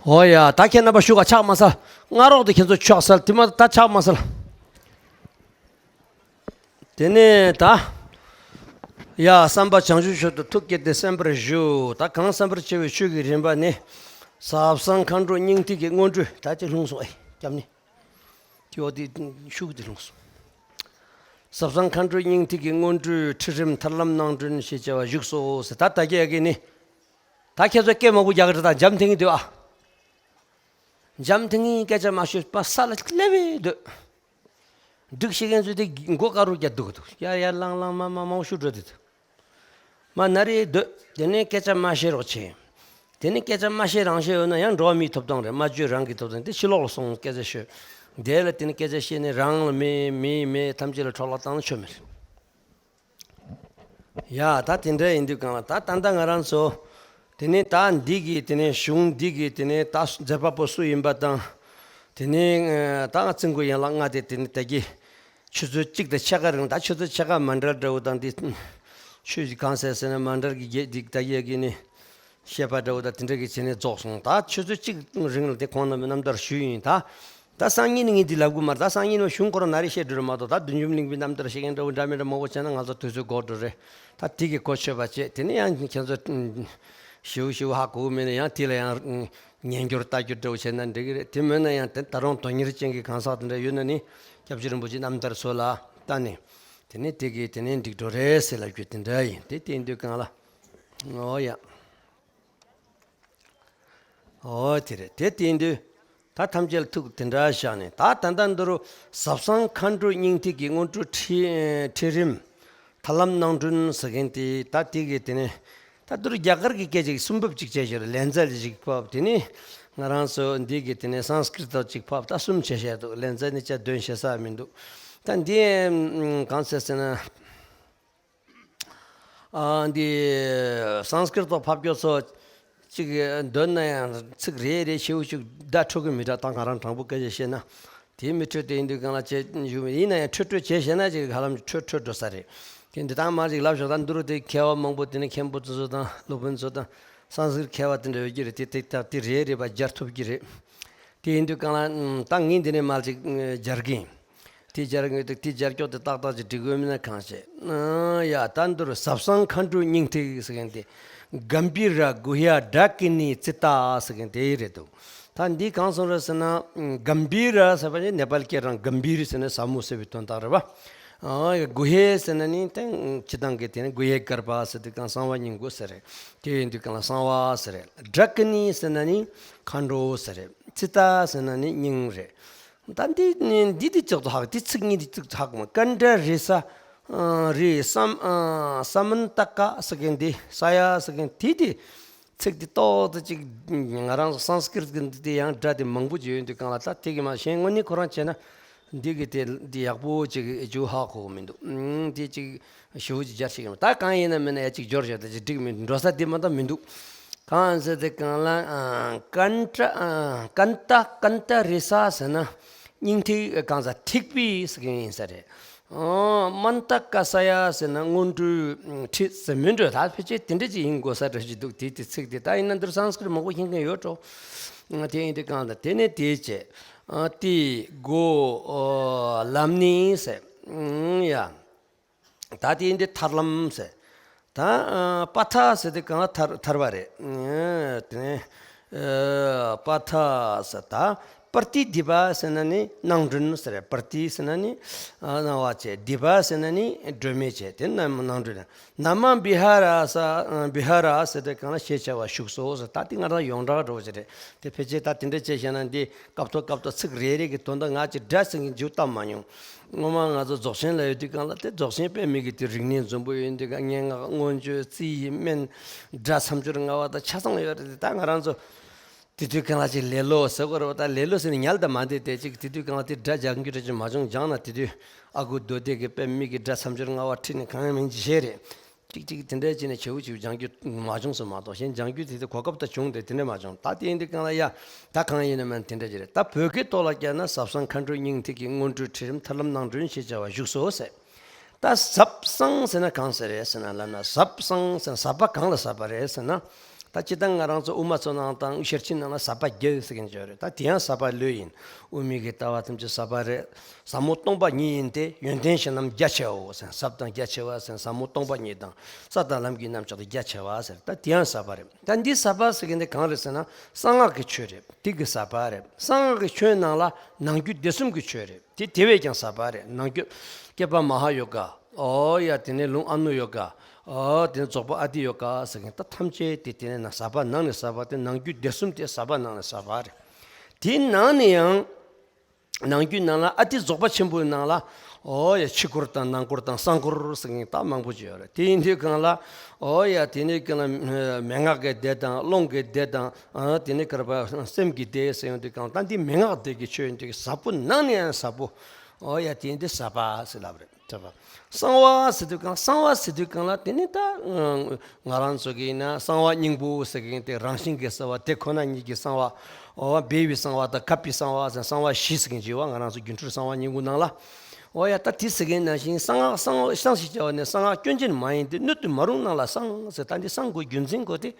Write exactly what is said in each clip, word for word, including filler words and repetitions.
ཨོ་ཡ། ད་ཁྱེད་རྣམ་པ་བཞུགས་ག་ཕྱག་མ་སལ། སྔ་རོགས་དེ་ཁྱེད་ཚོ་ཕྱག་སལ། དེ་མ་ད་ཕྱག་མ་སལ། དེ་ནས་ད། ཡ། བསམ་པ་བྱང་ཆུབ་མཆོག་ཏུ་ཐུགས་བསྐྱེད་དེ་གསན་པར་ཞུ། ད་གང་གསན་པར་བྱ་བའི་ཆོས་ཀྱི་རིམ་པ་ནི། ཟབ་གསང་མཁའ་འགྲོ་སྙིང་ཐིག་གི་སྔོན་འགྲོའི་ད་ཅིག་ལྷུང་སོང་ཨེ། སྐྱབས་ནི། ཀྱི་འོ་དེ་ཤུགས་དེ་ལྷུང་སོང་། ཟབ་གསང་མཁའ་འགྲོའི་སྙིང་ཐིག་གི་སྔོན་འགྲོའི་ཁྲིད་རིམ་ཐར་ལམ་སྣང་སྒྲོན་ཞེས་བྱ་བ་བཞུགས་སོ་ཟེར། ད་ད་གི་ཡ་གི་ནི། ད་ཁྱེད་ཚོ་སྐད་མང་པོ་རྒྱག་གི་རེད། ད་འཇམ་ཐིང་ངེ་སྡོད་ཨ། འཇམ་ཐིང་ངེ་སྐད་ཆ་མ་ཤོད་པ་ས་ལ་སླེབས་པས་སྡོད། འདུག་ཤེས་མཁན་ཚོས་དེ་མགོ་དཀར་རུ་རྒྱག་འདུག་གི་འདུག་ཡར་ཡར་ལངས་ལངས་མ་མ་མང་པོ་ཞུ་འགྲོ་དེ་འདུག་མ་ན་རེ་སྡོད། དེ་ནས་སྐད་ཆ་མ་བཤད་རོགས་བྱེད། དེ་ནས་སྐད་ཆ་མ་བཤད་རང་བཤད་ཡོད་ན་ཡང་འགྲོ་བ་མིའི་ཐོབ་ཐང་རེད། སྨྲ་བརྗོད་རང་གི་ཐོབ་ཐང་དེ་ཕྱི་ལོགས་ལ་སོང་སྐད་ཆ་ཤོད། དེ་ལ་དེ་ནས་སྐད་ཆ་བཤད་ནས་རང་ལ་མེད་མིའི་མེད་ཐམས་ཅད་ལ་འཕྲོ་བརླག་བཏང་ན་ཆོ་མེད། ཡ། ད་དེ་འདྲ་ཡིན་དུས་གང་ལ་ད་ད་ལྟ་ང་རང་ཚོ། དེ་ནས་ད་འདི་གི་དེ་ནས་གཞུང་འདི་གི་དེ་ནས་ད་མཛད་པ་པོ་སུ་ཡིན་པ་དང་། དེ་ནས་ད་ང་ཚིག་མགོ་ཡན་ལག་ལྔ་དེ་དེ་ནས་ད་གི་ཆུ་ཚོད་གཅིག་དང་ཕྱེད་ཀ་རིང་། ད་ཆུ་ཚོད་ཕྱེད་ཀ་མ་འདྲ་འདྲ་བོ་དང་འདི། ཆོས་གང་ཟེར་ཟེར་ན་མ་འདྲ་གི་རྒྱས་འདི་ད་གི་ཡ་གི་ནི། བཤད་པ་འདྲ་བོ་ད་དེ་འདྲ་གི་བྱས་ནས་རྫོགས་སོང་། ད་ཆུ་ཚོད་གཅིག་རིང་ལ་དེ་ཁོང་རྣམ་པའི་རྣམ་ཐར་ཞུས་ཡིན་ད། ད་སང་ཉིན་ནི་ངས་འདི་ལབ་དགོས་མ་རེད། ད་སང་ཉིན་ནི་གཞུང་ཁོ་རང་ན་རེ་བཤད་འགྲོ་རེད་མ་གཏོགས། ད་བདུད་འཇོམས་གླིང་པའི་རྣམ་ཐར་བཤད་མཁན་འདྲ་བོ་འདྲ་མི་འདྲ་མང་པོ་བྱས་ན་ང་ཚོ་དུས་ཚོད་འགོར་འགྲོ་རེད། ད་དེ་གི་གོ་ཆོད་པ་བྱས། དེ་ནས་ཡང་ཁྱེད་ཚོ་ཞེ་པོ་ཞེ་པོ་ཧ་གོ་གི་མེད་ན་ཡང་དེ་ལ་ཡང་ཉན་རྒྱུར་ལྟ་རྒྱུར་འདྲ་བོ་བྱས་ན་འགྲིག་གི་རེད། དེ་མེད་ན་ཡང་དེ་ད་རུང་དོན་གཉེར་ཅན་གྱི་གང་ཟག་དེ་འདྲ་ཡོད་ན་ནི་སྐྱབས་རྗེ་རིན་པོ་ཆེའི་རྣམ་ཐར་ཚོ་ལ་ལྟ་ནས། དེ་ནས་དེ་གི་དེ་ནས་འགྲིག་འགྲོ་རེད་ཟེར་ལབ་རྒྱུ་དེ་འདྲ་ཡིན། དེ་དེ་ཡིན་དུས་གང་ལ། ཨོ་ཡ། ཨོ་དེ་རེད། དེ་དེ་ཡིན་དུས། ད་ཐམས་ཅད་ལ་ཐུགས་དེ་འདྲ་བཞག་ནས། ད་ད་ལྟ་འདི་རུ་ཟབ་གསང་མཁའ་འགྲོའི་སྙིང་ཐིག་གི་སྔོན་འགྲོའི་ཁྲིད་ཁྲིད་རིམ་ཐར་ལམ་སྣང་སྒྲོན་ཟེར་མཁན་དེ། ད་དེ་གི་དེ་ནས་ད་འདི་རུ་རྒྱ་གར་གྱི་སྐད་ཅིག་གསུང་འབབ་ཅིག་བྱས་ཤག་ལན་ཚ་ཅིག་ཕབ། དེ་ནས་ང་རང་ཚོ་འདི་གི་དེ་ནས་སཾ་སྐྲྀ་ཏ་ཅིག་ཕབ། ད་གསུམ་བྱས་བཤད་འདུག་ལན་ཚ་ནི་ཅ་དོན་བཤད་ས་མི་འདུག་ད་འདི་གང་ཟེར་ཟེར་ན། ཨ་འདི་སཾ་སྐྲྀ་ཏ་ཕབ་རྒྱུ་ཚོ་གཅིག་འདོན་ན་ཡང་ཚིག་རེ་རེ་ཞེ་པོ་ཅིག་བརྡ་འཕྲོད་ཀྱི་མི་འདྲ། ད་ང་རང་དྲང་པོ་སྐད་ཆ་བཤད་ན། དེ་མི་འཕྲོད་དེ་ཡིན་དུས་གང་ལ་བྱས་ཞུ་ཡིན་ན་ཡང་འཕྲོད་འཕྲོད་བྱས་བཤད་ན་ཅིག་ཧ་ལམ་འཕྲོད་འཕྲོད་འགྲོ་ས་རེད། དེ་འདི་དང་མ་ཅིག་ལབ་ཞོག་ད་འདི་རུ་དེ་མཁས་པ་མང་པོ་དེ་ནི་མཁན་པོ་ཚོ་དང་སློབ་དཔོན་ཚོ་དང་སཾ་སྐྲྀ་ཏ་མཁས་པ་དེ་འདྲ་ཡོད་ཀྱི་རེད། དེ་དེ་ད་དེ་རེ་རེ་བ་སྦྱར་ཐུབ་ཀྱི་རེད། དེ་ཡིན་དུས་གང་ལ་ད་ངས་འདི་ནས་མར་ཅིག་སྦྱར་གི་ཡིན། དེ་སྦྱར་དགོས་འདུག་དེ་སྦྱར་སྐྱོག་དེ་ཏག་ཏག་ཅིག་འབྲི་དགོས་མིན་ན་གང་བྱེད། ཨ་ཡ། ད་འདིར་ཟབ་གསང་མཁའ་འགྲོའི་སྙིང་ཐིག་ཟེར་མཁན་དེ། གམ་བྷི་ར་གུ་ཧྱ་ཌ་ཀི་ནི་ཙི་ཏ་ཟེར་མཁན་དེ་རེད་འདུག་ད་འདི་གང་སོང་རེད་ཟེར་ན། གམ་བྷི་ར་ཟེར་བ་ནི་ནེ་པཱལ་སྐད་རང་གམ་བྷི་རི་ཟེར་ནས་ཟབ་མོ་ཟེར་བའི་དོན་དག་རེད་པ། ཨ་ཡ། གུ་ཧྱ་ཟེར་ན་ནི་དེ་སྤྱིར་བཏང་གི་དེ་ནི་གུ་ཧྱ་གརྦྷ་ཟེར་དུས་གང་གསང་བ་སྙིང་པོ་ཟེར་རེད། དེ་ཡིན་དུས་གང་ལ་གསང་བ་ཟེར་རེད། ཌ་ཀི་ནི་ཟེར་ན་ནི་མཁའ་འགྲོ་ཟེར་རེད། ཙི་ཏ་ཟེར་ན་ནི་སྙིང་རེད། ད་འདི་ནི་འདི་འདི་ཙག་ཙག་ཧ་གོ། འདི་ཚིག་གཉིས་འདི་ཙག་ཙག་ཧ་གོ་མ། ཀཎྜ་རེ་ས། རེ་སམ། སམན་ཏ་ཀ་ཟེར་མཁན་འདི། ས་ཡ་ཟེར་མཁན་འདི་འདི། ཚིག་འདི་ཏོག་ཙམ་ཅིག་ང་རང་སཾ་སྐྲྀ་ཏ་གི་འདི་དེ་ཡང་སྒྲ་དེ་མང་པོ་ཅིག་ཡོད་འདུག་གང་ལ། ད་དེ་གི་མ་གཞན་དངོས་གནས་ཁོ་རང་བྱས་ན་འདི་གི་དེ་འདི་ཡག་པོ་ཅིག་ཅིག་ཧ་གོ་གི་མི་འདུག་འདི་ཅིག་ཞེ་པོ་ཅིག་སྦྱར་ཤེས་ཀྱི་མ། ད་གང་ཡིན་ན་མིན་ན་ཡ་གཅིག་སྦྱོར་བྱས་ད་ཅིག་འགྲིག་མི་འགྲོ་ས་དེ་མ་གཏོགས་མི་འདུག་གང་ཟེར་དེ་གང་ལ། ཨ་ཀཎྜ། ཨ་ཀཎྜ། ཀཎྜ་རེ་ས་ཟེར་ན་སྙིང་ཐིག་གང་ཟེར་ཐིག་པའི་ཟེར་མཁན་ཡིན་ས་རེད། ཨ་སྨན་ཏ་ཀ་ས་ཡ་ཟེར་ན་སྔོན་འགྲོའི་ཁྲིད་ཟེར་མི་འགྲོ། ད་ཕལ་ཆེར་དེ་འདྲ་ཅིག་ཡིན་དགོས་ས་འདྲ་ཞིག་འདུག་དེ་དེ་ཚིག་དེ་ད་ཡིན་ན་འདིར་སཾ་སྐྲྀ་ཏ་མང་པོ་ཤེས་མཁན་ཡོད་འགྲོ། ཨ་དེ་ཡིན་དུས་གང་ལ་དེ་ནས་དེ་བྱས། ཨ་དེ་གོ། ཨ་ལམ་ནི་ཟེར། ཨ་ཡ། ད་དེ་འདི་ཐར་ལམ་ཟེར། ད་ཨ་པ་ཐ་ཟེར་དེ་གང་ལ་ཐར་ཐར་བ་རེད། ཨ་དེ་ནས་ཨ་པ་ཐ་ཟེར། ད་པྲ་ཏི་དི་པ་ཟེར་ན་ནི་སྣང་སྒྲོན་ཟེར་རེད། པྲ་ཏི་ཟེར་ན་ནི་ཨ་སྣང་བ་བྱས། དི་པ་ཟེར་ན་ནི་སྒྲོན་མེ་བྱས། དེ་ན་སྣང་སྒྲོན། ན་མ་བི་ཧ་ར་ས། ཨ་བི་ཧ་ར་ཟེར་དེ་གང་ལ་ཞེས་བྱ་བ་བཞུགས་སོ་ཟེར། ད་དེ་ང་རང་ཡོངས་གྲགས་འགྲོ་བ་ཞིག་རེད། དེ་ཕལ་ཆེར་ད་དེ་འདྲ་བྱས་བཤད་ན་འདི་སྐབས་ཐོག་སྐབས་ཐོག་ཚིག་རེ་རེ་གི་དོན་དག་ང་ཅིག་སྒྲ་ཟིན་གྱི་འཇུག་བཏང་མ་མྱོང་། སྔོན་མ་ང་ཚོ་རྫོགས་ཆེན་ལ་ཡོད་དུས་གང་ལ་དེ་རྫོགས་ཆེན་དཔེ་མེད་ཀྱི་དེ་རིག་གནས་འཛོམས་པོ་ཡོད་དུས་གང་སྙན་ངག་མངོན་བརྗོད་རྩིས་སྨན་སྒྲ་མཚམས་སྦྱོར་ལྔ་པ་དང་ཆ་ཚང་ཡོད་རེད། དེ་ད་ང་རང་ཚོ་དེ་དུས་གང་ལ་ཅིག་ལེ་ལོ་ཟེར་དགོས་རེད་པ། ད་ལེ་ལོ་ཟེར་ནས་ཉལ་དང་མ་བསྡད་དེ་ཅིག་དེ་དུས་གང་ལ་དེ་སྒྲ་སྦྱང་རྒྱུ་རེ་ཅིག་མ་བྱུང་། སྦྱངས་ན་དེ་དུས་ཨ་ཁུ་མདོ་སྡེ་གི་དཔེ་མེད་ཀྱི་སྒྲ་མཚམས་སྦྱོར་ལྔ་པ་ཁྲིད་ནས་གང་ཡང་མིན་གྱི་བཤད་རེད། ཅིག་ཅིག་དེ་འདྲ་བྱས་ནས་བྱེའུ་བྱེའུ་སྦྱང་རྒྱུ་མ་བྱུང་སོང་མ་གཏོགས། གཞན་སྦྱང་རྒྱུ་དེ་དེ་གོ་སྐབས་ད་བྱུང་སྟེ་དེ་འདྲ་མ་བྱུང་། ད་དེ་ཡིན་དུས་གང་ལ་ཡ། ད་གང་ཡིན་ན་མིན་དེ་འདྲ་ཅིག་རེད། ད་བོད་སྐད་ཐོག་ལ་བསྐྱར་ན་ཟབ་གསང་མཁའ་འགྲོའི་སྙིང་ཐིག་གི་སྔོན་འགྲོའི་ཁྲིད་རིམ་ཐར་ལམ་སྣང་སྒྲོན་ཞེས་བྱ་བ་བཞུགས་སོ་ཟེར། ད་ཟབ་གསང་ཟེར་ན་གང་ཟེར་རེད་ཟེར་ན་ལབ་ན། ཟབ་གསང་ཟེར་ན་ཟབ་པ་གང་ལ་ཟབ་པ་རེད་ཟེར་ན། ད་སྤྱིར་བཏང་ང་རང་ཚོ་དབུ་མ་ཚོ་ནང་དང་ཤེར་ཕྱིན་ནང་ལ་ཟབ་པ་བརྒྱད་ཟེར་མཁན་ཅིག་ཡོད་རེད། ད་དེ་ཡང་ཟབ་པ་ལོས་ཡིན། དབུ་མའི་གི་ལྟ་བ་ཐམས་ཅད་ཟབ་པ་རེད། ཟབ་མོ་སྟོང་པ་ཉིད་ཡིན་ཏེ། ཡོན་ཏན་གཞན་རྣམས་རྒྱ་ཆེའོ་ཟེར། ཟབ་དང་རྒྱ་ཆེ་བ་ཟེར། ཟབ་མོ་སྟོང་པ་ཉིད་དང་ས་དང་ལམ་གྱི་རྣམ་གཞག་དང་རྒྱ་ཆེ་བ་ཟེར། ད་དེ་ཡང་ཟབ་པ་རེད། ད་འདི་ཟབ་པ་ཟེར་མཁན་དེ་གང་རེད་ཟེར་ན། གསང་སྔགས་ཀྱི་ཆོས་རེད། དེ་གི་ཟབ་པ་རེད། གསང་སྔགས་ཀྱི་ཆོས་ནང་ལ་ནང་རྒྱུད་སྡེ་གསུམ་གྱི་ཆོས་རེད། དེ་དེ་བས་ཀྱང་ཟབ་པ་རེད། ནང་རྒྱུད་བསྐྱེད་པ་མ་ཧཱ་ཡོ་ག། ཨོ་ཡ། དེ་ནས་ལུང་ཨ་ནུ་ཡོ་ག། ཨོ་དེ་ནས་རྫོགས་པ་ཨ་ཏི་ཡོ་ག་ཟེར་མཁན་ད་ཐམས་ཅད་དེ་དེ་ནས་ན་ཟབ་པ་ནང་ནས་ཟབ་པ་དེ། ནང་རྒྱུད་སྡེ་གསུམ་དེ་ཟབ་པ་ནང་ནས་ཟབ་པ་རེད། དེའི་ནང་ནས་ཡང་ནང་རྒྱུད་ནང་ལ་ཨ་ཏི་རྫོགས་པ་ཆེན་པོའི་ནང་ལ། ཨོ་ཡ། ཕྱི་སྐོར་དང་ནང་སྐོར་དང་གསང་སྐོར་ཟེར་མཁན་ད་མང་པོ་ཅིག་ཡོད་རེད། དེ་ཡིན་དུས་གང་ལ། ཨོ་ཡ། དེ་ནས་གང་ལ་མན་ངག་གི་སྡེ་དང་ཀློང་གི་སྡེ་དང་། ཨ་དེ་ནས་ག་རེ་བ། སེམས་ཀྱི་སྡེ་ཟེར་ཡོང་དུས་གང་ལ། ད་འདི་མན་ངག་སྡེ་གི་ཆོས་ཡིན་དུས་ཟབ་པོ་ནང་ནས་ཡང་ཟབ་པོ། ཨོ་ཡ། དེ་འདི་ཟབ་པ་ཟེར་ལབ་རེད། ཟབ་པ། གསང་བ་ཟེར་དུས་གང་། གསང་བ་ཟེར་དུས་གང་ལ། དེ་ནི་ད་ང་རང་ཚོ་གི་ཡིན་ན་གསང་བ་སྙིང་པོ་ཟེར་གི་ཡིན་ཏེ། རང་བཞིན་གྱི་གསང་བ་དེ་ཁོ་ན་ཉིད་ཀྱི་གསང་བ། ཨོ་སྦས་པའི་གསང་བ་དང་གབ་པའི་གསང་བ་ཟེར། གསང་བ་བཞི་ཟེར་གི་ཡིན་པ། ང་རང་ཚོ་སྒྱུ་འཕྲུལ་གསང་བ་སྙིང་པོ་ནང་ལ། ཨོ་ཡ། ད་དེ་ཟེར་གི་ཡིན་ནང་བཞིན་གསང་སྔགས། གསང་སྔགས་གསང་ཞེས་བྱ་བ་ནི་གསང་སྔགས་སྐྱོན་ཅན་མ་ཡིན་ཏེ། སྣོད་དུ་མ་རུང་རྣམས་ལ་གསང་ཟེར། ད་འདི་གསང་དགོས་རྒྱུ་མཚན་གོ་དེ།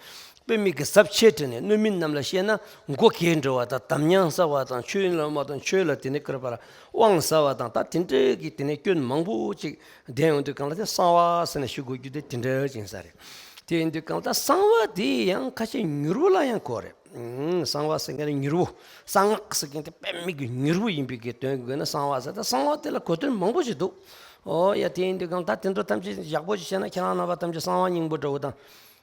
དཔེ་མི་སྲིད་གི་ཟབ་ཆེ་དྲན་ནས། སྣོད་མིན་རྣམས་ལ་བཤད་ན་མགོ་གས་འདྲ་བ་དང་། དམ་ཉམས་ཟ་བ་དང་། ཆོས་ལ་མ་དང་། ཆོས་ལ་དེ་ནས་ག་རེ་བ་ལ་དབང་ཟ་བ་དང་། ད་དེ་འདྲའི་གི་དེ་ནས་སྐྱོན་མང་པོ་ཅིག་ལྡན་ཡོང་དུས་གང་ལ། དེ་གསང་བ་ཟེར་ནས་ཞུ་དགོས་རྒྱུ་དེ་དེ་འདྲ་ཅིག་ཡིན་ས་རེད། དེ་ཡིན་དུས་གང་ལ་ད་གསང་བ་དེ་ཡང་ཁ་ཤས་མྱུར་བོ་ལ་ཡང་གོ་རེད། ཨང་། གསང་བ་ཟེར་མཁན་ནི་མྱུར་བོ། གསང་སྔགས་ཟེར་མཁན་དེ་དཔེ་མི་སྲིད་གི་མྱུར་བོ་ཡིན་པའི་གི་དོན་གྱི་ན། གསང་བ་ཟེར། ད་གསང་བ་དེ་ལ་གོ་དོན་མང་པོ་ཞིག་འདུག། ཨོ་ཡ། དེ་ཡིན་དུས་གང་ད་དེ་ཚོ་ཐམས་ཅད་ཡག་པོ་ཞིག་བཤད་ན། ཁྱེད་རང་རྣམ་པ་ཐམས་ཅད་གསང་བ་སྙིང་པོ་འདྲ་བོ་དང་།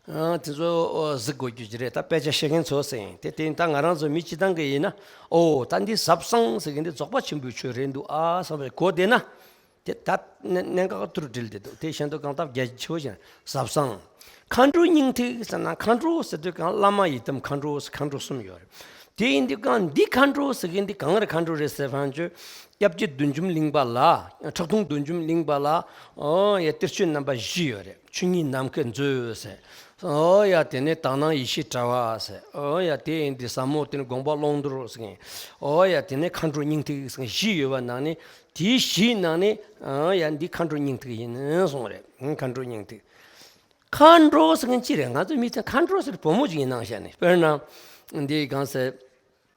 ཨ་དེ་ཚོ་གཟིགས་དགོས་རྒྱུ་ཅིག་རེད། ད་དཔེ་ཆ་ཤེས་མཁན་ཚོ་ཟེར་ཡིན་ཏེ། དེ་ད་ང་རང་ཚོ་མི་སྤྱི་བཏང་གི་ཡིན་ན། ཨོ་ད་འདི་ཟབ་གསང་ཟེར་མཁན་འདི་རྫོགས་པ་ཆེན་པོའི་ཆོས་རེད་འདུག་ཨ་བསམ་པའི་གོ་བསྡད་ན། དེ་ད་གནད་གནད་འགག་ཏུ་འདྲིལ་བསྡད་འདུག། དེ་བཞིན་དུ་གང་ལྟར་རྒྱ་ཆེ་བོ་ཞིག་ཟབ་གསང་། མཁའ་འགྲོ་སྙིང་ཐིག་ཟེར་ན། མཁའ་འགྲོ་ཟེར་དུས་གང་བླ་མ་ཡི་དམ་མཁའ་འགྲོ་ཟེར། མཁའ་འགྲོ་གསུམ་ཡོད་རེད། དེ་ཡིན་དུས་གང་འདི་མཁའ་འགྲོ་ཟེར་མཁན་འདི་གང་རེད། མཁའ་འགྲོ་རེད་ཟེར་བ་ཅོ། སྐྱབས་རྗེ་བདུད་འཇོམས་གླིང་པ་ལ། ཁྲག་འཐུང་བདུད་འཇོམས་གླིང་པ་ལ། ཨོ་ཡ། གཏེར་ཆོས་རྣམ་པ་བཞི་ཡོད་རེད། ཆོས་ཉིད་ནམ་མཁའི་མཛོད་ཟེར། ཨོ་ཡ། དེ་ནས་དག་སྣང་ཡེ་ཤེས་དྲྭ་བ་ཟེར། ཨོ་ཡ། དེ་ཡིན་དུས་ཟབ་མོ་དེ་ནས་དགོངས་པ་ཀློང་རྡོལ་ཟེར་མཁན། ཨོ་ཡ། དེ་ནས་མཁའ་འགྲོ་སྙིང་ཐིག་ཟེར་མཁན་བཞི་ཡོད་པ་ནང་ནས། དེའི་བཞིའི་ནང་ནས། ཨོ་ཡ། འདི་མཁའ་འགྲོ་སྙིང་ཐིག་ཡིན་གསུངས་རེད། མཁའ་འགྲོ་སྙིང་ཐིག། མཁའ་འགྲོ་ཟེར་མཁན་ཅི་རེད། ང་ཚོ་མི་ཚོས་མཁའ་འགྲོ་ཟེར་བུ་མོ་ཅིག་ཡིན་སྣང་བཤད་ནས། དཔེར་ན་འདི་གང་ཟེར།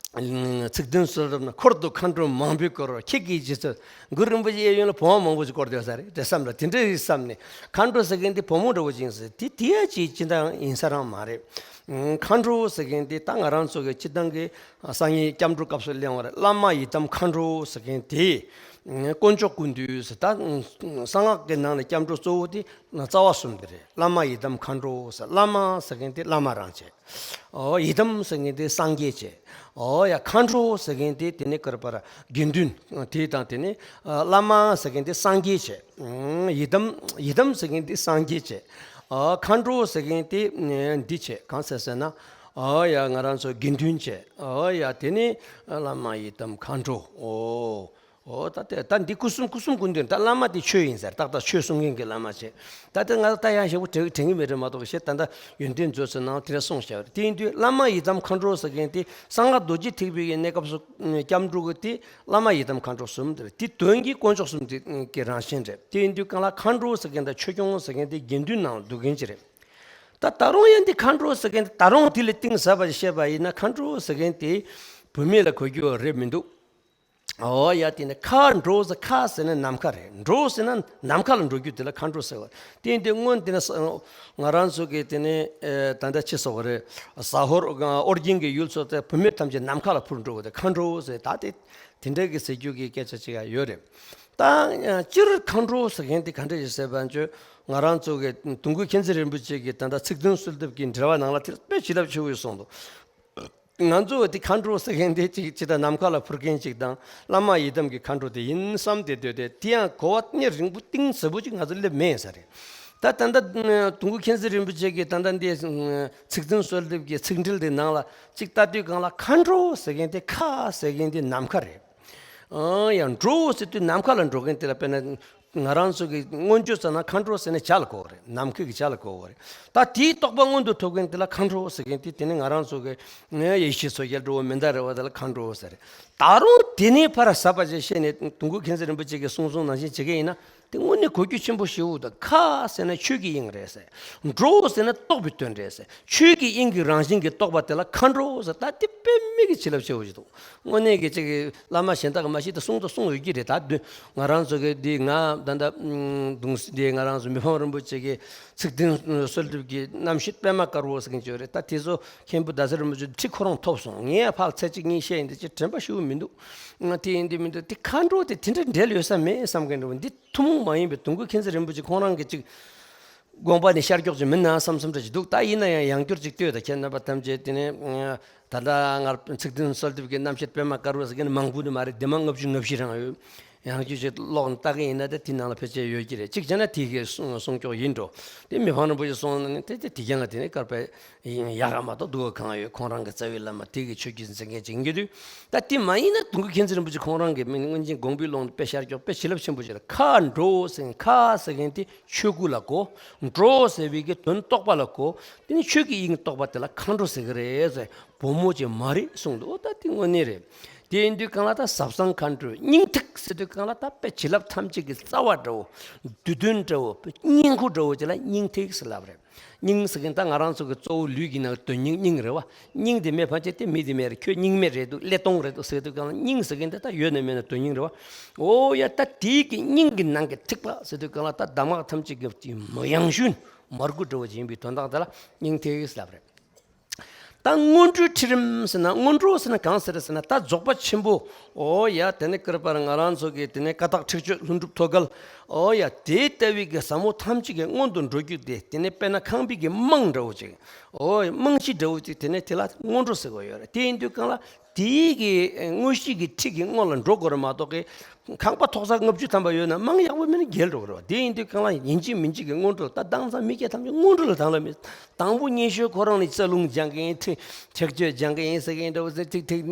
ཚིག་བདུན་གསོལ་འདེབས་ན། འཁོར་དུ་མཁའ་འགྲོ་མང་པོས་བསྐོར། ཁྱེད་ཀྱི་རྗེས་སུ། གུ་རུ་རིན་པོ་ཆེ་གཡས་གཡོན་ལ་བུ་མོ་མང་པོ་ཞིག་བསྐོར་བསྡད་ས་རེད་དེ་བསམ་ལ། དེ་འདྲ་ཡིན་བསམ་ནས། མཁའ་འགྲོ་ཟེར་མཁན་དེ་བུ་མོ་འདྲ་བོ་ཅིག་ཡིན་ཟེར། དེ་དེ་ཡ་ཅིག་ཅི་འདྲ་ཡིན་ས་རང་མ་རེད། མཁའ་འགྲོ་ཟེར་མཁན་དེ་ད་ང་རང་ཚོ་གི་སྤྱིར་བཏང་གི་སངས་རྒྱས་སྐྱབས་འགྲོ་སྐབས་སུ་གླེང་བ་རེད། བླ་མ་ཡི་དམ་མཁའ་འགྲོ་ཟེར་མཁན་དེ། དཀོན་མཆོག་ཀུན་འདུས་ཟེར། ད་གསང་སྔགས་ཀྱི་ནང་ནས་སྐྱབས་འགྲོ་གཙོ་བོ་དེ་རྩ་བ་གསུམ་དེ་རེད། བླ་མ་ཡི་དམ་མཁའ་འགྲོ་ཟེར། བླ་མ་ཟེར་མཁན་དེ་བླ་མ་རང་བྱས། ཨོ་ཡི་དམ་ཟེར་མཁན་དེ་སངས་རྒྱས་བྱས། ཨོ་ཡ། མཁའ་འགྲོ་ཟེར་མཁན་དེ་དེ་ནས་ག་རེ་བ་ར་དགེ་འདུན་དེ་དང་། དེ་ནས་བླ་མ་ཟེར་མཁན་དེ་སངས་རྒྱས་བྱས། ཡི་དམ། ཡི་དམ་ཟེར་མཁན་དེ་སངས་རྒྱས་བྱས། ཨོ་མཁའ་འགྲོ་ཟེར་མཁན་དེ་འདི་བྱས། གང་ཟེར་ཟེར་ན། ཨོ་ཡ། ང་རང་ཚོ་དགེ་འདུན་བྱས། ཨོ་ཡ། དེ་ནས་བླ་མ་ཡི་དམ་མཁའ་འགྲོ། ཨོ། ཨོ་ད་དེ་ད་འདི་སྐུ་གསུམ། སྐུ་གསུམ་ཀུན་འདུས། ད་བླ་མ་དེ་ཆོས་ཡིན་ཟེར། ཏག་ཏག་ཆོས་གསུང་མཁན་གྱི་བླ་མ་བྱས། ད་དེ་ང་ད་ཡང་ཞེ་པོ་དྲན་དྲན་གྱི་མེད་རེད་མ་གཏོགས། ཞེས་ད་ལྟ་ཡོན་ཏན་མཛོད་ཚོའི་ནང་དེ་འདྲ་གསུངས་བཞག་པ་རེད། དེ་ཡིན་དུས་བླ་མ་ཡི་དམ་མཁའ་འགྲོ་ཟེར་མཁན་དེ་གསང་སྔགས་རྡོ་རྗེ་ཐེག་པའི་གནས་སྐབས་སུ་སྐྱབས་འགྲོ་གི་དེ་བླ་མ་ཡི་དམ་མཁའ་འགྲོ་གསུམ་དེ་རེད། དེ་དོན་གྱི་དཀོན་མཆོག་གསུམ་དེ་གི་རང་བཞིན་རེད། དེ་ཡིན་དུས་གང་ལ་མཁའ་འགྲོ་ཟེར་མཁན་དང་ཆོས་སྐྱོང་ཟེར་མཁན་དེ་དགེ་འདུན་ནང་འདུ་མཁན་ཅིག་རེད། ད་ད་རུང་ཡང་དེ་མཁའ་འགྲོ་ཟེར་མཁན་དེ་ད་རུང་དེ་ལས་གཏིང་ཟབ་པ་ཞིག་བཤད་པ་ཡིན་ན། མཁའ་འགྲོ་ཟེར་མཁན་དེ་བུད་མེད་ལ་གོ་རྒྱུ་རེད་མི་འདུག། ཨོ་ཡ། དེ་ནི་མཁའ་འགྲོ་ཟེར། མཁའ་ཟེར་ན་ནམ་མཁའ་རེད། འགྲོ་ཟེར་ན་ནམ་མཁའ་ལ་འགྲོ་རྒྱུ་དེ་ལ་མཁའ་འགྲོ་ཟེར་བ། དེ་ཡིན་དུས་སྔོན་དེ་ནི་ང་རང་ཚོ་གི་དེ་ནི་ད་ལྟ་ཅི་ཟེར་བ་རེད། ཟ་ཧོར་ཨོ་རྒྱན་གྱི་ཡུལ་ཚོ་དེ་བུད་མེད་ཐམས་ཅད་ནམ་མཁའ་ལ་འཕུར་འགྲོ་བ་དེ་མཁའ་འགྲོ་ཟེར། ད་དེ་དེ་འདྲ་གི་ཟེར་རྒྱུ་གི་སྐད་ཆ་ཅིག་ཡང་ཡོད་རེད། ད་སྤྱིར་མཁའ་འགྲོ་ཟེར་མཁན་དེ་ག་འདྲ་ཞིག་ཟེར་བ་ཅོ། ང་རང་ཚོ་གི་དུས་འཁོར་མཁྱེན་བརྩེ་རིན་པོ་ཆེ་གི་ད་ལྟ་ཚིག་བདུན་གསོལ་འདེབས་ཀྱི་འགྲེལ་བ་ནང་ལ་དེ་དཔེ་བྱིན་རླབས་ཆེ་བོ་ཡོད་གསུངས་འདུག། ང་ཚོ་དེ་མཁའ་འགྲོ་ཟེར་མཁན་དེ་ཅིག་ཅིག་ད་ནམ་མཁའ་ལ་འཕུར་མཁན་ཅིག་དང་། བླ་མ་ཡི་དམ་གྱི་མཁའ་འགྲོ་དེ་ཡིན་བསམ་སྟེ་སྡོད་དེ། དེ་ཡང་གོ་བ་གནད་རིང་པོ་གཏིང་ཟབ་པོ་ཅིག་ང་ཚོ་སླེབས་མེད་ས་རེད། ད་ད་ལྟ་དུས་འཁོར་མཁྱེན་བརྩེ་རིན་པོ་ཆེ་གིས་ད་ལྟ་འདི་ཚིག་བདུན་གསོལ་འདེབས་ཀྱི་ཚིག་འགྲེལ་དེ་ནང་ལ་ཅིག་ལྟ་དུས་གང་ལ་མཁའ་འགྲོ་ཟེར་མཁན་དེ། མཁའ་ཟེར་མཁན་དེ་ནམ་མཁའ་རེད། ཨང་ཡང་འགྲོ་ཟེར་དུས་ནམ་མཁའ་ལ་འགྲོ་མཁན་དེ་ལ། དཔེར་ན་ང་རང་ཚོ་གི་མངོན་བརྗོད་ཙམ་ན་མཁའ་འགྲོ་ཟེར་ན་བྱ་ལ་གོ་བ་རེད། ནམ་མཁའི་གི་བྱ་ལ་གོ་བ་རེད། ད་དེའི་རྟོགས་པ་མངོན་དུ་ཐུབ་མཁན་དེ་ལ་མཁའ་འགྲོ་ཟེར་མཁན་དེ། དེ་ནི་ང་རང་ཚོ་གི་ཡེ་ཤེས་མཚོ་རྒྱལ་འགྲོ་བ་མན་དཱ་ར་བ་དེ་ལ་མཁའ་འགྲོ་ཟེར། ད་རུང་དེ་ནས་ཕར་ཟབ་པ་ཅིག་བཤད་ནས་དུས་འཁོར་མཁྱེན་བརྩེ་རིན་པོ་ཆེ་གིས་གསུངས་གསུངས་ནང་བཞིན་བྱེད་མཁན་ཡིན་ན། དེ་དངོས་གནས་གོ་རྒྱུ་ཆེན་པོ་ཞེ་པོ་འདུག་མཁའ་ཟེར་ན་ཆོས་ཀྱི་དབྱིངས་རེད་ཟེར། འགྲོ་ཟེར་ན་རྟོགས་པའི་དོན་རེད་ཟེར། ཆོས་ཀྱི་དབྱིངས་ཀྱི་རང་བཞིན་གྱིས་རྟོགས་པ་དེ་ལ་མཁའ་འགྲོ་ཟེར། ད་དེ་དཔེ་མེད་ཀྱི་བྱིན་རླབས་ཆེ་བོ་ཞིག་འདུག་དངོས་གནས་ཀྱི་ཅིག་བླ་མ་གཞན་དག་གིས་མ་ཤེས་ད་གསུང་དང་གསུང་ཡོད་ཀྱི་རེད། ད་དུས་ང་རང་ཚོ་གི་འདི་ང་ད་ལྟ་གདུང་སྲས་འདི་ང་རང་ཚོ་མི་ཕམ་རིན་པོ་ཆེ་གི་ཚིག་བདུན་གསོལ་འདེབས་ཀྱི་རྣམ་བཤད་པད་མ་དཀར་པོ་ཟེར་མཁན་ཅིག་ཡོད་རེད། ད་དེ་ཚོ་མཁན་པོ་ཟླ་ཟེར་རིན་པོ་ཆེ་ཁྲིད་ཁོ་རང་ཐོབ་སོང་། ངས་ཕར་ཚད་གཅིག་གཉིས་བཤད་ཡིན། དེ་ཅིག་དྲན་པ་ཞུ་གི་མི་འདུག་དེ་ཡིན་དུས་མི་འདུག་དེ་མཁའ་འགྲོ་དེ་དེ་འདྲ་འབྲེལ་ཡོད་ས་མེད་བསམ་མཁན་འདྲ་བོ། འདི་ཐུན་མོང་མ་ཡིན་པའི་དུང་སྐུ་མཁྱེན་བརྩེ་རིན་པོ་ཆེ་ཁོང་རང་གི་ཅིག་དགོངས་པ་ནི་ཤར་ཕྱོགས་ཅིག་མིན་ན་བསམ་བསམ་འདྲ་ཅིག་འདུག་ད་ཡིན་ན་ཡང་ཡང་བསྐྱར་ཅིག་ལྟོས་དང་། ཁྱེད་རྣམ་པ་ཐམས་ཅད་དེ་ནས་ད་ལྟ་ང་ཚིག་བདུན་གསོལ་འདེབས་ཀྱི་རྣམ་བཤད་པད་མ་དཀར་པོ་ཟེར་མཁན་མང་པོ་ནི་མ་རེད། དེ་མ་ལྔ་བཅུ་ང་བཞི་རང་ཡོད། ཡང་བསྐྱར་ཅིག་ཀློག་ནས་ལྟ་གི་ཡིན་ན་ད་དེ་ནང་ལ་ཕལ་ཆེར་ཡོད་ཀྱི་རེད། གཅིག་བྱས་ན་དེ་གའི་གསུང་གསུང་ཀྱོག་ཡིན་འགྲོ། དེ་མི་ཕམ་རིན་པོ་ཆེ་གསུངས་ནས་དེ་དེ་དེ་རྐྱང་ལ་དེ་ནས་དཀར་པོ་ཡག་ག་མ་གཏོགས་སྡུག་ག་གང་ཡོད། ཁོང་རང་གི་རྩ་བའི་བླ་མ་དེ་གི་ཆོས་བརྒྱུད་འཛིན་མཁན་ཅིག་ཡིན་གྱི་དུས། ད་དེ་མ་ཡིན་ན་དུང་སྐུ་མཁྱེན་བརྩེ་རིན་པོ་ཆེ་ཁོང་རང་གི་མི་སྔོན་ཆད་དགོངས་པའི་ཀློང་དེ་དཔེ་ཤར་ཀྱོག་དཔེ་བྱིན་རླབས་ཆེན་པོ་ཞིག་རེད། མཁའ་འགྲོ་ཟེར་མཁན་མཁའ་ཟེར་མཁན་དེ་ཆོས་སྐུ་ལ་གོ། འགྲོ་ཟེར་བའི་གི་དོན་རྟོགས་པ་ལ་གོ། དེ་ནི་ཆོས་ཀྱི་དབྱིངས་རྟོགས་པ་དེ་ལ་མཁའ་འགྲོ་ཟེར་གི་རེད་ཟེར། བུ་མོ་ཅིག་མ་རེད་གསུངས་འདུག་འོ་ད་དེ་དངོས་གནས་རེད། དེ་ཡིན་དུས་གང་ལ་ད་ཟབ་གསང་མཁའ་འགྲོའི་སྙིང་ཐིག་ཟེར་དུས་གང་ལ་ད་དཔེ་བྱིན་རླབས་ཐམས་ཅད་ཀྱི་རྩ་བ་འདྲ་བོ། བསྡུས་དོན་འདྲ་བོ། སྙིང་ཁུ་འདྲ་བོ་ཅིག་ལ་སྙིང་ཐིག་ཟེར་ལབ་རེད། སྙིང་ཟེར་མཁན་ད་ང་རང་ཚོ་གི་གཙོ་བོ་ལུས་ཀྱི་ནང་གི་དོན་སྙིང་སྙིང་རེད་བ། སྙིང་དེ་མེད་ཕན་ཆད་དེ་མི་དེ་མེད་རེད། ཁྱོད་སྙིང་མེད་རེད་འདུག་ཀླད་སྟོང་རེད་འདུག་ཟེར་དུས་གང་ལ་སྙིང་ཟེར་མཁན་དེ་ད་ཡོད་ན་མེད་ན་དོན་སྙིང་རེད་བ། འོ་ཡ་ད་དེའི་གི་སྙིང་གི་ནང་གི་ཐིགས་པ་ཟེར་དུས་གང་ལ་ད་གདམས་ངག་ཐམས་ཅད་ཀྱི་ཡང་ཤུན་མར་ཁུ་འདྲ་བོ་ཅིག་ཡིན་པའི་དོན་དག་དེ་ལ་སྙིང་ཐིག་ཟེར་ལབ་རེད། ད་སྔོན་འགྲོའི་ཁྲིད་རིམ་ཟེར་ན། སྔོན་འགྲོ་ཟེར་ན་གང་ཟེར་ཟེར་ན། ད་རྫོགས་པ་ཆེན་པོ། འོ་ཡ་དེ་ནས་ཀིར་པར་ང་རང་ཚོ་གི་དེ་ནས་ཀ་དག་ཁྲེགས་ཆོད་ལྷུན་གྲུབ་ཐོད་རྒལ། འོ་ཡ་དེ་ལྟ་བུའི་གི་ཟབ་མོ་ཐམས་ཅད་ཀྱི་སྔོན་དུ་འགྲོ་རྒྱུ་དེ། དེ་ནས་དཔེར་ན་ཁང་པའི་གི་རྨང་འདྲ་བོ་ཅིག་འོ་རྨང་གཞི་འདྲ་བོ་ཅིག་དེ་ནས་དེ་ལ་སྔོན་འགྲོ་ཟེར་གི་ཡོད་རེད། དེ་ཡིན་དུས་གང་ལ་དེའི་གི་དངོས་གཞི་གི་ཁྲིད་ཀྱི་སྔོན་ལ་འགྲོ་དགོས་རེད་མ་གཏོགས་གི་ཁང་པ་ཐོག་ས་ལྔ་བཅུ་ཐམ་པ་ཡོད་ན་རྨང་ཡག་པོ་མེད་ན་འགྱེལ་འགྲོ་གི་རེད་བ། དེ་ཡིན་དུས་གང་ལ་ཡིན་གཅིག་མིན་གཅིག་གི་སྔོན་འགྲོ། ད་དེང་སང་མི་སྐྱ་ཐམས་ཅད་སྔོན་འགྲོ་ལ་དང་བླངས་མེད། དང་པོ་སྙན་ཞུ་ཁོ་རང་ནས་རྩ་རླུང་སྦྱང་གི་ཡིན། ཁྲེགས་ཆོད་སྦྱང་གི་ཡིན་ཟེར་གི་ཡིན་འདྲ་བོ་ཟེར། ཐིག་ཐིག་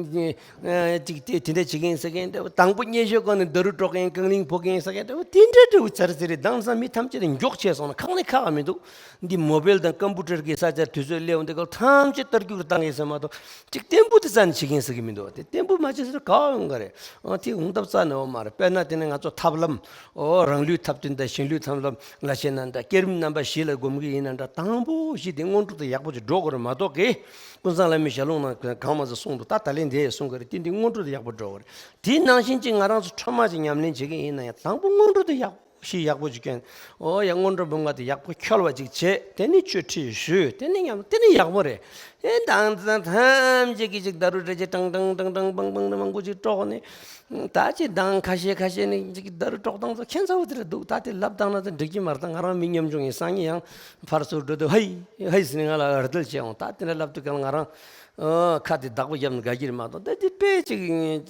ཅིག་དེ་དེ་འདྲ་བྱེད་ཀྱི་ཡིན་ཟེར་གི་ཡིན་འདྲ་བོ། དང་པོ་སྙན་ཞུ་ཁོ་ནས་ད་རུ་དཀྲོག་གི་ཡིན། རྐང་གླིང་ཕོག་གི་ཡིན་ཟེར་གི་ཡིན་འདྲ་བོ། དེ་འདྲ་འདྲ་བོ་ཚར་ཚར་རེད། དེང་སང་མི་ཐམས་ཅད་ལ་མགྱོགས་ཆེ་སོང་ན་ཁག་ནས་ཁག་ག་མི་འདུག་འདི་མོ་བེལ་དང་ཀམ་པུ་ཊར་གྱི་ས་ཆར་དུས་ཚོད་སླེབས་འོང་དུས་སྐབས་ཐམས་ཅད་བསྟར་རྒྱུག་བཏང་གི་ཡིན་ཟེར་མ་གཏོགས་ཅིག་བརྟན་པོ་དེ་རྩ་ནས་བྱེད་ཀྱི་ཡིན་ཟེར་གི་མི་འདུག་དེ་བརྟན་པོ་མ་བྱེད་ཟེར་ག་ཡོང་ག་རེད། ཨ་དེ་འོང་ཐབས་རྩ་ནས་ཡོད་མ་རེད། དཔེར་ན་དེ་ནས་ང་ཚོ་ཐབས་ལམ། ཨོ་རང་ལུས་ཐབས་དོན་དང་གཞན་ལུས་ཐབས་ལམ་ལ་བྱེད་ན་འདྲ། བསྐྱེད་རིམ་རྣམ་པ་བཞི་ལ་སྒོམ་གྱི་ཡིན་ན་འདྲ། དང་པོ་བཞི་དེ་སྔོན་འགྲོ་དེ་ཡག་པོ་ཅིག་འགྲོ་དགོས་རེད་མ་གཏོགས་གི། ཀུན་བཟང་བླ་མའི་ཞལ་ལུང་ནང་གང་མང་ཙམ་གསུངས་འདུག་ད་ད་ལན་འདི་ཡང་གསུང་གི་རེད། དེ་འདི་སྔོན་འགྲོ་དེ་ཡག་པོ་འགྲོ་དགོས་རེད། དེ་ནང་བཞིན་ཅིག་ང་རང་ཚོ་འཕྲོ་མ་ཅིག་ཉམས་ལེན་བྱེད་ཀྱི་ཡིན་ན་ཡང་དང་པོ་སྔོན་འགྲོ་དེ་ཡག་པོ་ཞིག་ཡག་པོ་ཅིག་བསྐྱོན། ཨོ་ཡ་སྔོན་འགྲོ་འབུམ་ལྔ་དེ་ཡག་པོ་འཁྱོལ་བ་ཅིག་བྱས། དེ་ནས་གཅོད་ཁྲིད་ཞུས། དེ་ནས་ཉམས་དེ་ནས་ཡག་པོ་རེད། ཨེ་དང་དང་ཐམས་ཅད་ཀྱིས་ཅིག་ད་རུ་འདྲ་ཅིག་ཀྲང་ཀྲང་ཀྲང་ཀྲང་པང་པང་ནས་མང་པོ་ཅིག་དཀྲོགས་ནས། ད་ཅིག་དང་ཁ་ཤས་ཁ་ཤས་ནས་ཅིག་ད་རུ་དཀྲོགས་སྟངས་ཚོ་ཁྱད་མཚར་པོ་དེ་འདྲ་འདུག་ད་དེ་ལབ་བཏང་ན་ད་འགྲིག་གི་མ་རེད། ད་ང་རང་མི་ཉམ་ཆུང་ཡིན། སང་ཉིན་ཡང་ཕར་ཚུར་འགྲོ་དུས་ཧའི་ཧའི་ཟེར་ནས་ང་ལ་ར་སྤྲོད་བྱས་འོང་། ད་དེ་འདྲ་ལབ་དུས་གང་ང་རང་ཨ་ཁ་དེ་བདག་པོ་བརྒྱབ་ནས་དགའ་གི་རེད་མ་གཏོགས། ད་དེ་དཔེ་ཅིག་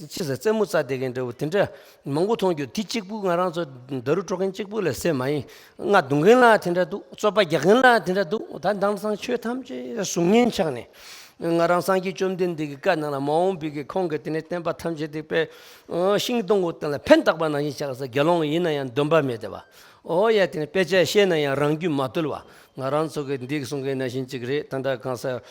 ཅི་ཟེར་རྩེད་མོ་རྩེ་བསྡད་མཁན་འདྲ་བོ་དེ་འདྲ་མང་པོ་མཐོང་རྒྱུ་དེ་གཅིག་པུ། ང་རང་ཚོ་ད་རུ་དཀྲོག་མཁན་གཅིག་པུ་ལས་ཟེར་མ་ཡིན། རྔ་རྡུང་མཁན་ལ་དེ་འདྲ་འདུག་རྩོད་པ་རྒྱག་མཁན་ལ་དེ་འདྲ་འདུག་ད་དེང་སང་ཆོས་ཐམས་ཅད་གཟུགས་བརྙན་ཆགས་ནས། ང་རང་སངས་རྒྱས་བཅོམ་ལྡན་འདས་ཀྱི་བཀའ་ནང་ལ་མ་འོངས་པའི་གི་ཁོང་གི་དེ་ནས་བསྟན་པ་ཐམས་ཅད་དེ་དཔེ་ཤིང་སྡོང་པོ་སྟེང་ལ་ཕན་བཏགས་པ་ནང་བཞིན་ཆགས་ས། དགེ་སློང་ཡིན་ན་ཡང་འདོན་པ་མེད་བསྡད་པ། ཨོ་ཡ་དེ་ནས་དཔེ་ཆ་བཤད་ན་ཡང་རང་རྒྱུད་མ་དུལ་བ། ང་རང་ཚོ་གི་འདི་གསུང་མཁན་ནང་བཞིན་ཅིག་རེད། ད་ལྟ་གང་ཟེར།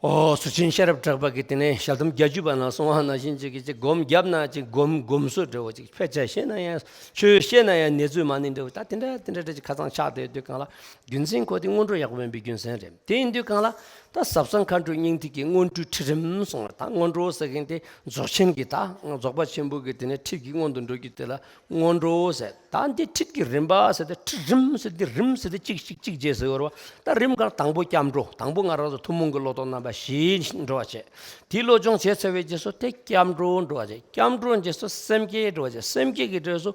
ཨོ་ཟུར་ཆེན་ཤེས་རབ་གྲགས་པ་གི་དེ་ནས་ཞལ་ཏམ་བརྒྱད་ཅུ་པ་ནང་གསུང་བ་ནང་བཞིན་ཅིག་གི་ཅིག་སྒོམ་བརྒྱབ་ན་ཅིག་སྒོམ་སྒོམ་སོ་འདྲ་བོ་ཅིག་ཕལ་ཆེར་བཤད་ན་ཡང་ཆོས་བཤད་ན་ཡང་ནེ་ཙོའི་མ་ཎི་འདྲ་བོ། ད་དེ་འདྲ་དེ་འདྲ་འདྲ་ཅིག་ཁ་ཚང་ཆགས་བསྡད་དུས་གང་ལ་རྒྱུ་མཚན་ཁོ་དེ་སྔོན་འགྲོ་ཡག་པོ་མིན་པའི་རྒྱུ་མཚན་རེད། དེ་ཡིན་དུས་གང་ལ་ད་ཟབ་གསང་མཁའ་འགྲོའི་སྙིང་ཐིག་གི་སྔོན་འགྲོའི་ཁྲིད་རིམ་གསུངས་ལ། ད་སྔོན་འགྲོ་ཟེར་མཁན་དེ་རྫོགས་ཆེན་གྱི་ད་རྫོགས་པ་ཆེན་པོ་གི་དེ་ནས་ཁྲིད་ཀྱི་སྔོན་དུ་འགྲོ་རྒྱུ་དེ་ལ་སྔོན་འགྲོ་ཟེར། ད་འདི་ཁྲིད་ཀྱི་རིམ་པ་ཟེར་ཏེ་ཁྲིད་རིམ་ཟེར་ཏེ་རིམ་ཟེར་ཏེ་གཅིག་གཅིག་གཅིག་བྱས་ཟེར་བ་རེད་བ། ད་རིམ་གང་དང་པོ་སྐྱབས་འགྲོ། དང་པོ་ང་རང་ཚོ་ཐུན་མོང་གི་བློ་ལྡོག་རྣམ་པ་བཞི་འགྲོ་བ་བྱས། དེའི་བློ་སྦྱོང་བྱས་ཚར་བའི་རྗེས་སུ་དེ་སྐྱབས་འགྲོ་འགྲོ་བ་བྱས། སྐྱབས་འགྲོ་རྗེས་སུ་སེམས་བསྐྱེད་འགྲོ་བ་བྱས། སེམས་བསྐྱེད་ཀྱི་རྗེས་སུ་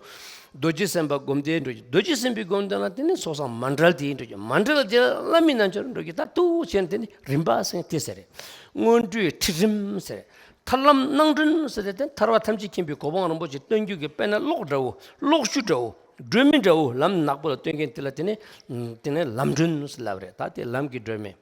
རྡོ་རྗེ་སེམས་དཔའ་སྒོམ་བཟླས་འགྲོ་བྱས། རྡོ་རྗེ་སེམས་དཔའི་སྒོམ་བཟླས་ལ་དེ་ནས་ཚོགས་བསགས་མཎྜལ་དེ་འགྲོ་བྱས། མཎྜལ་དེ་བླ་མའི་རྣལ་འབྱོར་འགྲོ་བྱས། ད་འདུག་བྱས་ནས་དེ་ནས་རིམ་པ་ཟེར་དེ་ཟེར་རེད། སྔོན་འགྲོའི་ཁྲིད་རིམ་ཟེར། ཐར་ལམ་སྣང་སྒྲོན་ཟེར་ཏེ་ཐར་པ་ཐམས་ཅད་མཁྱེན་པའི་གོ་འཕང་རིན་པོ་ཆེ་སྟོན་རྒྱུ་གི་དཔེར་ན་གློག་འདྲ་བོ། གློག་ཆུ་འདྲ་བོ། སྒྲོན་མེ་འདྲ་བོ། ལམ་ནག་པོ་ལ་སྟོན་མཁན་དེ་ལ་དེ་ནས་དེ་ནས་ལམ་སྒྲོན་ཟེར་ལབ་རེད། ད་དེ་ལམ་གྱི་སྒྲོན་མེ།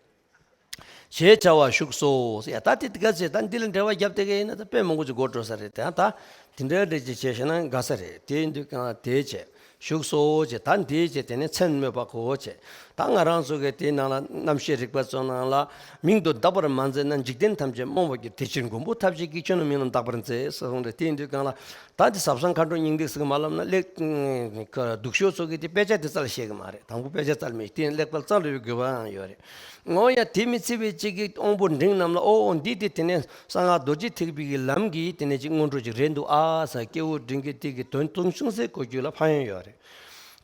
ཞེས་བྱ་བ་བཞུགས་སོ་ཟེར་ཡ། ད་དེ་ག་ཚོད་ད་འདི་ལ་འགྲེལ་བ་བརྒྱབ་བསྡད་མཁན་ཡིན་ན་ད་དཔེ་མང་པོ་ཅིག་འགོར་འགྲོ་ས་རེད། ད་ད་དེ་འདྲ་འདྲ་ཅིག་བྱས་ཤེ་ན་དགའ་ས་རེད། དེ་ཡིན་དུས་གང་དེ་བྱས། བཞུགས་སོ་ཅེས། ད་འདིའི་ཅེས་དེ་ནི་མཚན་སྨོས་པ་གོ་ཅེས། ད་ང་རང་ཚོ་གི་དེའི་ནང་ལ་རྣམ་བཤད་རིག་པ་ཚོ་ནང་ལ། མིང་དུ་བདག་པར་མ་མཛད་ན། འཇིག་རྟེན་ཐམས་ཅད་རྨོངས་པར་འགྱུར། དེ་ཕྱིར་མགོན་པོ་ཐབས་མཁས་ཀྱིས། ཁྱོད་ནི་མི་རྣམས་དག་པར་མཛད་ཟེར་གསུངས་རེད། དེ་ཡིན་དུས་གང་ལ། ད་འདི་ཟབ་གསང་མཁའ་འགྲོ་སྙིང་ཐིག་ཟེར་གི་མ་ལབ་ན་ལེགས། སྡུག་ཤོས་ཚོ་གིས་དེ་དཔེ་ཆ་དེ་རྩ་ལ་ཤེས་གི་མ་རེད། དང་པོ་དཔེ་ཆ་རྩ་ལ་མེད། དེ་ཡིན་ལེགས་པར་རྩ་ལ་ཡོད་དགོས་པའང་ཡོད་རེད། འོ་ཡ། དེ་མི་ཚེ་བའི་གཅིག་གི་དབང་པོ་འབྲིང་རྣམས་ལ། ཨོ་ཨོ། འདི་དེ་དེ་ནས་གསང་སྔགས་རྡོ་རྗེ་ཐེག་པའི་གི་ལམ་གྱི་དེ་ནས་ཅིག་སྔོན་འགྲོ་ཅིག་རེད་འདུག་ཨ་ཟེར། སྐྱེ་བོ་འབྲིང་གིས་དེ་གི་དོན་མཐོང་ཆུང་ཟད་གོ་རྒྱུ་ལ་ཕན་ཡོན་ཡོད་རེད།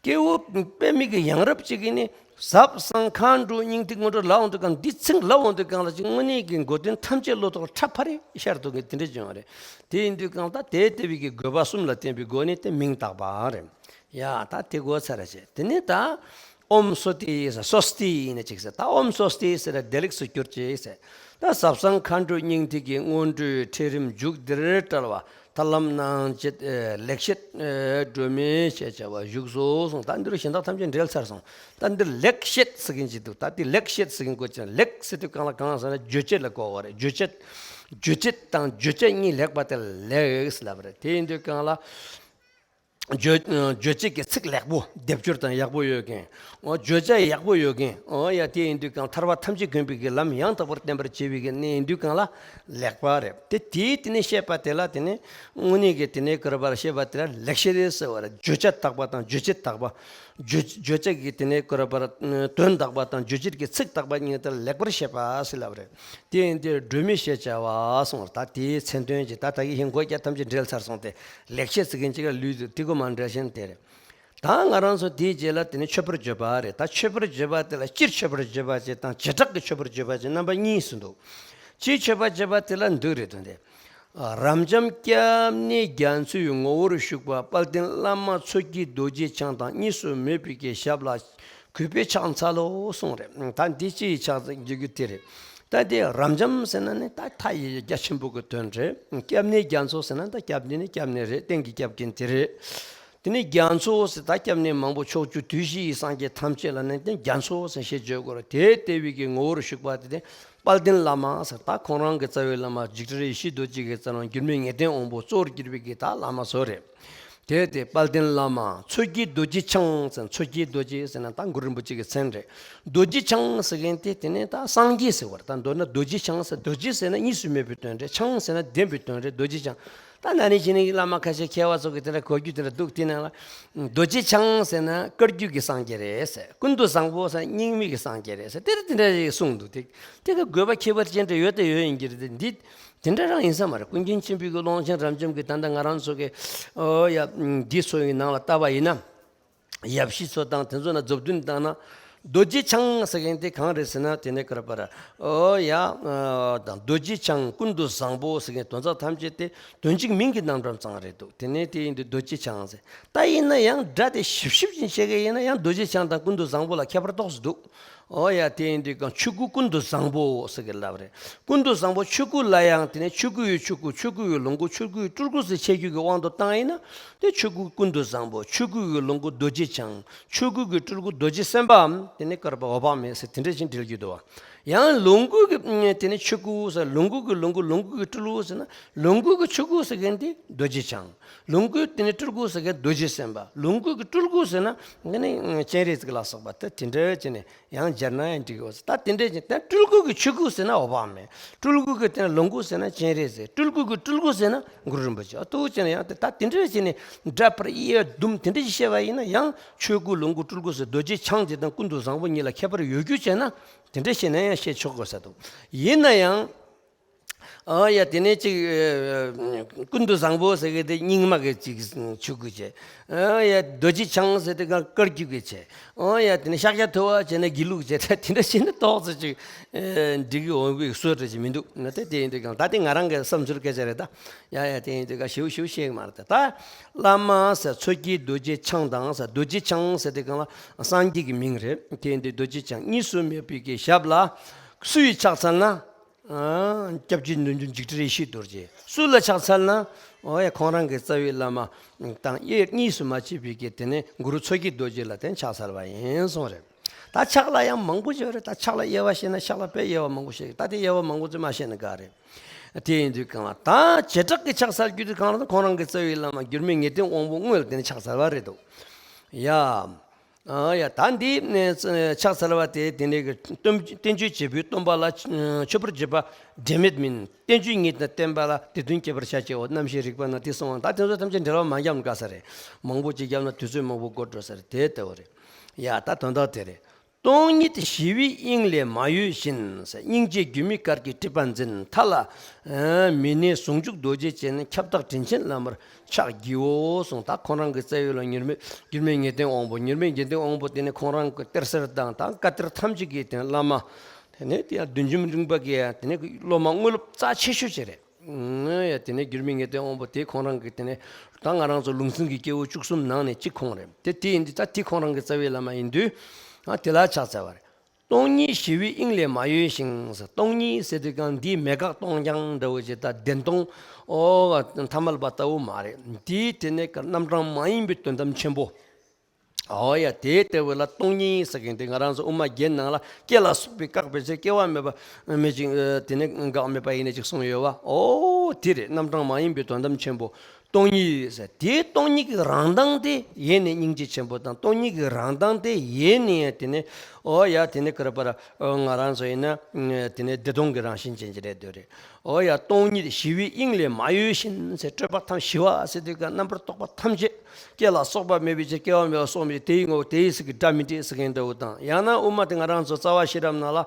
སྐྱེ་བོ་དཔེ་མི་གི་ཡང་རབས་གཅིག་གིས་ནི་ཟབ་གསང་མཁའ་འགྲོ་སྙིང་ཐིག་སྔོན་འགྲོ་ལབ་འོང་དུས་གང་། འདི་ཚིག་ལབ་འོང་དུས་གང་ལ་ཅིག་དངོས་གནས་ཀྱི་མགོ་དོན་ཐམས་ཅད་བློ་ཐོག་ཁྲ་ཕ་རེ་ཤར་འདུག་གི་དེ་འདྲ་བྱུང་བ་རེད། དེ་ཡིན་དུས་གང་ད་དེ་ལྟ་བུའི་གི་དགོས་པ་གསུམ་ལ་བརྟེན་པའི་སྒོ་ནས་དེ་མིང་བཏགས་པ་རེད། ཡ། ད་དེ་གོ་ཚར་རེད་ཅེས། དེ་ནས་ད་ཨོཾ་སྭ་སྟི་ཟེར། སྭ་སྟི་ཡིན་ན་ཅིག་ཟེར། ད་ཨོཾ་སྭ་སྟི་ཟེར་ན་བདེ་ལེགས་སུ་གྱུར་ཅིག་ཟེར། ད་ཟབ་གསང་མཁའ་འགྲོ་སྙིང་ཐིག་གི་སྔོན་འགྲོའི་ཁྲིད་རིམ་མཇུག་འདིར་བཀྲལ་བ། ཐར་ལམ་སྣང་བྱེད་ལེགས་བཤད་སྒྲོན་མེ་ཞེས་བྱ་བ་བཞུགས་སོ་གསུངས། ད་འདིར་གཞན་དག་ཐམས་ཅད་འགྲེལ་ཚར་སོང་། ད་འདིར་ལེགས་བཤད་ཟེར་མཁན་ཅིག་འདུག་ད་འདི་ལེགས་བཤད་ཟེར་མཁན་གོ་ཅན། ལེགས་ཟེར་དུས་གང་ལ་གང་ཟེར་ན་རྗོད་བྱེད་ལ་གོ་བ་རེད། རྗོད་བྱེད། རྗོད་བྱེད་དང་རྗོད་བྱ་གཉིས་ལེགས་པ་དེ་ལ་ལེགས་ལབ་རེད། དེ་ཡིན་དུས་གང་ལ། རྗོད་རྗོད་བྱེད་ཀྱི་ཚིག་ལེགས་པོ། སྡེབ་སྦྱོར་དང་ཡག་པོ་ཡོད་མཁན། འོ། བརྗོད་བྱ་ཡག་པོ་ཡོད་མཁན། འོ་ཡ། དེ་ཡིན་དུས་གང་ཐར་པ་ཐམས་ཅད་མགོན་པོའི་གི་ལམ་ཡང་དག་པར་བསྟན་པར་བྱེད་པའི་གི་གནས་ཡིན་དུས་གང་ལ་ལེགས་པ་རེད། དེ་དེའི་དེ་ནས་བཤད་པ་དེ་ལ་དེ་ནས་དངོས་གནས་ཀྱི་དེ་ནས་གོ་རིམ་པར་བཤད་པ་དེ་ལ་ལེགས་བཤད་རེད་ཟེར་བ་རེད། བརྗོད་བྱ་དག་པ་དང་རྗོད་བྱེད་དག་པ། རྗོད་རྗོད་བྱ་གི་དེ་ནས་གོ་རིམ་པར་དོན་དག་པ་དང་རྗོད་བྱེད་ཀྱི་ཚིག་དག་པ་གཉིས་དེ་ལ་ལེགས་པར་བཤད་པ་ཟེར་ལབ་རེད། དེ་ཡིན་དུས་སྒྲོན་མེ་ཞེས་བྱ་བ་གསུངས་པ་རེད། ད་དེའི་མཚན་དོན་གྱི་ད་ད་གི་ཧིང་གོ་རྒྱ་ཐམས་ཅད་འགྲེལ་ཚར་སོང་སྟེ། ལེགས་བཤད་ཟེར་མཁན་ཅིག་ལ་ལུས་འདུག་དེ་གོ་མ་འདྲ་ཞིང་དེ་རེད། ད་ང་རང་ཚོ་དེའི་རྗེས་ལ་དེ་ནི་མཆོད་པར་བརྗོད་པ་རེད། ད་མཆོད་པར་བརྗོད་པ་དེ་ལ་སྤྱིར་མཆོད་པར་བརྗོད་པ་ཅེས་དང་བྱེ་བྲག་གི་མཆོད་པར་བརྗོད་པ་ཅེས་རྣམ་པ་གཉིས་སུ་འདུག་སྤྱིར་མཆོད་པར་བརྗོད་པ་དེ་ལ་འདུག་རེད་དོན་དེ། རབ་འབྱམས་སྐྱབས་གནས་རྒྱ་མཚོའི་ངོ་བོར་བཞུགས་པ། དཔལ་ལྡན་བླ་མ་མཚོ་སྐྱེས་རྡོ་རྗེ་འཆང་དང་། གཉིས་སུ་མེད་པའི་གི་ཞབས་ལ་གུས་པས་ཕྱག་འཚལ་ལོ་གསུངས་རེད། ད་འདི་སྤྱི་ཡི་ཕྱག་འཚལ་རྒྱུ་རྒྱུ་དེ་རེད། ད་དེ་རབ་འབྱམས་ཟེར་ན་ནི་ད་མཐའ་ཡས་རྒྱ་ཆེན་པོ་གི་དོན་རེད། སྐྱབས་གནས་རྒྱ་མཚོ་ཟེར་ན་ད་སྐྱབས་གནས་ནི་སྐྱབས་གནས་རེད། གཏན་གྱི་སྐྱབས་མཁན་དེ་རེད། དེ་ནས་རྒྱ་མཚོ་ཟེར་ད་སྐྱབས་གནས་མང་པོ་ཕྱོགས་བཅུ་དུས་བཞི་ཡི་སངས་རྒྱས་ཐམས་ཅད་ལ་ནི་དེ་རྒྱ་མཚོ་ཟེར་ཞེས་བརྗོད་དགོས་རེད། དེ་ལྟ་བུའི་གི་ངོ་བོར་བཞུགས་པ་དེ་དེ་དཔལ་ལྡན་བླ་མ་ཟེར། ད་ཁོང་རང་གི་རྩ་བའི་བླ་མ་འཇིགས་བྲལ་ཡེ་ཤེས་རྡོ་རྗེ་གི་རྩ་ནང་འགྱུར་མེད་ངེས་དོན་དབང་པོ་གཙོ་བོར་གྱུར་པའི་གི་ད་བླ་མ་ཚོ་རེད། དེ་དེ་དཔལ་ལྡན་བླ་མ་མཚོ་སྐྱེས་རྡོ་རྗེ་འཆང་ཟེར། མཚོ་སྐྱེས་རྡོ་རྗེ་ཟེར་ན་ད་གུ་རུ་རིན་པོ་ཆེ་གི་མཚན་རེད། རྡོ་རྗེ་འཆང་ཟེར་མཁན་དེ་དེ་ནས་ད་སངས་རྒྱས་ཟེར་བ་རེད། ད་མདོར་ན་རྡོ་རྗེ་འཆང་ཟེར། རྡོ་རྗེ་ཟེར་ན་གཉིས་སུ་མེད་པའི་དོན་རེད། འཆང་ཟེར་ན་ལྡན་པའི་དོན་རེད། རྡོ་རྗེ་འཆང་། ད་ན་ནིང་ཕྱི་ནང་གི་བླ་མ་ཁ་ཤས་མཁས་པ་ཚོ་གིས་དེ་འདྲ་གོ་རྒྱུ་དེ་འདྲ་འདུག་དེ་ནང་ལ། རྡོ་རྗེ་འཆང་ཟེར་ན་བཀའ་བརྒྱུད་ཀྱི་སངས་རྒྱས་རེད་ཟེར། ཀུན་ཏུ་བཟང་པོ་ཟེར་ན་རྙིང་མའི་གི་སངས་རྒྱས་རེད་ཟེར། དེ་རེད་དེ་འདྲ་ཞིག་གསུངས་འདུག་དེ་དེ་གི་དགོས་པ་ཁྱད་པར་ཅན་འདྲ་ཡོད་དེ་ཡོད་ཡིན་གྱི་རེད། འདི་དེ་འདྲ་རང་ཡིན་ས་མ་རེད། ཀུན་མཁྱེན་ཆེན་པོའི་གི་ཀློང་ཆེན་རབ་འབྱམས་ཀྱི་ད་ལྟ་ང་རང་ཚོ་གི་ཨོ་ཡ་འདི་ཚོ་ཡི་ནང་ལ་ལྟ་བ་ཡིན་ན། ཡབ་གཞིས་ཚོ་དང་དེ་ཚོ་ན་མཛུབ་སྟོན་བཏང་ན། རྡོ་རྗེ་འཆང་ཟེར་མཁན་དེ་གང་རེད་ཟེར་ན། དེ་ནས་ག་རེ་པར། ཨོ་ཡ། དང་རྡོ་རྗེ་འཆང་ཀུན་ཏུ་བཟང་པོ་ཟེར་མཁན་དོན་དག་ཐམས་ཅད་དེ་དོན་གཅིག་མིང་གི་རྣམ་གྲངས་ཙམ་རེད་འདུག་དེ་ནས་དེ་ཡིན་དུས་རྡོ་རྗེ་འཆང་ཟེར། ད་ཡིན་ན་ཡང་སྒྲ་དེ་ཞིབ་ཞིབ་ཅིག་བཤད་མཁན་ཡིན་ན་ཡང་རྡོ་རྗེ་འཆང་དང་ཀུན་ཏུ་བཟང་པོ་ལ་ཁྱད་པར་ཏོག་ཙམ་འདུག་ཨོ་ཡ། དེ་ཡིན་དུས་ཀྱང་ཆོས་སྐུ་ཀུན་ཏུ་བཟང་པོ་ཟེར་གི་ལབ་རེད། ཀུན་ཏུ་བཟང་པོ་ཆོས་སྐུ་ལ་ཡང་དེ་ནས་ཆོས་སྐུ་ཡི་ཆོས་སྐུ། ཆོས་སྐུ་ཡི་ལོངས་སྐུ། ཆོས་སྐུ་ཡི་སྤྲུལ་སྐུ་ཟེར་ཕྱེ་རྒྱུ་གི་དབང་དུ་བཏང་ཡིན་ན། དེ་ཆོས་སྐུ་ཀུན་ཏུ་བཟང་པོ། ཆོས་སྐུ་ཡི་ལོངས་སྐུ་རྡོ་རྗེ་འཆང་། ཆོས་སྐུ་གི་སྤྲུལ་སྐུ་རྡོ་རྗེ་སེམས་དཔའམ། དེ་ནས་ག་རེ་པར་འོད་དཔག་མེད་ཟེར་དེ་འདྲ་ཞིག་འགྲེལ་རྒྱུ་འདུག་བ། ཡང་ལོངས་སྐུ་གི་དེ་ནས་ཆོས་སྐུ་ཟེར། ལོངས་སྐུ་གི་ལོངས་སྐུ། ལོངས་སྐུ་གི་སྤྲུལ་སྐུ་ཟེར་ན། ལོངས་སྐུ་གི་ཆོས་སྐུ་ཟེར་མཁན་དེ་རྡོ་རྗེ་འཆང་། ལོངས་སྐུ་དེ་ནས་སྤྲུལ་སྐུ་ཟེར་མཁན་རྡོ་རྗེ་སེམས་དཔའ། ལོངས་སྐུ་གི་སྤྲུལ་སྐུ་ཟེར་ན་དེ་ནས་སྤྱན་རས་གཟིགས་ལ་སོགས་པ་དེ་དེ་འདྲ་བྱས་ནས། ཡང་སྦྱར་ན་ཡང་འགྲིག་གི་ཡོད། ད་དེ་འདྲས་ཀྱི་དེ་སྤྲུལ་སྐུ་གི་ཆོས་སྐུ་ཟེར་ན་འོད་དཔག་མེད། སྤྲུལ་སྐུ་གི་དེ་ལོངས་སྐུ་ཟེར་ན་སྤྱན་རས་གཟིགས། སྤྲུལ་སྐུ་གི་སྤྲུལ་སྐུ་ཟེར་ན་གུ་རུ་རིན་པོ་ཆེ། ཨ་ཏུ་ཅེ་ན་ཡང་དེ་ད་དེ་འདྲས་བྱས་ནས་སྒྲ་ཕར་དབྱེ་བ་བསྡུམས་དེ་འདྲས་ཀྱི་བཤད་པ་ཡིན་ན། ཡང་ཆོས་སྐུ་ལོངས་སྐུ་སྤྲུལ་སྐུ་ཟེར་རྡོ་རྗེ་འཆང་དེ་དང་ཀུན་ཏུ་བཟང་པོ་གཉིས་ལ་ཁྱད་པར་ཡོད་རྒྱུ་བྱས་ན། དེ་འདྲས་བཤད་ན་ཡང་བཤད་ཆོག་གོ་ས་འདུག་ཡིན་ན་ཡང་། ཨ་ཡ། དེ་ནས་ཅིག་ཀུན་ཏུ་བཟང་པོ་ཟེར་གི་དེ་རྙིང་མ་གི་ཅིག་ཆོས་སྐུ་བྱས། ཨ་ཡ། རྡོ་རྗེ་འཆང་ཟེར་དེ་ག་བཀའ་བརྒྱུད་ཀྱི་བྱས། ཨ་ཡ། དེ་ནས་ཤཱཀྱ་ཐུབ་པ་བྱས་ན་དགེ་ལུགས་བྱས། ད་དེ་འདྲ་བྱས་ན་ཏོག་ཙམ་ཅིག་འགྲིག་གི་འོང་གི་བཟོ་འདྲ་ཅིག་མི་འདུག་ན། དེ་དེ་ཡིན་དུས་ཀྱང་ད་དེ་ང་རང་གི་བསམ་ཚུལ་སྐད་ཆ་རེད་ད། ཡ་ཡ། དེ་ཡིན་དུས་ཀྱང་ཞིབ་ཞིབ་བཤད་གི་མ་རེད་ད། ད་བླ་མ་ཟེར་མཚོ་སྐྱེས་རྡོ་རྗེ་འཆང་དང་ཟེར། རྡོ་རྗེ་འཆང་ཟེར་དེ་གང་ལ་སངས་རྒྱས་ཀྱི་མིང་རེད། དེ་ཡིན་དུས་རྡོ་རྗེ་འཆང་གཉིས་སུ་མེད་པའི་གི་ཞབས་ལ་སུ་ཡིས་ཕྱག་འཚལ་ན། སྐྱབས་རྗེ་བདུད་འཇོམས་འཇིགས་བྲལ་ཡེ་ཤེས་རྡོ་རྗེ། སུ་ལ་ཕྱག་འཚལ་ན། འོ་ཡ། ཁོང་རང་གི་རྩ་བའི་བླ་མ་དང་དབྱེར་གཉིས་སུ་མ་ཕྱེ་བའི་གི་དེ་ནས་གུ་རུ་མཚོ་སྐྱེས་རྡོ་རྗེ་ལ་དེ་ཕྱག་འཚལ་བ་ཡིན་གསུངས་རེད། ད་ཕྱག་ལ་ཡང་མང་པོ་ཡོད་རེད། ད་ཕྱག་ལ་དབྱེ་བ་བཤད་ན་ཕྱག་ལ་དཔེ་དབྱེ་བ་མང་པོ་བཤད་ཀྱི། ད་དེ་དབྱེ་བ་མང་པོ་ཚོས་མ་བཤད་ན་དགའ་རེད། དེ་ཡིན་དུས་གང་ལ་ད་བྱེ་བྲག་གི་ཕྱག་འཚལ་རྒྱུ་དེ་གང་ལ་ཁོང་རང་གི་རྩ་བའི་བླ་མ་འགྱུར་མེད་ངེས་དོན་དབང་པོ་དངོས་ལ་དེ་ནས་ཕྱག་འཚལ་བ་རེད་འདུག་ཡ། ཨ་ཡ། ད་འདི་ནས་ཕྱག་འཚལ་བ་དེ་དེ་ནས་ཀྱི་བསྟན་བསྟན་བཅོས་བྱེད་པོའི་སྟོན་པ་ལ་མཆོད་པར་བརྗོད་པ་འབྲལ་མེད་མིན། བསྟན་བཅོས་ཉིད་དང་བསྟན་པ་ལ་དེ་དོན་བསྐྱེད་པར་བྱ་ཞེའོ། རྣམ་བཤད་རིགས་པ་ན་དེ་གསུངས་པ། ད་དེ་ཚོ་ཐམས་ཅད་འགྲེལ་བ་མ་བརྒྱབ་ན་དཀའ་ས་རེད། མང་པོ་ཅིག་བརྒྱབ་ན་དུས་ཚོད་མང་པོ་འགོར་འགྲོ་ས་རེད། དེ་ལྟ་བུ་རེད། ཡ། ད་དོན་དག་དེ་རེད། སྟོང་ཉིད་ཞི་བའི་དབྱིངས་ལས་མ་གཡོས་བཞིན། སྙིང་རྗེ་སྒྱུ་མའི་གར་གྱིས་སྲིད་པ་འཛིན། མཐའ་ལ་མི་གནས་ཟུང་འཇུག་རྡོ་རྗེ་ཅན། ཁྱབ་བདག་དྲིན་ཆེན་བླ་མར་ཕྱག་བགྱིའོ་གསུངས། ད་ཁོང་རང་གི་རྩ་བའི་ལ་མྱུར་མེད་མྱུར་མེད་ངེས་དོན་དབང་པོ། མྱུར་མེད་ངེས་དོན་དབང་པོ་དེ་ནི་ཁོང་རང་གི་གཏེར་གསར་དང་ད་བཀའ་གཏེར་ཐམས་ཅད་ཀྱི་དེ་བླ་མ། དེ་ནས་དེ་ཡང་བདུད་འཇོམས་རིམ་པ་གི་དེ་ནས་སློབ་མ་དངོས་སློབ་རྩ་ཆེ་ཤོས་ཅིག་རེད། ཡ། དེ་ནས་སྒྱུ་མའི་ངེས་དོན་དབང་པོ་དེ་ཁོང་རང་གི་དེ་ནས་ད་ང་རང་ཚོ་ལུང་ཚན་གྱི་སྐྱེས་བུ་བཅུ་གསུམ་ནང་ནས་གཅིག་ཁོང་རེད། དེ་དེ་ཡིན་དུས་ད་དེ་ཁོང་རང་གི་རྩ་བའི་བླ་མ་ཡིན་དུས། ཨ། དེ་ལ་ཕྱག་འཚལ་བ་རེད། སྟོང་ཉིད་ཞི་བའི་དབྱིངས་ལས་མ་གཡོས་ཤིང་། སྟོང་ཉིད་ཟེར་དུས་གང་འདིའི་མེད་དགག་སྟོང་རྐྱང་འདྲ་བོ་ཞིག་ད་བདེན་སྟོང་། ཨོ། ཐ་མལ་པ་ལྟ་བུ་མ་རེད། འདིའི་དེ་ནས་རྣམ་གྲངས་མ་ཡིན་པའི་དོན་དམ་ཆེན་པོ། ཨོ་ཡ། དེ་ལྟ་བུ་ལ་སྟོང་ཉིད་ཟེར་མཁན་དེ་ང་རང་ཚོ་དབུ་མ་བརྒྱད་ནང་ལ་སྐྱེ་ལ་སོགས་པས་བཀག་པའི་ཕྱིར། སྐྱེ་བ་མེད་པ་མེད་ཅིང་། དེ་ནས་འགག་མེད་པ་ཡིན་ནས་ཅིག་གསུངས་ཡོད་པ། ཨོ་དེ་རེད། རྣམ་གྲངས་མ་ཡིན་པའི་དོན་དམ་ཆེན་པོ། སྟོང་ཉིད་ཟེར། དེའི་སྟོང་ཉིད་ཀྱི་རང་མདངས་དེ་ཡེ་ནས་སྙིང་རྗེ་ཆེན་པོ་དང་། སྟོང་ཉིད་ཀྱི་རང་མདངས་དེ་ཡེ་ནས་དེ་ནས། ཨོ་ཡ། དེ་ནས་ག་རེ་ཟེར། ང་རང་ཚོ་ཡིན་ན་དེ་ནས་བདེ་སྟོང་གི་རང་བཞིན་ཅན་ཅིག་རེད་འདོད་རེད། ཨོ་ཡ། སྟོང་ཉིད་ཞི་བའི་དབྱིངས་ལས་མ་གཡོས་བཞིན་ཟེར། སྤྲོས་པ་ཐམས་ཞི་བ་ཟེར་དུས་ཀྱང་རྣམ་པར་རྟོག་པ་ཐམས་ཅད། སྐྱེ་ལ་སོགས་པ་མེད་པའི་ཕྱིར། སྐྱེ་བ་མེད་པ་སོགས་མེད་ཅིང་། དེ་ཡི་ངོ་བོ་དེ་ཡི་ཚིག་གི་སྒྲ་མི་འདྲེས་ཟེར་མཁན་འདྲ་བོ་དང་། ཡང་ན་དབུ་མ་དེ་ང་རང་ཚོ་རྩ་བ་ཤེས་རབ་ནང་ལ།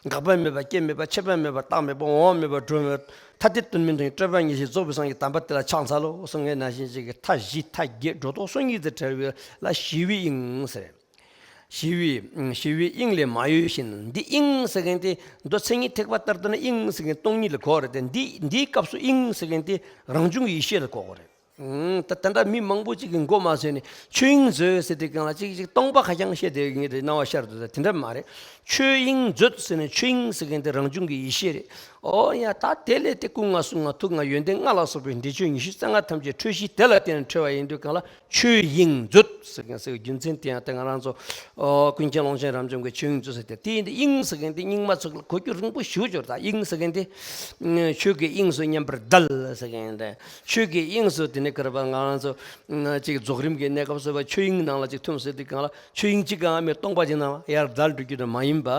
འགག་པ་མེད་པ། སྐྱེ་མེད་པ། འཆི་བ་མེད་པ། རྟག་མེད་པ། འོང་བ་མེད་པ། འགྲོ་བ་མེད་པ། ཐ་དད་དོན་མིན་དང་སྤྲོས་པ་ཉིད་བཞི་རྫོགས་པའི་སངས་རྒྱས་དམ་པ་དེ་ལ་ཕྱག་འཚལ་ལོ་གསུང་མཁན་ནང་བཞིན་ཅིག་གི་མཐའ་བཞི་མཐའ་བརྒྱད་སྒྲོ་འདོགས་སོ་གཉིས་དེ་བྲལ་བའི་ལ་ཞི་བའི་དབྱིངས་ཟེར། ཞི་བའི་ཞི་བའི་དབྱིངས་ལས་མ་གཡོས་བཞིན། འདི་དབྱིངས་ཟེར་མཁན་དེ་མདོ་མཚན་ཉིད་ཐེག་པ་ལྟར་བསྡུ་ན་དབྱིངས་ཟེར་མཁན་སྟོང་ཉིད་ལ་གོ་རེད་དེ། འདི་འདིའི་སྐབས་སུ་དབྱིངས་ཟེར་མཁན་དེ་རང་བྱུང་གི་ཡེ་ཤེས་ལ་གོ་དགོས་རེད། ཨང་། ད་ད་ལྟ་མི་མང་པོ་ཅིག་གིས་མགོ་མ་ཚོས་ནས་ཆོས་དབྱིངས་མཛོད་ཟེར་དུས་གང་ལ་ཅིག་ཅིག་སྟོང་པ་ཁ་རྐྱང་བཤད་བསྡད་ཡོད་ངེས་རེད། སྣང་བ་ཤར་འདུག་ད་དེ་འདྲ་མ་རེད། ཆོས་དབྱིངས་མཛོད་ཟེར་ནས་ཆོས་དབྱིངས་ཟེར་མཁན་དེ་རང་བྱུང་གི་ཡེ་ཤེས་རེད། ཨོ་ཡ། ད་དེ་ལས་དེ་སྐུ་ལྔ་གསུང་ལྔ་ཐུགས་ལྔ་ཡོན་ཏན་ལྔ་ལ་སོགས་པའི་འབྲས་ཆོས་ཉི་ཤུ་རྩ་ལྔ་ཐམས་ཅད་འཕྲོད་གཞི་དེ་ལ་བརྟེན་ནས་འཕྲོས་པ་ཡིན་དུས་གང་ལ། ཆོས་དབྱིངས་མཛོད་ཟེར་མཁན་ཟེར་བའི་རྒྱུ་མཚན་དེ་ཡང་དེ་ང་རང་ཚོ། ཨོ། ཀུན་མཁྱེན་ཀློང་ཆེན་རབ་འབྱམས་ཀྱི་ཆོས་དབྱིངས་མཛོད་ཟེར་དེ། དེ་ཡིན་དུས་དབྱིངས་ཟེར་མཁན་དེ་རྙིང་མ་ཚོ་གོ་རྒྱུ་རིང་པོ་ཞེ་པོ་ཅིག་ཡོད་རེད། ད་དབྱིངས་ཟེར་མཁན་དེ། ཆོས་ཀྱི་དབྱིངས་སུ་མཉམ་པར་བརྡལ་ཟེར་མཁན་དེ། ཆོས་ཀྱི་དབྱིངས་སུ་དེ་ནས་ག་རེ་ཟེར། ང་རང་ཚོ་ཅིག་རྫོགས་རིམ་གྱི་གནས་སྐབས་སུ་བ་ཆོས་དབྱིངས་ནང་ལ་ཅིག་ཐིམ་ཟེར་དུས་གང་ལ་ཆོས་དབྱིངས་གཅིག་གང་མེད་སྟོང་པ་ཅིག་ནང་ལ་ཡར་བརྡལ་འགྲོ་རྒྱུ་དེ་མ་ཡིན་པ།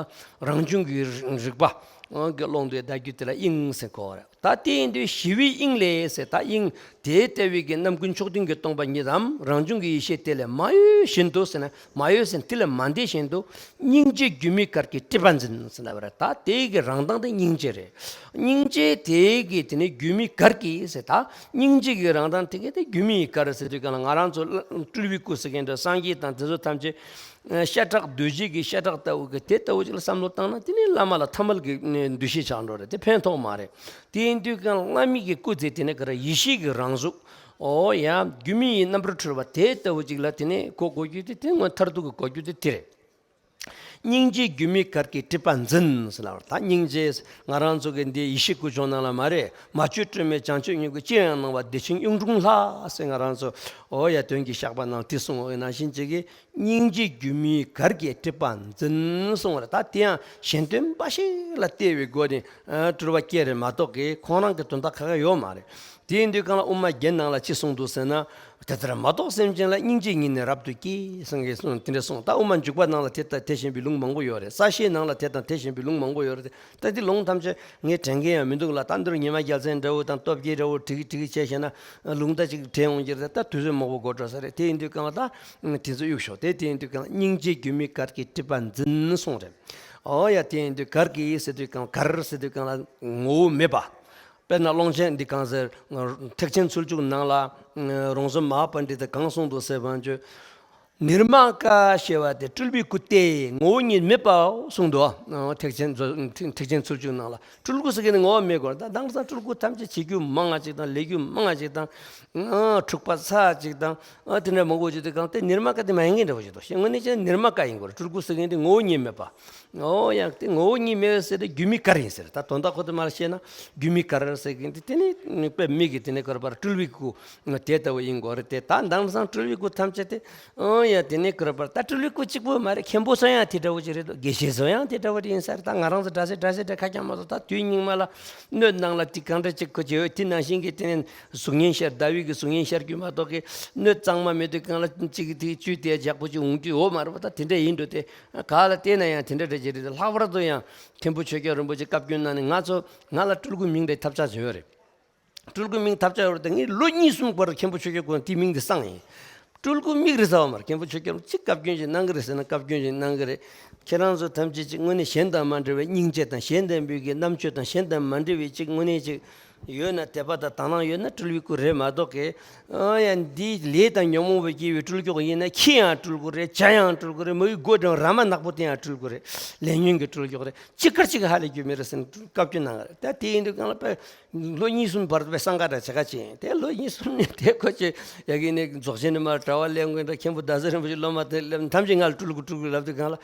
རང་བྱུང་གི་རིག་པ་གི་ཀློང་དུ་བརྡལ་རྒྱུ་དེ་ལ་དབྱིངས་ཟེར་གོ་བ་རེད། ད་དེ་ཡིན་དུས་ཞི་བའི་དབྱིངས་ལས་ཟེར། ད་དབྱིངས་དེ་ལྟ་བུའི་གི་རྣམ་ཀུན་མཆོག་ལྡན་གྱི་སྟོང་པ་ཉིད་དམ་རང་བྱུང་གི་ཡེ་ཤེས་དེ་ལས་མ་གཡོས་བཞིན་དུ་ཟེར་ན། མ་གཡོས་ཟེར་ན་དེ་ལས་མ་འདས་བཞིན་དུ། སྙིང་རྗེ་སྒྱུ་མའི་གར་གྱིས་སྲིད་པ་འཛིན་ཟེར་ན་བ་རེད། ད་དེའི་གི་རང་མདངས་དེ་སྙིང་རྗེ་རེད། སྙིང་རྗེ་དེའི་གི་དེ་ནས་སྒྱུ་མའི་གར་གྱིས་ཟེར། ད་སྙིང་རྗེ་གི་རང་མདངས་དེ་གི་དེ་སྒྱུ་མའི་གར་ཟེར་དུས་གང་ལ་ང་རང་ཚོ་སྤྲུལ་པའི་སྐུ་ཟེར་མཁན་འདྲ། སངས་རྒྱས་དང་དེ་ཚོ་ཐམས་ཅད། ཤ་ཁྲག་གདོས་བཅས་ཀྱི་ཤ་ཁྲག་ལྟ་བུ་གི་དེ་ལྟ་བུ་ཅིག་ལ་བསམ་བློ་བཏང་ན། དེ་ནི་བླ་མ་ལ་ཐ་མལ་གྱི་འདུ་ཤེས་ཆགས་འགྲོ་རེད། དེ་ཕན་ཐོགས་མ་རེད། དེ་ཡིན་དུས་ཀྱང་བླ་མའི་གི་སྐུ་དེ་དེ་ནི་ག་རེ། ཡེ་ཤེས་ཀྱི་རང་གཟུགས། ཨོ་ཡ། སྒྱུ་མའི་རྣམ་པར་འཕྲུལ་པ་དེ་ལྟ་བུ་ཅིག་ལ་དེ་ནི་གོ་དགོས་རྒྱུ་དེ། དེ་ངོ་མཐར་ཐུག་གི་གོ་རྒྱུ་དེ་དེ་རེད། སྙིང་རྗེ་སྒྱུ་མའི་གར་གྱིས་སྲིད་པ་འཛིན་ཟེར་ལབ་པ་རེད། ད་སྙིང་རྗེ་ང་རང་ཚོ་གི་འདི་ཡེ་ཤེས་སྐུ་ཆུང་ནང་ལ་མ་རེད། མ་བཅོས་སྤྲོས་མེད་བྱང་ཆུབ་སྙིང་པོ། ཅིར་ཡང་སྣང་བ་བདེ་ཆེན་གཡུང་དྲུང་ལྷ་ཟེར། ང་རང་ཚོ་ཨོ་ཡ་དོན་གྱི་བཤགས་པ་ནང་དེ་གསུངས་པ་ནང་བཞིན་ཅིག་གི། སྙིང་རྗེ་སྒྱུ་མའི་གར་གྱིས་སྲིད་པ་འཛིན་གསུངས་པ་རེད། ད་དེ་ཡང་གཞན་དོན་འབའ་ཞིག་ལ་བལྟས་པའི་སྒོ་ནས་སྤྲུལ་པ་སྐྱེས་རེད་མ་གཏོགས་ཀྱི་ཁོང་རང་གི་དོན་དག་ག་ག་ཡོད་མ་རེད། དེ་ཡིན་དུས་གང་ལ་དབུ་མ་བརྒྱད་ནང་ལ་ཅི་གསུངས་འདུག་ཟེར་ན། དེ་ལྟར་མ་རྟོགས་སེམས་ཅན་ལ། སྙིང་རྗེ་ཉིད་ནི་རབ་ཏུ་སྐྱེ་གསུངས་གི་གསུངས། དེ་འདྲ་གསུངས། ད་དབུ་མ་འཇུག་པ་ནང་ལ་དེ་ལྟར་དེ་བཞིན་པའི་ལུང་མང་པོ་ཡོད་རེད། ས་བཤད་ནང་ལ་དེ་དང་དེ་བཞིན་པའི་ལུང་མང་པོ་ཡོད་རེད། ད་འདི་ལུང་ཐམས་ཅད་ངས་དྲན་གི་ཡང་མི་འདུག་ལ། ད་འདིར་ཉི་མ་རྒྱལ་མཚན་འདྲ་བོ་དང་སྟོབས་རྒྱལ་འདྲ་བོ་བྲིས་བྲིས་བྱས་བཤད་ན་ལུང་ད་ཅིག་དྲན་ཡོང་གི་རེད། ད་དུས་ཚོད་མང་པོ་འགོར་འགྲོ་ས་རེད། དེ་ཡིན་དུས་གང་ལ་ད་དེ་ཚོ་གཡུག་ཞོག་དེ་དེ་ཡིན་དུས་གང་ལ་སྙིང་རྗེ་སྒྱུ་མའི་གར་གྱིས་སྲིད་པ་འཛིན་གསུངས་རེད། ཨོ་ཡ། དེ་ཡིན་དུས་གར་གྱིས་ཟེར་དུས་གང་། གར་ཟེར་དུས་གང་ལ་ངོ་བོ་མེད་པ། དཔེར་ན་ཀློང་ཆེན་འདི་གང་ཟེར། ཐེག་ཆེན་ཚུལ་བཞུགས་ནང་ལ་རོང་ཟོམ་མ་ཧཱ་པཎྜི་ཏས་གང་གསུངས་འདུག་ཟེར་བ་ཅོ། ནིར་མ་ཀ་ཞེས་པ་དེ་སྤྲུལ་པའི་སྐུ་སྟེ་ངོ་བོ་ཉིད་མེད་པའོ་གསུངས་འདུག། ཐེག་ཆེན་ཚུལ་ཐེག་ཆེན་ཚུལ་བཞུགས་ནང་ལ་སྤྲུལ་སྐུ་ཟེར་མཁན་ནི་ངོ་བོ་མེད་དགོས། ད་དེང་སང་སྤྲུལ་སྐུ་ཐམས་ཅད་བྱེད་རྒྱུ་མང་ང་ཅིག་དང་། ལས་རྒྱུ་མང་ང་ཅིག་དང་། འཁྲུག་པ་ཚ་ཅིག་དང་། དེ་འདྲ་མང་པོ་ཅིག་དེ་གང་དེ་ནིར་མ་ཀ་དེ་མ་ཡིན་མཁན་འདྲ་བོ་ཞིག་འདུག། དངོས་གནས་བྱས་ན་ནིར་མ་ཀ་ཡིན་དགོས་རེད། སྤྲུལ་སྐུ་ཟེར་མཁན་དེ་ངོ་བོ་ཉིད་མེད་པ། ཨོ་ཡ། དེ་ངོ་བོ་ཉིད་མེད་ཟེར་ཏེ་སྒྱུ་མའི་གར་ཡིན་ཟེར། ད་དོན་དག་ཁོ་ཐག་མར་བཤད་ན་སྒྱུ་མའི་གར་ཟེར་གི་འདི་དེ་ནི་དཔེ་མིག་གིས་དེ་ནི་གར་པར་སྤྲུལ་པའི་སྐུ་དེ་ལྟ་བུ་ཡིན་དགོས་རེད་དེ། ད་དེང་སང་སྤྲུལ་པའི་སྐུ་ཐམས་ཅད་དེ་ཨོ་ ཡང་དེ་ནས་ཁོ་ར་པར་ད་སྤྲུལ་སྐུ་གཅིག་པོ་མ་རེད། མཁན་པོ་ཚོ་ཡང་དེ་འདྲ་བོ་ཅིག་རེད་འདུག་དགེ་བཤེས་ཚོ་ཡང་དེ་འདྲ་བོ་ཅིག་ཡིན་ས་རེད། ད་ང་རང་ཚོ་འདྲ་སེ་འདྲ་སེ་འདྲ་ཁ་རྐྱང་མ་གཏོགས། ད་དུས་སྙིགས་མ་ལ་སྣོད་ནང་ལ་དེ་གང་འདྲ་ཅིག་ཁོ་བྱེད་འོས། དེ་ནང་བཞིན་གྱི་དེ་ནས་གཟུགས་བརྙན་ཤར། ཟླ་བའི་གི་གཟུགས་བརྙན་ཤར་རྒྱུ་མ་གཏོགས་གི་སྣོད་གཙང་མ་མེད་དུས་གང་ལ་ཅིག་དེ་བཅུད་དེ་ཇག་པོ་ཅིག་འོང་རྒྱུ་ཡོད་མ་རེད་པ། ད་དེ་འདྲ་ཡིན་འགྲོ་དེ། ག་ལ་བལྟས་ན་ཡང་དེ་འདྲ་འདྲ་ཅིག་རེད། ལྷག་པར་དུ་ཡང་མཁན་པོ་ཆོས་རྒྱལ་རིན་པོ་ཆེ་བཀའ་བཀྱོན་གནང་ནས་ང་ཚོ་ང་ལ་སྤྲུལ་སྐུ་མིང་རེ་ཐབས་ཆག་བྱས་ཡོད་རེད། སྤྲུལ་སྐུ་མིང་ཐབས་ཆག་ཡོད་རེད་དེ། ངས་ལོ་གཉིས་གསུམ་བར་མཁན་པོ་ཆོས་རྒྱལ་ཁོང་དེའི་མིང་དེ་གསང་ཡིན། སྤྲུལ་སྐུ་མིག་རེ་ཟ་བ་མ་རེད། མཁན་པོ་ཆོས་རྒྱལ་ཅིག་བཀའ་བཀྱོན་ཞིག་གནང་གི་རེད་ཟེར་ན་བཀའ་བཀྱོན་ཞིག་གནང་གི་རེད། ཁྱེད་རང་ཚོ་ཐམས་ཅད་ཅིག་དངོས་གནས་གཞན་དང་མ་འདྲ་བའི་སྙིང་རྗེ་དང་གཞན་དང་བོད་ཀྱི་རྣམ་དཔྱོད་དང་གཞན་དང་མ་འདྲ་བའི་ཅིག་དངོས་གནས་ཅིག་ཡོད་ན། དད་པ་དང་དག་སྣང་ཡོད་ན་སྤྲུལ་བའི་སྐུ་རེད་མ་གཏོགས་གི། ཨ་ཡ་འདི་ལས་དང་ཉོན་མོངས་པའི་སྐྱེ་བའི་སྤྲུལ་སྐྱོགས་ཡིན་ན་ཁྱི་ཡང་སྤྲུལ་སྐུ་རེད། བྱ་ཡང་སྤྲུལ་སྐུ་རེད། མི་ཡི་མགོ་དང་ར་མ་ནག་པོ་དེ་ཡང་སྤྲུལ་སྐུ་རེད། ལས་ཉོན་གྱི་སྤྲུལ་སྐྱོགས་རེད། ཅི་དགར་ཅིག་ཧ་ལས་རྒྱུ་མེད་རེད་ཟེར་ནས་བཀའ་བཀྱོན་གནང་གི་རེད། ད་དེ་ཡིན་དུས་གང་ལ་དཔེ་ལོ་གཉིས་གསུམ་བར་དུ་དཔེ་བསམ་ག་འདྲ་བྱེད་ག་ཅིག་ཡིན། དེ་ལོ་གཉིས་གསུམ་ནས་དེ་ཁོ་ཅིག་ཡ་གི་ནས་རྫོགས་ཆེན་ནས་མར་གྲྭ་པ་སླེབས་དགོས་འདྲ། མཁན་པོ་ཟླ་ཟེར་རིན་པོ་ཆེ་སློབ་མ་དེ་སླེབས་ཐམས་ཅད་ང་ལ་སྤྲུལ་སྐུ་སྤྲུལ་སྐུ་ལབ་དུས་གང་ལ།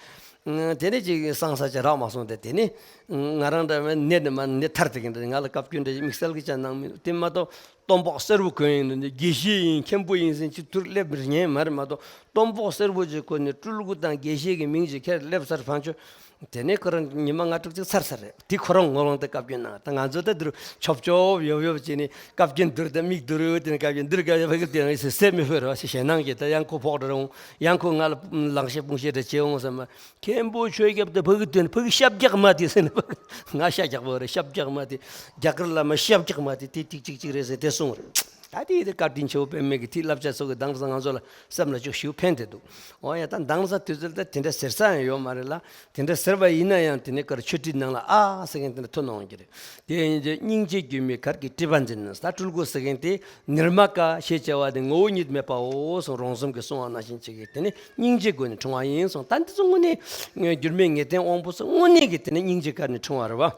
དེ་ནས་ཅིག་བསམ་ས་ཅིག་རག་མ་སོང་སྟེ། དེ་ནས་ང་རང་འདྲ་བའི་ནད་ནས་མ་ནད་ཐར་དེ་གི་འདྲ། ང་ལ་བཀའ་བཀྱོན་འདྲ་མིག་གསལ་གི་ཅང་གནང་མི་འདུག་དེ་མ་གཏོགས་གཏོར་བག་སེར་པོ་གོན་ཡིན་ནི་དགེ་བཤེས་ཡིན་མཁན་པོ་ཡིན་ཟེར་ཅིག་ཐུར་སླེབས་ཉན་མ་རེད་མ་གཏོགས། གཏོར་བག་སེར་པོ་ཅིག་གོན་ནས་སྤྲུལ་སྐུ་དང་དགེ་བཤེས་ཀྱི་མིང་ཅིག་ཁྱེར་སླེབས་ཚར་ཕན་ཆོད། དེ་ནས་ཁོ་རང་ཉི་མ་ལྔ་དྲུག་ཅིག་ཚར་ཚར་རེད། དེ་ཁོ་རང་ངོ་ལོང་དེ་བཀའ་བཀྱོན་གནང་། ད་ང་ཚོ་ད་འདིར་ཆོབ་ཆོབ་ཡོབ་ཡོབ་བྱས་ནས་བཀའ་བཀྱོན་བསྡུར་དང་མིག་བསྡུར་ཡོད། དེ་ནས་བཀའ་བཀྱོན་བསྡུར་ག་ཡོད་པ་གི་དེ་རང་ཡིན་ཟེར་སེམས་མི་ཕོད་རེད་བ། ཞེ་ཞེད་སྣང་གིས་ད་ཡང་ཁོ་ཕོག་འགྲོ་འོང་། ཡང་ཁོ་ང་ལ་ལང་ཤེད་སྤུང་ཤེད་འདྲ་བྱེད་འོང་བསམ་པ། མཁན་པོ་ཆོས་རྒྱལ་དེ་ཕ་གི་དོན་ཕ་གི་ཤབ་རྒྱག་མ་དེ་ཟེར་ནས་ཕ་གི་ང་ཤ་རྒྱག་པ་རེད། ཤབ་རྒྱག་མ་དེ་རྒྱ་གར་བླ་མ་ཤབ་རྒྱག་མ་དེ་དེ་ཏིག་ཅིག་ཅིག་རེད་ཟེར་དེ་གསུངས་རེད། ད་དེ་ཡིན་དུས་བཀའ་དྲིན་ཆེ་བོ་དཔེ་མེད་ཀྱི་དེ་བསླབ་བྱ་སོགས་ཀྱི་དེང་སང་ང་ཚོ་ལ་སེམས་ལ་ཅིག་ཞིག་ཕན་བདེ་འདུག་འོ་ཡ། ད་དེང་སང་དུས་ཚོད་ད་དེ་འདྲ་ཟེར་ས་ཡང་ཡོད་མ་རེད་ལ། དེ་འདྲ་ཟེར་བ་ཡིན་ན་ཡང་དེ་ནས་གར་ཆོས་ཁྲིད་ནང་ལ་ཨ་ཟེར་མཁན་དེ་འདྲ་ཐོན་འོང་གི་རེད། དེ་ཡིན་དུས་སྙིང་རྗེ་སྒྱུ་མའི་གར་གྱི་སྤྲིས་པ་འཛིན་ནས། ད་སྤྲུལ་སྐུ་ཟེར་མཁན་དེ་ནིར་མ་ཀ་ཞེས་བྱ་བ་དེ་ངོ་བོ་ཉིད་མེད་པའོ་གསུངས། རོང་ཟོམ་གྱིས་གསུངས་པ་ནང་བཞིན་ཅིག་གིས་དེ་ནི་སྙིང་རྗེའི་སྒོ་ནས་འཁྲུངས་པ་ཡིན་གསུངས། ད་འདི་ཚོ་དངོས་གནས་འགྱུར་མེད་ངེས་དོན་དབང་པོ་ཚོ་དངོས་གནས་ཀྱི་དེ་ནི་སྙིང་རྗེ་གར་ནས་འཁྲུངས་པ་རེད་བ།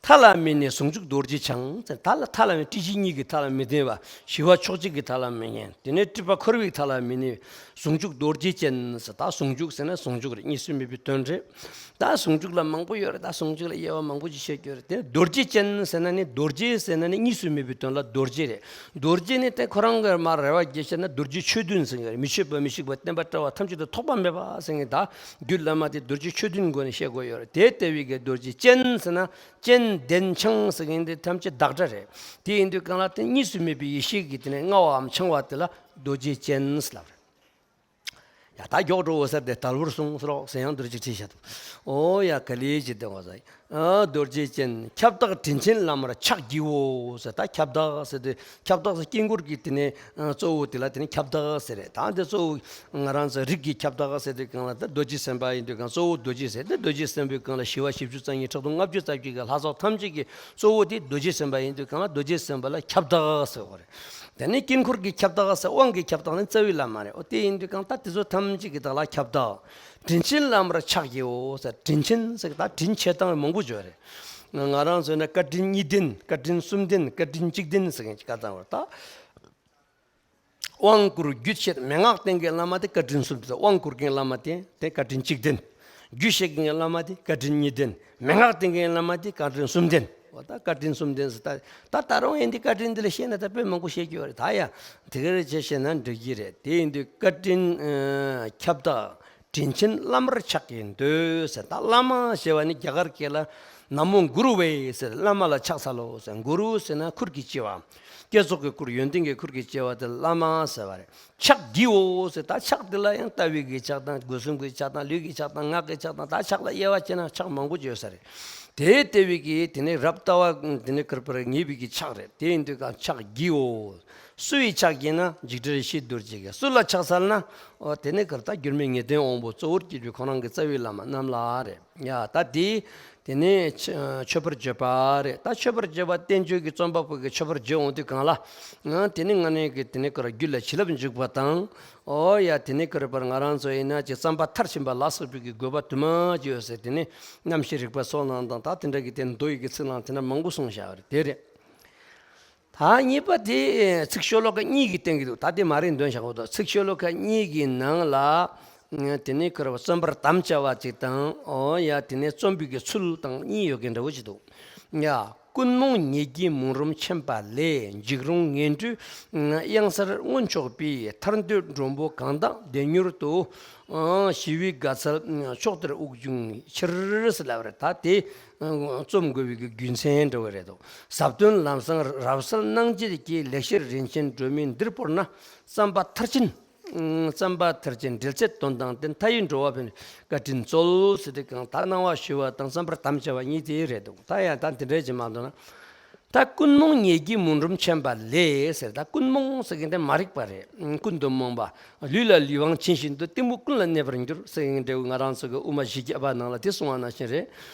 མཐའ་ལ་མི་གནས་ཟུང་འཇུག་རྡོ་རྗེ་འཆང་ཟེར། ད་ལ་མཐའ་ལ་མི་གནས། སྤྲུལ་གཞི་གཉིས་ཀྱི་མཐའ་ལ་མི་གནས་པ། ཞི་བ་ཕྱོགས་གཅིག་གི་མཐའ་ལ་མི་གནས། དེ་ནས་སྤྲུལ་པ་འཁོར་བའི་མཐའ་ལ་མི་གནས། ཟུང་འཇུག་རྡོ་རྗེ་ཅན་ཟེར། ད་ཟུང་འཇུག་ཟེར་ན་ཟུང་འཇུག་རེད། གཉིས་སུ་མེད་པའི་དོན་རེད། ད་ཟུང་འཇུག་ལ་མང་པོ་ཡོད་རེད། ད་ཟུང་འཇུག་ལ་དབྱེ་བ་མང་པོ་ཅིག་བཤད་རྒྱུ་རེད། དེ་རྡོ་རྗེ་ཅན་ཟེར་ན་ནི། རྡོ་རྗེ་ཟེར་ན་ནི་གཉིས་སུ་མེད་པའི་དོན་ལ་རྡོ་རྗེ་རེད། རྡོ་རྗེ་ནི་དེ་ཁོ་རང་གི་མར་རེ་བ་བརྒྱབ་བཤད་ན་རྡོ་རྗེ་ཆོས་བདུན་ཟེར་གྱི་རེད། མི་ཆོས་པ་མི་ཤིགས་པ་བསྟན་པ་བཀྲ་བ་ཐམས་ཅད་དུ་ཐོགས་པ་མེད་པ་ཟེར་མཁན་ད་རྒྱུད་བླ་མ་དེ་རྡོ་རྗེ་ཆོས་བདུན་སྒོ་ནས་བཤད་དགོས་ཡོད་རེད། དེ་ལྟ་བུའི་གི་རྡོ་རྗེ་ཅན་ཟེར་ན། ཅན་ལྡན་འཆང་ཟེར་མཁན་དེ་ཐམས་ཅད་བདག་སྒྲ་རེད། དེ་ཡིན་དུས་གང་ལ་དེ་གཉིས་སུ་མེད་པའི་ཡེ་ཤེས་ཀྱི་དེ་ནས་མངའ་བའམ་འཆང་བ་དེ་ལ་རྡོ་རྗེ་ཅན་ཟེར་ལབ་རེད། ཡ་ད་མགྱོགས་འགྲོ་འོ་ཟེར་ཏེ་དལ་བུར་གསུངས་སོ་ཟེར་ཡང་འདིར་ཅིག་ཁྲིད་བྱ་ཐུབ། ཨོ་ཡ་ག་ལེ་ཅིག་དེ་འོ་ཟེར། ཨ་རྡོ་རྗེ་ཅན་ཁྱབ་བདག་དྲིན་ཆེན་བླ་མར་ཕྱག་བགྱིའོ་ཟེར། ད་ཁྱབ་བདག་ཟེར་དུས་ཁྱབ་བདག་ཟེར་དཀྱིལ་འཁོར་གྱི་དེ་ནས་ཨ་གཙོ་བོ་དེ་ལ་དེ་ནས་ཁྱབ་བདག་ཟེར་རེད། ད་དེ་གཙོ་བོ་ང་རང་ཚོ་རིགས་ཀྱི་ཁྱབ་བདག་ཟེར་དུས་གང་ལ་ད་རྡོ་རྗེ་སེམས་དཔའ་ཡིན་དུས་གང་གཙོ་བོ་རྡོ་རྗེ་ཟེར་ཏེ། རྡོ་རྗེ་སེམས་དཔའི་གང་ལ་ཞི་བ་བཞི་བཅུ་རྩ་གཉིས་ཕྲག་དོག་ལྔ་བཅུ་རྩ་བརྒྱད་ཀྱི་ལྷ་ཚོགས་ཐམས་ཅད་ཀྱི་གཙོ་བོ་དེ་རྡོ་རྗེ་སེམས་དཔའ་ཡིན་དུས་གང་ལ་རྡོ་རྗེ་སེམས་དཔའ་ལ་ཁྱབ་བདག་ཟེར་བ་རེད། དེ་ནས་དཀྱིལ་འཁོར་གྱི་ཁྱབ་བདག་ཟེར། དབང་གི་ཁྱབ་བདག་ནི་རྩ་བའི་བླ་མ་རེད། འོ་དེ་ཡིན་དུས་གང་ལྟར་དེ་ཚོ་ཐམས་ཅད་ཀྱི་བདག་ལ་ཁྱབ་བདག་དྲིན་ཆེན་བླ་མར་ཕྱག་བགྱིའོ་ཟེར། དྲིན་ཆེན་ཟེར་ད་དྲིན་ཆེ་སྟངས་མང་པོ་བརྗོད་རེད། ང་རང་ཚོ་ནི་བཀའ་དྲིན་གཉིས་ལྡན། བཀའ་དྲིན་གསུམ་ལྡན། བཀའ་དྲིན་གཅིག་ལྡན་ཟེར་མཁན་གྱི་བཀའ་བཏང་བར་ད། དབང་བསྐུར་རྒྱུད་བཤད་མན་ངག་བསྟན་མཁན་བླ་མ་དེ་བཀའ་དྲིན་གསུམ་ལྡན། དབང་བསྐུར་མཁན་བླ་མ་དེ་དེ་བཀའ་དྲིན་གཅིག་ལྡན། རྒྱུད་བཤད་མཁན་བླ་མ་དེ་བཀའ་དྲིན་གཉིས་ལྡན། མན་ངག་བསྟན་མཁན་བླ་མ་དེ་བཀའ་དྲིན་གསུམ་ལྡན། འོ་ད་བཀའ་དྲིན་གསུམ་ལྡན་ཟེར། ད་ད་ད་རུང་ཡིན་དེ་བཀའ་དྲིན་འདི་ལ་བཤད་ན་ད་དཔེ་མང་པོ་བཤད་རྒྱུ་ཡོད་རེད། ད་ཡ་དེ་ག་རེ་བྱས་བཤད་ན་འགྲིག་གི་རེད། དེ་ཡིན་དུས་བཀའ་དྲིན་ཨ་ཁྱབ་བདག་དྲིན་ཆེན་བླ་མར་ཕྱག་བགྱིས་འདོད་ཟེར། ད་བླ་མ་ཞེས་པ་ནི་རྒྱ་གར་སྐད་ལ་ན་མོ་གུ་རུ་ཝེ་ཟེར། བླ་མ་ལ་ཕྱག་འཚལ་ལོ་ཟེར། གུ་རུ་ཟེར་ན་ཁུར་གྱིས་ལྕི་བ། བསྐྱེད་རྫོགས་ཀྱི་ཁུར། ཡོན་ཏན་གྱི་ཁུར་གྱིས་ལྕི་བ་དེ་བླ་མ་ཟེར་བ་རེད། ཕྱག་བགྱིའོ་ཟེར། ད་ཕྱག་དེ་ལ་ཡང་ལྟ་བའི་གི་ཕྱག་དང་། དགུ་གསུམ་གྱི་ཕྱག་དང་། ལུས་ཀྱི་ཕྱག་དང་། ངག་གི་ཕྱག་དང་། ད་ཕྱག་ལ་དབྱེ་བ་ཕྱེ་ན་ཕྱག་མང་པོ་ཡོད་ས་རེད། དེ་ལྟ་བུའི་གི་དེ་ནི་རབ་ལྟ་བ་དེ་ནི་ཁུར་པར་ངེས་པའི་གི་ཕྱག་རེད། དེ་ཡིན་དུས་གང་ཕྱག་བགྱིའོ། སུ་ཡི་ཕྱག་བགྱིས་ན་འཇིགས་བྲལ་ཡེ་ཤེས་རྡོ་རྗེ་གིས། སུ་ལ་ཕྱག་འཚལ་ན། འོ་དེ་ནི་ཁུར་ད་འགྱུར་མེད་ངེས་དོན་དབང་པོ་གཙོ་བོར་གྱུར་པའི་ཁོ་རང་གི་རྩ་བའི་བླ་མ་རྣམས་ལ་རེད། ཡ་ད་དེ་དེ་ནས་མཆོད་པར་བརྗོད་པ་རེད། ད་མཆོད་པར་བརྗོད་པ་བསྟན་བཅོས་ཀྱི་རྩོམ་པ་པོ་གིས་མཆོད་པར་བརྗོད་འོང་དུས་གང་ལ། ང་དེ་ནི་ང་ནི་གི་དེ་ནི་ཁོ་ར་རྒྱུད་ལ་བྱིན་རླབས་འཇུག་པ་དང་། ཨོ་ཡ་དེ་ནི་ཁོ་ར་པར་ང་རང་ཚོ་ཡིན་ན་ཅིག་བརྩམ་པ་མཐར་ཕྱིན་པ་ལ་སོགས་པའི་གི་དགོས་པ་དུ་མ་ཅིག་ཡོད་ཟེར། དེ་ནི་རྣམ་བཤད་རིག་པ་སོགས་ནང་དང་། ད་དེ་འདྲ་གི་དེ་མདོ་ཡི་གི་ཚིག་ནང་དེ་འདྲ་མང་པོ་གསུངས་བཞག་རེད། དེ་རེད། ད་གཉིས་པ་དེ་ཚིག་ཤོ་ལོ་ཀ་གཉིས་ཀྱིས་བསྟན་གྱི་འདུག་ད་དེ་མ་རེད་འདོན་བཞག་གོ་འདུག་ཚིག་ཤོ་ལོ་ཀ་གཉིས་ཀྱི་ནང་ལ་དེ་ནས་ཁོ་ར་བ་རྩོམ་པར་དམ་བཅའ་བ་ཅིག་དང་། ཨོ་ཡ་དེ་ནས་རྩོམ་པའི་གི་ཚུལ་དང་གཉིས་ཡོད་མཁན་འདྲ་བོ་ཅིག་འདུག་ཡ། ཀུན་རྨོངས་ཉེས་བརྒྱའི་མུན་རུམ་འཕྱན་པ་ལས། འཇིགས་རུང་ངན་འགྲོའི་གཡང་སར་མངོན་ཕྱོགས་པའི། ཐར་འདོད་མགྲོན་པོ་གང་དག་བདེ་མྱུར་དུ། ཞི་བའི་དགའ་ཚལ་མཆོག་དེར་དབུགས་དབྱུང་ཕྱིར་ཟེར་ལབ་རེད། ད་དེ་རྩོམ་དགོས་པའི་རྒྱུ་མཚན་འདྲ་བོ་རེད་འདུག་ཟབ་དོན་ལམ་བཟང་རབ་གསལ་སྣང་བརྒྱད་ཀྱི། ལེགས་བཤད་རིན་ཆེན་སྒྲོན་མེ་འདིར་སྤོར་ན། བརྩམ་པ་མཐར་ཕྱིན། བརྩམ་པ་མཐར་ཕྱིན་འགྲེལ་ཚད་དོན་དང་ལྡན། མཐའ་ཡས་འགྲོ་བ་ཕན་བཀའ་དྲིན་སྩོལ་ཟེར་དེ་གང་དག་གནང་བ་ཞུ་བ་དང་བརྩམ་པར་དམ་བཅའ་བ་གཉིས་དེ་རེད་འདུག་ད་ཡང་ད་འདི་འདྲའི་ཅིག་མ་འདུག་ན། ད་ཀུན་རྨོངས་ཉེས་བརྒྱའི་མུན་རུམ་འཕྱན་པ་ལས་ཟེར། ད་ཀུན་རྨོངས་ཟེར་མཁན་དེ་མ་རིག་པ་རེད། ཀུན་ཏུ་རྨོངས་པ། ལུས་ལ་ལུས་དབང་ཆེན་བཞིན་དུ། གཏི་མུག་ཀུན་ལ་གནས་པར་འགྱུར་ཟེར་མཁན་འདྲ་བོ་ང་རང་ཚོ་གི་དབུ་མ་བཞི་བརྒྱ་པ་ནང་ལ་དེ་གསུང་བ་ནང་བཞིན་རེད།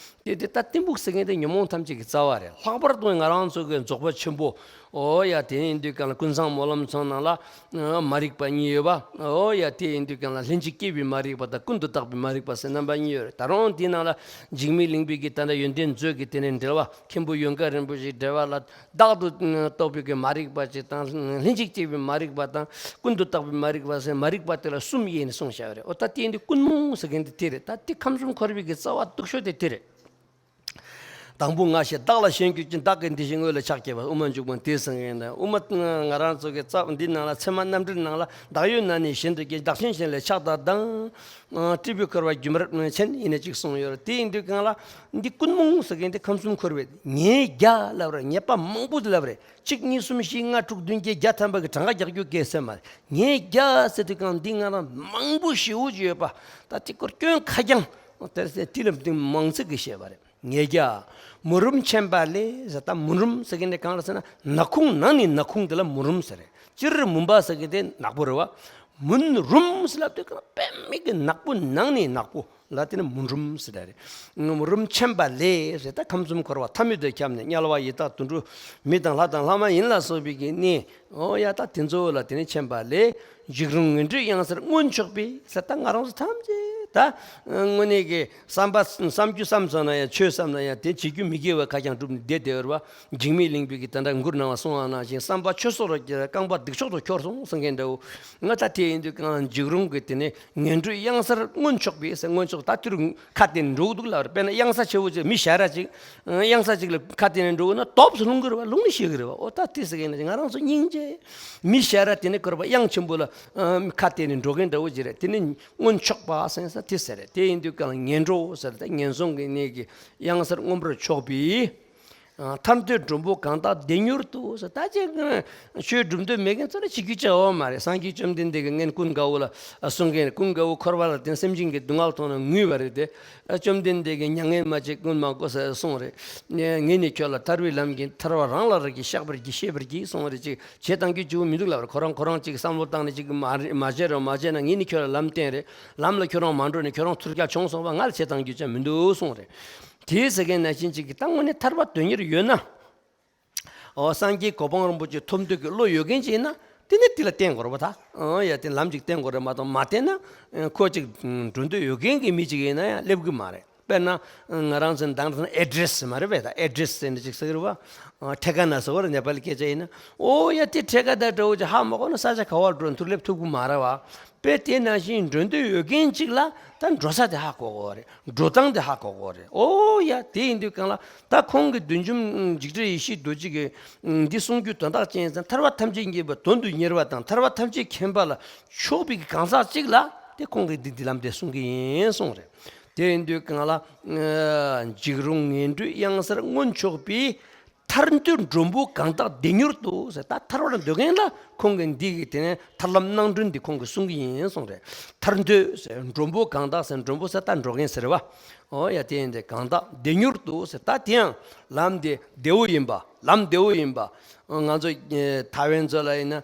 དེ་དེ་ལྟ་གཏི་མུག་ཟེར་མཁན་དེ་ཉོན་མོངས་ཐམས་ཅད་ཀྱི་རྩ་བ་རེད། ལྷག་པར་དུ་ང་རང་ཚོ་གི་རྫོགས་པ་ཆེན་པོ། ཨོ་ཡ་དེ་ཡིན་དུས་གང་ལ་ཀུན་བཟང་སྨོན་ལམ་ཚོགས་ནང་ལ་མ་རིག་པ་གཉིས་ཡོད་པ། ཨོ་ཡ་དེ་ཡིན་དུས་གང་ལ་ལྷན་ཅིག་སྐྱེས་པའི་མ་རིག་པ་དང་ཀུན་ཏུ་བརྟགས་པའི་མ་རིག་པ་ཟེར་རྣམ་པ་གཉིས་ཡོད་རེད། ད་རུང་དེའི་ནང་ལ་འཇིགས་མེད་གླིང་པའི་གི་ད་ལྟ་ཡོན་ཏན་མཛོད་ཀྱི་དེ་ནས་འགྲེལ་བ། མཁན་པོ་ཡོན་ཀ་རིན་པོ་ཆེའི་འགྲེལ་བ་ལ། བདག་ཏུ་རྟོག་པའི་གི་མ་རིག་པ་གཅིག་དང་། ལྷན་ཅིག་སྐྱེས་པའི་མ་རིག་པ་དང་། ཀུན་ཏུ་བརྟགས་པའི་མ་རིག་པ་ཟེར་མ་རིག་པ་དེ་ལ་གསུམ་དབྱེ་ནས་གསུངས་བཞག་པ་རེད། ཨོ་ད་དེ་ཡིན་དུས་ཀུན་རྨོངས་ཟེར་མཁན་དེ་དེ་རེད། ད་དེ་ཁམས་གསུམ་འཁོར་བའི་གི་རྩ་བ་སྡུག་ཤོས་དེ་དེ་རེད། དང་པོ་ང་ཞེས་བདག་ལ་ཞེན་གྱུར་ཅིང་། བདག་གི་འདི་ཞེས་དངོས་ལ་ཆགས་སྐྱེས་པ། དབུ་མ་འཇུག་པ་དེ་ཟེར་མཁན་དང་། དབུ་མ་ང་རང་ཚོ་གི་རྩ་བ་འདི་ནང་ལ་ཚད་མ་རྣམ་འགྲེལ་ནང་ལ། བདག་ཡོད་ན་ནི་གཞན་དུ་སྐྱེ། བདག་གཞན་གཞན་ལས་ཆགས་བདག་དང་། སྲིད་པའི་འཁོར་བ་སྒྱུ་མར་འཕྱན་ཡིན་ན་ཅིག་གསུངས་ཡོད་རེད། དེ་ཡིན་དུས་གང་ལ་འདི་ཀུན་རྨོངས་ཟེར་མཁན་དེ་ཁམས་གསུམ་འཁོར་བའི་ཉེས་བརྒྱ་ལབ་རེད། ཉེས་པ་མང་པོ་ལབ་རེད། གཅིག་གཉིས་གསུམ་བཞི་ལྔ་དྲུག་བདུན་བརྒྱད་བརྒྱ་ཐམ་པ་གི་གྲངས་ཀ་རྒྱག་རྒྱུ་གལ་སྲིད་མ་རེད། ཉེས་བརྒྱ་ཟེར་དུས་གང་འདི་ང་རང་མང་པོ་ཞེ་པོ་ཅིག་ཡོད་པ། ད་དེ་སྐོར་སྐྱོན་ཁ་རྐྱང་དེ་ལ་འདི་མང་ཚིག་གིས་བཤད་པ་རེད། ཉེས་བརྒྱ། མུན་རུམ་འཕྱན་པ་ལས་ཟེར། ད་མུན་རུམ་ཟེར་མཁན་དེ་གང་ལ་ཟེར་ན། ནག་ཁུང་ནང་ནས་ནག་ཁུང་དེ་ལ་མུན་རུམ་ཟེར་རེད། སྤྱིར་མུན་པ་ཟེར་མཁན་དེ་ནག་པོ་རེད་བ། མུན་རུམ་ཟེར་ལབ་དུས་གང་དཔེ་མེད་ཀྱི་ནག་པོ་ནང་ནས་ནག་པོ་ལ་དེ་ནི་མུན་རུམ་ཟེར་རེད། མུན་རུམ་འཕྱན་པ་ལས་ཟེར། ད་ཁམས་གསུམ་འཁོར་བ་ཐ་མལ་དུ་ཁྱབ་ནས། དམྱལ་བ་ཡི་དྭགས་དུད་འགྲོ་མི་དང་ལྷ་དང་ལྷ་མ་ཡིན་ལ་སོགས་པའི་གི་གནས། ཨོ་ཡ་ད་དེ་ཚོ་ལ་དེ་ནི་འཕྱན་པ་ལས། འཇིགས་རུང་ངན་འགྲོའི་གཡང་སར་མངོན་ཕྱོགས་པའི་ཟེར། ད་ང་རང་ཚོ་ཐམས་ཅད་ད་དངོས་གནས་ཀྱི་བསམ་པ་བསམ་རྒྱུ་བསམ་སོང་ན་ཡང་ཆོས་བསམ་ན་ཡང་དེ་བྱེད་རྒྱུ་མི་དགེ་བ་ཁ་རྐྱང་བསྒྲུབས་ནས་བསྡད་བསྡད་པ་རེད་བ། འཇིགས་མེད་གླིང་པའི་གི་ད་ལྟ་མགུར་ནང་ལ་གསུངས་པ་ནང་བཞིན། བསམ་པ་ཆོས་སོགས་ལ་སྐྱེ་རྐང་པ་སྡིག་མཆོག་ཏུ་ཁྱོར་སོང་གསུང་མཁན་འདྲ་བོ། ང་ད་དེ་ཡིན་དུས་གང་འཇིགས་རུང་གི་དེ་ནི་ངན་འགྲོའི་གཡང་སར་མངོན་ཕྱོགས་པའི་ཟེར། མངོན་ཕྱོགས་ད་དེ་རུ་ཁ་གཏད་ནས་འགྲོ་གི་འདུག་ལབ་རེད། དཔེར་ན་གཡང་ས་ཆེ་བོ་ཅིག་མི་ཞ་ར་ཅིག་གཡང་ས་ཅིག་ལ་ཁ་གཏད་ནས་འགྲོ་དགོས་ན་དོབ་སུ་ལྷུང་གི་རེད་བ། ལྷུང་ནས་ཤི་གི་རེད་བ། ཨོ་ད་དེ་ཟེར་མཁན་ནི་ང་རང་ཚོ་སྙིང་རྗེ། མི་ཞ་ར་དེ་ནི་ཁོ་ར་བ་གཡང་ཆེན་པོ་ལ་ཁ་གཏད་ནས་འགྲོ་མཁན་འདྲ་བོ་ཅིག་རེད། དེ་ནི་མངོན་ཕྱོགས་པ་ཟེར་ས་དེ་ཟེར་རེད། དེ་ཡིན་དུས་གང་ངན་འགྲོ་ཟེར་ད་ངན་སོང་གི་གནས་ཀྱི་གཡང་སར་མངོན་པར་ཕྱོགས་པའི། ཨ། ཐར་འདོད་མགྲོན་པོ་གང་དག་བདེ་མྱུར་དུ་ཟེར། ད་ཅིག་ཆོས་སྒྲུབ་འདོད་མེད་མཁན་ཚོ་ལ་བྱེད་རྒྱུ་ཅི་ཡོད་མ་རེད། སངས་རྒྱས་བཅོམ་ལྡན་འདས་ཀྱིས་སྔོན་ཀུན་དགའ་བོ་ལ་གསུང་མཁན་རེད། ཀུན་དགའ་བོ་འཁོར་བ་ལ་བརྟེན་སེམས་ཅན་གྱི་སྡུག་བསྔལ་མཐོང་ན་ངུས་པ་རེད་དེ། བཅོམ་ལྡན་འདས་ཀྱིས་མྱ་ངན་མ་བྱེད་ཀུན་མ་དགོས་ཟེར་གསུངས་རེད། ངས་ནི་ཁྱོད་ལ་ཐར་པའི་ལམ་གྱི་ཐར་པ་རང་ལ་རག་གི་བཤགས་པར་བགྱི་ཤེས་པར་བགྱི་གསུངས་རེད། ཅིག་བྱེད་སྟངས་ཀྱི་བཅུ་མི་འདུག་ལབ་རེད། ཁོ་རང་ཁོ་རང་ཅིག་བསམ་བློ་བཏང་ནས་ཅིག་མ་མ་བྱེད་རོགས་མ་བྱེད་ན་ངས་ནི་ཁྱོད་ལ་ལམ་བསྟན་རེད། ལམ་ལ་ཁྱོད་རང་མ་འགྲོ་ནས་ཁྱོད་རང་ཐུར་རྒྱག་བྱུང་སོང་བ། ང་ལ་བྱེད་སྟངས་ཀྱི་བཅའ་མི་འདུག་གསུངས་རེད། དེའི་ཟེར་མཁན་ནང་བཞིན་ཅིག་གི་ད་དངོས་གནས་ཐར་པ་དོན་གཉེར་ཡོད་ན། ཨོ་སངས་རྒྱས་གོ་འཕང་རིན་པོ་ཆེ་ཐོབ་འདོད་ཀྱི་བློ་ཡོད་མཁན་ཅིག་ཡིན་ན། དེ་ནི་དེ་ལ་བརྟེན་དགོས་རེད་པ། ད་ཨོ་ཡ་དེ་ལམ་ཅིག་བརྟེན་དགོས་རེད་མ་གཏོགས། མ་བརྟེན་ན་ཁོ་ཅིག་འགྲོ་འདོད་ཡོད་མཁན་གྱི་མི་ཅིག་ཡིན་ན་ཡང་སླེབས་གི་མ་རེད། དཔེར་ན་ང་རང་ཚོའི་འདང་ཚོ་ཨེ་ཌི་རེ་སི་མ་རེད་པས། ད་ཨེ་ཌི་རེ་སི་ཟེར་ནས་ཅིག་ཟེར་གི་རེད་པ། ཨ། ཐེ་ཀ་ན་ཟེར་བ་རེད་ནེ་པ་ལི་སྐད་ཆ་ཡིན་ན། ཨོ་ཡ་དེ་ཐེ་ཀ་ད་འདྲ་བོ་ཅིག་ཧ་མ་གོ་ན་ས་ཆ་ག་བར་འགྲོ་ཐུར་སླེབས་ཐུབ་གི་མ་རེད་པ། དཔེ་དེ་ནང་བཞིན་འགྲོ་འདོད་ཡོད་མཁན་ཅིག་ལ་ད་འགྲོ་ས་དེ་ཧ་གོ་དགོས་རེད། འགྲོ་སྟངས་དེ་ཧ་གོ་དགོས་རེད། ཨོ་ཡ་དེ་ཡིན་དུས་གང་ལ་ད་ཁོང་གི་བདུད་འཇོམས་འཇིགས་བྲལ་ཡེ་ཤེས་རྡོ་རྗེ་གི་འདི་གསུང་རྒྱུ་དོན་དག་ཅི་ཡིན་ཟེར་ན། ཐར་པ་ཐམས་ཅད་མཁྱེན་པའི་དོན་དུ་གཉེར་བ་དང་། ཐར་པ་ཐམས་ཅད་མཁྱེན་པ་ལ་ཕྱོགས་པའི་གང་ཟག་ཅིག་ལ་དེ་ཁོང་གིས་འདི་འདི་ལམ་དེ་གསུང་གི་ཡིན་གསུངས་རེད། དེ་ཡིན་དུས་གང་ལ་འཇིགས་རུང་ངན་འགྲོའི་གཡང་སར་མངོན་ཕྱོགས་པའི། ཐར་འདོད་མགྲོན་པོ་གང་དག་བདེ་མྱུར་དུ་ཟེར། ད་ཐར་བར་འདོད་མཁན་ལ་ཁོང་གིས་འདི་གི་དེ་ནས་ཐར་ལམ་གནང་གྲོན་འདི་ཁོང་གིས་གསུང་གི་ཡིན་གསུངས་རེད། ཐར་འདོད་ཟེར་མགྲོན་པོ་གང་དག་ཟེར། མགྲོན་པོ་ཟེར་ད་འགྲོ་མཁན་ཟེར་བ། ཨོ་ཡ་དེ་ཡིན་ཏེ་གང་དག་བདེ་མྱུར་དུ་ཟེར། ད་དེ་ཡང་ལམ་དེ་བདེ་བོ་ཡིན་པ། ལམ་བདེ་བོ་ཡིན་པ། ང་ཚོ་ཐའེ་ཝན་ཚོ་ལ་ཡིན་ན།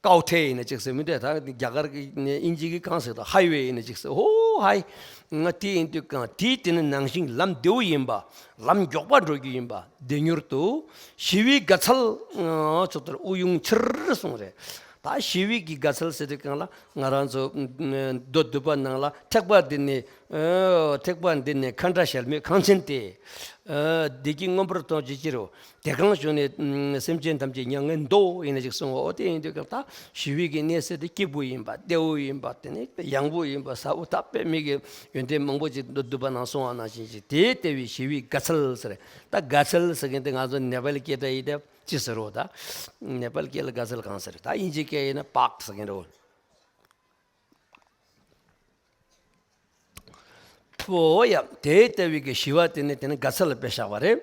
ཀའོ་ཐེ་ཡིན་ན་ཅིག་ཟེར་མི་འདུག་ད་རྒྱ་གར་གྱི་ནས་དབྱིན་ཇི་གི་གང་ཟེར་དང་ཧའི་ཝེ་ཡིན་ན་ཅིག་ཟེར། ཧོ་ཧའི། ང་དེ་ཡིན་དུས་གང་དེའི་དེ་ནི་ནང་བཞིན་ལམ་བདེ་བོ་ཡིན་པ། ལམ་མགྱོགས་པ་འགྲོ་རྒྱུ་ཡིན་པ། བདེ་མྱུར་དུ་ཞི་བའི་དགའ་ཚལ་མཆོག་དེར་དབུགས་དབྱུང་ཕྱིར་གསུངས་རེད། ད་ཞི་བའི་གི་དགའ་ཚལ་ཟེར་དུས་གང་ལ་ང་རང་ཚོ་མདོ་སྡུད་པ་ནང་ལ་ཐེག་པ་འདི་ནི། ཨ་ཐེག་པ་འདི་ནི་མཁའ་འགྲོ་གཞལ་མེད་ཁང་ཆེན་ཏེ། ཨ་བདེ་སྐྱིད་མངོན་པར་མཐོང་བྱེད་ཕྱིར་རོ། དེ་གང་བྱུང་ནས་སེམས་ཅན་ཐམས་ཅད་མྱ་ངན་འདའོ་ཡིན་ན་ཅིག་གསུང་འོ། དེ་ཡིན་དུས་གང་ལྟ་ཞི་བའི་གི་གནས་ཚུལ་དེ་སྐྱིད་པོ་ཡིན་པ་བདེ་བོ་ཡིན་པ་དེ་ནི་ཡང་པོ་ཡིན་པ་ཟབ་པོ་ད་དཔེ་མི་གི་ཡོན་ཏན་མང་པོ་ཅིག་མདོ་སྡུད་པ་ནང་གསུང་བ་ནང་བཞིན་ཅིག་དེ་ལྟ་བུའི་ཞི་བའི་དགའ་ཚལ་ཟེར། ད་དགའ་ཚལ་ཟེར་མཁན་དེ་ང་ཚོ་ནེ་པ་ལི་སྐད་སྒྲ་ཡིན་ཏེ་ཅི་ཟེར་རོ། ད་ནེ་པ་ལི་སྐད་ལ་དགའ་ཚལ་གང་ཟེར། ད་དབྱིན་ཇི་སྐད་ཡིན་ན་པཱག་ཟེར་མཁན་རེད། ཕུ་ཡ། དེ་ལྟ་བུའི་གི་ཞི་བ་དེ་ནི་དེ་ནི་དགའ་ཚལ་ལ་དཔེ་བཞག་པ་རེད།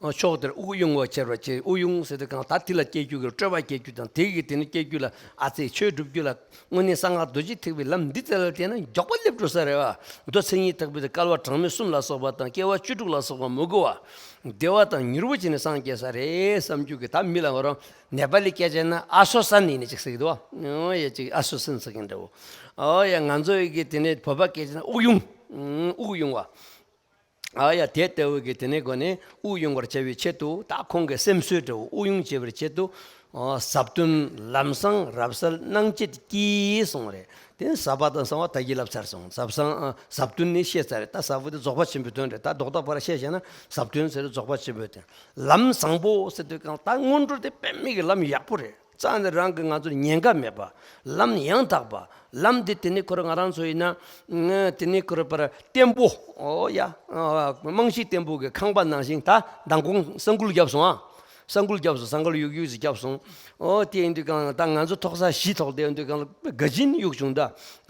ཕྱོགས་དེར་དབུགས་དབྱུང་བ་ཁྱེར་བ་ཅེས། དབུགས་དབྱུང་ཟེར་དུས་གང་ད་དེ་ལ་སྐྱེ་རྒྱུ་གི་སྤྲོ་བ་སྐྱེ་རྒྱུ་དང་དེ་གི་དེ་ནི་སྐྱེ་རྒྱུ་ལ་ཨ་ཙི་ཆོས་སྒྲུབ་རྒྱུ་ལ་དངོས་གནས་གསང་སྔགས་རྡོ་རྗེ་ཐེག་པའི་ལམ་འདི་རྩ་ལ་བལྟས་ན་མགྱོགས་པ་སླེབས་འགྲོ་ས་རེད་བ། མདོ་མཚན་ཉིད་ཐེག་པའི་དེ་སྐལ་བ་གྲངས་མེད་གསུམ་ལ་སོགས་པ་དང་སྐྱེ་བ་བཅུ་དྲུག་ལ་སོགས་པ་མི་དགོས་བ། བདེ་བ་དང་མྱུར་བ་བྱས་ནས་སངས་རྒྱས་ས་རེད་བསམ་རྒྱུ་གི་ད་མི་ལ་ང་རང་ནེ་པ་ལི་སྐད་ཆ་ན་ཨ་སོ་སན་ཡིན་ནི་ཅིག་ཟེར་གི་འདུག་བ། ཨོ་ཡ་ཅིག་ཨ་སོ་སན་ཟེར་གི་འདྲ་བོ། ཨོ་ཡ་ང་ཚོ་ཡི་གི་དེ་ནས་བོད་པ་སྐད་ཆ་ན་དབུགས་དབྱུང་། དབུགས་དབྱུང་བ། ཨོ་ཡ་དེ་ལྟ་བུ་གི་དེ་ནས་གོ་ནས་དབུགས་དབྱུང་བར་བྱ་བའི་ཆེད་དུ་ད་ཁོང་གི་སེམས་གསོའི་འདྲ་བོ་དབུགས་དབྱུང་བྱེད་པར་ཆེད་དུ། ཨོ་ཟབ་དོན་ལམ་བཟང་རབ་གསལ་སྣང་བྱེད་ཀྱིས་གསུངས་རེད། དེ་ནི་ཟབ་པ་དང་གསང་བ་ད་གིན་ལབ་ཚར་སོང་། ཟབ་གསང་ཨ་ཟབ་དོན་ནི་བཤད་ཚར་རེད། ད་ཟབ་པོ་དེ་རྫོགས་པ་ཆེན་པོའི་དོན་རེད། ད་རྡོག་རྡོག་པར་བཤད་བྱས་ན་ཟབ་དོན་ཟེར་རེད། རྫོགས་པ་ཆེན་པོའི་དོན། ལམ་བཟང་པོ་ཟེར་དུས་གང་ད་སྔོན་འགྲོ་དེ་དཔེ་མི་གི་ལམ་ཡག་པོ་རེད། རྩ་ནས་རང་གི་ང་ཚོར་ཉེན་ཁ་མེད་པ། ལམ་ཡང་དག་པ། ལམ་དེ་དེ་ནི་ཁོ་ར་ང་རང་ཚོ་ཡིན་ན། དེ་ནི་ཁོ་ར་པར་བརྟན་པོ། ཨོ་ཡ། རྨང་གཞི་བརྟན་པོ་གི་ཁང་པ་ནང་བཞིན་ད་མདང་དགོང་ས་འགུལ་བརྒྱབ་སོང་ཨ། ས་འགུལ་བརྒྱབ་སོང་། ས་འགུལ་ཡུག་ཡུག་ཟིག་བརྒྱབ་སོང་། ཨོ་དེ་ཡིན་དུས་གང་ད་ང་ཚོ་ཐོག་ས་བཞི་ཐོག་དེ་ཡིན་དུས་གང་ལ་དགའ་སྦྱིན་གཡུག་བྱུང་ད།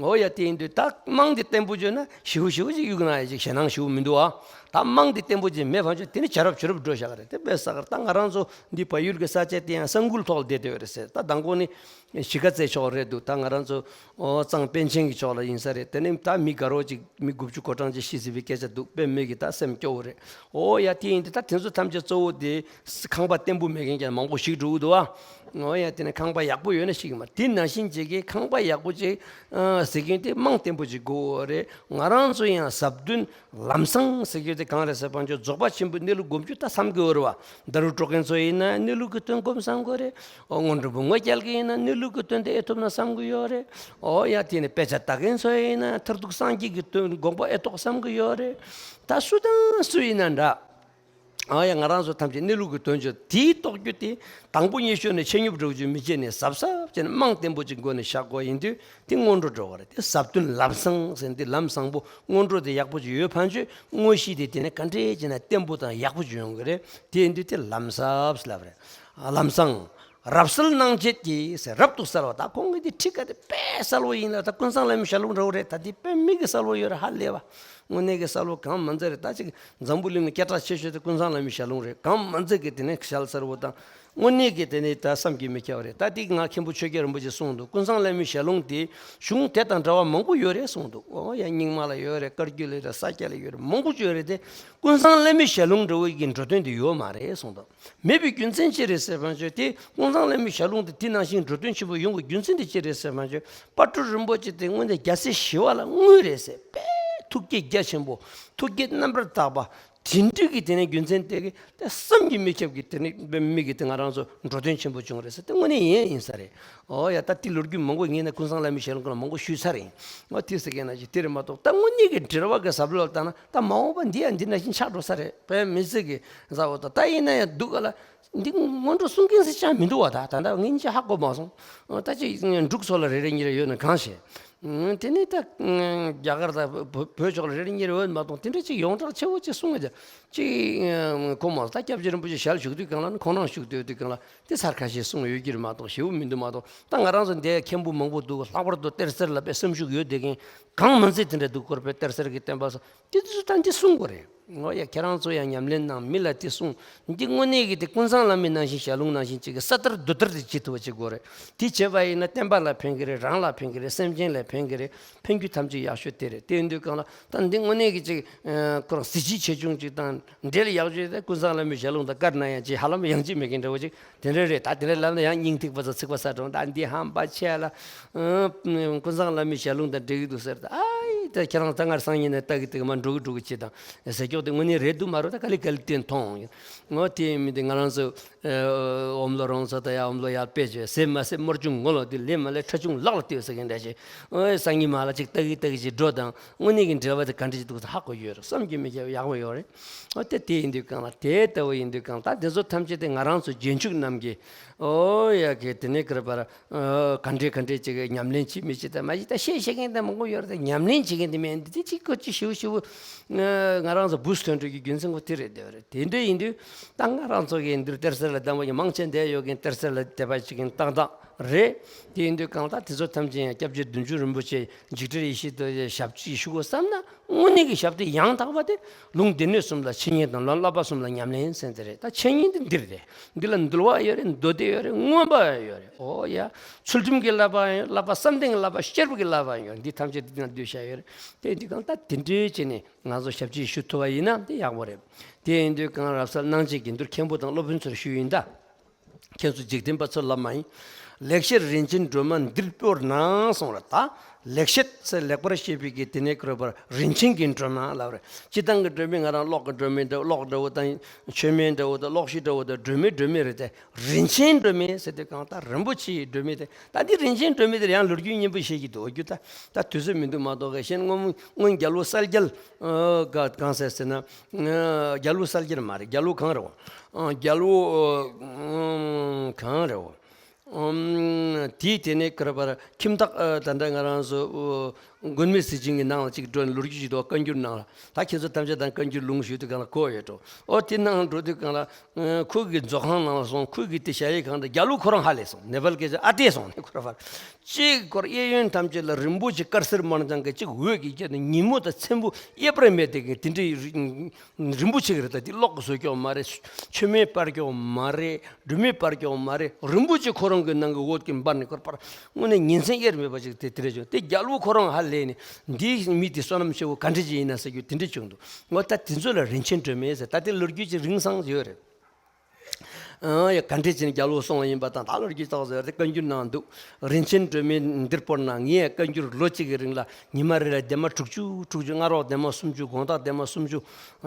ཨོ་ཡ་དེ་ཡིན་དུས་ད་རྨང་དེ་བརྟན་པོ་བྱོས་ན་ཞེ་པོ་ཞེ་པོ་ཅིག་གཡུག་ན་ཡ་ཅིག་ཞེད་སྣང་ཞེ་པོ་མི་འདུག་ཨ། ད་རྨང་དེ་བརྟན་པོ་ཅིག་མེད་བ་བྱོས་དེ་ནི་བྱ་རབས་བྱ་རབས་འགྲོ་བཞག་ག་རེད། དེ་དཔེ་ས་གར་ད་ང་རང་ཚོ་འདི་བལ་ཡུལ་གི་ས་ཆ་དེ་ཡང་ས་འགུལ་ཐོག་ལ་བསྡད་བསྡད་ཡོད་རེད་ཟེར། ད་མདང་དགོང་ནི་གཞིས་ཀ་རྩེ་ཕྱོགས་རེད་འདུག་ད་ང་རང་ཚོ་ཨོ་གཙང་པཎ་ཆེན་གྱི་ཕྱོགས་ལ་ཡིན་ས་རེད། དེ་ནི་ད་མི་དགའ་རོགས་ཅིག་མི་དགུ་བཅུ་གོ་གྲངས་ཅིག་ཤི་ཟིན་པའི་སྐད་ཆ་འདུག་དཔེ་མི་གི་ད་སེམས་སྐྱོ་བོ་རེད། ཨོ་ཡ་དེ་ཡིན་དུས་ད་དེ་ཚོ་ཐམས་ཅད་གཙོ་བོ་དེ་ཁང་པ་བརྟན་པོ་མེད་མཁན་ཀྱང་མང་པོ་ཞིག་འགྲོ་གི་འདུག་ཨ། ཨོ་ཡ་དེ་ནི་ཁང་པ་ཡག་པོ་ཡོད་ན་ཞིག་མ་དེ་ནང་བཞིན་བྱེད་ཀྱི་ཁང་པ་ཡག་པོ་ཅིག་ཟེར་མཁན་དེ་རྨང་བརྟན་པོ་ཅིག་དགོས་རེད། ང་རང་ཚོ་ཡང་ཟབ་དོན་ལམ་བཟང་ཟེར་རྒྱུ་དེ་གང་རེད་ཟེར་བ་ཅིག་རྫོགས་པ་ཆེན་པོའི་གནས་ལུགས་སྒོམ་རྒྱུ་ད་བསམ་གི་ཡོད་རེད་བ། ད་རུང་འགྲོ་མཁན་ཚོ་ཡིན་ན་གནས་ལུགས་ཀྱི་དོན་སྒོམ་བསམ་དགོས་རེད། ཨོ་སྔོན་འགྲོ་བུ་ངོ་སྐྱལ་གི་ཡིན་ན་གནས་ལུགས་ཀྱི་དོན་དེ་ཨེ་ཐུབ་ན་བསམ་གི་ཡོད་རེད། ཨོ་ཡ་དེ་ནི་དཔེ་ཆ་ལྟ་མཁན་ཚོ་ཡིན་ན་མཐར་ཐུག་སངས་རྒྱས་ཀྱི་དོན་དགོངས་པ་ཨེ་རྟོགས་བསམ་གི་ཡོད་རེད། ད་སུ་དང་སུ་ཡིན་ན་འདྲ། ཨོ་ཡ་ང་རང་ཚོ་ཐམས་ཅད་གནས་ལུགས་ཀྱི་དོན་བརྗོད་དེའི་རྟོགས་རྒྱུ་དེ་དང་པོ་ཉེ་ཤོས་ནས་ཆེ་ཉོབ་འགྲོ་རྒྱུ་མི་བྱེད་ནས་གཟབ་གཟབ་བྱས་ནས་རྨང་བརྟན་པོ་ཅིག་མགོ་ནས་བཞག་དགོས་ཡིན་དུས། དེ་སྔོན་འགྲོ་འགྲོ་བ་རེད། དེ་ཟབ་དོན་ལམ་བཟང་ཟེར་འདི་ལམ་བཟང་པོ་སྔོན་འགྲོ་དེ་ཡག་པོ་ཅིག་ཡོད་ཕན་ཆོད་དངོས་གཞི་དེ་དེ་ནས་ག་འདྲས་ཅིག་ན་བརྟན་པོ་དང་ཡག་པོ་ཅིག་ཡོང་གི་རེད། དེ་ཡིན་དུས་དེ་ལམ་ཟབ་ཟེར་ལབ་རེད། ལམ་བཟང་། རབ་གསལ་སྣང་བྱེད་ཀྱི་ཟེར་རབ་ཏུ་གསལ་བ་ད་ཁོང་གི་དེ་ཁྲིད་ཀ་དེ་དཔེ་གསལ་བོ་ཡིན་ལ་ད་ཀུན་བཟང་བླ་མའི་ཞལ་ལུང་འདྲ་བོ་རེད། ད་དེ་དཔེ་མི་གི་གསལ་བོ་ཡོད་རེད། ཧ་ལས་བ། དངོས་གནས་ཀྱི་གསལ་བོ་གང་མ་མཛད་རེད། ད་ཅིག་འཛམ་བུ་གླིང་ལ་སྐད་གྲགས་ཆེ་ཤོས་དེ་ཀུན་བཟང་བླ་མའི་ཞལ་ལུང་རེད། གང་མ་མཛད་ཀྱི་དེ་ནས་ཞལ་གསལ་བོ་དང་། དངོས་གནས་ཀྱི་དེ་ནི་ད་བསམ་གྱིས་མི་ཁྱབ་པ་རེད། ད་དེ་ང་མཁན་པོ་ཆོས་རྒྱལ་རིན་པོ་ཆེས་གསུངས་འདུག་ཀུན་བཟང་བླ་མའི་ཞལ་ལུང་དེ་གཞུང་དེ་དང་འདྲ་བ་མང་པོ་ཡོད་རེད་གསུངས་འདུག་ཨོ་ཡ་རྙིང་མ་ལ་ཡོད་རེད། བཀའ་བརྒྱུད་ལ་ཡོད་རེད། ས་སྐྱ་ལ་ཡོད་རེད། མང་པོ་ཅིག་ཡོད་རེད་དེ། ཀུན་བཟང་བླ་མའི་ཞལ་ལུང་འདྲ་བོ་ཡི་འགྲོ་དོན་དེ་ཡོད་མ་རེད་གསུངས་འདུག་མེད་པའི་རྒྱུ་མཚན་ཅི་རེད་ཟེར་བ་ཅོས་དེ་ཀུན་བཟང་བླ་མའི་ཞལ་ལུང་དེ་དེ་ནང་བཞིན་འགྲོ་དོན་ཆེན་པོ་ཡོང་གི་རྒྱུ་མཚན་དེ་ཅི་རེད་ཟེར་བ་ཅོས་དཔལ་སྤྲུལ་རིན་པོ་ཆེ་དེ་དངོས་གནས་རྒྱལ་སྲས་ཞི་བ་ལྷ་དངོས་རེད་ཟེར། དཔེ་ཐུགས་བསྐྱེད་རྒྱ་ཆེན་པོ། ཐུགས་བསྐྱེད་རྣམ་པར་དག་པ། དེ་འདྲ་གི་དེ་ནས་རྒྱུ་མཚན་དེ་གི་དེ་བསམ་གྱིས་མི་ཁྱབ་ཀྱི་དེ་ནི་མི་གི་དེ་ང་རང་ཚོ་འགྲོ་དོན་ཆེན་པོ་བྱུང་རེད་ཟེར། དེ་དངོས་གནས་ཡིན་ཡིན་ས་རེད། ཨོ་ཡ་ད་དེ་ལོ་རྒྱུས་མང་པོ་ངས་ན་ཀུན་བཟང་བླ་མའི་ཞལ་ལུང་ལ་མང་པོ་ཞུས་ཚར་ཡིན། ཨོ་དེ་ཟེར་མཁན་ན་ཅི་དེ་རེད་མ་གཏོགས་ད་དངོས་གནས་ཀྱི་འབྲེལ་བ་གི་ཟབ་ལོ་ལ་བལྟ་ན་ད་མ་འོངས་པ་འདི་ཡང་འདི་ནང་བཞིན་ཆགས་འགྲོ་ས་རེད། དཔེ་མི་སྲིད་ཀྱི་ཟབ་བོ་ད་ད་ཡིན་ན་ཡང་སྡུག་ག་ལ། འདི་སྔོན་འགྲོ་གསུང་མཁན་ཟེར་ཅང་མི་འདུག་བ། ད་ད་ལྟ་ངས་ཅི་ཧ་གོ་མ་སོང་། ད་ཅི་འབྲུག་སོགས་ལ་རེ་རེ་གཉིས་རེ་ཡོད་ན་གང་ཤེས། དེ་ནས་ད་རྒྱ་གར་དང་བོད་ཕྱོགས་ལ་རེ་རེ་གཉིས་རེ་ཡོད་མ་གཏོགས་དེ་འདྲ་ཅིག་ཡོངས་གྲགས་ཆེ་བོ་ཅིག་གསུང་ང་ཅི་གོ་མ་སོང་། ད་སྐྱབས་རྗེ་རིན་པོ་ཆེ་ཞལ་བཞུགས་དུས་གང་ལ་ནི་ཁོང་རང་བཞུགས་དུས་དུས་གང་ལ་དེ་ཚར་ཁ་ཤས་གསུང་ཡོད་ཀྱི་རེད་མ་གཏོགས་ཞེ་བོ་མི་འདུག་མ་གཏོགས་ད་ང་རང་ཚོ་འདི་མཁན་པོ་མང་པོ་འདུག་ལྷག་པར་དུ་གཏེར་གསར་ལ་དཔེ་སེམས་ཤུགས་ཡོད་བསྡད་མཁན་གང་མ་ཚད་དེ་འདྲ་འདུག་སྐོར་དཔེ་གཏེར་གསར་གྱི་བསྟན་པ་སོགས། དེ་དུས་སུ་ད་འདི་གསུང་དགོས་རེད། ངོ་ཡ་ཁྱེད་རང་ཚོ་ཡང་ཉམས་ལེན་གནང་མི་ལ་དེ་གསུང་། འདི་དངོས་གནས་ཀྱི་དེ་ཀུན་བཟང་བླ་མའི་ནང་བཞིན་ཞལ་ལུང་ནང་བཞིན་ཅིག་གི་ས་ལྟར་རྡུལ་ལྟར་དེ་བྱེད་ཐུབ་པ་བྱེད་དགོས་རེད། དེ་བྱས་པ་ཡིན་ན་བསྟན་པ་ལ་ཕན་གི་རེད། རང་ལ་ཕན་གི་རེད། སེམས་ཅན་ལ་ཕན་གི་རེད། ཕན་རྒྱུ་ཐམས་ཅད་ཡག་ཤོས་དེ་རེད། དེ་ཡིན་དུས་གང་ལ་ད་འདི་དངོས་གནས་ཀྱི་ཅིག་ཁོ་རང་གཟི་བརྗིད་ཆེ་ཆུང་ཅིག་དང་འབྲེལ་ཡག་ཤོས་དེ་ཀུན་བཟང་བླ་མའི་ཞལ་ལུང་དང་བཀར་ན་ཡང་ཅིག་ཧ་ལམ་ཡང་ཅིག་མེད་མཁན་འདྲ་བོ་ཅིག་དེ་འདྲ་རེད། ད་དེ་འདྲ་ལབ་ན་ཡང་སྙིང་ཐིགས་པ་ཚོ་ཚིག་པ་ས་གྲོང་ད་འདི་ཧམ་པ་ཆེ་ལ། ཀུན་བཟང་བླ་མའི་ཞལ་ལུང་དང་འབྲེལ་གྱི་འདུག་ཟེར། ད་ཨའི་ ད་ཁྱེད་རང་ད་སྔར་སང་ཉིན་ནས་ལྟ་གི་ལྟ་གི་མ་འགྲོ་གི་འགྲོ་གི་བྱེད་དང་ཟེར་ཀྱོག་དེ་དངོས་གནས་རེད་འདུག་མ་རེད། ད་ག་ལེ་ག་ལེ་དེ་མཐོང་ཡོང་། འོ་དེ་མི་དེ་ང་རང་ཚོ་ཨོམ་ལོ་རོང་ཚོ་ད་ཡ་ཨོམ་ལོ་ཡར་དཔེ་བྱས་ཟས་མ་ཟས་དམར་ཆུང་ངོ་ལོག་དེ་ལས་མ་ལས་ཁྲ་ཆུང་ལག་ལ་སྟེར་ཟེར་མཁན་འདྲ་ཞིག་འོ་སང་ཉིན་མ་ལ་ཅིག་ལྟ་གི་ལྟ་གི་ཅིག་འགྲོ་དང་དངོས་གནས་ཀྱི་འབྲེལ་བ་དེ་ག་འདྲ་ཅིག་འདུག་ཟེར་ཧ་གོ་ཡོད་རེད། བསམ་གྱིས་མི་ཁྱབ་ཡག་པོ་ཡོད་རེད། འོ་དེ་དེ་ཡིན་དུས་གང་ལ་དེ་ལྟ་བུ་ཡིན་དུས་གང་ལ་ད་དེ་ཚོ་ཐམས་ཅད་དེ་ང་རང་ཚོ་རྗེས་འཇུག་རྣམས་ཀྱིས་འོ་ཡ་གི་དེ་ནས་ཀིར་པར། ཨ། ག་འདྲས་ག་འདྲས་ཅིག་ཉམས་ལེན་བྱེད་མི་བྱེད་དང་མ་བྱེད་ད་བཤད་བཤད་མཁན་དང་མང་པོ་ཡོད་རེད། ད་ཉམས་ལེན་བྱེད་མཁན་དེ་མིན་འདི་དེ་གཅིག་གོ་གཅིག་ཞིབ་ཞིབ་ང་རང་ཚོ་བུ་སྟོན་འགྲོ་གི་རྒྱུ་མཚན་ཁོ་དེ་རེད་བསྡད་པ་རེད། དེ་འདྲས་ཡིན་དུས་ད་ང་རང་ཚོ་གི་འདིར་གཏེར་གསར་ལ་བདམས་པ་ཡིན་མང་ཆེ་འདས་ཡོད་མཁན་གཏེར་གསར་ལ་དད་པ་བྱེད་མཁན་ཏག་ཏག་རེད། དེ་ཡིན་དུས་གང་ལྟར་དེ་ཚོ་ཐམས་ཅད་ཡང་སྐྱབས་རྗེ་བདུད་འཇོམས་རིན་པོ་ཆེ་འཇིགས་བྲལ་ཡེ་ཤེས་དང་ཞབས་ཕྱི་ཞུ་དགོས་བསམ་ན། དངོས་གནས་ཀྱི་ཞབས་དེ་ཡང་དག་པ་དེ་ལུང་སྡེ་སྣོད་གསུམ་ལ་འཆད་ཉན་དང་ལམ་བསླབ་པ་གསུམ་ལ་ཉམས་ལེན་ཟེར་དེ་རེད། ད་འཆད་ཉན་དེ་འདིར་རེད། འདི་ལ་འདུལ་བ་ཡོད་རེད། མདོ་སྡེ་ཡོད་རེད། མངོན་པ་ཡོད་རེད། ཨོ་ཡ། ཚུལ་ཁྲིམས་ཀྱི་བསླབ་པ་ཡང་ཡོད། བསླབ་པ་བསམ་གཏན་གྱི་བསླབ་པ་བསྐྱེད་རིམ་གྱི་བསླབ་པ་ཡང་ཡོད་རེད། འདི་ཐམས་ཅད་འདི་ན་འདུས་བྱ་ཡོད་རེད། དེ་འདི་གང་ལྟར་དེ་འདྲའི་བྱས་ནས་ང་ཚོ་ཞབས་ཕྱི་ཞུ་ཐུབ་པ་ཡིན་ན་དེ་ཡག་པོ་རེད། དེ་ཡིན་དུས་གང་རབ་གསལ་གནང་བྱེད་དགེ་འདུན་མཁན་པོ་དང་སློབ་དཔོན་ཚོར་ཞུས་ཡིན་ད། ཁྱེད་ཚོ་འཇིག་རྟེན་པ་ཚོ་ལ་མ་ཡིན། ལེགས་བཤད་རིན་ཆེན་སྒྲོན་མ་འདིར་སྤོར་ན་གསུངས་རེད་ད། ལེགས་བཤད་ཟེར་ལེགས་པར་བཤད་པའི་གི་དེ་ནས་ཀིར་པར་རིན་ཆེན་གྱི་སྒྲོན་མ་ལབ་རེད། སྤྱིར་བཏང་གི་སྒྲོན་མེ་ང་རང་གློག་གི་སྒྲོན་མེ་འདྲ་གློག་འདྲ་བོ་དང་མཆོད་མེ་འདྲ་བོ་དང་གློག་ཤིང་འདྲ་བོ་དང་སྒྲོན་མེ་སྒྲོན་མེ་རེད་དེ། རིན་ཆེན་སྒྲོན་མེ་ཟེར་དུས་གང་ལྟར་རིན་པོ་ཆེའི་སྒྲོན་མེ་དེ་ད་འདི་རིན་ཆེན་སྒྲོན་མེ་དེར་ཡང་ལོ་རྒྱུས་སྙན་པོ་བཤད་ཀྱི་འདུག་རྒྱུ་ད་ད་དུས་ཚོད་མི་འདུག་མ་གཏོགས་གི་གཞན་སྔོན་སྔོན་རྒྱལ་པོ་གསལ་རྒྱལ་ག་གང་ཟེར་ཟེར་ན། རྒྱལ་པོ་གསལ་རྒྱལ་མ་རེད། རྒྱལ་པོ་གང་རེད་བ། རྒྱལ་པོ་གང་རེད་བ། དེའི་དེ་ནས་ཀིར་པར་ཁྱིམ་བདག་ད་ལྟ་ང་རང་ཚོ་མགོན་མེད་ཟས་སྦྱིན་གྱི་ནང་ལ་ཅིག་འགྲོ་ནས་ལོ་རྒྱུས་ཅིག་འདུག་བཀའ་འགྱུར་ནང་ལ། ད་ཁྱེད་ཚོ་ཐམས་ཅད་དང་བཀའ་འགྱུར་ལུང་ཞུས་དུས་གང་ལ་གོ་ཡོད་འགྲོ། ཨོ་དེ་ནང་འགྲོ་དུས་གང་ལ། ཁོ་གི་མཛོད་ཁང་ནང་ལ་སོང་། ཁོ་གི་དེ་ཞལ་ཡས་ཁང་དུ་རྒྱལ་པོ་ཁོ་རང་ཧ་ལས་སོང་། ནེ་པཱལ་སྐད་ཆ་ཨ་ཏེ་སོང་ནས་ཁོ་ར་བར། གཅིག་སྐོར་གཡས་གཡོན་ཐམས་ཅད་ལ་རིན་པོ་ཆེ་དཀར་སེར་དམར་ལྗང་གི་གཅིག་འོད་ཀྱིས་ཁྱབ་ནས་ཉིན་མོ་དང་མཚན་མོ་དབྱེ་བར་མེད་དེ་གི་དེ་འདྲའི་རིན་པོ་ཆེ་གི་རེད། ད་དེ་གློག་གིས་བཟོས་ཀྱོག་མ་རེད། མཆོད་མེ་སྤར་ཀྱོག་མ་རེད། སྒྲོན་མེ་སྤར་ཀྱོག་མ་རེད། རིན་པོ་ཆེ་ཁོ་རང་གི་ནང་གི་འོད་ཀྱིས་འབར་ནས་ཁོར་པར་དངོས་གནས་ཉིན་མཚན་དབྱེར་མེད་པ་ཅིག་དེ་དེ་འདྲ་བྱུང་། དེ་རྒྱལ་པོ་ཁོ་རང་ཧ་ལས་ནས་འདིའི་མི་དེ་བསོད་ནམས་ཆེ་བོ་ག་འདྲ་ཅིག་ཡིན་ན་ཟེར་རྒྱུ་དེ་འདྲ་བྱུང་འདུག་འོ་ད་དེ་ཚོ་ལ་རིན་ཆེན་སྒྲོན་མེ་ཟེར། ད་དེ་ལོ་རྒྱུས་ཅིག་རིང་སང་ཡོད་རེད། ཨང་། ཡ་ག་འདྲས་བྱས་ནས་རྒྱལ་པོ་སོང་བ་ཡིན་པ་དང་། ད་ལོ་རྒྱུས་ཏོག་ཙམ་དེ་བཀའ་འགྱུར་ནང་འདུག་རིན་ཆེན་སྒྲོན་མེ་འདིར་སྤོར་ན། ངས་བཀའ་འགྱུར་ལོ་གཅིག་གི་རིང་ལ་ཉི་མ་རེ་ལ་ལྡེབ་མ་དྲུག་ཅུ། དྲུག་ཅུ། སྔ་རོགས་ལྡེབ་མ་སུམ་ཅུ། དགོང་དག་ལྡེབ་མ་སུམ་ཅུ།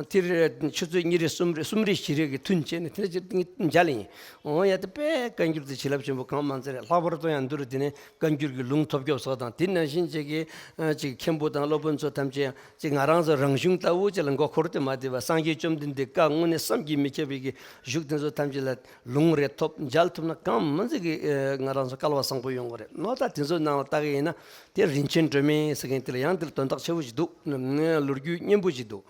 དེ་རེ་ཆུ་ཚོད་གཉིས་རེ་གསུམ་རེ་གསུམ་རེ་བཞི་རེ་གི་ཐུན་བྱས་ནས་དེ་འདྲ་ཅིག་མཇལ་ཡིན། འོང་ཡ་དེ་དཔེ་བཀའ་འགྱུར་དེ་བྱིན་རླབས་ཆེན་པོ་གང་མང་ཚེ་རེ་ལྷག་པར་དུ་ཡང་འདི་རུ་དེ་ནས་བཀའ་འགྱུར་གྱི་ལུང་ཐོབ་སྐྱོབ་སོགས་དང་། དེ་ནང་བཞིན་བྱས་ཀྱི་ཅིག་མཁན་པོ་དང་སློབ་དཔོན་ཚོ་ཐམས་ཅད་ཅིག་ང་རང་ཚོ་རང་གཞུང་ལྟ་བུ་ཅིག་ལ་མགོ་འཁོར་དུ་མ་བསྡད་པ། སངས་རྒྱས་བཅོམ་ལྡན་འདས་བཀའ་དངོས་གནས་བསམ་གྱིས་མི་ཁྱབ་པའི་གི་བཞུགས་དེ་ཚོ་ཐམས་ཅད་ལ་ལུང་རེ་ཐོབ་མཇལ་ཐུབ་ན་གང་མང་ཟིག་གི་ཨེ་ང་རང་ཚོ་སྐལ་བ་བཟང་པོ་ཡོང་གི་རེད། ནོ་ད་དེ་ཚོ་ནང་ལ་ལྟ་གི་ཡིན་ན་དེ་རིན་ཆེན་སྒྲོན་མེ་ཟེར་མཁན་དེ་ལ་ཡང་དེ་ལ་དོན་དག་ཆེ་བོ་ཞིག་འདུག་ལོ་རྒྱུས་སྙན་པོ་ཞིག་འདུག་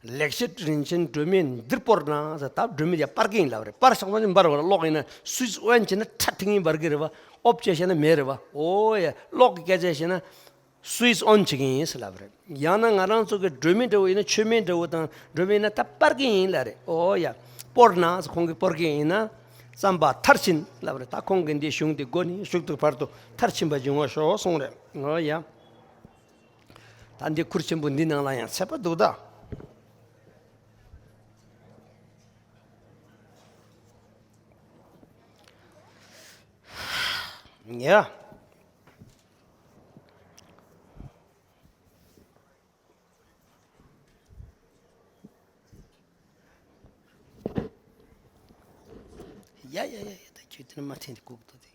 ལེགས་བཤད་རིན་ཆེན་སྒྲོན་མེ་འདིར་སྤོར་ན་ཟེར། ད་སྒྲོན་མེ་ཡ་སྤར་གི་ཡིན་ལབ་རེད། སྤར་ཆོག་པ་ནི་འབར་བ་རེད། གློག་ཡིན་ན་སུའིཆ་ཨོན་བྱས་ན་ཁྲ་ཐིང་ངེ་འབར་གི་རེད་བ། ཨོབ་བྱས་བྱས་ན་མེད་རེད་བ། ཨོ་ཡ། གློག་གི་སྐད་ཆ་བཤད་ན་སུའིཆ་ཨོན་བྱེད་ཀྱི་ཡིན་ཟེར་ལབ་རེད། ཡང་ན་ང་རང་ཚོ་གི་སྒྲོན་མེ་འདྲ་བོ་ཡིན་ན། མཆོད་མེ་འདྲ་བོ་དང་སྒྲོན་མེ་ཡིན་ན་ད་སྤར་གི་ཡིན་ལབ་རེད། ཨོ་ཡ། སྤོར་ན་ཁོང་གིས་སྤོར་གི་ཡིན་ན་བརྩམ་པ་མཐར་ཕྱིན་ལབ་རེད། ད་ཁོང་གིས་འདི་གཞུང་འདི་མགོ་ནས་མཇུག་ཏུ་བར་དུ་མཐར་ཕྱིན་པ་ཅིག་ཡོང་བ་ཤོག་གསུངས་རེད། ཨོ་ཡ། ད་འདི་ཁུར་ཆེན་པོ་འདི་ནང་ལ་ཡང་ཚད་པ་འདུག་ད། ཡ། ཡ་ཡ་ཡ་ཡ། ད་ཁྱོད་དེ་ནས་མ་འཐེན་དེ་སྒུག་ཏོ་དེ།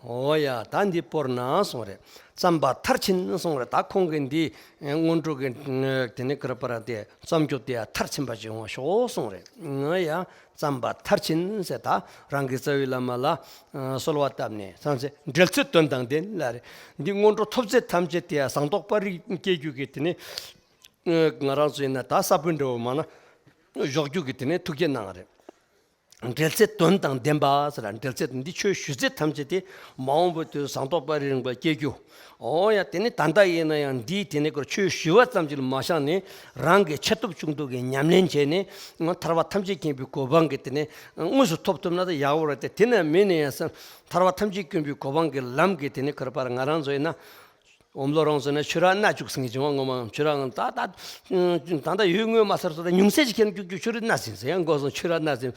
འོ་ཡ། ད་འདི་སྤོར་ན་གསུངས་རེད། བརྩམ་པ་མཐར་ཕྱིན་གསུངས་རེད། ད་ཁོང་གིས་འདི་སྔོན་འགྲོ་གི་དེ་ནི་ཀིར་པར་དེ་རྩོམ་རྒྱུ་དེ་མཐར་ཕྱིན་པ་ཅིག་ཡོང་བ་ཤོག་གསུངས་རེད། འོ་ཡ། བརྩམ་པ་མཐར་ཕྱིན་ཟེར། ད་རང་གི་རྩ་བའི་བླ་མ་ལ་གསོལ་བ་བཏབ་ནས་བསམ་ཚེ་འགྲེལ་ཚུལ་དོན་དང་ལྡན་ལབ་རེད། འདི་སྔོན་འགྲོ་ཐོབ་ཚད་ཐམས་ཅད་དེ་ཟངས་མདོག་དཔལ་རི་སྐྱེ་རྒྱུ་གི་དེ་ནི་ང་རང་ཚོ་ཡིན་ན་ད་ས་བོན་འདྲ་བོ་མ་ན་གཞོག་རྒྱུ་གི་དེ་ནི་ཐུགས་བསྐྱེད་གནང་བ་རེད། འགྲེལ་ཚད་དོན་དང་ལྡན་པ་ཟེར་ར། འགྲེལ་ཚད་འདི་ཆོས་ཞུ་ཚད་ཐམས་ཅད་དེ་མ་འོངས་པའི་དུས་ཟངས་མདོག་དཔལ་རི་རིང་པོ་སྐྱེ་རྒྱུ། འོ་ཡ། དེ་ནི་ད་ལྟ་ཡིན་ན་ཡང་འདིའི་དེ་ནི་ཁོར་ཆོས་ཞུ་བ་ཙམ་གྱིས་མ་བཞག་ནས་རང་གི་ཆེ་སྟོབས་ཆུང་སྟོབས་ཀྱིས་ཉམས་ལེན་བྱས་ནས་ཐར་པ་ཐམས་ཅད་མཁྱེན་པའི་གོ་འཕང་གི་དེ་ནི་དངོས་སུ་ཐོབ་ཐུབ་ན་ད་ཡག་པོ་རེད་དེ། དེ་ནི་མིན་ན་ཡང་ཐར་པ་ཐམས་ཅད་མཁྱེན་པའི་གོ་འཕང་གི་ལམ་གྱི་དེ་ནི་ཁོར་པར་ང་རང་ཚོ་ཡིན་ན། འོམ་ལོ་རོང་ཟེར་ན་ཆུ་རགས་སྣ་བཅུག་ཟིན་གྱི་བྱུང་བ། ངོ་མ་ཆུ་རགས་ད་ད་ད་ད་ཡོད་ངོས་མ་ཚར་སོ། ད་ཉུང་ཚད་ཅིག་ཁྱེར་བཅུག་བཅུག་ཆུ་རགས་སྣ་ཟིན་ཟེར་ཡང་མགོ་སོང་། ཆུ་རགས་སྣ་ཟིན།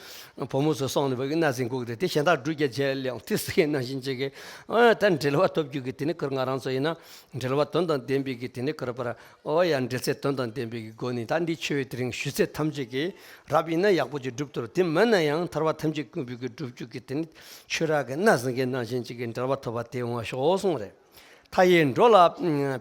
བུ་མོ་ཚོ་སོང་ནས་བུ་གི་སྣ་ཟིན་གོ་གི་དེ་དེ་གཞན་དག་འབྲུ་རྒྱ་བྱས་ལེའང་དེ་ཟེར་གི་ནང་བཞིན་བྱེད་གི། ཨོ་ད་འབྲེལ་བ་ཐོབ་རྒྱུ་གི་དེ་ནི་ཁོར་ང་རང་ཚོ་ཡིན་ན་འབྲེལ་བ་དོན་དང་ལྡན་པའི་གི་དེ་ནི་ཁོར་པར། ཨོ་ཡ་འབྲེལ་ཚད་དོན་དང་ལྡན་པའི་གི་སྒོ་ནས་ད་འདི་ཆོས་དེ་རིང་ཞུས་ཚད་ཐམས་ཅད་ཀྱི་རབ་ཡིན་ན་ཡག་པོ་ཅིག་སྒྲུབ་ཐུབ། དེ་མིན་ན་ཡང་ཐར་པ་ཐམས་ཅད་ཀུན་འབུལ་གྱི་སྒྲུབ་བཅུག་གི་དེ་ནི་ཆོས་ར་གི་སྣ་ཟིན་གྱི་ནང་བཞིན་ཅིག་གི་འབྲེལ་བ་ཐོབ་པ་དེ་འོང་བ་ཤོག་གསུངས་རེད། མཐའ་ཡས་འགྲོ་ལ་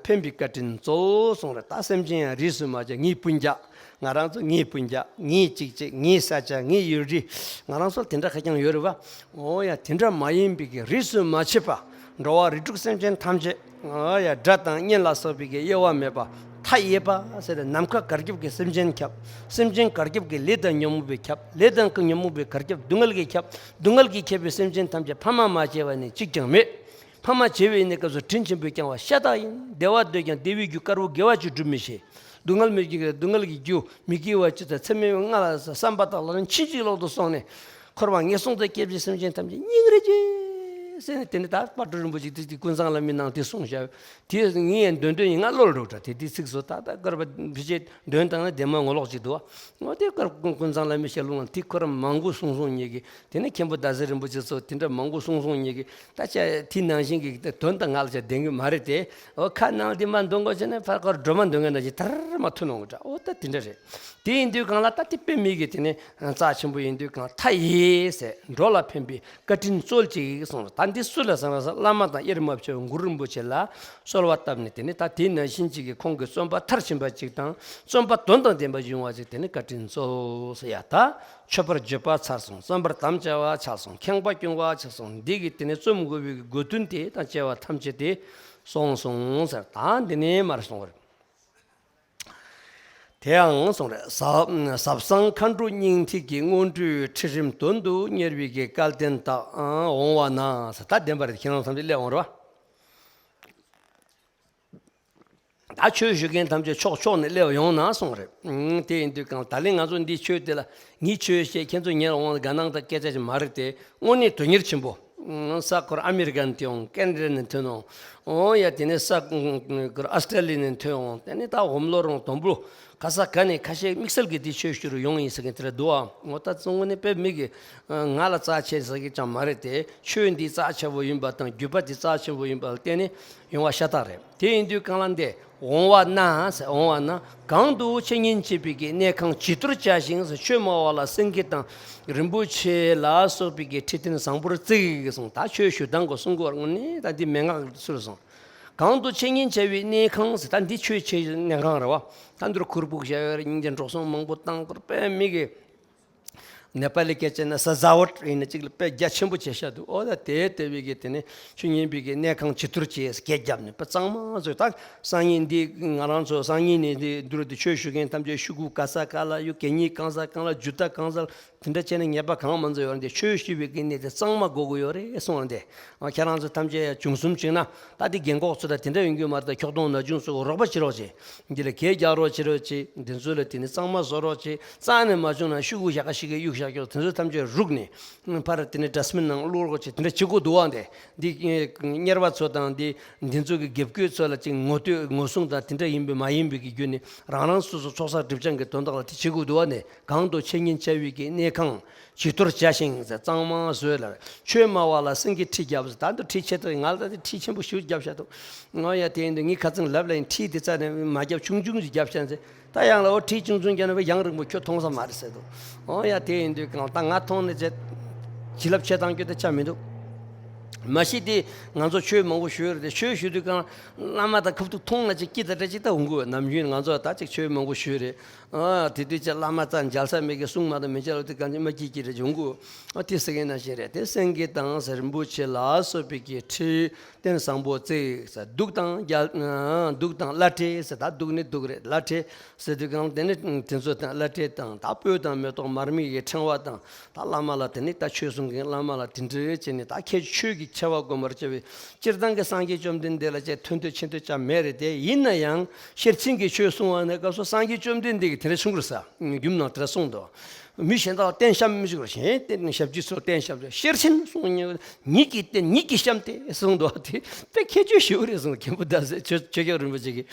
ཕན་པའི་བཀའ་དྲིན་སྩོལ་གསུངས་རེད། ད་སེམས་ཅན་ཡང་རིས་སུ་མ་ཆད། ངའི་སྤུན་ཀྱག་ང་རང་ཚོ་ངའི་སྤུན་ཀྱག་ངའི་གཅིག་བྱེད། ངའི་ས་ཆ། ངའི་ཡུལ་གྲུ། ང་རང་ཚོ་དེ་འདྲ་ཁ་རྐྱང་ཡོད་རེད་བ། འོ་ཡ་དེ་འདྲ་མ་ཡིན་པའི་གི་རིས་སུ་མ་ཆད་པ་འགྲོ་བ་རིགས་དྲུག་སེམས་ཅན་ཐམས་ཅད། ཨ་ཡ་དགྲ་དང་གཉེན་ལ་སོགས་པའི་གི་དབྱེ་བ་མེད་པ། མཐའ་ཡས་པ་ཟེར་ཏེ་ནམ་མཁའ་གར་ཁྱབ་ཀྱི་སེམས་ཅན་ཁྱབ། སེམས་ཅན་གར་ཁྱབ་ཀྱི་ལས་དང་ཉོན་མོངས་པས་ཁྱབ། ལས་དང་ཉོན་མོངས་པས་གར་ཁྱབ། སྡུག་བསྔལ་གྱིས་ཁྱབ། སྡུག་བསྔལ་གྱིས་ཁྱབ་པའི་སེམས་ཅན་ཐམས་ཅད་ཕ་མ་མ་བྱས་པ་ནི་གཅིག་ཀྱང་མེད། ཕ་མ་བྱས་པའི་གནས་སྐབས་སུ་དྲིན་ཆེན་པོས་བསྐྱངས་པ་ཤ་སྟག་ཡིན། བདེ་བ་འདོད་ཀྱང་བདེ་བའི་རྒྱུ་དཀར་པོ་དགེ་བ་ཅིག་སྒྲུབ་མི་ཤེས། སྡུག་བསྔལ་མི་དགེ་སྡུག་བསྔལ་གྱི་རྒྱུ་མི་དགེ་བ་ཅི་ལྟར་ཚད་མེད་པའི་ལྔ་ལ་བསམ་པ་དག་ལ་ཕྱིན་ཅི་ལོག་ཏུ་སོང་ནས། འཁོར་བ་ངན་སོང་དུ་སྐྱེ་བའི་སེམས་ཅན་ཐམས་ཅད་སྙིང་རེ་རྗེ་ཟེར་ནས། དེ་ནི་ད་དཔལ་སྤྲུལ་རིན་པོ་ཆེ་དེ་དེ་ཀུན་བཟང་བླ་མའི་ནང་དེ་གསུངས་བཞག་དེ་ངས་འདོན་འདོན་ཡིན། ང་བློ་ལ་འགྲོ་དྲ་དེ་དེ་ཚིག་བཟོ། ད་ད་སྐར་པ་ཕི་ཆེ་འདོན་བཏང་ན་དེ་མ་ངོ་ལོག་ཅིག་འདུག་བ། འོ་དེ་སྐར་ཀུན་ཀུན་བཟང་བླ་མའི་ཞལ་ལུང་ལ་དེ་ཁོ་རང་མང་པོ་གསུང་སོང་ཉེ་གི། དེ་ནས་མཁན་པོ་ཟླ་ཟེར་རིན་པོ་ཆེ་ཚོ་དེ་འདྲ་མང་པོ་གསུང་སོང་ཉེ་གི། ད་ཆ་དེ་ནང་བཞིན་གི་དོན་དང་ང་ལ་ཆ་ལྡན་གི་མ་རེད་དེ། འོ་ཁ་ནང་དེ་མ་འདོན་དགོས་བྱས་ནས་ཕར་ཁར་སྒྲོལ་མ་འདོན་མཁན་ནང་བཞིན་དར་མ་ཐུ་ནོང་གི་འདྲ། འོ་ད་དེ་འདྲ་རེད། དེ་ཡིན་དུས་གང་ལ་ད་དེ་དཔེ་མེད་གི། དེ་ནས་རྩ་ཆེན་པོ་ཡིན་དུས་གང་མཐའ་ཡས་ཟེར། འགྲོ་ལ་ཕན་པའི་བཀའ་དྲིན་སྩོལ་ཅིག་གསུངས། ད་འདི་སུ་ལ་གསུངས་ཟེར་ན་བླ་མ་དང་དབྱེར་མ་ཕྱེ་བའི་གུ་རུ་རིན་པོ་ཆེ་ལ་གསོལ་བ་བཏབ་ནས། དེ་ནས་ད་དེ་ནང་བཞིན་ཅིག་གི་ཁོང་གི་བརྩོན་པ་མཐར་ཕྱིན་པ་ཅིག་དང་བརྩོན་པ་དོན་དང་ལྡན་པ་ཞིག་ཡོང་བ་ཅིག་དེ་ནི་བཀའ་དྲིན་སྩོལ་ཟེར་ཡ། ད་མཆོད་པར་བརྗོད་པ་ཚར་སོང་། བརྩམ་པར་དམ་བཅའ་བ་ཚར་སོང་། ཁེངས་པ་སྐྱུང་བ་ཚར་སོང་། འདི་གི་དེ་ནས་རྩོམ་དགོས་པའི་དགོས་དོན་དེ་དང་བཅས་པ་ཐམས་ཅད་དེ་སོང་སོང་ཟེར། ད་འདི་ནས་མར་སོང་བར། དེའང་གསུངས་རེད། ཟབ་ཟབ་གསང་མཁའ་འགྲོ་སྙིང་ཐིག་གི་སྔོན་འགྲོའི་ཁྲིད་རིམ་དོན་དུ་གཉེར་བའི་གི་སྐལ་ལྡན་དག་འོང་བ་ན་ཟེར། ད་བདེན་པ་རེད། ཁྱེད་རང་ཐམས་ཅད་སླེབས་འོང་རེད་བ། ད་ཆོས་ཞུ་མཁན་ཐམས་ཅད་ཕྱོགས་ཕྱོགས་ནས་སླེབས་ཡོང་ན་གསུངས་རེད། ཨང་། དེ་ཡིན་དུས་གང་ད་ལན་ང་ཚོ་འདི་ཆོས་དེ་ལ་ངའི་ཆོས་བཤད་ཁྱེད་ཚོ་ཉན་འོང་དགའ་སྣང་དང་སྐད་ཆ་ཞིག་མ་རེད་དེ། དངོས་གནས་དོན་གཉེར་ཆེན་པོ། ས་ཁུལ་ཨ་མི་རི་ཀ་ནས་ཐོན་འོང་། ཀེ་ན་ཌ་ནས་ཐོན་འོང་། འོ་ཡ་དེ་ནས་ས་ཁུལ་ཨ་སི་ཏྲ་ལི་ནས་ཐོན་འོང་། དེ་ནས་ད་འོམ་ལོ་རོང་དོམ་བུ་ག་ས་ག་ནས་ཁ་ཤས་དམིགས་བསལ་གྱི་དེ་ཆོས་ཞུ་རུ་ཡོང་ཡིན་ཟེར་མཁན་དེ་འདྲ་འདུག་ཨ། འོ་ད་དངོས་གནས་དཔེ་མི་གི་ང་ལ་རྩ་ཆེ་ཟེར་གི་ཅང་མ་རེད་དེ། ཆོས་འདི་རྩ་ཆེ་བོ་ཡིན་པ་དང་བརྒྱུད་པ་འདི་རྩ་ཆེན་པོ་ཡིན་པ་ལ་བརྟེན་ནས་ཡོང་བ་ཤ་སྟག་རེད། དེ་ཡིན་དུས་གང་ལ་འདི་འོང་བ་ན་ཟེར། འོང་བ་ན་གང་དུ་འཆད་ཉན་བྱེད་པའི་གི་གནས་ཁང་བྱི་དོར་བྱ་ཞིང་ཟེར། ཆོས་སྨྲ་བ་ལ་སེང་གེ་དང་རིན་པོ་ཆེ་ལ་སོགས་པའི་གི་ཁྲི་སྟན་བཟང་པོར་བརྩིགས་གསུངས། ད་ཆོས་ཞུ་སྟངས་གོ་གསུང་གོ་དངོས་གནས་ད་འདི་མན་ངག་ཚུལ་སོང་། གང་དུ་འཆད་ཉན་བྱ་བའི་གནས་ཁང་ཟེར། ད་འདི་ཆོས་བྱེད་གནས་ཁང་རེད་བ། ད་འདིར་ཁུར་པུག་བྱ་ཡོད་རེད། སྙིང་རྗེ་འགྲོ་སོང་མང་པོ་བཏང་སྐོར་དཔེ་མི་གི། ནེ་པ་ལི་སྐད་ཆ་ན་ས་ཟ་བོ་ཡིན་ན་གཅིག་ལ་དཔེ་རྒྱ་ཆེན་པོ་བྱས་བཞག་འདུག་འོ་ད་དེ་ལྟ་བུའི་གི་དེ་ནས་ཆོས་ཉན་པའི་གི་གནས་ཁང་བྱི་དོར་བྱས་སྐད་བརྒྱབ་ནས་དཔེ་གཙང་མ་བཟོས། ད་སང་ཉིན་འདི་ང་རང་ཚོ་སང་ཉིན་ནས་འདི་འདུར་དུ་ཆོས་ཞུ་མཁན་ཐམས་ཅད་ཤོག་གུ་ག་ས་ག་ལ་ཡོད། གད་སྙིགས་གང་ས་གང་ལ་རྒྱུ་ད་གང་ས་དེ་འདྲ་བྱས་ན་ཉེས་པ་གང་མ་འཛོལ་ཡོད་རེད། འདི་ཆོས་ཞུ་བའི་གི་གནས་དེ་གཙང་མ་དགོས་ཀྱི་ཡོད་རེད་གསུངས་རེད། འདི་ཁྱེད་རང་ཚོ་ཐམས་ཅད་བྱུང་གསུམ་བྱུང་ན་ད་འདི་རྒན་གོག་ཚོ་ད་དེ་འདྲ་ཡོང་གི་མ་རེད། ད་ཁྱོག་ཐོང་ན་ཆུང་ཚོ་རོགས་པ་བྱེད་རོགས་བྱེད། འདི་ལ་གད་རྒྱག་རོགས་བྱེད་རོགས་བྱེད། འདི་ཚོ་ལ་དེ་ནི་གཙང་མ་བཟོ་རོགས་བྱེད། རྩ་ནས་མ་བྱུང་ན་ཤོག་གུ་ཞག་ཁ་ཤིག་གི་གཡུག་བཞག་ཀྱོག་དེ་ཚོ་ཐམས་ཅད་རུག་ནས་ཕར་དེ་ནི་ཌ་སི་བིན་ནང་བླུག་རོགས་བྱེད། དེ་འདྲ་བྱེད་དགོས་འདུག་བ། འདི་འདི་གཉེར་པ་ཚོ་དང་འདི་འདི་ཚོ་གི་དགེ་བསྐོས་ཚོ་ལ་ཅིག་ངོ་བསྟོད་ངོ་སྲུང་དང་དེ་འདྲ་ཡིན་པའི་མ་ཡིན་པའི་གི་རྒྱུ་ནི་རང་རང་སོ་སོ་ཚོགས་བསགས་སྒྲིབ་སྦྱང་གི་དོན་དག་ལ་དེ་བྱེད་དགོས་འདུག་བ། ནས་གང་དུ་འཆད་ཉན་བྱ་བའི་གི་གནས་ཁང་། བྱི་དོར་བྱ་ཞིང་ཟེར། གཙང་མ་བཟོས་ལ། ཆོས་སྨྲ་བ་ལ་སེང་གེ་ཁྲི་བརྒྱབ་ཟེར། ད་འདི་ཁྲི་ཆེ་ཐག་ང་ལ་ད་འདི་ཁྲི་ཆེན་པོ་ཞིག་བརྒྱབ་བཞག་འདུག་འོ་ཡ་དེ་ཡིན་དུས་ངའི་ཁ་ཚང་ལབ་ལ་ཡིན། ཁྲི་དེ་རྩ་ནས་མ་བརྒྱབ། ཆུང་ཆུང་ཞིག་བརྒྱབ་བཞག་ཟེར། ད་ཡང་ལ་འོ་ཁྲི་ཆུང་ཆུང་བརྒྱབ་ན་བས་ཡང་རིང་པོ་ཁྱོད་མཐོང་ས་མ་རེད་ཟེར་འདུག་འོ་ཡ་དེ་ཡིན་དུས་གང་ལ་ད་ང་མཐོང་ནས་བྱས་བྱིན་རླབས་ཆེ་བཏང་རྒྱུ་དེ་ཆ་མི་འདུག་མ་གཞི་དེ་ང་ཚོ་ཆོས་མང་པོ་ཞུས་རེད་དེ། ཆོས་ཞུ་དུས་གང་བླ་མ་དང་ཁ་ཐུག་མཐོང་ན་ཅིག་སྐྱིད་ད་འདྲ་ཅིག་ད་འོང་དགོས། ནམ་རྒྱུན་ང་ཚོ་ད་ཅིག་ཆོས་མང་པོ་ཞུས་རེད། ཨ་དེ་དུས་ཅི་བླ་མ་རྩ་མཇལ་ས་མེད་ཀི། གསུང་མ་དང་མི་མཇལ་བ་དེ་གང་ཅི་མ་སྐྱིད་ཀྱི་རེད་འཇོན་གོ། ཨ་དེ་ཟེར་མཁན་ནང་བཞིན་རེད་དེ། སེང་གེ་དང་ཟེར་རིན་པོ་ཆེ་ལ་སོགས་པའི་གི་ཁྲི་སྟན་བཟང་པོ་བརྩིགས་ཟེར། གདུགས་དང་རྒྱ་ཨ་གདུགས་དང་བླ་བྲེ་ཟེར། ད་གདུགས་ནི་གདུགས་རེད། བླ་བྲེ་ཟེར་དུས་གང་དེ་ནི་དེ་ཚོ་དང་བླ་བྲེ་དང་ད་སྤོས་དང་མེ་ཏོག་མར་མེ་གི་ཕྲེང་བ་དང་། ད་བླ་མ་ལ་དེ་ནི་ད་ཆོས་གསུང་མཁན་བླ་མ་ལ་དེ་འདྲའི་བྱས་ནས་ད་ཁྱེད་ཆོས་ཀྱི་ཆེ་བ་སྒོམ་པར་བྱ་བའི་སྤྱིར་བཏང་གི་སངས་རྒྱས་བཅོམ་ལྡན་འདས་ལ་བྱས་མཐོན་ཐོས་ཆེན་ཐོས་ཅང་མེད་རེད་དེ། ཡིན་ན་ཡང་ཤེར་ཕྱིན་གྱི་ཆོས་གསུང་བ་ནས་སྐབས་སུ་སངས་རྒྱས་བཅོམ་ལྡན་འདས་ཀྱིས་དེ་འདྲ་གསུང་གི་རེད་ས། རྒྱུད་ནང་དེ་འདྲ་གསུངས་འདུག་མི་གཞན་དག་ལ་བསྟན་བཤམ་མི་ཞིག་རེད། གཞན་བསྟན་ཞབས་ཕྱི་སོགས་བསྟན་བཤམ་ཤེར་ཕྱིན་གསུང་ཉིད་ཀྱིས་བསྟན་ཉིད་ཀྱིས་བཤམས་ཏེ་གསུངས་འདུག་དེ་དཔེ་ཁྱད་ཆོས་ཞེ་པོ་རེད་གསུངས། མཁན་པོ་ཟླ་ཟེར་ཆོས་ཆོས་རྒྱལ་རིན་པོ་ཆེ་གིས་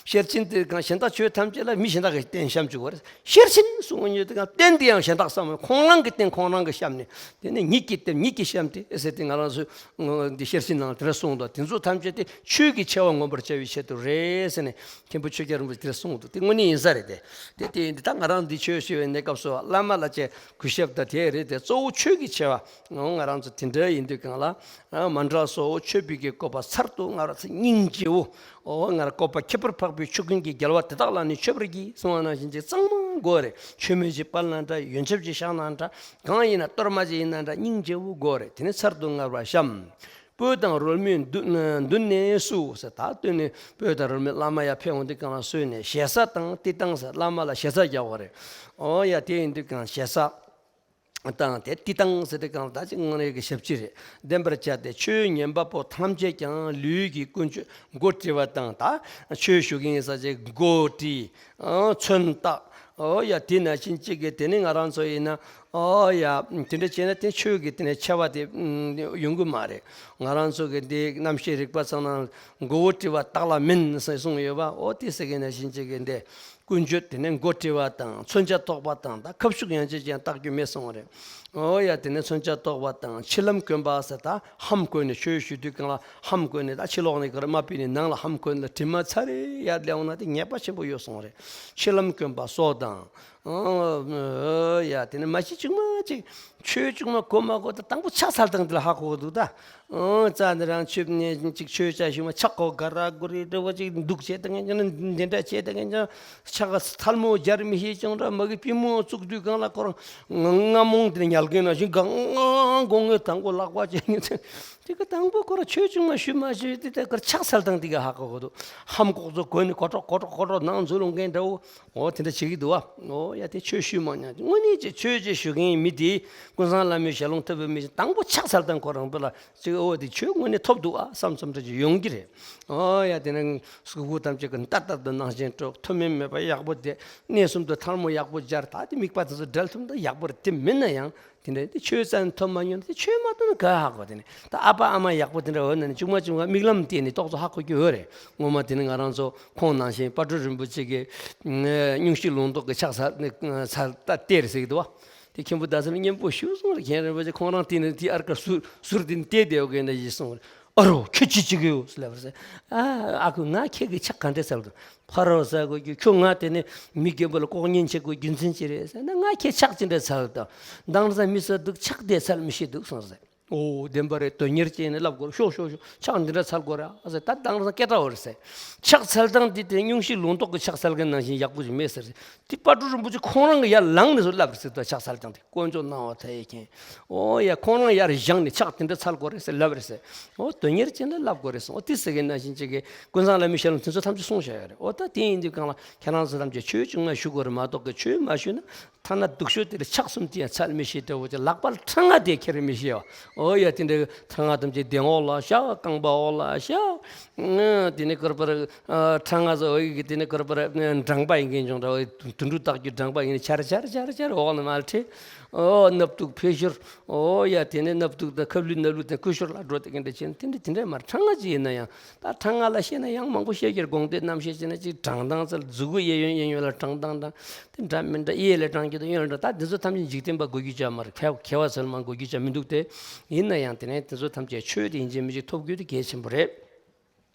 ཤེར་ཕྱིན་དེ་གང་གཞན་དག་ཆོས་ཐམས་ཅད་ལ་མི་གཞན་དག་གིས་བསྟན་བཤམ་བཅུག་པ་རེད། ཤེར་ཕྱིན་གསུང་ཉིད་དེ་གང་བསྟན་དེ་ཡང་གཞན་དག་བསམ་ཁོང་རང་གིས་བསྟན་ཁོང་རང་གིས་བཤམས་ནས་དེ་ནས་ཉིད་ཀྱིས་བསྟན་ཉིད་ཀྱིས་བཤམས་ཏེ་ཟེར་དེ་ང་རང་ཚོས་འདི་ཤེར་ཕྱིན་ནང་དེ་འདྲ་གསུངས་འདུག་དེ་ཚོ་ཐམས་ཅད་དེ་ཆོས་ཀྱི་ཆེ་བ་མངོན་པར་བྱ་བའི་ཆེད་དུ་རེད་ཟེར་ནས། མཁན་པོ་ཆོས་རྒྱལ་རིན་པོ་ཆེས་དེ་གསུངས་འདུག་དེ་དངོས་གནས་ཡིན་ས་རེད་དེ། དེ་དེ་ཡིན་དུས་ད་ང་རང་འདི་ཆོས་ཞུ་བའི་གནས་སྐབས་སུ་བླ་མ་ལ་བཅས་གུས་ཞབས་དང་དེ་རེད་དེ། གཙོ་བོ་ཆོས་ཀྱི་ཆེ་བ་ང་རང་ཚོ་དེ་འདྲ་ཡིན་དུས་གང་ལ། མཎྜལ་སོགས་མཆོད་པའི་གི་བཀོད་པ་ཚར་དུ་ང་རང་ཚོ་སྙིང་རྗེ་བོ། འོ་ང་རང་བཀོད་པ་ཁྱད་པར་འཕགས་པའི་ཆོས་ཀུན་གྱི་རྒྱལ་བ་དེ་དག་ལ་ནི་མཆོད་པར་བགྱི་གསུངས་པ་ནང་བཞིན་ཅིག་གཙང་མ་དགོས་རེད། མཆོད་མེ་ཅིག་སྤར་ན་འདྲ། ཡོན་ཆབ་ཅིག་བཞག་ན་འདྲ། གང་ཡིན་ན་གཏོར་མ་ཅིག་ཡིན་ན་འདྲ། སྙིང་རྗེ་བོ་དགོས་རེད། དེ་ནས་ཚར་དུ་དངར་བ་བཤམས། སྤོས་དང་རོལ་མོས་མདུན་མདུན་ནས་བསུ་ཟེར། ད་སྟོད་ནས་སྤོས་དང་རོལ་མོས་བླ་མ་ཡར་ཕེབས་འོང་དུས་གང་ལ་བསུས་ནས་ཞེ་ས་དང་བསྟི་སྟང་ཟེར། བླ་མ་ལ་ཞེ་ས་རྒྱག་པ་རེད། འོ་ཡ་དེ་ཡིན་དུས་གང་ཞེ་ས་དང་དེ་བསྟི་སྟང་ཟེར་དུས་གང་ལ་ད་ཅིག་དངོས་གནས་ཀྱི་ཞབས་ཕྱི་རེད། བདེན་པར་བྱ་སྟེ་ཆོས་ཉན་པ་པོ་ཐམས་ཅད་ཀྱང་ལུས་ཀྱི་ཀུན་སྤྱོད་མགོ་དཀྲི་བ་དང་། ད་ཆོས་ཞུ་མཁན་ཡིན་ས་ཅིག་མགོ་དཀྲི། ཨང་། མཚོན་རྟགས། ཨོ་ཡ་དེ་ནང་བཞིན་གཅིག་གི་དེ་ནི་ང་རང་ཚོ་ཡིན་ན། ཨོ་ཡ་དེ་འདྲ་བྱས་ན་དེ་ཆོས་ཀྱི་དེ་ནས་ཆེ་བ་དེ་ཡོང་གི་མ་རེད། ང་རང་ཚོ་གི་འདི་རྣམ་ཤེས་རིག་པ་ཚང་ན་མགོ་བོ་དཀྲི་བ་རྟགས་ལ་མིན་ཟེར་གསུངས་ཡོད་པ། ཨོ་དེ་ཟེར་མཁན་ནང་བཞིན་གཅིག་གི་འདི་ཀུན་སྤྱོད་དེ་ནས་མགོ་དཀྲི་བ་དང་མཚོན་ཆ་ཐོགས་པ་དང་། ད་ཁ་ཕྱུགས་ཡང་ཅིག་ཀྱང་བཏགས་རྒྱུ་མེད་གསུངས་རེད། ཨོ་ཡ་དེ་ནས་མཚོན་ཆ་ཐོགས་པ་དང་། ཕྱི་ལམ་གོན་པ་ཟེར། ད་ལྷམ་གོན་ནས་ཆོས་ཞུ་དུས་གང་ལ་ལྷམ་གོན་ནས། ད་ཕྱི་ལོགས་ནས་གར་མ་ཕུད་ནས་ནང་ལ་ལྷམ་གོན་ལ་དྲི་མ་ཚ་རེ་ཡར་སླེབས་ན་དེ་ཉེས་པ་ཆེན་པོ་ཡོད་གསུངས་རེད། ཕྱི་ལམ་གོན་པ་སོགས་དང་། ཨོ་ཡ་དེ་ནས་མ་གཞི་ཆུང་མ་ཅིག་ཆོས་ཆུང་མ་གོ་མ་གོ་ད་དང་པོ་ཕྱག་འཚལ་སྟངས་དེ་ལ་ཧ་གོ་གི་འདུག་ད། ཨོ་རྩ་འདི་རང་ཆོས་ནས་ཅིག་ཆོས་བྱ་ཞུ་མ་ཕྱག་གོ་ག་ར་གོ་རེ་འདྲ་བོ་ཅིག་འདུག་བྱས་དང་ངན་ཅང་འདི་འདྲ་བྱས་དང་ངན་ཅང་ཕྱག་ཐལ་མོ་སྦྱར་མི་ཤེས་ཀྱང་འདྲ། མ་གི་པུས་མོ་བཙུགས་དུས་གང་ལ་ཁོ་རང་རྔ་མོང་དེ་ཉལ་མཁན་ནང་བཞིན་གང་གང་གོ་ངས་དང་པོ་ལག་པ་བྱས་ངས་དེ་ག་དང་པོ་ཁོ་རང་ཆོས་ཆུང་མ་ཞུ་མ་ཞུ་དེ་ད་ཁོ་ཕྱག་འཚལ་སྟངས་དེ་ག་ཧ་གོ་གོ་འདུག་ལྷམ་ལྐོག་ཚོ་གོན་ནས་གོ་ཀྲོག་གོ་ཀྲོག་གོ་ཀྲོག་ནང་འཛུལ་ལོང་མཁན་འདྲ་བོ། འོ་དེ་འདྲ་བྱེད་ཀྱི་འདུག་བ། འོ་ཡ་དེ་ཆོས་ཞུས་མ་མྱོང་། དངོས་གནས་ཀྱི་ཆོས་ཅིག་ཞུ་མཁན་མི་དེ་ཀུན་བཟང་བླ་མའི་ཞལ་ལུང་ཐོས་པའི་མི་ཞིག་དང་པོ་ཕྱག་འཚལ་སྟངས་ཁོ་རང་པོ་ལ་ཅིག་འོ་དེ་ཆོས་དངོས་གནས་ཐོབ་འདུག་ཨ་བསམ་བསམ་འདྲ་ཅིག་ཡོང་གི་རེད། འོ་ཡ་དེ་ནས་སྐུ་གུ་ཐམས་ཅད་ཀྱི་ལྟ་ལྟར་དུ་སྣང་ཞིང་སྤྲོ། ཐུབ་མིན་མོས་པ་ཡག་པོ་བསྡད། གནས་གསུམ་དུ་ཐལ་མོ་ཡག་པོ་སྦྱར། ད་དེ་དམིགས་པ་དེ་ཚོ་འབྲེལ་ཐུབ་ན་ཡག་པོ་རེད། དེ་མིན་ན་ཡང་དེ་འདྲ་དེ་ཆོས་ཙམ་ཐོབ་མ་མྱོང་ན་དེ་ཆོས་མ་ཐོབ་ན་ག་ཧ་གོ། དེ་ནས་ད་ཨ་ཕ་ཨ་མ་ཡག་པོ་དེ་འདྲ་འོ་ན་ནི་ཆུང་མ་ཆུང་མ་མིག་ལམ་བལྟས་ནས་ཏོག་ཙམ་ཧ་གོ་རྒྱུ་ཡོད་རེད། ངོ་མ་དེ་ནི་ང་རང་ཚོ་ཁོང་ནང་བཞིན་དཔལ་སྤྲུལ་རིན་པོ་ཆེ་གི་སྙུང་གཞི་ལུང་རྟོགས་ཀྱི་ཕྱག་འཚལ་ནས་འཚལ་ད་གཏེར་ཟེར་གྱི་འདུག་བ། དེ་མཁན་པོ་ཟླ་ཟེར་ན་སྙན་པོ་ཞུ་སོང་རེད། མཁན་རིན་པོ་ཆེ་ཁོང་རང་དེ་ནི་དེ་ཨར་ཀ་ཟུར་ཟུར་དེ་ནི་བལྟས་བསྡད་ཡོད་མཁན་འདྲ་ཞིག་གསུངས་རེད། ཨ་རོ་ཁྱོད་ཅི་བྱེད་ཀྱི་ཡོད་ཟེར་ལབ་པ་རེད་ཟེར། ཨ་ཨ་ཁུ་ང་ཁྱེད་ཀྱི་ཕྱག་ག་འདྲས་འཚལ་དགོས། ཕ་རོལ་ཟ་དགོས་རྒྱུ། ཁྱོད་ང་དེ་ནས་མི་རྒན་པོ་ལ་ལྐོག་ཉན་བྱེད་དགོས་རྒྱུ་མཚན་ཅི་རེད་ཟེར་ན། ང་ཁྱེད་ཕྱག་ཅི་འདྲ་འཚལ་དང་། དེང་སང་མི་ཚོ་འདུག་ཕྱག་དེ་འཚལ་མི་ཤེས་འདུག་གསུངས་ཟེར། ཨོ་བདེན་པ་རེད། དོན་གཉེར་ཅན་ནས་ལབ་དགོས་རེད། ཤོག་ཤོག་ཤོག་ཕྱག་འདི་འདྲ་འཚལ་དགོས་རེད་ཨ་ཟེར། ད་དེང་སང་སྐད་གྲགས་ཡོད་རེད་ཟེར། ཕྱག་འཚལ་སྟངས་འདི་དེ་སྙུང་གཞི་ལུང་རྟོགས་ཀྱི་ཕྱག་འཚལ་མཁན་ནང་བཞིན་ཡག་པོ་ཞིག་མེད་ཟེར། དེ་དཔལ་སྤྲུལ་རིན་པོ་ཆེ་ཁོང་རང་གིས་ཡར་ལངས་ནས་སུ་ལབ་རེད་ཟེར། ད་ཕྱག་འཚལ་སྟངས་དེ་དཀོན་མཆོག་སྣང་བ་མཐའ་ཡས་མཁྱེན། ཨོ་ཡ་ཁོང་རང་ཡར་བཞེངས་ནས་ཕྱག་དེ་འདྲ་འཚལ་དགོས་རེད་ཟེར་ལབ་རེད་ཟེར། ཨོ་དོན་གཉེར་ཅན་ལ་ལབ་དགོས་རེད་གསུངས། ཨོ་དེ་ཟེར་མཁན་ནང་བཞིན་ཅིག་གིས་ཀུན་བཟང་བླ་མའི་ཞལ་ལུང་དེ་ཚོ་ཐམས་ཅད་གསུངས་བཞག་ཡོད་རེད། ཨོ་ད་དེ་ཡིན་དུས་གང་ལ་ཁྱེད་རང་ཚོ་ཐམས་ཅད་ཆོས་ཆུང་མ་ཞུ་དགོས་རེད་མ་གཏོགས་ཀྱི། ཆོས་མ་ཞུས་ན་ཐ་ན་སྡུག་ཤོས་དེ་ལ་ཕྱག་གསུམ་དེ་ཡང་འཚལ་མི་ཤེས་འདྲ་བོ་ཅིག་ལག་པ་ལ་ཕྲེང་བ་དེ་འཁྱེར་མི་ཤེས་པ། ཨོ་ཡ་དེ་འདྲའི་ཕྲེང་བ་ཐམས་ཅད་གདན་འོག་ལ་བཞག་རྐང་པ་འོག་ལ་བཞག་དེ་ནས་ཀར་པར་ཨ་ཕྲེང་བ་ཟེར་བ་ཡི་གེ་དེ་ནས་ཀར་པར་འགྲེང་པ་ཡིན་མཁན་བྱུང་འདྲ་བ། དུད་འགྲོ་བཏགས་རྒྱུ་འགྲེང་པ་ཡིན་ནས་འཕྱར་འཕྱར་འཕྱར་འཕྱར་འོག་ལ་མར་ཁྲིད། ཨོ་སྣབས་དུག་ཕུལ་ཞོར། ཨོ་ཡ་དེ་ནས་སྣབས་དུག་དང་ཁབ་ལུད་སྣབས་ལུད་དང་བསྐུ་ཞོར་ལ་འགྲོ། དེ་ག་འདྲ་བྱས་ན་དེ་འདྲ་དེ་འདྲ་མར་ཕྲེང་བ་ཅིག་ཡིན་ན་ཡང་། ད་ཕྲེང་བ་ལ་བཤད་ན་ཡང་མང་པོ་བཤད་རྒྱུར་དགོངས་ཏེ་རྣམ་བཤད་བྱས་ན་ཅིག་བགྲང་སྟངས་ཚུལ་མཛུ་གུ་གཡས་གཡོན་གཡས་གཡོན་ལ་བགྲང་སྟངས་དང་། དེ་འདྲ་མི་འདྲ་གཡས་ལ་བགྲང་རྒྱུ་དང་གཡོན་ལ་བགྲང་། ད་འདི་ཚོ་ཐམས་ཅད་འཇིག་རྟེན་པ་གོ་རྒྱུ་ཅང་མ་རེད། མཁས་མཁས་པ་ཚོ་ལ་མ་གོ་རྒྱུ་ཅང་མི་འདུག་སྟེ། ཡིན་ན་ཡང་དེ་ནས་དེ་ཚོ་ཐམས་ཅད་ཆོས་དེ་ཡིན་གཅིག་མིན་གཅིག་ཐོབ་རྒྱུ་དེ་གལ་ཆེན་པོ་རེད།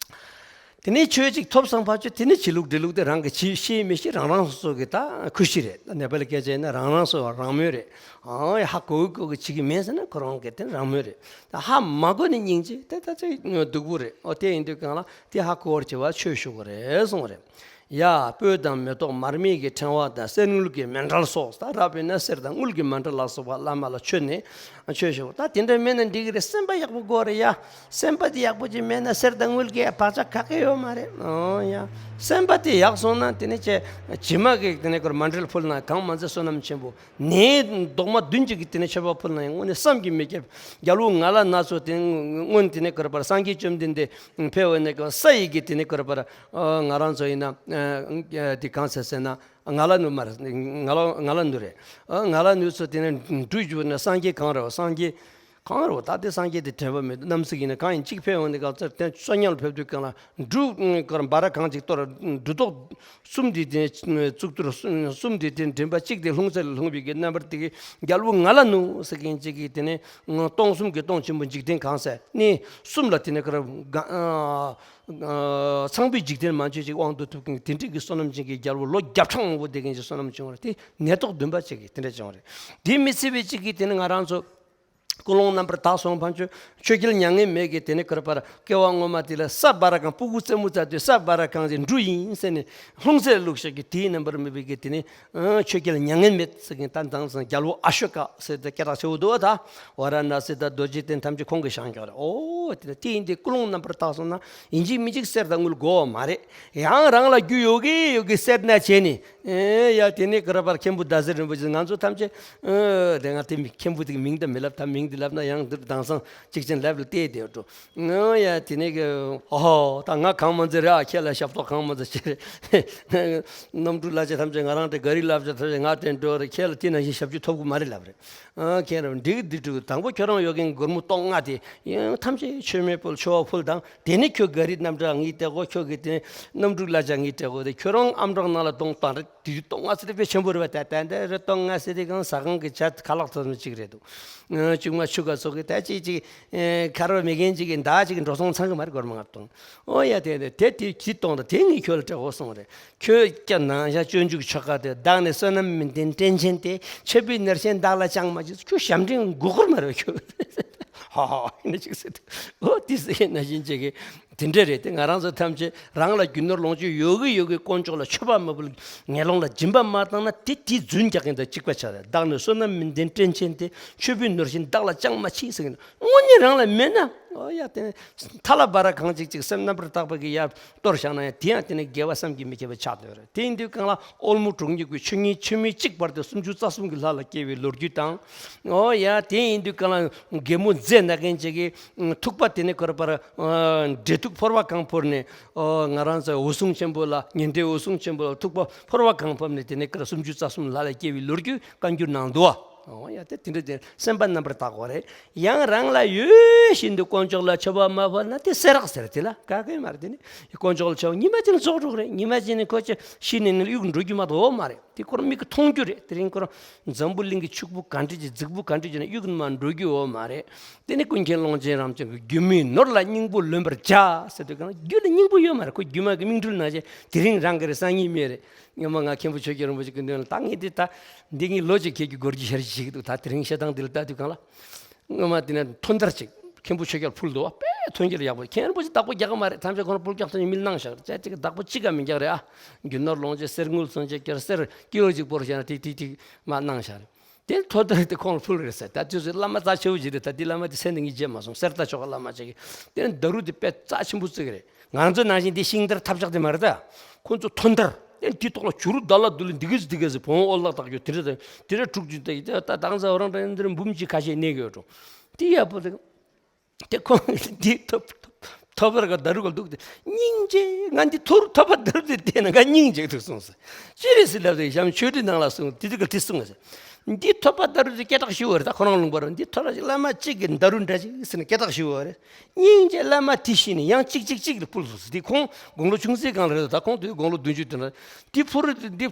དེ་ནས་ཆོས་ཅིག་ཐོབ་སོང་ཕར་ཆོས་དེ་ནས་བྱེད་ལུགས་འགྲེལ་ལུགས་དེ་རང་གིས་བྱེད་ཤེས་མི་ཤེས་རང་རང་སོ་སོ་གི་ད་ཁུ་ཤི་རེད། ནེ་པ་ལི་སྐད་ཆ་ཡིན་ན་རང་རང་སོ་སོ་རང་མོས་རེད། ཨང་ཧ་གོ་གི་གོ་གི་བྱེད་ཀྱི་མེད་ཟེར་ན་ཁོ་རང་གི་དེ་རང་མོས་རེད། ད་ཧ་མ་གོ་ནི་སྙིང་རྗེ་དེ་ད་ཅིག་སྡུག་པོ་རེད། ཨོ་དེ་ཡིན་དུས་གང་ལ་དེ་ཧ་གོ་བར་བྱེད་པ་ཆོས་ཞུ་དགོས་རེད་གསུངས་རེད། ཡ། སྤོས་དང་མེ་ཏོག་མར་མེ་གི་ཕྲེང་བ་དང་གསེར་དངུལ་གྱི་མཎྜལ་སོགས། ད་རབ་ཡིན་ན་གསེར་དང་དངུལ་གྱི་མཎྜལ་ལ་སོགས་པ་བླ་མ་ལ་མཆོད་ནས་མཆོད་བཞག་ད་དེ་འདྲ་མེད་ན་འགྲིག་གི་རེད། སེམས་པ་ཡག་པོ་དགོས་རེད་ཡ། སེམས་པ་དེ་ཡག་པོ་ཅིག་མེད་ན་གསེར་དང་དངུལ་གྱི་བག་ཆགས་ག་གེ་ཡོད་མ་རེད། ཨོ་ཡ། སེམས་པ་དེ་ཡག་སོང་ན་དེ་ནས་ཅེ་ཇི་མ་གི་དེ་ནས་ཁོར་མཎྜལ་ཕུལ་ན་གང་མ་ཚད་བསོད་ནམས་ཆེན་པོ། ནས་རྡོག་མ་བདུན་གཅིག་གི་དེ་ནས་མཆོད་པ་ཕུལ་ན་ཡང་དངོས་གནས་བསམ་གྱིས་མི་ཁྱབ། རྒྱལ་པོ་ང་ལ་ན་ཚོད་དེ་སྔོན་དེ་ནས་ཁོར་པར་སངས་རྒྱས་བཅོམ་ལྡན་འདས་ཕེབས་པ་ནས་ཀྱང་ས་ཡི་གི་དེ་ནས་ཁོར་པར་ང་རང་ཚོ་ཡིན་ན། ཨ་དེ་གང་ཟེར་ཟེར་ན། ང་ལ་ནུ་མ་རེད། ང་ལ་ང་ལ་ནུ་རེད། ཨ་ང་ལ་ནུ་ཚོ་དེ་ནས་འབྲུ་བཅུ་ན་སངས་རྒྱས་གང་རེད། སངས་རྒྱས་གང་རེད། ད་དེ་སངས་རྒྱས་དེ་དྲན་པ་མེད། ནམ་ཟིག་ཡིན་ན་གང་ཡིན་གཅིག་ཕེབས་འོང་དེ་ག་ཚར་དེ་བསོད་སྙོམས་ལ་ཕེབས་དུས་གང་ལ་འབྲུ་ཀར་འབའ་ར་གང་ཅིག་གཏོར། འབྲུ་ཏོག་གསུམ་དེ་དེ་གཙུག་ཏོར་གསུམ་དེ་དེ་མགྲིན་པ་གཅིག་དེ་ལྷུང་བཟེད་ལ་ལྷུང་བའི་གི་རྣམ་པར་དེ་གི་རྒྱལ་པོ་ང་ལ་ནུ་ཟེར་མཁན་གཅིག་གིས་དེ་ནས་སྟོང་གསུམ་གྱི་སྟོང་ཆེན་པོ་འཇིག་རྟེན་གང་ཟེར་གནས་གསུམ་ལ་དེ་ནས་ཀར་གང་། ཚངས་པའི་འཇིག་རྟེན་མན་ཆད་ཅིག་དབང་དུ་ཐུབ་མཁན་དེ་འདྲའི་གི་བསོད་ནམས་ཅན་གྱི་རྒྱལ་པོ་ལོ་བརྒྱ་ཕྲག་མང་པོ་བསྡད་མཁན་གྱི་བསོད་ནམས་ཅན་རེད། དེ་ནད་ཐོག་བདུན་པ་ཅིག་གིས་དེ་འདྲ་བྱུང་རེད། དེ་མི་སྲིད་པའི་ཅིག་གིས་དེ་ནི་ང་རང་ཚོ་ཀུན་སློང་རྣམ་པར་དག་སོང་། ཕན་ཆོད་ཆོས་རྒྱལ་མྱ་ངན་མེད་ཀྱིས་དེ་ནི་ཀར་པར་སྐྱེ་བ་སྔོན་མ་དེ་ལ་ས་འབའ་ར་གང་སྤུ་གུ་རྩེད་མོ་རྩེ་དུས་ས་འབའ་ར་གང་ཞིག་འབྲུ་ཡིན་ཟེར་ནས་ལྷུང་བཟེད་བླུགས་ཤག་གི་དེའི་རྣམ་པར་མི་བུ་གིས་དེ་ནི་ཆོས་རྒྱལ་མྱ་ངན་མེད་ཟེར་མཁན་ད་དང་སང་རྒྱལ་པོ་ཨ་ཤོ་ཀ་ཟེར་ཏེ་སྐད་གྲགས་ཆེ་བོ་འདུག་བ། ད་ཝ་ར་ཎ་སི་དང་རྡོ་རྗེ་གདན་ཐམས་ཅད་ཁོང་གིས་བཞེངས་ཀྱང་རེད། ཨོ་དེ་ནི་དེ་ཡིན་དེ་ཀུན་སློང་རྣམ་པར་དག་སོང་ན་ཡིན་གཅིག་མིན་གཅིག་གསེར་དང་དངུལ་དགོས་བ་མ་རེད། ཡང་རང་ལ་རྒྱུ་ཡོད་གི་ཡོད་གི་སེར་སྣ་བྱས་ནས། ཨེ་ཡ་དེ་ནས་ཀར་པར་མཁན་པོ་ཟླ་ཟེར་རིན་པོ་ཆེ་ང་ཚོ་ཐམས་ཅད། ཨེ་དེ་ང་དེ་མི་མཁན་པོ་དེ་གི་མིང་དང་མི་ལབ། ད་མིང་དེ་ལབ་ན་ཡང་འདིར་དེང་སང་གཅིག་ཅན་ལབ་ལ་བལྟས་དེ་འགྲོ། ཨེ་ཡ་དེ་ནས་གི་ཨོ་ད་ང་གང་མ་མཛད་རེད། ཨ་ཁྱེད་ལ་ཞབས་ཏོག་གང་མ་མཛད་ཅེས་རེད། གནམ་གྲུ་གླ་ཆ་ཐམས་ཅད་ང་རང་དེ་ག་རི་གླ་ཆ་ཐམས་ཅད་ང་དྲན་འགྲོ་རེད། ཁྱེད་ལ་དེ་ནང་བཞིན་ཞབས་ཕྱི་ཐོབ་གི་མ་རེད་ལབ་རེད། ཨ་ཁྱེད་རང་འགྲིག་འདི་འགྲིག་དང་པོ་ཁྱོད་རང་ཡོད་མཁན་སྒོར་མོ་སྟོང་ལྔ་དེ་ཡང་ཐམས་ཅད་མཆོད་མེ་ཕུལ་མཆོད་པ་ཕུལ་དང་། དེ་ནས་ཁྱོད་ག་རི་གནམ་གྲུ་ངས་སྟེར་གོ། ཁྱོད་ཀྱི་དེ་གནམ་གྲུ་གླ་ཆ་ངས་སྟེར་གོ། དེ་ཁྱོད་རང་ཨམ་ཅོག་ནང་ལ་གཏོང་སྟངས་རེད། དེ་གཏོང་ང་ཟེར་དེ་དཔེ་ཆེན་པོ་རེད་པ། ད་ད་འདི་རེད། གཏོང་ང་ཟེར་དེ་གང་ཟ་ཁང་གི་ཇ་ཁ་ལག་ཚོ་མི་གཅིག་རེད་འདུག་ཨ་ཆུང་མ་ཆུ་ག་ཚོ་གི་ད་ཅིག་ཅིག་ཨེ་ཁ་རོ་མི་རྒན་ཅིག་གི་མདའ་ཅིག་གི་འགྲོ་སོང་ཚང་གི་མ་རེད། སྒོར་མོ་ལྔ་སྟོང་། ཨོ་ཡ་དེ་དེ་དེ་དེ་གྱིས་གཏོང་ད་དེ་ངས་ཁྱོད་ལ་སྤྲད་གོ་སོང་རེད། ཁྱོད་ཀྱང་ནང་བཞིན་སྤྱོད་འཇུག་ཆོ་ག་དེ་བདག་ནི་བསོད་ནམས་མི་ལྡན་བཀྲེན་ཆེན་ཏེ། མཆོད་པའི་ནོར་གཞན་བདག་ལ་ཅང་མ་བྱིན། ཁྱོད་ཞབས་འདྲེན་མགོ་སྐོར་མ་རེད་ཁྱོད། ཧ་ཧ་ཧ་ཡིན་ན་ཅིག་ཟེར་དུས། ཨོ་དེ་ཟེར་ན་བཞིན་ཅིག་གི་དེ་འདྲ་རེད། དེ་ང་རང་ཚོ་ཐམས་ཅད་རང་ལ་རྒྱུ་ནོར་ལོངས་སྤྱོད་ཡོད་གི་ཡོད་གི་དཀོན་མཆོག་ལ་མཆོད་པ་མ་ཕུལ། ངན་སློང་ལ་སྦྱིན་པ་མ་བཏང་ན་དེ་དེའི་རྫུན་རྒྱག་མཁན་དང་གཅིག་པ་ཆགས་རེད། བདག་ནི་བསོད་ནམས་མི་ལྡན་བཀྲེན་ཆེན་ཏེ། མཆོད་པའི་ནོར་གཞན་བདག་ལ་ཅང་མ་མཆིས་ཟེར་གི་ན། དངོས་གནས་རང་ལ་མེད་ན། ཨོ་ཡ་དེ་ཐ་ལ་བ་ར་གང་ཅིག་ཅིག་སེམས་རྣམ་པར་དག་པ་གི་ཡ། གཏོར་བཞག་ན་ཡང་དེ་ཡང་དེ་ནི་དགེ་བ་བསམ་གྱིས་མི་ཁྱབ་པ་ཆགས་བསྡད་རེད། དེ་ཡིན་དུས་གང་ལ་ཨོལ་མོ་གྲོང་ཉུག་གི་ཆོས་ཉིད་ཆོས་མིན་གཅིག་བར་དུ་སུམ་ཅུ་རྩ་གསུམ་གྱི་ལྷ་ལ་སྐྱེ་བའི་ལོ་རྒྱུས་དང་། ཨོ་ཡ་དེ་ཡིན་དུས་གང་ལ་རྒན་མོ་མཛེས་ན་མཁན་ཅིག་གིས་ཐུག་པ་དེ་ནི་ཁོར་པར་འབྲས་ཐུག་ཕོར་བ་གང་ཕོར་ནས། ཨོ་ང་རང་ཚོ་འོད་སྲུང་ཆེན་པོ་ལ་ཉན་ཐོས་འོད་སྲུང་ཆེན་པོ་ལ་ཐུག་པ་ཕོར་བ་གང་ཕོར་ནས་དེ་ནི་ཁར་སུམ་ཅུ་རྩ་གསུམ་ལྷ་ལ་སྐྱེ་བའི་ལོ་རྒྱུས་བཀའ་འགྱུར་ནང་འདུག་བ། ཨོ་ཡ་དེ་དེ་འདྲ་དེ་སེམས་པ་རྣམ་པར་དག་པ་རེད། ཡང་རང་ལ་ཡོད་བཞིན་དུ་དཀོན་མཆོག་ལ་མཆོད་པ་མ་ཕུལ་ན་དེ་སེ་རག་ཟེར། དེ་ལ་ག་གེ་མ་རེད། དེ་ནི་དཀོན་མཆོག་ལ་མཆོད་པ་ཉི་མ་གཅིག་ལ་རྫོགས་འགྲོ་གི་རེད། ཉི་མ་གཅིག་ནི་ཁོ་ཅི་ཤི་ནས་ནི་གཡུག་འགྲོ་རྒྱུ་མ་གཏོགས་ཡོད་མ་རེད། དེ་ཁོ་རང་མིག་གིས་མཐོང་རྒྱུ་རེད། དེ་རིང་ཁོ་རང་འཛམ་བུ་གླིང་གི་ཕྱུག་པོ་ག་འདྲ་ཅིག་རྫིག་པོ་ག་འདྲ་ཅིག་ན་གཡུག་མ་འགྲོ་རྒྱུ་ཡོད་མ་རེད། དེ་ནི་ཀུན་མཁྱེན་ཀློང་ཆེན་རབ་འབྱམས་ཀྱི་སྒྱུ་མའི་ནོར་ལ་སྙིང་པོ་ལོན་པར་བྱ་ཟེར་དུས་གང་ལ་རྒྱུ་ལ་སྙིང་པོ་ཡོད་མ་རེད། ཁོ་སྒྱུ་མ་གི་མིག་འཕྲུལ་ནང་བཞིན་དེ་རིང་རང་གི་རེད། སང་ཉིན་མི་རེད། སྔོན་མ་ང་མཁན་པོ་ཆོས་རྒྱལ་རིན་པོ་ཆེ་གི་མདུན་ལ་ད་ངས་འདི་ད་འདི་ངས་ལོ་གཅིག་ཁྱེད་ཀྱི་སྒོར་གྱི་ཤར་གྱི་ཞིག་འདུག་ད་དེ་རིང་བཤད་སྟངས་འདི་ལ་ལྟ་དུས་གང་ལ། སྔོན་མ་དེ་ནས་ཐོ་འདར་ཅིག་མཁན་པོ་ཆོས་རྒྱལ་ཕུལ་འདུག་བ། དཔེ་ཐོན་སྐྱེད་ཡག་པོ། མཁན་རིན་པོ་ཆེ་བདག་པོ་རྒྱག་གི་མ་རེད། ཐམས་ཅད་ཁོ་རང་ཕུལ་རྒྱག་ཐོན་མི་གནང་བཞག་རེད། ཅག་ཅིག་གི་བདག་པོ་གཅིག་ག་མི་རྒྱག་རེད་ཨ། རྒྱུ་ནོར་ལོངས་སྤྱོད་གསེར་དངུལ་སོན་ཆ་ཀེར་གསེར་ཀེའུ་ཅིག་སྤོར་བཞག་ན་ཏིག་ཏིག་ཏིག་མ་གནང་བཞག་རེད། དེ་ཐོ་འདར་དེ་ཁོང་ལ་ཕུལ་རེད་ཟེར། ད་དུས་ཚོད་བླ་མ་རྩ་ཆེ་བོ་ཅིག་རེད། ད་འདི་བླ་མ་དེ་མཚན་ནི་ངས་བརྗེད་མ་སོང་། གསེར་རྟ་མཆོག་གི་བླ་མ་ཅིག་གིས་དེ་ནས་ད་རུ་དེ་དཔེ་རྩ་ཆེན་པོ་བརྩི་གི་རེད། ང་ཚོ་ནང་བཞིན་འདི་ཤིང་དར་ཐབས་ཆག་དེ་མ་རེད་ད། ཁོ་ཚོ་ཐོ་འདར། ཨེ་འདི་ཐོག་ལ་བྱུ་རུ་ད་ལ་དུ་ལ་འདི་ག་ཟི་འདི་ག་ཟི་བོང་འོ་ལག་བཏགས་རྒྱུ་དེ་རེད། དེ་རེད་དྲུག་ཅུ་ད་ཡི་ད་ད་དང་ཚ་འོ་རང་འདྲ་འདིར་འབུམ་གཅིག་ཁ་ཤས་གནས་གི་ཡོད་འགྲོ། དེ་ཡག་པོ་རེད། དེ་ཁོང་འདི་ཐོབ་ཐོབ་པར་ག་ད་རུ་ག་འདུག་དེ་སྙིང་རྗེ། ང་འདི་ཐོ་རུ་ཐོབ་པ་ད་རུ་དེ་བལྟས་ན་ང་སྙིང་རྗེ་འདུག་གསུངས་ཟེར། ཅི་རེད་ཟེར་ལབ་དེ་གཤམ་ཆོས་ཁྲིད་ནང་ལ་གསུངས། དེ་དུས་ག་དེ་གསུངས་ཟེར། འདི་ཐོབ་པ་ད་རུ་དེ་སྐད་གྲགས་ཞུ་བ་རེད། ད་ཁོ་རང་ལུང་པ་རེད། འདི་ཐོབ་ར་ཅིག་བླ་མ་གཅིག་གི་ད་རུ་འདྲ་ཅིག་ཟེར་ནས་སྐད་གྲགས་ཞུ་བ་རེད། སྙིང་རྗེ་བླ་མ་དེ་ཤི་ནས་ཡང་གཅིག་གཅིག་གཅིག་ལ་ཕུལ་སོང་ཟེར། དེ་ཁོང་དགུང་ལོ་ཆུང་ཙེ་གང་ལ་རེད། ད་ཁོང་དུས་དགུང་ལོ་བདུན་ཅུ་དེ་ན་དེ་ཕུ་རུ་དེ་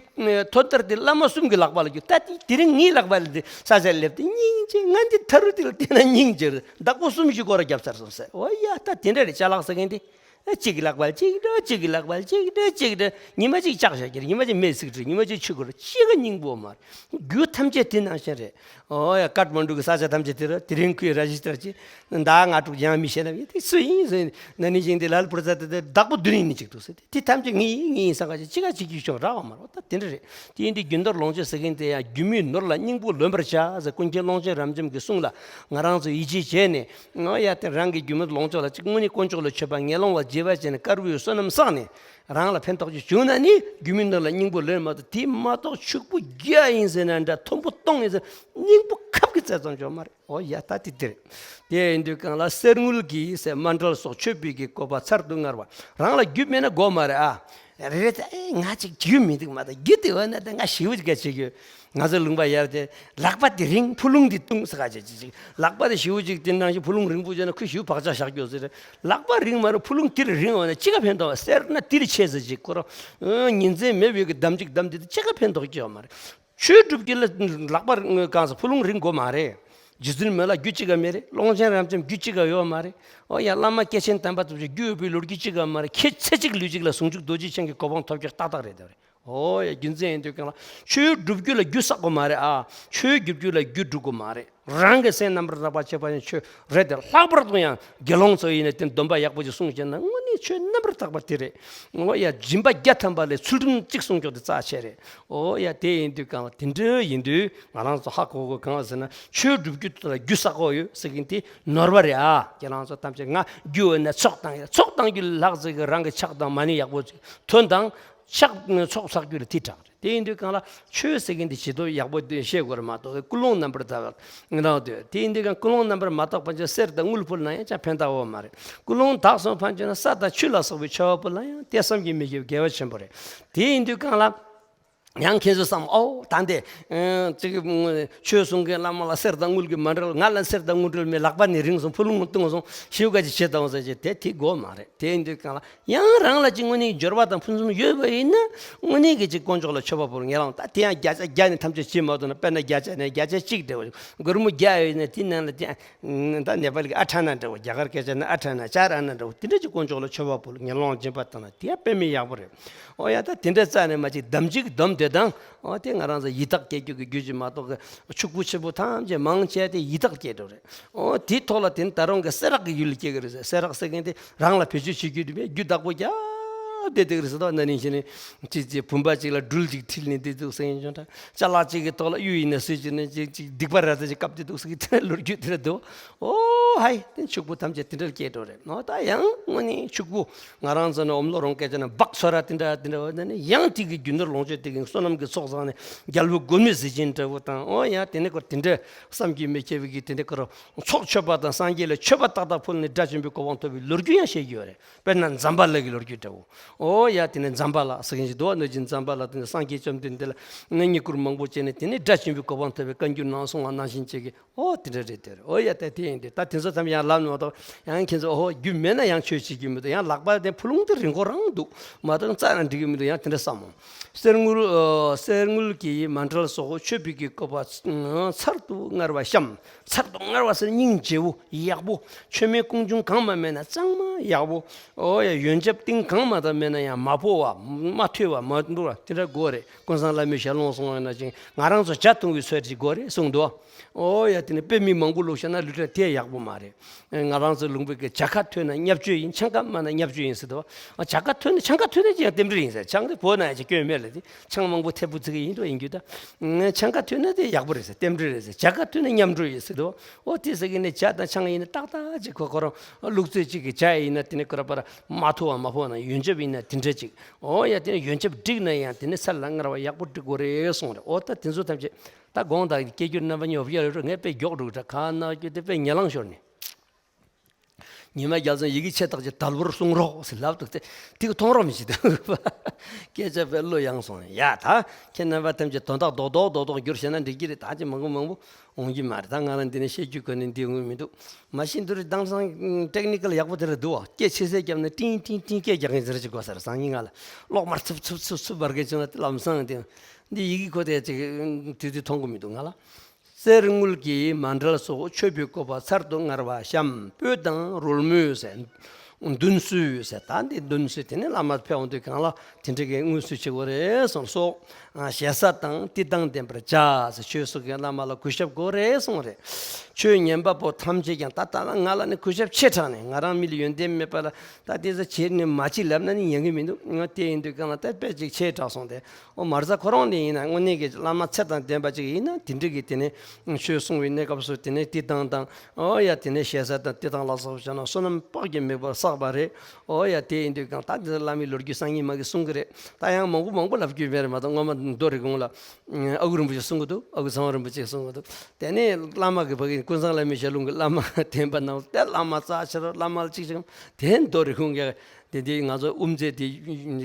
ཐོ་ཐར་དེ་བླ་མ་གསུམ་གྱི་ལག་པ་ལ་རྒྱུ། ད་དེ་དེ་རིང་ངའི་ལག་པ་ལ་དེ་ས་ཆ་སླེབས་ཏེ་སྙིང་རྗེ། ང་འདི་ཐ་རུ་དེ་ལ་བལྟས་ན་སྙིང་རྗེ་རེད། བདག་པོ་གསུམ་བཞི་སྐོར་ར་བརྒྱབ་ཚར་སོང་ཟེར། འོ་ཡ་ད་དེ་འདྲ་རེད། ཅ་ལག་ཟེར་མཁན་དེ། གཅིག་གི་ལག་པ་ལ་གཅིག་འགྲོ། གཅིག་གི་ལག་པ་ལ་གཅིག་འགྲོ། གཅིག་འགྲོ། ཉི་མ་གཅིག་ལྕགས་བཞག་གི་རེད། ཉི་མ་གཅིག་མེ་ཚིག་འགྲོ། ཉི་མ་གཅིག་ཆུ་འགོར། གཅིག་ག་སྙིང་པོ་མ་རེད། རྒྱུ་ཐམས་ཅད་དེ་ནང་བཞིན་རེད། ཨོ་ཡ་ཀཏ་མན་ཌུ་གི་ས་ཆ་ཐམས་ཅད་དེ་རེད། དེ་རིང་ཁོས་ར་ཇི་སི་ཊར་གྱིས་ཟླ་ལྔ་དྲུག་ཡང་མི་ཤེས་ན་ཡིན། དེ་སུ་ཡིན་ཟེར་ན་ནི་ཞིང་དེ་ལ་ལ་པུར་ཙ་དེ་དེ་བདག་པོ་བདུན་ཡིན་ནི་གཅིག་འདུག་ཟེར། དེ་ཐམས་ཅད་ངའི་ངའི་ཡིན་ས་ག་ཅིག་གཅིག་ག་གཅིག་ཆོག་རག་པ་མ་རེད། ད་དེ་འདྲ་རེད། དེ་ཡིན་དུས་རྒྱུ་ནོར་ལོངས་སྤྱོད་ཟེར་མཁན་དེ་ཡང་སྒྱུ་མའི་ནོར་ལ་སྙིང་པོ་ལོན་པར་བྱ་ཟེར། ཀུན་མཁྱེན་ཀློང་ཆེན་རབ་འབྱམས་ཀྱི་གསུང་ལ་ང་རང་ཚོ་ཡིད་ཆེས་བྱས་ནས། ཨོ་ཡ་དེ་རང་གི་སྒྱུ་མའི་ལོངས་སྤྱོད་ལ་གཅིག་དངོས་གནས་དཀོན་མཆོག་ལ་མཆོད་པ་ངན་སློང་བ་བརྗེ་བ་བྱས་ནས་དཀར་པོའི་བསོད་ནམས་བསགས་ནས་རང་ལ་ཕན་ཐོགས་ཅིག་བྱུང་ན་ནི་སྒྱུ་མའི་ནོར་ལ་སྙིང་པོ་ལོན་མ་གཏོགས། དེ་མ་གཏོགས་ཕྱུག་པོ་བརྒྱ་ཡིན་ཟེར་ན་འདྲ། མཐོན་པོ་སྟོང་ཡིན་ཟེར་སྙིང་པོ་ཁབ་ཀྱི་རྩ་ཙམ་ཡོད་མ་རེད། ཨོ་ཡ་ད་དེ་དེ་རེད། དེ་ཡིན་དུས་གང་ལ་གསེར་དངུལ་གྱི་ཟེར་མཎྜལ་སོགས་མཆོད་པའི་གི་བཀོད་པ་ཚར་དུ་དངར་བ། རང་ལ་རྒྱུ་མེད་ན་དགོས་མ་རེད་ཨ། རེ་རེ་ད་ཨེ་ང་ཅིག་རྒྱུ་མི་འདུག་མ་གཏོགས་རྒྱུ་དེ་བ་ན་ད་ང་ཞེ་པོ་ཅིག་ག་བྱེད་རྒྱུ། ང་ཚོ་ལུང་པ་ཡར་དེ་ལག་པ་དེ་རིང་ཕུ་ལུང་དེ་བཏུང་ཟེར་ག་བྱེད་ཅིག་ཅིག་ལག་པ་དེ་ཞེ་པོ་ཅིག་དེ་ནང་བཞིན་ཕུ་ལུང་རིང་པོ་བྱས་ན་ཁོ་ཞེ་པོ་བག་ཆགས་བཞག་རྒྱུ་ཟེར། ལག་པ་རིང་མ་རུ་ཕུ་ལུང་དེར་རིང་བ་ན་ཅི་ག་ཕན་ཐོགས་བ་ཟེར་ན་དེར་ཆད་ཟེར་ཅིག་ཁོ་རང་ཉིན་མཚན་མེད་པའི་གི་གདམ་ཅིག་གདམ་དེ་ཅི་ག་ཕན་ཐོགས་ཀྱི་ཡོད་མ་རེད། ཆོས་སྒྲུབ་རྒྱུ་ལ་ལག་པ་གང་ཟེར་ཕུ་ལུང་རིང་དགོས་མ་རེད། རྗེ་བཙུན་མི་ལ་རྒྱུ་གཅིག་ག་མེད་རེད། ཀློང་ཆེན་རབ་འབྱམས་རྒྱུ་གཅིག་ག་ཡོད་མ་རེད། ཨོ་ཡ་བླ་མ་སྐྱེས་ཆེན་དམ་པ་ཐུབ་ཆེན་རྒྱུ་ཡོད་པའི་ལོ་རྒྱུས་གཅིག་ག་མ་རེད། ཁྱེད་ཚེ་གཅིག་ལུས་གཅིག་ལ་ཟུང་འཇུག་རྡོ་རྗེ་འཆང་གི་གོ་འཕང་ཐོབ་རྒྱུ་ཏག་ཏག་རེད་དེ་རེད། ཨོ་ཡ་རྒྱུ་མཚན་ཡིན་དུས་གང་ལ་ཆོས་སྒྲུབ་རྒྱུ་ལ་རྒྱུ་བསགས་དགོས་མ་རེད་ཨ། ཆོས་སྒྲུབ་རྒྱུ་ལ་རྒྱུ་སྒྲུབ་དགོས་མ་རེད། རང་གི་སེམས་རྣམ་པར་དག་པ་བྱེད་པ་ནི་ཆོས་རེད་དེ། ལྷག་པར་དུ་ཡང་དགེ་སློང་ཚོ་ཡིན་ན་དེ་སྡོམ་པ་ཡག་པོ་ཅིག་སྲུང་བྱས་ན་དངོས་གནས་ཆོས་རྣམ་པར་དག་པ་དེ་རེད། ཨོ་ཡ་སྦྱིན་པ་བརྒྱ་ཐམ་པ་ལས་ཚུལ་ཁྲིམས་གཅིག་སྲུང་ཆོག་དེ་རྩ་ཆེ་རེད། ཨོ་ཡ་དེ་ཡིན་དུས་གང་ལ་དེ་འདྲ་ཡིན་དུས་ང་རང་ཚོ་ཧ་གོ་དགོས། གང་ཟེར་ན་ཆོས་སྒྲུབ་རྒྱུ་དེ་ལ་རྒྱུ་བསགས་དགོས་ཡོད་ཟེར་གིན་དེ་ནོར་བ་རེད་ཨ། ཁྱེད་རང་ཚོ་ཐམས་ཅད་ང་རྒྱུ་ཡོད་ན་ཚོགས་བཏང་ཡོད། ཚོགས་བཏང་རྒྱུ་ལ་ལྷག་ཟེར་གི་རང་གི་ཕྱག་དང་མ་ཎི་ཡག་པོ་ཅིག་ཐོན་དང་། ཕྱག་ཚོགས་བསགས་རྒྱུ་ལ་ཐིག་དྲག་རེད། དེ་ཡིན་དུས་གང་ལ་ཆོས་ཟེར་གིན་དེ་ཇི་ལྟར་ཡག་པོ་དེ་ཤེས་དགོས་རེད་མ་གཏོགས་ཀུན་སློང་རྣམ་པར་དག་པ་ངེས་རང་དེ། དེ་ཡིན་དུས་གང་ཀུན་སློང་རྣམ་པར་མ་དག་པ་ཅན་གསེར་དང་དངུལ་ཕུལ་ན་ཡང་ཅང་ཕན་ཐོགས་ཡོད་མ་རེད། ཀུན་སློང་དག་སོང་ཕན་ཆད་ན་ས་དང་ཆུ་ལ་སོགས་པའི་མཆོད་པ་ཕུལ་ན་ཡང་དེ་བསམ་གྱིས་མི་ཁྱབ་དགེ་བ་ཆེན་པོ་རེད། དེ་ཡིན་དུས་གང་ལ། ཡང་ཁྱེད་ཚོས་བསམ། ཨོ་ད་འདི་ཨ་ཅིག་ཆོས་གསུང་མཁན་བླ་མ་ལ་གསེར་དང་དངུལ་གྱི་མ་འབྲེལ། ང་ལ་གསེར་དང་དངུལ་འབྲེལ་མེད། ལག་པ་ནི་རིང་སོང་། ཕུ་ལུང་བཏུང་སོང་། ཞེ་པོ་ག་ཅིག་བྱེད་དང་ཟེར་ཅིག་དེ་དེ་དགོས་མ་རེད། དེ་ཡིན་དུས་གང་ལ་ཡང་རང་ལ་ཅིག་དངོས་གནས་འབྱོར་པ་དང་ཕུན་སུམ་ཡོད་པ་ཡིན་ན་དངོས་གནས་ཀྱི་ཅིག་དཀོན་མཆོག་ལ་མཆོད་པ་ཕུལ་ངེས་རང་། ད་དེ་ཡང་བརྒྱ་ཆ་བརྒྱ་ནས་ཐམས་ཅད་བྱེད་མ་ཐུབ་ན་དཔེར་ན་བརྒྱ་ཆ་ནས་བརྒྱ་ཆ་གཅིག་འདྲ་བོ། སྒོར་མོ་བརྒྱ་ཡོད་ན་དེ་ནང་ལ་དེ། ད་ནེ་པ་ལི་གི་ཨ་ཁྲ་ན་འདྲ་བོ། རྒྱ་གར་སྐད་ཆ་ན་ཨ་ཁྲ་ན་ཅཱ་ར་ན་འདྲ་བོ། དེ་འདྲ་ཅིག་དཀོན་མཆོག་ལ་མཆོད་པ་ཕུལ་ངན་སློང་སྦྱིན་པ་བཏང་ན་དེ་ཡང་དཔེ་མི་ཡག་པོ་རེད། ཨོ་ཡ་ད་དེ་འདྲ་རྩ་ནས་མ་ཅིག་གདམས་ཅིག་སྡོམ་དེ་དང་། ཨོ་དེ་ང་རང་ཚོ་ཡི་དྭགས་སྐྱེ་རྒྱུ་གི་རྒྱུ་ཅིག་མ་གཏོགས་གི་ཕྱུག་པོ་ཆེན་པོ་ཐམས་ཅད་མང་ཆེ་དེ་ཡི་དྭགས་སྐྱེ་འགྲོ་རེད། ཨོ་དེའི་ཐོག་ལ་དེ་ནི་ད་རུང་གི་སེ་རག་གི་ཡུལ་ལ་སྐྱེ་གི་རེད་ཟེར། སེ་རག་ཟེར་མཁན་དེ་རང་ལ་བེད་སྤྱོད་བྱེད་རྒྱུ་དེ་མེད། རྒྱུ་བདག་པོ་རྒྱབ་བསྡད་དེ་གི་རེད་ཟེར། ད་ན་ནིང་ཞིག་ནས་ཅིག་ཅིག་བུམ་པ་ཅིག་ལ་སྦྲུལ་ཅིག་འཁྲིལ་ནས་བསྡད་འདུག་ཟེར་མཁན་ཅོང་ཁྲ། ཅ་ལག་ཅིག་གི་ཐོག་ལ་གཡུ་ཡིན་ན་སུས་ཅིག་ནས་ཅིག་ཅིག་སྡིག་པ་ར་ད་ཅིག་བཀབ་བསྡད་འདུག་ཟེར་གི་དེ་ལོ་རྒྱུས་དེ་རེད་འདུག། ཨོ་ཧའི་དེ་ཕྱུག་པོ་ཐམས་ཅད་དེ་འདྲར་སྐྱེས་འགྲོ་རེད་ནོ། ད་ཡང་དངོས་གནས་ཕྱུག་པོ་ང་རང་ཚོ་ནི་ཨོམ་ལོ་རོང་སྐད་ཆ་ན་སྦག་ཚོ་ར་དེ་འདྲ་དེ་འདྲ་བ་ནི་ཡང་དེ་གི་རྒྱུ་ནོར་ལོངས་སྤྱོད་དེ་གི་བསོད་ནམས་ཀྱི་ཚོགས་བསགས་ནས་རྒྱལ་པོ་མགོན་མེད་ཟས་སྦྱིན་འདྲ་བོ་དང་། ཨོ་ཡང་དེ་ནས་ཁོ་དེ་འདྲ་བསམ་གྱིས་མི་ཁྱབ་པའི་གི་དེ་འདྲ་ཁོ་རང་ཚོགས་མཆོད་པ་དང་སངས་རྒྱས་ལ་མཆོད་པ་ཏག་ཏག་ཕུལ་ནས་དགྲ་བཅོམ་པའི་གོ་འཕང་ཐོབ་པའི་ལོ་རྒྱུས་ཡང་བཤད་ཀྱི་ཡོད་རེད། དཔེར་ན་ཛམ་བྷ་ལ་གི་ལོ་རྒྱུས་འདྲ་བོ། ཨོ་ཡ་དེ་ནས་ཛམ་བྷ་ལ་ཟེར་མཁན་ཞིག་འདུག་བ། གནོད་སྦྱིན་ཛམ་བྷ་ལ་དེ་ནས་སངས་རྒྱས་བཅོམ་ལྡན་འདས་ལ་བསྙེན་བཀུར་མང་པོ་བྱས་ནས་དེ་ནས་དགྲ་བཅོམ་པའི་གོ་འཕང་ཐོབ་པའི་བཀའ་འགྱུར་ནང་གསུངས་པ་ནང་བཞིན་བྱེད་ཀྱི། ཨོ་དེ་འདྲ་རེད་དེ་རེད། ཨོ་ཡ་ད་དེ་ཡིན་དེ་ད་དེ་ཚོ་ཐམས་ཅད་ཡང་ལབ་ནས་མ་གཏོགས་ཡང་ཁྱེད་ཚོ་ཨོ་རྒྱུ་མེད་ན་ཡང་ཆོས་བྱེད་ཀྱི་མི་འདུག། ཡང་ལག་པ་དེ་ཕུ་ལུང་དེ་རིང་པོ་རང་འདུག་མ་གཏོགས་རྩ་ནས་འགྲིག་གི་མི་འདུག། ཡང་དེ་འདྲ་བསམ་མོ། གསེར་དངུལ་ཨ་གསེར་དངུལ་གྱི་མཎྜལ་སོགས་མཆོད་པའི་གི་བཀོད་པ་ཚར་དུ་དངར་བ་བཤམས། ཚར་དུ་དངར་བ་ཟེར་སྙིང་རྗེ་བོ་ཡག་པོ། མཆོད་མེ་ཀུན་འབྱུང་གང་མ་མེད་ན་གཙང་མ་ཡག་པོ། ཨོ་ཡ་ཡོན་ཆབ་ཏིང་གང་མ་དང་མེད་ན་ཡང་མ་ཕོ་བ་མ་ཐོལ་བ་མ་འབུར་བ་དེ་འདྲ་དགོས་རེད། ཀུན་བཟང་བླ་མའི་ཞལ་ལུང་གསུངས་པ་ནང་བཞིན་ང་རང་ཚོ་ཇ་འཐུང་བའི་ཚོད་ཅིག་དགོས་རེད་གསུངས་འདུག། ཨོ་ཡ་དེ་ནས་དཔེ་མི་མང་པོ་བླུགས་བཞག་ན་ལུས་ཕྲན་དེ་ཡག་པོ་མ་རེད། ང་རང་ཚོ་ལུང་པའི་གི་ཇ་ཁ་ཐོན་ན་བརྙས་བཅོས་ཡིན། ཆང་ཁ་མ་ན་བརྙས་བཅོས་ཡིན་ཟེར་འདུག། ཇ་ཁ་ཐོན་ན་ཆང་ཁ་ཐོན་ན་ཅི་ཡང་རྟེན་འབྲེལ་ཡིན་ཟེར། ཆང་དེ་བོ་ན་ཡང་ཅི་སྐྱོན་མེད་ལ་དེ་ཆང་མང་པོ་ཐེབས་པོ་ཚིག་ཡིན་འགྲོ་ཡིན་རྒྱུ་ད། ཆང་ཁ་ཐོན་ན་དེ་ཡག་པོ་རེད་ཟེར། རྟེན་འབྲེལ་རེད་ཟེར། ཇ་ཁ་ཐོན་ན་མཉམ་འགྲོ་ཡིན་ཟེར་འདུག། ཨོ་དེ་ཟེར་གི་ནས་ཇ་དང་ཆང་ཡིན་ན་ཏག་ཏག་ཅིག་ཁོ་ཁོ་རང་ལུག་རྫི་ཅིག་གི་ཇ་ཡིན་ན་དེ་ནས་ཁོ་ར་པ་ར་མ་ཐོ་བ་མ་ཕོ་ན་ཡོན་ཆབ་ཡིན་ན་དེ་འདྲ་ཅིག། ཨོ་ཡ་དེ་ནས་ཡོན་ཆབ་བསྒྲིགས་ན་ཡང་དེ་ནས་ཚར་ལ་དངར་བ་ཡག་པོ་བསྒྲིག་དགོས་རེད་གསུངས་རེད། ཨོ་ད་དེ་ཚོ་ཐམས་ཅད་ད་དགོངས་དག་སྐད་སྒྱུར་རྣམ་པ་གཉིས་པ་ཡ་རེད། ངས་དཔེ་མགྱོགས་འགྲོ་གི་འདྲ་ཁ་ན་སྐྱོ་དེ་དཔེ་ཉེ་ལང་ཤོར་ནས། ཉི་མ་རྒྱལ་ཚང་ཡི་གེ་ཆེ་ཐག་ཆོད་དལ་བུར་གསུང་རོགས་ཟེར་ལབ་འདུག་སྟེ་དེ་གི་མཐོང་རོགས་མི་བྱེད་འདུག། སྐད་ཆ་དཔེ་བློ་ཡངས་སོང་། ཡ་ད་ཁྱེད་རྣམ་པ་ཐམས་ཅད་དོན་དག་རྡོག་རྡོག་རྡོག་རྡོག་བསྒྱུར་བྱས་ན་འགྲིག་གི་རེད། ད་ཅི་མང་པོ་མང་པོ་འོང་གི་མ་རེད། ད་ང་རང་འདི་ནས་བཤད་རྒྱུ་གོ་ནས་འདི་འོང་གི་མི་འདུག། མ་གཞི་འདི་རུ་དེང་སང་ཊེག་ནི་ཀལ་ཡག་པོ་དེ་རེད་འདུག་བ། སྐད་ཆེ་སེ་བརྒྱབ་ན་ཏིང་ཏིང་ཏིང་སྐད་རྒྱག་མཁན་ཟེར་ཅིག་དགོས་ས་རེད། སང་ཉིན་ང་ལ་གློག་དམར་འཚུབ་འཚུབ་འཚུབ་འཚུབ་འབར་གི་བྱུང་ན་དེ་ལམ་སང་དེ་འདི་ཡི་གེ་ཁོ་དེ་ཅིག་དུས་དུས་མཐོང་གི་མི་འདུག་ང་ལ། གསེར་དངུལ་གྱི་མཎྜལ་སོགས་མཆོད་པའི་བཀོད་པ་ཚར་དུ་དངར་བ་བཤམས། སྤོས་དང་རོལ་མོ་ཟེར། མདུན་བསུས་ཟེར། ད་འདི་མདུན་བསུས་དེ་ནི་བླ་མ་ཕེབས་འོང་དུས་གང་ལ་དེ་འདྲ་གི་དངོས་སུ་བྱེད་དགོས་རེད་གསུངས་སོ། ཞེ་ས་དང་བསྟི་སྟང་ལྡན་པར་བྱ་ཟེར། ཆོས་སོགས་ཀྱི་བླ་མ་ལ་གུས་ཞབས་དགོས་རེད་གསུངས་རེད། ཆོས་ཉན་པ་པོ་ཐམས་ཅད་ཀྱང་ད་ལྟ་ལ་ང་ལ་ནི་གུས་ཞབས་ཆེ་དྲགས་ནས་ང་རང་མི་ལ་ཡོན་ཏན་མེད་པ་ལ་ད་དེ་ཚོ་བྱེད་ནི་མ་བྱེད་ལབ་ན་ནི་ཉན་གི་མི་འདུག། ང་དེ་ཡིན་དུས་གང་ལ་ད་དཔེ་ཅིག་ཆེ་དྲགས་སོང་སྟེ། ཨོ་མ་རྩ་ཁོ་རང་ནས་ཡིན་ན་དངོས་གནས་ཀྱི་བླ་མ་ཚད་དང་ལྡན་པ་ཅིག་ཡིན་ན་དེ་འདྲ་གི་དེ་ནས་ཆོས་གསུང་བའི་གནས་སྐབས་སུ་དེ་ནས་བསྟི་སྟང་དང་། ཨོ་ཡ་དེ་ནས་ཞེ་ས་དང་བསྟི་སྟང་ལ་སོགས་བྱས་ན་བསོད་ནམས་དཔག་ཏུ་མེད་པ་བསགས་པ་རེད། ཨོ་ཡ་དེ་ཡིན་དུས་གང་ད་དེ་བླ་མའི་ལོ་རྒྱུས་སང་ཉིན་མ་གི་གསུང་གི་རེད། ད་ཡང་མང་པོ་མང་པོ་ལབ་རྒྱུ་མེད་རེད་མ་གཏོགས་སྔོན་མ་མདོ་རེ་གུང་ལ་ཨ་ཁུ་རིན་པོ་ཆེ་གསུང་གི་འདུག། ཨ་ཁུ་ཚང་བ་རིན་པོ་ཆེ་གསུང་གི་འདུག། དེ་ནས་བླ་མ་གི་ཕ་གི་ཀུན་བཟང་བླ་མའི་ཞལ་ལུང་གི་བླ་མ་བསྟེན་པ་ནང་དེ་བླ་མ་རྩ་ཆེ་རུ་བླ་མ་ལ་གཅིག་ཅིག་དེ་མདོ་རེ་གུང་གི་དེ་འདི་ང་ཚོ་དབུ་མཛད་དེ་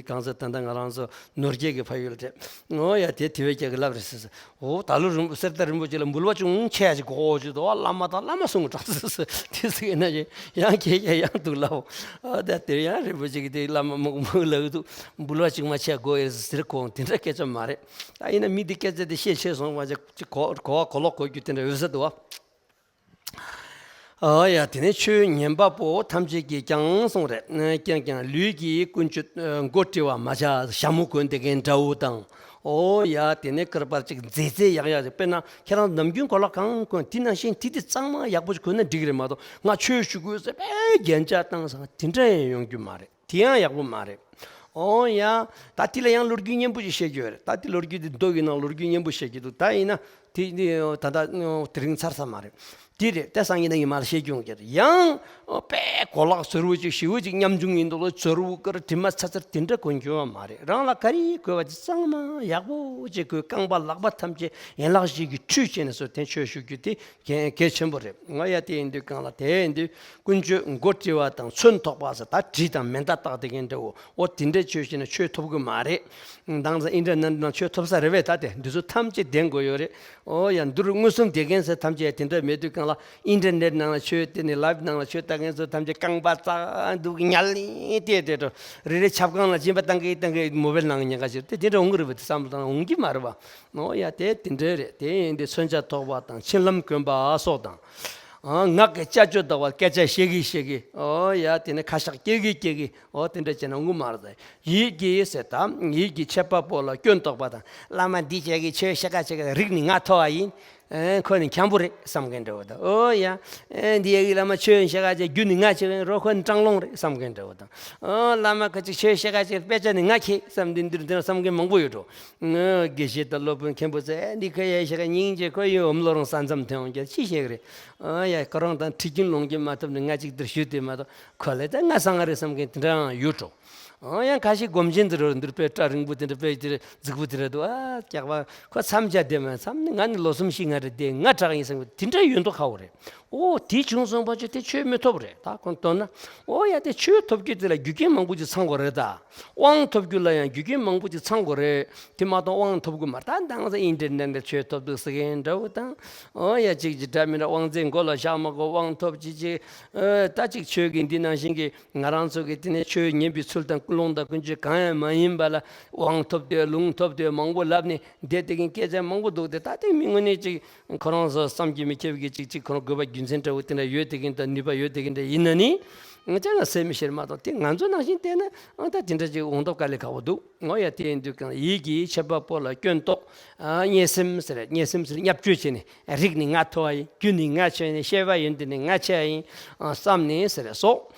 གང་ཟེར། ད་ལྟ་ང་རང་ཚོ་ནོར་རྒྱས་ཀྱི་ཕ་ཡུལ་དེ། ཨོ་ཡ། དེ་དེ་བས་ཀྱང་གི་ལབ་རེད་ཟེར། ཨོ་ད་ལོ་རིན་པོ་གསེར་རྟ་རིན་པོ་ཆེ་ལ་འབུལ་བ་ཅུང་ཆེ་ཞིག་གོ་ཅིག་འདུག་བ། བླ་མ་དང་བླ་མ་གསུང་གི་གྲོགས་ཟེར་ཟེར། དེ་ཟེར་ན་ཡང་ཁྱེད་ཀྱང་ཡང་འདུག་ལབ། ཨ་ད་དེར་ཡང་རིན་པོ་ཆེ་གི་དེ་བླ་མ་མོག་མོག་ལབ་འདུག། འབུལ་བ་ཅུང་མ་ཆེ་དགོས་ཡོད་ཟེར་གོ། དེ་འདྲ་སྐད་ཆ་མ་རེད། ད་ཡིན་ན་མི་འདི་སྐད་ཆ་དེ་བཤད་ཆེ་སོང་བ་ཅིག་གོ་གོ་བ་གོ་ལོག་གོ་རྒྱུ་དེ་འདྲ་ཡོད་ས་འདུག་བ། ཨ་ཡ། དེ་ནས་ཆོས་ཉན་པ་པོ་ཐམས་ཅད་ཀྱིས་ཀྱང་གསུངས་རེད། ཀྱང་ཀྱང་ལུས་ཀྱི་ཀུན་སྤྱོད་མགོ་དཀྲི་བ་མ་བྱ། ཞྭ་མོ་གོན་བསྡད་མཁན་འདྲ་བོ་དང་། ཨོ་ཡ། དེ་ནས་ཀར་པར་ཅིག་མཛེས་མཛེས་ཡག་ཡག་ཅིག། དཔེར་ན་ཁྱེད་རང་ནམ་རྒྱུན་གོ་ལ་གང་གོན། དེ་ནང་བཞིན་དེ་དེ་གཙང་མ་ཡག་པོ་ཞིག་གོན་ན་འགྲིག་གི་རེད་མ་གཏོགས། ང་ཆོས་ཞུ་དགོས་ཟེར་དཔེ་རྒྱན་ཆ་བཏང་སོང་དེ་འདྲ་ཡང་ཡོང་རྒྱུ་མ་རེད། དེ་ཡང་ཡག་པོ་མ་རེད། ཨོ་ཡ། ད་དེ་ལ་ཡང་ལོ་རྒྱུས་སྙན་པོ་ཞིག་བཤད་རྒྱུ་ཡོད་རེད། ད་དེ་ལོ་རྒྱུས་དེ་མདོ་ཡིན་ན་ལོ་རྒྱུས་སྙན་པོ་བཤད་རྒྱུ་འདུག། ད་ཡིན་ན་དེ་ད་ལྟ་དེ་རིང་ཚར་ས་མ་རེད། དེ་རེད། ད་སང་ཉིན་ན་ཉི་མ་ལ་བཤད་རྒྱུ་ཡོང་གི་རེད། ཡང་དཔེ་གོ་ལག་ཟུར་བོ་ཅིག་ཞེ་བོ་ཅིག་ཉམ་ཆུང་ཡིན་མདོག་ལ་ཟུར་བོ་དཀར་དྲི་མ་ཚ་ཚར་དེ་འདྲ་གོན་རྒྱུ་ཡང་མ་རེད། རང་ལ་ག་རེ་དགོས་པ་དེ་གཙང་མ་ཡག་པོ་ཅིག་གོན། རྐང་པ་ལག་པ་ཐམས་ཅད་ཡན་ལག་བཞི་གིས་ཁྲུས་བྱས་ནས་སོ་དེ་ཆོས་ཞུ་རྒྱུ་དེ་གལ་གལ་ཆེན་པོ་རེད། ང་ཡ་དེ་ཡིན་དུས་གང་ལ་དེ་ཡིན་དུས་ཀུན་སྤྱོད་མགོ་དཀྲི་བ་དང་ཚོན་ཐོགས་པ་ཟེར། ད་གྲི་དང་མེ་མདའ་བཏགས་དེ་གན་འདྲ་བོ། ཨོ་དེ་འདྲའི་ཆོས་བྱས་ན་ཆོས་ཐོབ་གི་མ་རེད། དེང་སང་ཨིན་ཊར་ནེཊ་ནང་ཆོས་ཐོབ་ས་རེད་པས། ད་དེ་འདི་ཚོ་ཐམས་ཅད་ལྡན་དགོས་ཡོད་རེད། ཨོ་ཡ། འདི་རུ་མངོན་སུམ་བསྡད་མཁན་ཟེར་ཐམས་ཅད་དེ་འདྲ་མེད་དུས་གང་ལ་ཨིན་ཊར་ནེཊ་ནང་ལ་ཆོས་བལྟས་ནས་ལའིབ་ནང་ལ་ཆོས་ལྟ་མཁན་ཚོ་ཐམས་ཅད་རྐང་པ་ཙག་འདུག་ཉལ་ནས་བལྟས་བལྟས་འགྲོ། རེ་རེ་ཆབ་ཁང་ལ་སྦྱིན་པ་བཏང་གི་བཏང་གི་མོ་བེལ་ནང་ཉན་ག་ཕྱིར་དེ་དེ་འདྲ་འོང་གི་རེད་པས། དེ་བསམ་བློ་བཏང་འོང་གི་མ་རེད་པ། ཨོ་ཡ། དེ་དེ་འདྲ་རེད། དེ་ཡིན་དུས་མཚོན་ཆ་ཐོགས་པ་དང་ཕྱིར་ལམ་གོན་པ་སོགས་དང་། ཨ་ངག་གི་ཅ་ཅོ་འདུག་པ། སྐད་ཆ་བཤད་གི་བཤད་གི། ཨོ་ཡ། དེ་ནས་ཁ་ཤགས་སྐྱེ་གི་སྐྱེ་གི། ཨོ་དེ་འདྲ་བྱས་ན་འོང་གི་མ་རེད། ཡིད་ཀྱི་ཟེར་དང་ཡིད་ཀྱི་ཆད་པ་པོ་ལ་སྐྱོན་འདོགས་པ་དང་། བླ་མ་འདི་བྱས་གི་ཆོས་བཤད་ག་བྱེད་ག་རིགས་ནི་ང་མཐོ་བ་ཡིན། ཨེ་ཁོ་ནི་འཁྱམ་པོ་རེད་བསམ་མཁན་འདྲ་བོ་དང་། ཨོ་ཡ། ཨེ་འདི་ཡ་གི་བླ་མ་ཆོས་བཤད་ག་བྱེད་རྒྱུ་ནི་ང་བྱེད་ག་རོ་ཁོ་ནི་སྤྲང་སློང་རེད་བསམ་མཁན་འདྲ་བོ་དང་། ཨོ་བླ་མ་ཁ་ཅིག་ཆོས་བཤད་ག་བྱེད་དཔེ་ཆ་ནི་ང་ཁྱེད་བསམ་འདི་འདིར་འདིར་བསམ་མཁན་མང་པོ་ཡོད་འགྲོ། ཨོ་དགེ་བཤེས་དང་སློབ་དཔོན་མཁན་པོ་ཚོས་འདི་ཁོ་ཡ་བཤད་ག་སྙིང་རྗེ། ཁོ་ཡི་འོམ་ལོ་རང་ས་མཚམས་ཐོན་འོང་རྒྱུ་ཅི་བཤད་གི་རེད། ཨོ་ཡ། ཁོ་རང་དང་ཁྲིད་རྒྱུན་ལོངས་རྒྱུན་མ་ཐོབ་ནས་ང་ཅིག་འདིར་བཞུགས་དེ་མ་གཏོགས་ཁོ་ལས་ད་ང་ས་ང་རེད་བསམ་མཁན་དེ་འདྲའང་ཡོད་འགྲོ། ཨོ་ཡང་ཁ་ཤས་སྒོམ་ཆེན་དེ་རུ་འདིར་དཔེ་སྐྲ་རིང་པོ་དེ་འདྲ་དཔེ་དེ་རྫིག་པོ་དེ་འདྲ་འདུག། ཨ་སྐྱག་པ་ཁོ་མཚམས་བཅད་བསྡད་མ་མཚམས་ནི་ང་ནི་ལོ་གསུམ་བཞི་ལྔ་རེ་བསྡད་ང་དྲག་ཡིན་བསམ་གི་དེ་འདྲ་ཡོད་མདོག་ཁ་བོ་རེད། ཨོ་དེ་བྱུང་སོང་བ་ཆོས་དེ་ཆོས་མི་ཐོབ་རེད། ད་ཁོང་དོན་ན་ཨོ་ཡ་དེ་ཆོས་ཐོབ་རྒྱུ་དེ་ལ་རྒྱུ་རྐྱེན་མང་པོ་ཅིག་ཚང་དགོས་རེད་ད། དབང་ཐོབ་རྒྱུ་ལ་ཡང་རྒྱུ་རྐྱེན་མང་པོ་ཅིག་ཚང་དགོས་རེད། དེ་མ་གཏོགས་དབང་ཐོབ་གི་མ་རེད། ད་འདང་ས་ཨིན་ཊར་ནེཊ་ལ་ཆོས་ཐོབ་འདུག་ཟེར་མཁན་འདྲ་བོ་དང་། ཨོ་ཡ་གཅིག་གཅིག་འདྲ་མི་འདྲ་དབང་རྫས་མགོ་ལ་བཞག་མ་དགོས་དབང་ཐོབ་ཅི་ཅི། ཨོ་ད་ཅིག་ཆོས་ཀྱི་འདི་ནང་བཞིན་གྱི་ང་རང་ཚོ་གི་དེ་ནས་ཆོས་ཉན་པའི་ཚུལ་དང་ཀུན་སློང་དང་ཀུན་སྤྱོད་གང་ཡང་མ་ཡིན་པ་ལ་དབང་ཐོབ་དེ་ལུང་ཐོབ་དེ་མང་པོ་ལབ་ནས་བསྡད་དེ་གིན་སྐད་ཆ་མང་པོ་འདུག་སྟེ། ད་ལྟའི་མི་དངོས་གནས་ཅིག་ཁོ་རང་ཚོ་བསམ་གྱིས་མི་ཁྱབ་ཀྱི་ཅིག་ཅིག་ཁོ་རང་དགོས་པ་རྒྱུ་མཚན་འདྲ་བོ་དེ་འདྲ་ཡོད་དེ་གིན་དང་ནུས་པ་ཡོད་དེ་གིན་འདྲ་ཡིན་ན་ནི། ང་ཅག་ལ་སེམས་མི་ཤེས་མ་གཏོགས་དེ་ང་ཚོ་ནང་བཞིན་བལྟས་ན་ཨང་ད་དེ་འདྲ་ཅིག་འོང་མདོག་དཀའ་ལས་ཁག་པོ་འདུག། ཨོ་ཡ། དེ་ཡིན་དུས་གང་ཡིད་ཀྱི་ཆད་པ་པོ་ལ་སྐྱོན་འདོགས། ཨ་གཉེན་སེམས་ཟེར་གཉེན་སེམས་ཟེར་བརྙས་བཅོས་བྱས་ནས་རིགས་ནི་ང་མཐོ་བ་ཡིན། རྒྱུ་ནི་ང་ཆེ་ནས་བཤད་པ་ཡིན། དེ་ནི་ང་ཆེ་ཡིན་བསམ་ནས་ཟེར་སོགས།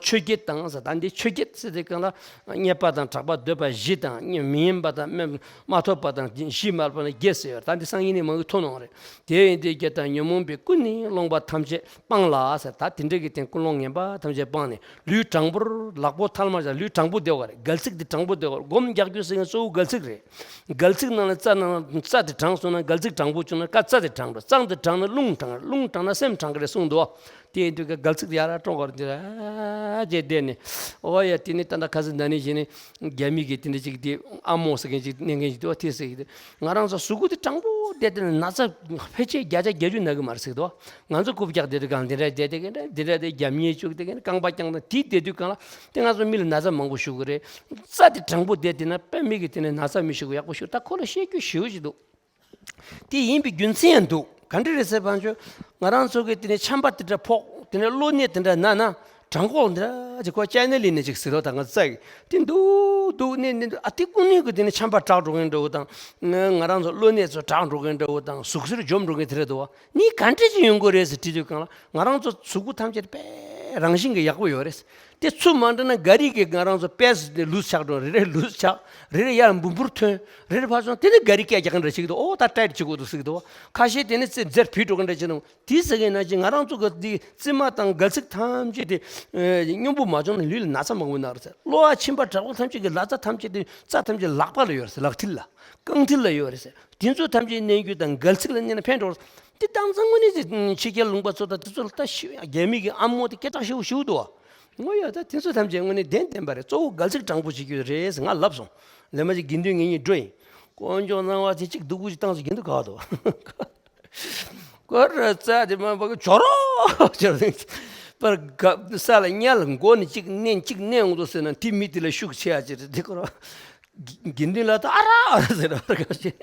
ཆོས་བརྒྱད་དང་ཟེར། ད་འདི་ཆོས་བརྒྱད་ཟེར་དུས་གང་ལ་རྙེད་པ་དང་གྲགས་པ་འདོད་པ་བཞི་དང་མི་ཡིན་པ་དང་མི་མ་ཐོབ་པ་དང་བཞི་མ་ལ་པ་ན་བརྒྱད་ཟེར་ཡོད། ད་འདི་སང་ཉིན་ནས་མང་གི་ཐོན་འོང་རེད། དེ་ཡིན་དུས་བརྒྱད་དང་ཉོན་མོངས་པའི་ཀུན་ནས་སློང་བ་ཐམས་ཅད་སྤངས་ལ་ཟེར། ད་དེ་འདྲ་གི་སྟེང་ཀུན་སློང་ངན་པ་ཐམས་ཅད་སྤངས་ནས་ལུས་དྲང་པོར་ལག་པ་ཐལ་མོ་སྦྱར། ལུས་དྲང་པོ་བསྡད་དགོས་རེད། སྒལ་ཚིགས་འདི་དྲང་པོ་བསྡད་དགོས་རེད། སྒོམ་རྒྱག་རྒྱུ་ཟེར་མཁན་གཙོ་བོ་སྒལ་ཚིགས་རེད། སྒལ་ཚིགས་ནང་ལ་རྩ་ནང་ལ་རྩ་དེ་དྲང་སོང་ན་སྒལ་ཚིགས་དྲང་པོ་བྱུང་ན་ཀ་རྩ་དེ་དྲང་འགྲོ། རྩ་འདི་དྲང་ན་རླུང་དྲང་། རླུང་དྲང་ན་སེམས་དྲང་གི་རེད་གསུངས་འདུག། དེ་ཡིན་དུས་ཀ་སྒལ་ཚིགས་དེ་ཡར་སྲུང་དགོས་རེད། འདི་ར་ཅེས་བསྡད་ནས། ཨོ་ཡ། དེ་ནི་ད་ལྟ་ཁ་སང་ད་ནི་བྱས་ནས་རྒྱ་མི་གི་དེ་འདྲ་ཅིག་དེ་ཨ་མོ་ཟེར་མཁན་ཅིག་གནས་མཁན་ཅིག་འདུག་བ། དེ་ཟེར་གི་དེ་ང་རང་ཚོ་གཟུགས་པོ་དེ་དྲང་པོ་བསྡད་དེ་ན་ན་ཚ་ཕལ་ཆེར་བརྒྱ་ཆ་བརྒྱད་ཅུ་ན་གི་མ་རེད་ཟེར་གི་འདུག་བ། ང་ཚོ་རྐུབ་བཀྱག་དེ་འདྲ་གང་དེ་འདྲ་བསྡད་དེ་གི་འདྲ་དེ་འདྲ་དེ་རྒྱབ་གཉེར་བཅུག་དེ་གི་འདྲ་རྐང་པ་བརྐྱངས་དང་དེ་བསྡད་དུས་གང་ལ་དེ་ང་ཚོ་མི་ལ་ན་ཚ་མང་པོ་ཞུགས་གི་རེད། རྩ་དེ་དྲང་པོ་བསྡད་དེ་ན་དཔེ་མི་གི་དེ་ནས་ན་ཚ་མི་ཞུགས་གི་ཡག་པོ་ཞུགས། ད་ཁོ་ལ་བཤད་རྒྱུ་ཞེ་པོ་ཞིག་འདུག། དེ་ཡིན་པའི་རྒྱུ་མཚན་ཡང་འདུག། ག་འདྲ་རེད་ཟེར་བ་ཅོ། ང་རང་ཚོ་གི་དེ་ནས་ཆམ་པ་དེ་འདྲ་ཕོག། དེ་ནས་གློ་ནད་དེ་འདྲ་ན་ན། བྲང་ཁོག་འདི་འདྲ་ཅིག་ཁོ་ཅའི་ན་ལི་ནད་ཅིག་ཟེར་རོ། ད་ང་ཚ་གི་དེ་འདུག་འདུག་ནས་ནས་འདུག། ཨ་དེ་ཀུན་ནས་གི་དེ་ནས་ཆམ་པ་དྲག་འགྲོ་གིན་འདྲ་བོ་དང་། ང་ང་རང་ཚོ་གློ་ནད་ཚོ་དྲག་འགྲོ་གིན་འདྲ་བོ་དང་། ཟུག་གཟེར་འཇོམས་འགྲོ་གིན་དེ་རེད་འདུག་བ། ནི་ག་འདྲ་ཅིག་ཡོང་གི་རེད་ཟེར་དྲིས་དུས་གང་ལ། ང་རང་ཚོ་གཟུགས་པོ་ཐམས་ཅད་དཔེ་རང་བཞིན་གྱི་ཡག་པོ་ཡོད་རེད། དེ་ཚུར་མ་འདྲ་ན་ག་རེ་གི་ང་རང་ཚོ་པེ་སི་དེ་ལུས་ཆག་འགྲོ། རེ་རེ་ལུས་ཆག། རེ་རེ་ཡར་འབུར་འབུར་ཐོན། རེ་རེ་ཕར་སོང་། དེ་ནི་ག་རེ་སྐད་རྒྱག་གིན་འདྲ་ཞིག་འདུག། ཨོ་ད་ཏྲའི་ཅིག་དགོས་འདུག་ཟེར་གི་འདུག། ཁ་ཤས་དེ་ནི་རྩེ་རྫེར་བུད་འགྲོ་གིན་འདྲ་ཅིག་འདུག། དེ་ཟེར་མཁན་ན་ཅིག་ང་རང་ཚོ་གི་འདི་རྩེ་མ་དང་སྒལ་ཚིགས་ཐམས་ཅད་དེ་སྙོམས་པོ་མ་བྱུང་ན་ལུས་ལ་ན་ཚ་མང་པོ་ན་རེད་ཟེར། གློ་བ་མཆིན་པ་དྲག་པོ་ཐམས་ཅད་ཀྱི་ལ་རྩ་ཐམས་ཅད་དེ་རྩ་ཐམས་ཅད་ལག་པ་ལ་ཡོད་རེད་ཟེར། ལག་མཐིལ་ལ། རྐང་མཐིལ་ལ་ཡོད་རེད་ཟེར། དེ་ཚོ་ཐམས་ཅད་མནན་རྒྱུ་དང་སྒལ་ཚིགས་ལ་མནན་ན་ཕན་འགྲོ་རེད། དེ་དང་ཚང་དངོས་གནས་དེ་ཕྱི་རྒྱལ་ལུང་པ་ཚོ་དང་དེ་ཚོ་ལ་ད་ཤི་རྒྱ་མི་གི་ཨ་མོ་དེ་སྐད་གྲགས་ཞེ་པོ་ཞེ་པོ་འདུག་བ། ངོ་ཡ་ད་དེ་ཚོ་ཐམས་ཅད་དངོས་གནས་བདེན་བདེན་པ་རེད། གཙོ་བོ་དགའ་ཚིག་དྲང་པོ་བྱེད་རྒྱུ་རེད་ཟེར་ང་ལབ་སོང་། ལས་མ་ཅིག་དགེ་འདུན་ངེད་གཉིས་འགྲོ་ཡིན། དཀོན་མཆོག་གནང་བ་དེ་གཅིག་སྡུག་གུ་ཅིག་བཏང་ཚོ་དགེ་འདུན་ག་བ་དོ། ཀོ་ར་རྩ་དེ་མ་པ་གི་ཇོ་རོ་ཇོ་རོ། པར་ག་ས་ལ་གཉའ་ལ་མགོ་ནས་གཅིག་མནན་གཅིག་མནན་འོང་དོ་ཟེར་ན་དེ་མི་དེ་ལ་ཤུགས་ཆེ་ཡ་ཅིག་རེད་དེ་ཀོ་ར། དགེ་འདུན་ལ་ད་ཨ་ར་ཨ་ར་ཟེར་བ་ག་ཞེ།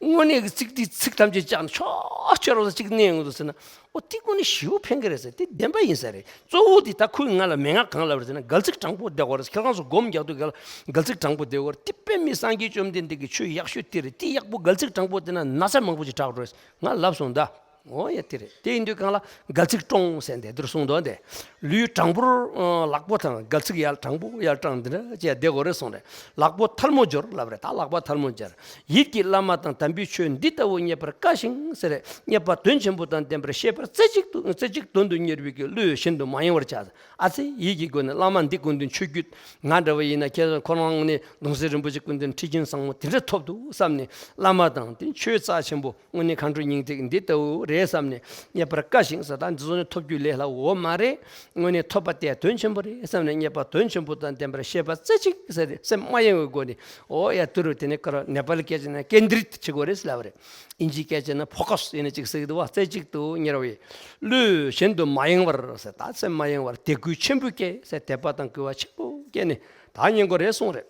དངོས་གནས་ཀྱི་ཚིག་འདི་ཚིག་ཐམས་ཅད་བཅག་ནས་ཆོག་ཆོག་རོགས་ཟེར་གཅིག་གནས་ཡོང་དུ་ཟེར་ན། ཨོ་དེ་དངོས་གནས་ཞེ་པོ་ཕན་གི་རེད་ཟེར། དེ་བདེན་པ་ཡིན་ས་རེད། གཙོ་བོ་དེ་ད་ཁོས་ང་ལ་མན་ངག་གང་ལབ་རེད་ཟེར་ན་དགའ་ཚིག་དྲང་པོ་བསྡད་དགོས་རེད། ཁྱེད་རང་ཚོ་སྒོམ་རྒྱག་དུས་ག་ལ་དགའ་ཚིག་དྲང་པོ་བསྡད་དགོས་རེད། དེ་དཔེ་མི་སངས་རྒྱས་བཅོམ་ལྡན་འདས་ཀྱི་ཆོས་ཡག་ཤོས་དེ་རེད། དེ་ཡག་པོ་དགའ་ཚིག་དྲང་པོ་བསྡད་ན་ན་ཚ་མང་པོ་ཅིག་དྲག་འགྲོ་རེད། ང་ལབ་སོང་ད། འོ་ཡ་དེ་རེད། དེ་ཡིན་དུས་གང་ལ་དགའ་ཚིག་དྲོངས་ཟེར་འདི་འདིར་གསུངས་འདུག་འདི། ལུས་དྲང་པོར་ཨ་ལག་པ་དང་དགའ་ཚིག་ཡར་དྲང་པོ་ཡར་དྲང་འདི་འདྲ་བྱས་བསྡད་དགོས་རེད་གསུངས་རེད། ལག་པ་ཐལ་མོ་སྦྱོར་ལབ་རེད། ད་ལག་པ་ཐལ་མོ་སྦྱར། ཡིད་ཀྱིས་བླ་མ་དང་དམ་པའི་ཆོས་འདི་ལྟ་བུ་རྙེད་པར་དཀའ་ཞིང་ཟེར་རེད། རྙེད་པ་དོན་ཆེན་པོ་དང་ལྡན་པར་ཤེས་པར་རྩེ་གཅིག་ཏུ་རྩེ་གཅིག་དོན་དུ་གཉེར་བའི་གི་བློས་གཞན་དུ་མ་ཡེངས་པར་བྱ། ཨ་ཙི་ཡིད་ཀྱི་སྒོ་ནས་བླ་མ་འདི་སྐུ་མདུན་ཆོས་བརྒྱུད་ང་འདྲ་བ་ཡིན་ན་ཁྱེད་ཚོ་ཁོ་རང་ནས་གདུང་སྲས་རིན་པོ་ཆེ་སྐུ་མདུན་ཁྲི་ཆེན་བཟང་མོ་དེ་འདྲ་ཐོབ་འདུག་བསམ་ནས་བླ་མ་དང་དེ་ཆོས་རྩ་ཆེན་པོ། དངོས་གནས་མཁའ་འགྲོའི་སྙིང་ཐིག་འདི་ལྟ་བུ་རེད་བསམ་ནས་རྙེད་པར་དཀའ་ཞིང་ཟེར། ད་འདི་ཚོ་ནི་ཐོབ་རྒྱུ་ལས་སླ་བོ་མ་རེད། དངོས་གནས་ཐོབ་པ་དེ་དོན་ཆེན་པོ་རེད་བསམ་ནས་རྙེད་པ་དོན་ཆེན་པོ་དང་ལྡན་པར་ཤེས་པ་རྩེ་གཅིག་ཟེར་ཏེ་སེམས་མ་གཡེང་བའི་སྒོ་ནས། འོ་ཡ་དུ་རུ་དེ་ནི་ཀ་ར་ནེ་པ་ལི་སྐད་ཆ་ནས་ཀེན་དྲིད་བྱེད་དགོས་རེད་ཟེར་ལབ་པ་རེད། ཨིན་ཇིའི་སྐད་ཆ་ནས་ཕོ་ཀ་སི་ཡིན་ན་ཅིག་ཟེར་གི་འདུག་བ། རྩེ་གཅིག་ཏུ་གཉེར་བའི་བློས་གཞན་དུ་མ་ཡེངས་པར་ཟེར། ད་སེམས་མ་གཡེང་བར་དད་གུས་ཆེན་པོ་བསྐྱེད་ཟེར། དད་པ་དང་གུས་པ་ཆེན་པོ་བསྐྱེད་ནས་ད་ཉན་དགོས་རེད་གསུངས་རེད།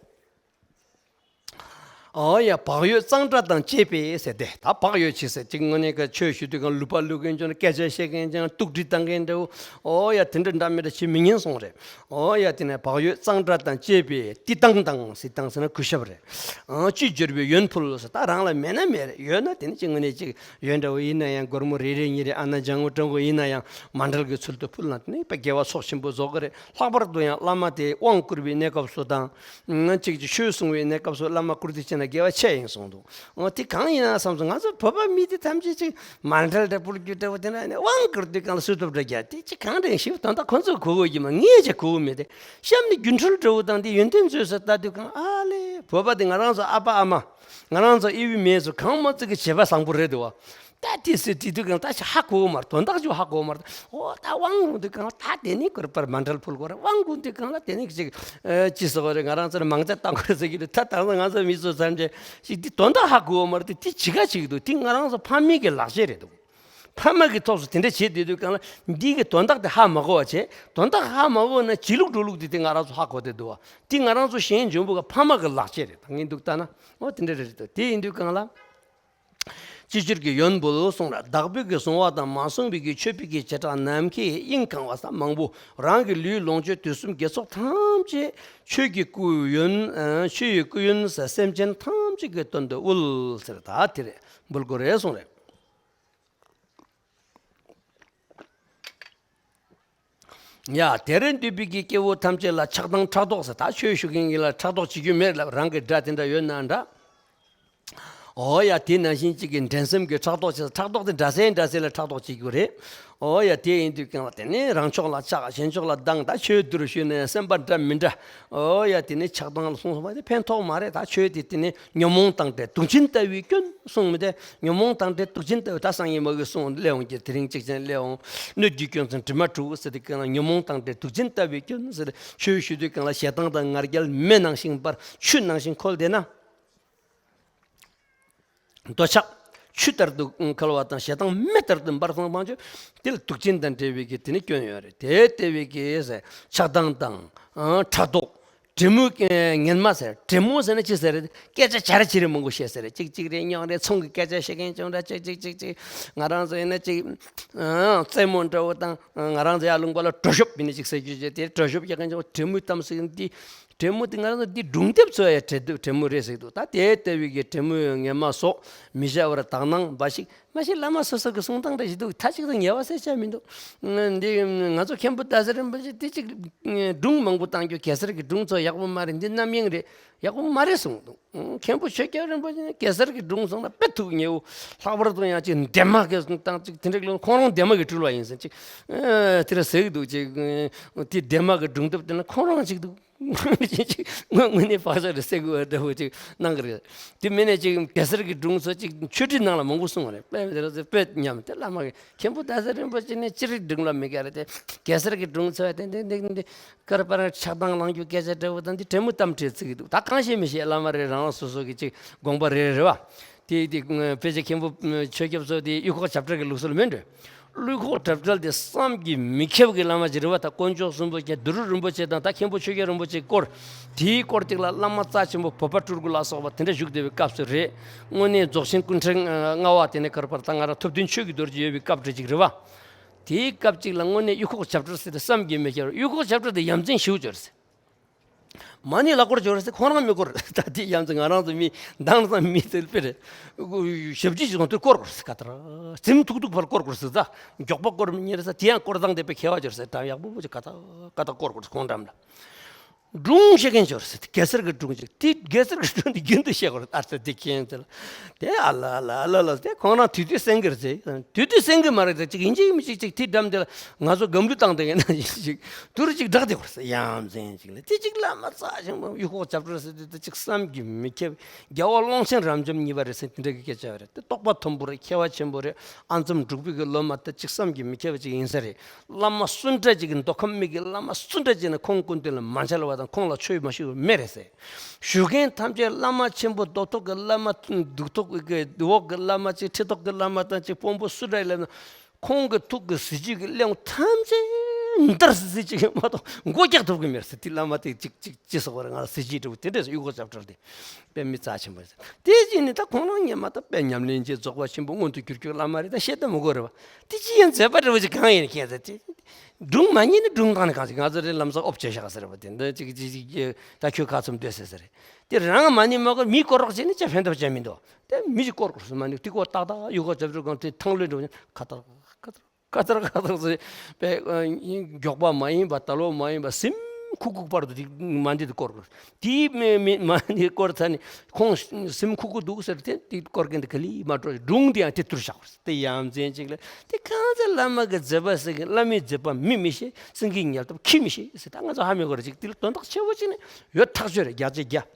ཨོ་ཡ། བག་ཡོད་གཙང་སྦྲ་དང་བཅས་པས་ཟེར་ཏེ། ད་བག་ཡོད་ཅིག་ཟེར་ཅིག་དངོས་གནས་ཀྱི་ཆོས་ཞུ་དུས་གང་ལུས་པ་བླུག་མཁན་ཅིག་སྐད་ཆ་བཤད་མཁན་ཅིག་དུག་སྦྲུལ་བཏང་མཁན་འདྲ་བོ། ཨོ་ཡ། དེ་འདྲ་འདྲ་མི་འདྲ་བྱེད་མི་ཉན་གསུངས་རེད། ཨོ་ཡ། དེ་ནས་བག་ཡོད་གཙང་སྦྲ་དང་བཅས་པས་བསྟི་སྟང་དང་། བསྟི་སྟང་ཟེར་ན་གུས་ཞབས་རེད། ཨང་། ཅི་བསྒྱུར་བའི་ཡོན་ཕུལ་ཟེར། ད་རང་ལ་མེད་ན་མེད་རེད། ཡོད་ན་དེ་ནི་ཅིག་དངོས་གནས་ཅིག་ཡོན་འདྲ་བོ་ཡིན་ན་ཡང་སྒོར་མོ་རེ་རེ་གཉིས་རེ་ཨ་ན་ལྗང་གུ་འདྲ་བོ་ཡིན་ན་ཡང་མཎྜལ་གྱི་ཚུལ་དུ་ཕུལ་ན་དེ་ནི་དཔེ་དགེ་བ་ཚོགས་ཆེན་པོ་རྫོགས་ཀྱི་རེད། ལྷག་པར་དུ་ཡང་བླ་མ་དེ་དབང་བསྐུར་བའི་གནས་སྐབས་སུ་དང་། ང་གཅིག་གིས་ཆོས་གསུང་བའི་གནས་སྐབས་སུ་བླ་མ་བཀུར་སྟི་བྱས་ན་དགེ་བ་ཆེ་ཡིན་གསུངས་འདུག། འོ་དེ་གང་ཡིན་ན་བསམ་སོང་། ང་ཚོ་བོད་པ་མི་དེ་ཐམས་ཅད་ཅིག་མཎྜལ་འདྲ་ཕུལ་རྒྱུ་འདྲ་བོ་དེ་ན་ནི་དབང་བསྐུར་དུས་གང་ལ་གསོལ་ཐབ་འདྲ་རྒྱག་དེ་ཅིག་གང་དྲན་ཞིབ་དོན་དག་ཁོ་ཚོས་གོ་གོ་ཡིན་མ། ངས་ཅིག་གོ་གོ་མེད་དེ། གཤམ་ནས་སྒྱུ་འཕྲུལ་འདྲ་བོ་དང་དེ་ཡོན་ཏན་མཛོད་ཟེར་ལྟ་དུས་གང་ཨ་ལེ། བོད་པ་དེ་ང་རང་ཚོ་ཨ་ཕ་ཨ་མ། ང་རང་ཚོ་དབྱེ་བའི་མེད་ཚོ་གང་མ་ཚིག་གི་བྱེད་པ་བཟང་པོ་རེད་འདུག་བ། ད་དེ་སྲིད་དེ་དུས་གང་ད་ཧ་གོ་མར་དོན་དག་ཅིག་ཧ་གོ་མར། འོ་ད་དབང་དུས་གང་ད་དེ་ནི་གོར་པར་མཎྜལ་ཕུལ་དགོས་རེད། དབང་དགོས་དུས་གང་ལ་དེ་ནི་ཅིག་ཅི་ཟེར་བ་རེད། ང་རང་ཚོར་མང་ཚད་བཏང་དགོས་ཟེར་གྱི་རེད། ད་ད་ང་ཚོ་མི་ཚོ་ཚར་འདྲེ་ཞིག་འདི་དོན་དག་ཧ་གོ་མར་དེ་དེ་ཅི་ག་ཅིག་འདུག། དེ་ང་རང་ཚོ་ཕ་མེས་ཀྱི་ལག་ཆས་རེད་འདུག། ཕ་མ་གི་ཐོག་སུ་དེ་འདྲ་བྱེད་བསྡད་དུས་གང་ལ་འདི་གི་དོན་དག་དེ་ཧ་མ་གོ་བ་བྱས། དོན་དག་ཧ་མ་གོ་ན་བྱེད་ལུགས་འགྲོ་ལུགས་དེ་དེ་ང་རང་ཚོ་ཧ་གོ་བསྡད་འདུག་བ། དེ་ང་རང་ཚོ་གཞན་འཇོན་པོ་གི་ཕ་མ་གི་ལག་ཆས་རེད། ད་ངས་འདུག་ལྟ་ན་འོ་དེ་འདྲ་རེད་འདུག། དེ་ཡིན་དུས་གང་ལ། ཅི་ཕྱིར་གྱི་ཡོན་པོ་གསུངས་ལ། བདག་པོས་ཀྱི་གཟུང་བ་དང་མ་གཟུང་བའི་གི་མཆོད་པའི་གི་བྱེ་བྲག་ནམ་མཁའི་དབྱིངས་གང་བ་ས་མང་པོ་རང་གི་ལུས་ལོངས་སྤྱོད་དུས་གསུམ་དགེ་ཚོགས་ཐམས་ཅད་ཆོས་ཀྱི་སྐུ་ཡོན། ཆོས་ཡི་སྐུ་ཡོན་ཟེར་སེམས་ཅན་ཐམས་ཅད་ཀྱི་དོན་དུ་དབུལ་ཟེར། ད་དེ་རེད། འབུལ་དགོས་རེད་གསུངས་རེད། ཡ། དེར་འདུས་པའི་གི་སྐྱེ་བོ་ཐམས་ཅད་ལ་ཆགས་སྡང་ཕྲག་དོག་ཟེར། ད་ཆོས་ཞུ་མཁན་གྱི་ལ་ཕྲག་དོག་བྱེད་རྒྱུ་མེད་ལབ། རང་གི་དགྲ་དེ་འདྲ་ཡོད་ན་འདྲ། འོ་ཡ། དེ་ནང་བཞིན་གཅིག་གི་འགྲན་སེམས་ཀྱི་ཕྲག་དོག་བྱེད། ཕྲག་དོག་དེ་འདྲ་སའི་འདྲ་སའི་ལ་ཕྲག་དོག་བྱེད་རྒྱུ་རེད། འོ་ཡ། དེ་ཡིན་དུས་གང་ལ་དེ་ནས་རང་ཕྱོགས་ལ་ཆགས། གཞན་ཕྱོགས་ལ་སྡང་། ད་ཆོས་བསྡུར་ཞུས་ནས་སེམས་པ་འདྲ་མི་འདྲ། འོ་ཡ། དེ་ནས་ཆགས་སྡང་ལ་སོང་སོང་བ་དེ་ཕན་ཐོགས་མ་རེད། ད་ཆོས་དེ་དེ་ནས་ཉོན་མོངས་དང་བྲལ་དུག་ཅན་ལྟ་བུའི་སྐྱོན་གསུངས་མི་དེ། ཉོན་མོངས་དང་བྲལ་དུག་ཅན་ལྟ་བུ། ད་སངས་རྒྱས་མ་གི་གསུང་སླེབས་འོང་གི། དེ་རིང་གཅིག་ཅན་སླེབས་འོང་། སྣོད་ཀྱི་སྐྱོན་ཚང་དྲི་མ་དྲུག་ཟེར་དུས་གང་ལ་ཉོན་མོངས་དང་བྲལ་དུག་ཅན་ལྟ་བུའི་སྐྱོན་ཟེར། ཆོས་ཞུ་དུས་གང་ལ་ཞེ་སྡང་དང་ང་རྒྱལ་མེ་ནང་བཞིན་འབར། ཆུ་ནང་བཞིན་ཁོལ་བསྡད་ན། འདོད་ཆགས་ཆུ་ལྟར་དུ་ཁོལ་བ་དང་ཞེ་སྡང་མེ་ལྟར་དུ་འབར་སོང་བ་ཅོ། དེ་ལ་དུག་ཅན་དང་བྲལ་བའི་གི་དེ་ནི་སྐྱོན་ཡོད་རེད། དེ་ལྟ་བུའི་གི་ཆགས་སྡང་དང་ཕྲག་དོག། དྲེད་མོ་ངན་མ་ཟེར། དྲེད་མོ་ཟེར་ན་ཅི་ཟེར་རེད། སྐད་ཆ་བྱ་ར་བྱི་ར་མང་པོ་བཤད་ཟེར་རེད། ཅིག་ཅིག་རེད། རྙོག་རེད། ཚོང་གི་སྐད་ཆ་བཤད་མཁན་ཅོང་འདྲ་ཅིག་ཅིག་ཅིག་ཅིག། ང་རང་ཚོ་ཡིན་ན་ཅིག་རྩེད་མོ་འདྲ་བོ་དང་། ང་རང་ཚོ་ཡར་ལུང་པ་ལ་གྲོ་ཞོབ་ཡིན་ན་ཅིག་ཟེར་རྒྱུ་བྱས། དེ་གྲོ་ཞོབ་རྒྱག་མཁན་ཅོང་དྲེད་མོ་གཏམ་ཟེར་གི་འདི། དྲེད་མོ་དེ་ང་རང་ཚོ་འདི་སྒྲུང་དེབ་ཚོ་ཡ་དྲེད་དེབ་དྲེད་མོ་རེད་ཟེར་འདུག། ད་དེ་ལྟ་བུའི་གི་དྲེད་མོ་ངན་མ་སོགས་མི་བྱ་བར་དག་སྣང་འབའ་ཞིག། མ་གཞི་བླ་མ་སོ་སོ་གི་གསུང་སྟངས་འདྲ་ཞིག་འདུག། ད་ཅིག་ཏུ་ཉེ་བ་སེ་བྱ་མི་འདུག། འདི་ང་ཚོ་མཁན་པོ་ཏཱ་ཙི་རིན་པོ་ཆེ་དེ་ཅིག་སྒྲུང་མང་པོ་བཏང་རྒྱུ་གེ་སར་གྱི་སྒྲུང་ཚོ་ཡག་པོ་མ་རེད། འདི་རྣམ་གཡེང་རེད། ཡག་པོ་མ་རེད་གསུངས་འདུག། མཁན་པོ་ཆོས་རྒྱལ་རིན་པོ་ཆེ་ནི་གེ་སར་གྱི་སྒྲུང་གསུངས་ན་དཔེ་ཐུགས་ཉེ་བོ། ལྷག་པར་དུ་ཡང་ཅིག་འདན་མ་གི་སྒྲུང་བཏང་ཅིག་དེ་འདྲ་ལོ། ཁོང་རང་འདན་མ་གི་སྤྲུལ་བ་ཡིན་ཟེར་ཅིག་དེ་ར་ཟེར་གི་འདུག། ཅིག་དེ་འདན་མ་གི་སྒྲུང་དེབ་དེ་ན་ཁོང་རང་ཅིག་འདུག། དངོས་གནས་བག་ཆགས་རེད་ཟེར་དགོས་པ་འདྲ་བོ་ཅིག་གནང་གི་རེད། དེ་མིན་ནས་ཅིག་གེ་སར་གྱི་སྒྲུང་ཚོ་ཅིག་ཆོས་ཁྲིད་ནང་ལ་མང་པོ་གསུངས་པ་རེད། དཔེ་དེ་ར་ཚོ་དཔེ་ཉམས་དེ་བླ་མ་གི་མཁན་པོ་ཏཱ་ཤྲཱི་རིན་པོ་ཆེ་ནས་ཅི་རིགས་སྒྲུང་ལ་མི་དགའ་རེད་དེ། གེ་སར་གྱི་སྒྲུང་ཚོ་དེ་འདི་འདི་འདི་ཀར་པར་ཆགས་སྡང་ལངས་རྒྱུ་སྐད་ཆ་འདྲ་བོ་དང་འདི་དྲན་མོ་གཏམ་བྲིས་ཚིག་གི་འདུག་ད་གང་ཤེས་མི་ཤེས། བླ་མ་རེ་རང་རང་སོ་སོ་གི་ཅིག་དགོངས་པ་རེ་རེ་བ། དེ་དེ་དཔེ་ཆ་མཁན་པོ་ཆོས་སྐྱབས་ཚོ་དེ་གཡུ་ཁོག་བྱབས་ཁྲ་གི་ལུགས་སྲོལ་མིན་འགྲོ། གཡུ་ཁོག་བྱབས་ཁྲ་དེ་བསམ་གྱིས་མི་ཁྱབ་ཀྱི་བླ་མ་ཅིག་རེད་བ། ད་དཀོན་མཆོག་གསུམ་པོ་ཀྱང་བདུད་རུ་རིན་པོ་ཆེ་དང་ད་མཁན་པོ་ཆོས་རྒྱལ་རིན་པོ་ཆེའི་སྐོར། དེའི་སྐོར་ཅིག་ལ་བླ་མ་རྩ་ཆེན་པོ་བོད་པ་སྤྲུལ་སྐུ་ལ་སོགས་པ་དེ་འདྲ་བཞུགས་བསྡད་པའི་སྐབས་སུ་རེད། དངོས་གནས་རྫོགས་ཆེན་སྐུ་ཕྲེང་ལྔ་པ་དེ་ནས་ཀར་པར་ད་ང་རང་ཐུབ་བསྟན་ཆོས་ཀྱི་རྡོ་རྗེ་ཡོད་པའི་སྐབས་འདྲ་ཅིག་རེད་བ། དེའི་སྐབས་ཅིག་ལ་དངོས་གནས་གཡུ་ཁོག་བྱབས་ཁྲ་ཟེར་དེ་བསམ་གྱིས་མི་ཁྱབ། གཡུ་ཁོག་བྱབས་ཁྲ་དེ་ཡ་མཚན་ཞེ་པོ་ཅིག་ཡོད་རེད་ཟེར། མ་ཎི་ལ་སྐོར་ཅིག་ཡོད་རེད་ཟེར། ཁོང་རང་མི་སྐོར་ད་དེ་ཡ་མཚན་ང་རང་ཚོ་མི་དེང་སང་མི་དེ་དཔེ་རེད། ཞབས་ཕྱི་ཞིག་དང་དེ་སྐོར་དགོས་རེད་ཟེར། ག་ད་ར་རྩིམ་ཐུག་ཐུག་ཕར་སྐོར་དགོས་རེད་ཟེར། ད་མགྱོགས་པ་སྐོར་མི་ཉན་རེད་ཟེར། དེ་ཡང་སྐོར་སྟངས་དེ་དཔེ་མཁས་པ་ཅིག་ཡོད་རེད་ཟེར། འགྲམ་ཡག་པོ་པོ་ཅིག་ག་ད་ག་ད་སྐོར་དགོས་རེད་ཁོང་འགྲམ་ལ། སྒྲུང་བཤད་མཁན་ཅིག་ཡོད་རེད་ཟེར། གེ་སར་གྱི་སྒྲུང་ཅིག་དེ་གེ་སར་གྱི་སྒྲུང་དེ་རྒྱུན་དུ་བཤད་དགོས་རེད། ཨ་ཙི་དེ་མཁྱེན་ཟེར། དེ་ཨ་ལ་ཨ་ལ་ཨ་ལ་ལ་དེ་ཁོང་རང་དུས་དུས་གསན་གྱི་རེད་ཟེར། དུས་དུས་གསན་གྱི་མ་རེད་ཟེར། ཅིག་ཡིན་གཅིག་མིན་གཅིག་ཅིག་དེ་འགྲམ་དེ་ལ་ང་ཚོ་སྒམ་ལུ་བཏང་དེ་ངས་ན་ཅིག་དུ་རུ་ཅིག་བསྒྲགས་དེ་དགོས་རེད་ཟེར། ཡ་མཚན་ཅིག་ལ་དེ་ཅིག་བླ་མ་རྩ་ཆེན་པོ་གཡུ་ཁོག་བྱབས་ཁྲ་ཟེར་དེ་དེ་ཅིག་བསམ་གྱིས་མི་ཁྱབ། རྒྱལ་བ་ཀློང་ཆེན་རབ་འབྱམས་གཉིས་པ་རེད་ཟེར་དེ་འདྲ་གི་སྐད་ཆ་རེད། དེ་རྟོགས་པ་མཐོན་པོ་རེད། མཁས་པ་ཆེན་པོ་རེད། ཨ་འཛོམས་འབྲུག་པའི་གི་སློབ་མ་དེ་ཅིག་བསམ་གྱིས་མི་ཁྱབ་པ་ཅིག་ཡིན་ས་རེད། བླ་མ་སུ་འདྲ་ཅིག་གི་མདོ་ཁམས་མི་གི་བླ་མ་སུ་འདྲ་ཅིག་ནས་ཁོང་སྐུ་མདུན་ལ་མ་མཇལ་བ་དང་ཁོང་ལ་ཆོས་མ་ཞུ་བ་མེད་རེད་ཟེར། ཞུ་མཁན་ཐམས་ཅད་བླ་མ་ཆེན་པོ་རྡོ་ཐོག་གི་བླ་མ། གདུགས་ཐོག་གི་འོག་གི་བླ་མ་ཅིག་ཁྲི་ཐོག་གི་བླ་མ་དང་ཅིག་དཔོན་པོ་སུ་འདྲ་ཡིན་ལབ་ན། ཁོང་གི་ཐུགས་ཀྱི་གཟི་བརྗིད་ཀྱི་གླེང་ཐམས་ཅད་འདར་སིག་སིག་ཅིག་མ་གཏོགས་མགོ་བཀྱག་ཐུབ་ཀྱི་མེད་ཟེར། དེ་བླ་མ་དེ་ཅིག་ཅིག་ཅི་ཟེར་བ་རེད། ང་ལ་གཟི་བརྗིད་འདྲ་བོ་དེ་འདྲས་གཡུ་ཁོག་བྱབས་ཁྲ་དེ་དཔེ་མི་རྩ་ཆེན་པོ་རེད་ཟེར། དེ་རྗེས་ནས་ད་ཁོང་རང་ཉན་མ་ད་དཔེ་ཉམས་ལེན་བྱེད་རྫོགས་པ་ཆེན་པོ་མངོན་དུ་གྱུར་གྱུར་བླ་མ་རེད། ད་བཤད་ད་མི་དགོས་རེད་བ། དེ་ཅི་ཡང་མཛད་པ་འདྲ་བོ་ཅིག་གང་ཡིན་མཁྱེན་ཟེར། དེ་སྒྲུང་མ་ཉན་ནས་སྒྲུང་བཏང་ནས་གང་ཞིག་ང་ཚོ་རེད་ལམ་སང་ཨོབ་བྱས་བཞག་ཟེར་བ་དེ་འདྲ་ཅིག་ཅིག་ཅིག་ད་ཁྱོད་ཁ་ཚུམ་སྡོད་ཟེར་ཟེར་རེད། དེ་རང་མ་ཉན་མ་གོ་མི་སྐོར་རོགས་བྱས་ནས་ཅི་ཕན་ཐོགས་ཅི་མི་འདུག་དེ་མི་ཞིག་སྐོར་དགོས་སུ་མ་ནུས། དེ་སྐོར་ཏག་ཏག་གཡུ་ཁོག་བྱབས་ཁྲ་གང་དེ་ཐང་ལོས་འགྲོ་ཁ་ཐག་ཁ་ཐག་ཁ་ཐག་ཁ་ཐག་ཟེར། པའི་མགྱོགས་པ་མ་ཡིན་པ་ད་ལོ་མ་ཡིན་པ་སེམས་ཁུག་ཁུག་བར་དུ་དེ་མ་འདི་དེ་སྐོར་དགོས། དེ་མི་མི་མ་འདི་སྐོར་ཚར་ནས་ཁོང་སེམས་ཁུག་ཁུག་འདུག་ཟེར། དེ་དེ་སྐོར་མཁན་དེ་ག་ལི་མ་འགྲོ། སྒྲུང་དེ་ཡང་དེ་ཐུར་བཞག་དགོས། དེ་ཡ་མཚན་ཅིག་ལ་དེ་གང་ཚེ་བླ་མ་གི་མཛད་པ་ཟེར་གི་བླ་མའི་མཛད་པ་མི་མི་ཤེས། སེང་གེའི་ཉལ་སྟབས་ཁྱི་མི་ཤེས་ཟེར། ད་ང་ཚོ་ཧ་མི་གོ་ར་ཅིག་དེ་ལ་དོན་དག་ཆེ་བོ་ཅིག་ནི་ཡོད་ཐག་ཆོད་རེད། བརྒྱ་ཆ་བརྒྱ།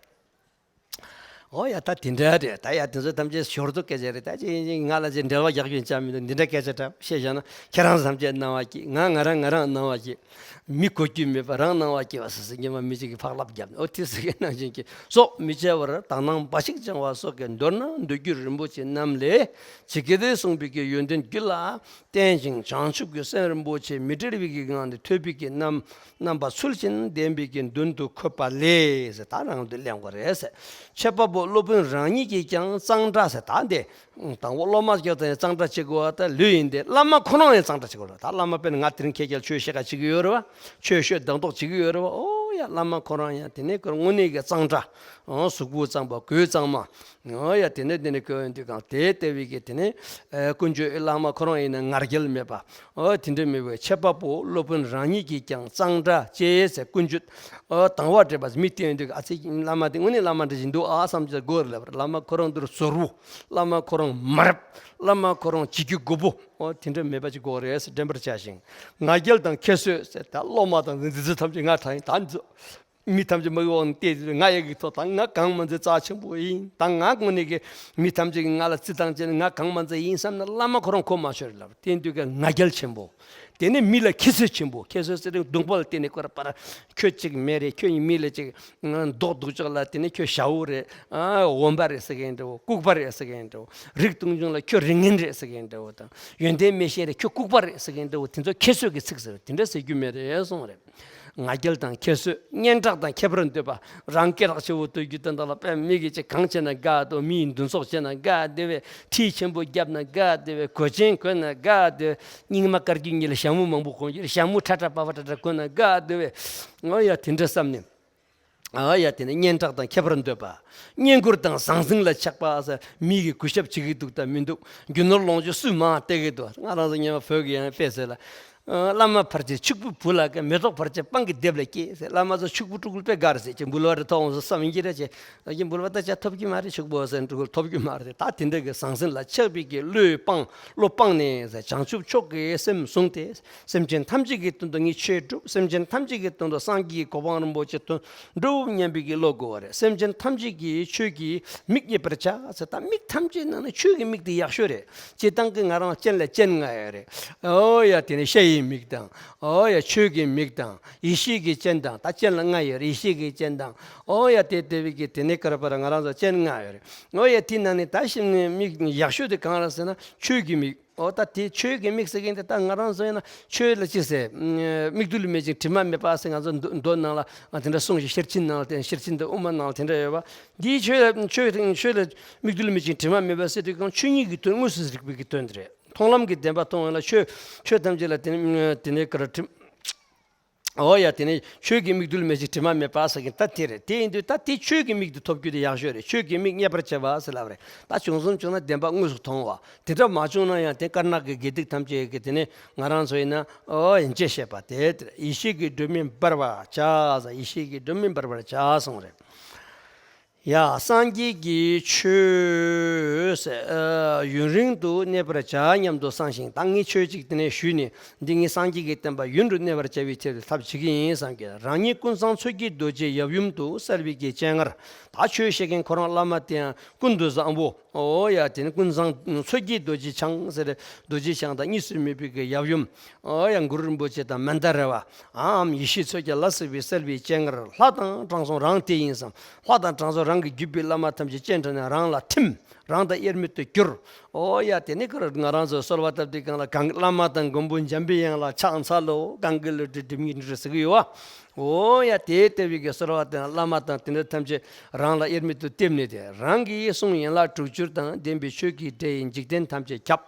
ཨོ་ཡ་ད་དེ་འདྲ་རེད། ད་ཡ་དེ་ཚོ་ཐམས་ཅད་ཞོར་དུ་སྐད་ཆ་རེད། ད་ཅི་ཡིན་ཅི་ང་ལ་ཅི་འབྲེལ་བ་རྒྱག་རྒྱུ་ཡིན་ཅང་མི་འདུག་འདི་འདྲ་སྐད་ཆ་འདྲ་བཤད་བཞག་ན་ཁྱེད་རང་ཐམས་ཅད་སྣང་བ་སྐྱིད། ང་ང་རང་ང་རང་སྣང་བ་སྐྱིད། མི་གོ་རྒྱུ་མེད་པ་རང་སྣང་བ་སྐྱིད་པ་སོ་སོ་ཉི་མ་མི་གཅིག་གིས་ཕག་ལབ་བརྒྱབ་ནས་ཨོ་དེ་ཟེར་གི་ནང་བཞིན་གྱི་སྲོག་མི་གཅོད་པར་དག་སྣང་འབའ་ཞིག་སྦྱང་བ་སོགས་ཀྱི་མདོར་ན་མདོ་རྒྱུད་རིན་པོ་ཆེ་རྣམས་ལས་ཇི་སྐད་དུ་གསུངས་པའི་གི་ཡོན་ཏན་རྒྱུད་ལ། བརྟེན་ཅིང་བྱང་ཆུབ་ཀྱི་སེམས་རིན་པོ་ཆེ་མི་འབྲལ་བའི་གི་ངང་ནས་ཐོས་པའི་གི་རྣམ་རྣམ་པ་ཚུལ་བཞིན་ལྡན་པའི་གི་མདུན་དུ་འཁོད་པ་ལས་ཟེར། ད་རང་དུ་གླེང་དགོས་རེད་ཟེར། འཆད་པ་པོ་སློབ་དཔོན་རང་ཉིད་ཀྱིས་ཀྱང་གཙང་སྦྲ་ཟེར། ད་འདི་དང་པོ་སློབ་མ་སྐྱོ་དང་གཙང་སྦྲ་བྱེད་དགོས་པ་ད་ལོས་ཡིན་ཏེ། བླ་མ་ཁོ་རང་ཡང་གཙང་སྦྲ་བྱེད་དགོས་རེད། ད་བླ་མ་དཔེར་ན་ང་དེ་རིང་ཁྱེད་ཀྱང་ཆོས་བཤད་ག་བྱེད་ཀྱི་ཡོད་རེད་བ། ཆོས་ཤོད་གདེང་ཐོག་བྱེད་ཀྱི་ཡོད་རེད་བ། ཨོ་ཡ་བླ་མ་ཁོ་རང་ཡང་དེ་ནས་ཁོ་རང་དངོས་གནས་ཀྱི་གཙང་སྦྲ། ཨོ་གཟུགས་པོ་གཙང་པ་གོས་གཙང་མ། ཨོ་ཡ་དེ་ནས་དེ་ནས་ཁོ་འདི་གང་དེ་ལྟ་བུའི་གི་དེ་ནས་ཨེ་ཀུན་སྤྱོད་བླ་མ་ཁོ་རང་ཡིན་ན་ང་རྒྱལ་མེད་པ། ཨོ་དེ་འདྲ་མེད་པའི་འཆད་པ་པོ་སློབ་དཔོན་རང་ཉིད་ཀྱིས་ཀྱང་གཙང་སྦྲ་བྱས་ཟེར། ཀུན་སྤྱོད་ཨོ་དང་བ་བྲལ་བ་མི་བསྟེན་དུས་ཨ་ཙི་བླ་མ་དེ་དངོས་གནས་བླ་མ་འདྲ་ཞིག་འདུག་ཨ་བསམ་གྱི་སྒོ་རེ་ལབ་པར་བླ་མ་ཁོ་རང་འདུར་ཟོར་བུ། བླ་མ་ཁོ་རང་མ་རབས། བླ་མ་ཁོ་རང་བྱེད་རྒྱུ་རྒོད་པོ། ཨོ་དེ་འདྲ་མེད་པ་ཅིག་དགོས་རེད་ཟེར་དྲན་པར་བྱ་ཞིང་། ང་རྒྱལ་དང་ཁྱད་གསོད་ཟེར། ད་སློབ་མ་དང་འདི་ཚོ་ཐམས་ཅད་ང་དྲག་ཡིན། ད་འདི་ཚོ་མི་ཐམས་ཅད་མ་གི་འོག་ནས་བལྟས་ཏེ་ང་ཡི་གི་ཐོག་ད་ང་གང་མ་མཛད་རྩ་ཆེན་པོ་ཡིན། ད་ང་དངོས་གནས་ཀྱི་མི་ཐམས་ཅད་ཀྱིས་ང་ལ་རྩིས་བཏང་བྱས་ནས་ང་གང་མ་མཛད་ཡིན་བསམ་ན་བླ་མ་ཁོ་རང་གོ་མ་ཆོད་རེད་ལབ། དེ་དུས་ཀྱི་ང་རྒྱལ་ཆེན་པོ། དེ་ནས་མི་ལ་ཁྱད་གསོད་ཆེན་པོ། ཁྱད་གསོད་ཟེར་དུས་གདོང་པ་ལ་བལྟས་ནས་ཁོ་ར་པར་ཁྱོད་གཅིག་མེད་རེད། ཁྱོད་ཡིན་མི་ལ་ཅིག་མདོག་སྡུག་ཅོག་ལ་དེ་ནས་ཁྱོད་ཞ་བོ་རེད། ཨ་འོན་པ་རེད་ཟེར་མཁན་འདྲ་བོ། ལྐུགས་པ་རེད་ཟེར་མཁན་འདྲ་བོ། རིགས་སྟོང་རྒྱུན་ལ་ཁྱོད་རིགས་ངན་རེད་ཟེར་མཁན་འདྲ་བོ་དང་། ཡོན་ཏན་མེད་ཤེས་རེད། ཁྱོད་ལྐུགས་པ་རེད་ཟེར་མཁན་འདྲ་བོ། དེ་ཚོ་ཁྱད་གསོད་ཀྱི་ཚིག་ཟེར་དེ་འདྲ་ཟེར་རྒྱུ་མེད་རེད་གསུངས་རེད། ང་རྒྱལ་དང་ཁྱད་གསོད། སྙན་གྲགས་དང་ཁྱད་པར་འདོད་པ། རང་སྐད་གྲགས་ཆེ་བོ་འདོད་རྒྱུ་དེ་འདྲ་ལ་དཔེ་མི་གིས་ཅིག་གང་བྱས་ན་དགའ་འདུག་མི་ཡིས་འདུན་ཚོགས་བྱས་ན་དགའ་འདོད་པས། ཁྲིད་ཆེན་པོ་བརྒྱབ་ན་དགའ་འདོད་པས། གོས་ཆེན་གོན་ན་དགའ་འདོད། རྙིང་མ་དཀར་རྒྱུ་གཉིས་ལ་ཞྭ་མོ་མང་པོ་གོན་རྒྱུ། ཞྭ་མོ་ཁྲ་ཁྲ་པ་པ་ཁྲ་ཁྲ་གོན་ན་དགའ་འདོད་པས། ཨོ་ཡ་དེ་འདྲ་བསམ་ནས། ཨ་ཡ་དེ་ནས་སྙན་གྲགས་དང་ཁྱད་པར་འདོད་པ། བསྙེན་བཀུར་དང་ཟང་ཟིང་ལ་ཆགས་པ་ཟེར། མི་གིས་གུས་ཞབས་བྱེད་ཀྱི་འདུག་དང་མི་འདུག་རྒྱུ་ནོར་ལོངས་སྤྱོད་སུས་མང་བལྟ་གི་འདུག་ང་རང་ཚོ་སྔོན་མ་བོད་ཀྱི་ཡང་དཔེ་ཟེར་ལ། བླ་མ་ཕལ་ཆེར་ཕྱུག་པོའི་བུ་ལ་མེ་ཏོག་ཕལ་ཆེར་སྤང་གི་ལྡེབས་ལ་སྐྱེས་ཟེར། བླ་མ་ཚོ་ཕྱུག་པོ་ཕྲུ་གུ་དཔེ་དགའ་རེད་ཟེར་གྱི། འབུལ་བ་རེ་ཐོབ་འོང་ཟེར་བསམ་ཡིན་གྱི་རེད་ཅེས། ད་གིན་འབུལ་བ་ད་ཆ་ཐོབ་ཀྱི་མ་རེད། ཕྱུག་པོ་ཟེར་ཕྲུ་གུ་ཐོབ་ཀྱི་མ་རེད། ད་དེ་འདྲ་གི་ཟང་ཟིང་ལ་ཆགས་པའི་གི་བློས་སྤངས། བློ་སྤངས་ནས་ཟེར། བྱང་ཆུབ་མཆོག་གི་སེམས་བཟུང་སྟེ། སེམས་ཅན་ཐམས་ཅད་ཀྱི་དོན་དུ་ངས་ཆོས་བསྒྲུབ། སེམས་ཅན་ཐམས་ཅད་ཀྱི་དོན་དུ་སངས་རྒྱས་ཀྱི་གོ་འཕང་རིན་པོ་ཆེ་དོན་འགྲུབ་སྙམ་པའི་གི་བློ་དགོས་པ་རེད། སེམས་ཅན་ཐམས་ཅད་ཀྱི་ཆོས་ཀྱི་མིག་རྙེད་པར་བྱ་ཟེར། ད་མིག་ཐམས་ཅད་ནང་ནས་ཆོས་ཀྱི་མིག་དེ་ཡག་ཤོས་རེད། སྤྱིར་བཏང་གི་ང་རང་སྤྱན་ལ་སྤྱན་ལྔ་ཡོད་རེད། ཨོ་ཡ། དེ་ནས་ཤ་ཡི་མིག་དང་། ཨོ་ཡ། ཆོས་ཀྱི་མིག་དང་། ཡེ་ཤེས་ཀྱི་སྤྱན་དང་། ད་སྤྱན་ལ་ལྔ་ཡོད་རེད། ཡེ་ཤེས་ཀྱི་སྤྱན་དང་། ཨོ་ཡ། དེ་ལྟ་བུའི་གི་དེ་ནས་ཀར་པར་ང་རང་ཚོ་སྤྱན་ལྔ་ཡོད་རེད། ཨོ་ཡ། དེ་ནང་ནས་ད་ཤི་མིག་ཡག་ཤོས་དེ་གང་རེད་ཟེར་ན་ཆོས་ཀྱི་མིག་ཨོ་ད་དེ་ཆོས་ཀྱི་མིག་ཟེར་མཁན་དེ་ད་ང་རང་ཚོ་ཡིན་ན་ཆོས་ལ་ཅི་ཟེར། མིག་རྡུལ་མེད་ཅིང་དྲི་མ་མེད་པ་ཟེར་ང་ཚོ་མདོ་མདོ་ནང་ལ་དེ་འདྲ་གསུངས་ཤིང་། ཤེར་ཕྱིན་ནང་ལ་དེ། ཤེར་ཕྱིན་དང་དབུ་མ་ནང་ལ་དེ་འདྲ་ཡོད་པ། འདིའི་ཆོས་ལ་ཆོས་དང་ཆོས་ལ་མིག་རྡུལ་མེད་ཅིང་དྲི་མ་མེད་པ་ཟེར་དུས་གང་ཆོས་ཉིད་ཀྱི་དོན་དངོས་སུ་རིག་པའི་གི་དོན་དེ་རེད། མཐོང་ལམ་གྱི་བདེན་པ་མཐོང་བ་ལ་ཆོས་ཆོས་ཐམས་ཅད་ལ་དེ་ནི་དེ་ནས་ཀར་དྲི། ཨོ་ཡ། དེ་ནས་ཆོས་ཀྱི་མིག་རྡུལ་མེད་ཅིང་དྲི་མ་མེད་པ་ཟེར་གྱིན་ད་དེ་རེད། དེ་ཡིན་དུས་ད་དེ་ཆོས་ཀྱི་མིག་དེ་ཐོབ་རྒྱུ་དེ་ཡག་ཤོས་རེད། ཆོས་ཀྱི་མིག་རྙེད་པར་བྱ་བ་ཟེར་ལབ་རེད། ད་བྱུང་སོང་བྱུང་ན་བདེན་པ་དངོས་སུ་མཐོང་བ། དེ་འདྲ་མ་བྱུང་ན་ཡང་དེ་དཀར་ནག་གི་དགེ་སྡིག་ཐམས་ཅད་ཀྱི་དེ་ནས་ང་རང་ཚོ་ཡིན་ན་ཨོ་ཡན་ཆད་བཤད་པ་དེ་དེ་རེད། ཡེ་ཤེས་ཀྱི་སྒྲོན་མེ་འབར་བར་བྱ་ཟེར། ཡེ་ཤེས་ཀྱི་སྒྲོན་མེ་འབར་བར་བྱ་གསུངས་རེད། ཡ། སངས་རྒྱས་ཀྱི་ཆོས་ཟེར། ཡུན་རིང་དུ་གནས་པར་བྱ་སྙམ་དུ་བསམ་ཞིང་། ད་ངས་ཆོས་གཅིག་དེ་ནས་ཞུས་ནས་འདི་ངས་སངས་རྒྱས་ཀྱི་བསྟན་པ་ཡུན་རིང་གནས་པར་བྱ་བའི་ཆེད་དུ་ཐབས་བྱེད་ཀྱི་ཡིན་བསམ་གྱི། རང་ཉིད་ཀུན་བཟང་མཚོ་སྐྱེས་རྡོ་རྗེ་ཡབ་ཡུམ་དུ་གསལ་བའི་གི་སྤྱན་སྔར། ད་ཆོས་བཤད་མཁན་ཁོ་རང་བླ་མ་དེ་ཡང་ཀུན་ཏུ་བཟང་པོ། ཨོ་ཡ། དེ་ནི་ཀུན་བཟང་མཚོ་སྐྱེས་རྡོ་རྗེ་འཆང་ཟེར། རྡོ་རྗེ་འཆང་དང་གཉིས་སུ་མེད་པའི་གི་ཡབ་ཡུམ། ཨོ་ཡ། གུ་རུ་རིན་པོ་ཆེ་དང་མནྡ་ར་བ། ཨའམ་ཡེ་ཤེས་མཚོ་རྒྱལ་ལ་སོགས་པའི་གསལ་བའི་སྤྱན་སྔར་ལྷ་དང་དྲང་སྲོང་རང་དེ་ཡིན་བསམ། ལྷ་དང་དྲང་སྲོང་རང་གི་བརྒྱུད་པའི་བླ་མ་ཐམས་ཅད་སྤྱན་དྲངས་ནས་རང་ལ་ཐིམ། རང་དང་དབྱེར་མེད་དུ་གྱུར། ཨོ་ཡ། དེ་ནི་ཀར་ང་རང་ཚོ་གསོལ་བ་བཏབ་དུས་གང་ལ་གང་བླ་མ་དང་མགོན་པོ་འཇམ་པའི་དབྱངས་ལ་ཕྱག་འཚལ་ལོ། གང་གི་ལུས་འབྲེལ་སྒྲིབ་གཉིས་འགྲོལ་ཟེར་གི་ཡོད་བ། ཨོ་ཡ། དེ་ལྟ་བུའི་གི་གསོལ་བ་དང་བླ་མ་དང་དེ་འདྲ་ཐམས་ཅད་རང་ལ་དབྱེར་མེད་དུ་བསྟིམ་ནས་དེ་རང་གི་གསུང་ཡན་ལག་དྲུག་ཅུ་དང་ལྡན་པའི་ཆོས་ཀྱི་སྒྲ་ཡིས་འཇིག་རྟེན་ཐམས་ཅད་ཁྱབ།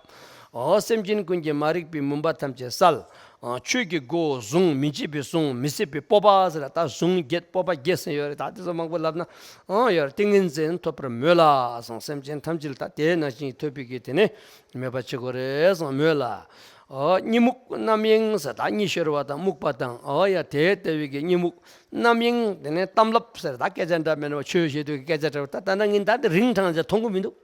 ཨོ། སེམས་ཅན་ཀུན་གྱི་མ་རིག་པའི་མུན་པ་ཐམས་ཅད་བསལ། ཨ། ཆོས་ཀྱི་སྒོ་བཟུང་མི་འབྱེད་པའི་ཟུང་མི་ཟད་པའི་སྤོབས་པ་ཟེར། ད་ཟུང་བརྒྱད་སྤོབས་པ་བརྒྱད་ཟེར་ཡོད་རེད། ད་དེ་ཚོ་མང་པོ་ལབ་ན་ཨང་ཡོད་རེད། ཏིང་ངེ་འཛིན་ཐོབ་པར་མོས་ལ་གསུངས། སེམས་ཅན་ཐམས་ཅད་ལ་ད་དེ་ནང་བཞིན་ཐོབ་པའི་གི་དེ་ནི་མོས་པ་བྱེད་དགོས་རེད་གསུངས། མོས་ལ། ཨོ། གཉིད་རྨུགས་རྣམ་གཡེང་ཟེར། ད་གཉིད་ཤོར་བ་དང་རྨུགས་པ་དང་། ཨོ་ཡ། དེ་ལྟ་བུའི་གི་གཉིད་རྨུགས། རྣམ་གཡེང་། དེ་ནས་གཏམ་ལབ་ཟེར། ད་སྐད་ཆ་འདྲ་མིན་པ་ཆོས་བཤད་དུས་སྐད་ཆ་འདྲ་བ་ད་ད་ནང་གི་ད་དེ་རིང་དྲང་ཆ་མཐོང་གི་མི་འདུག་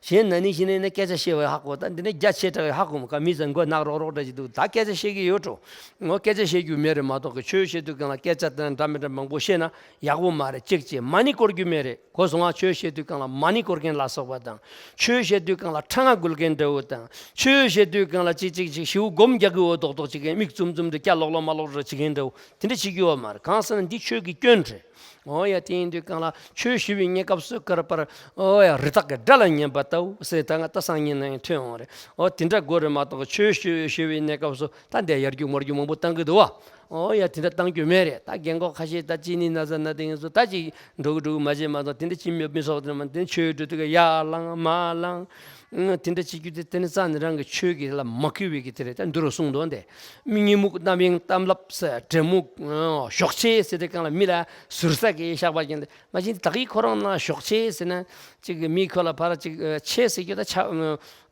གཞན་ན་ནིང་གཞན་ནས་ནི་སྐད་ཆ་བཤད་པ་ཧ་གོ། ད་འདི་ནི་རྒྱ་ཆེ་དྲགས་ཧ་གོ་མ་ག་མི་ཚང་མགོ་ནག་རོག་རོག་འདྲ་ཞིག་འདུག་ད་སྐད་ཆ་བཤད་ཀྱི་ཡོད་འགྲོ། ངོ་སྐད་ཆ་བཤད་རྒྱུ་མེད་རེད་མ་གཏོགས་གི་ཆོས་བཤད་དུས་སྒང་ལ་སྐད་ཆ་དང་འདྲ་མི་འདྲ་མང་པོ་བཤད་ན་ཡག་པོ་མ་རེད། གཅིག་བྱས་མ་ཎི་བསྐོར་རྒྱུ་མེད་རེད། གོ་སོང་ང་། ཆོས་བཤད་དུས་སྒང་ལ་མ་ཎི་བསྐོར་མཁན་ལ་སོགས་པ་དང་། ཆོས་བཤད་དུས་སྒང་ལ་ཁྲ་ང་འགུལ་མཁན་འདྲ་བོ་དང་། ཆོས་བཤད་དུས་སྒང་ལ་ཅིག་ཅིག་ཅིག་ཞེའུ་སྒོམ་རྒྱག་གི་འོ་རྡོག་རྡོག་ཅིག་གིས་མིག་བཙུམ་བཙུམ་དུ་སྐྱ་ལོག་ལོག་མ་ལོག་རེ་བྱེད་མཁན་འདྲ་བོ་དེ་འདྲ་བྱེད་རྒྱུ་ཡོད་མ་རེད། གང་ཟེར་ན་འདི་ཆོས་ཀྱི་སྐྱོན་རེད། འོ་ཡ། དེ་ཡིན་དུས་སྒང་ལ་ཆོས་ཞུ་བའི་གནས་སྐབས་སུ་ཀར་པར། འོ་ཡ། རི་དྭགས་ཀྱི་སྒྲ་ལ་ཉན་པ་ལྟ་བུ་ཟེར། ད་ང་ད་སང་ཉིན་ན་ཡང་ཐོན་འོང་རེད། འོ་དེ་འདྲ་དགོས་རེད་མ་གཏོགས་ཆོས་ཞུ་ཞུ་བའི་གནས་སྐབས་སུ་ད་འདི་ཡར་རྒྱུག་མར་རྒྱུག་མང་པོ་བཏང་གི་འདུག་བ། འོ་ཡ། དེ་འདྲ་བཏང་རྒྱུ་མེད་རེད། ད་རྒན་གོག་ཁ་ཤས་ད་གཅིན་སྙི་ན་ཚ་ན་དེ་ཡིན་ཚོ་ད་ཅིག་འགྲོ་གི་འགྲོ་གི་མ་བྱེད་མ་གཏོགས་དེ་འདྲ་ཅི་མི་མི་སོགས་དེ་མ་དེ་ཆོས་འགྲོ་དུས་ཀ་ཡར་ལངས་མར་ལངས། ཨང་། དེ་འདྲ་བྱེད་རྒྱུ་དེ་དེ་ནི་རྩ་ནས་རང་གི་ཆོས་ཀྱི་ལ་མ་གུས་པའི་གི་དེ་རེད། ད་འདི་རུ་གསུངས་འདུག་འདི། མི་གཉིད་རྨུགས་རྣམ་གཡེང་གཏམ་ལབ་ཟེར། འདྲེ་རྨུགས་ཞོགས་ཕྱེ་ཟེར་དེ་སྒང་ལ་མི་ལ་ཟུར་ཟ་གི་བཤགས་པ་ཡིན་ཏེ། མ་གཞི་བདག་གིས་ཁོ་རང་ན་ཞོགས་ཕྱེ་ཟེར་ན་ཅིག་མི་ཁོ་ལ་ཕར་ཅིག་ཕྱེ་ཟེར་རྒྱུ་ད་ཆ་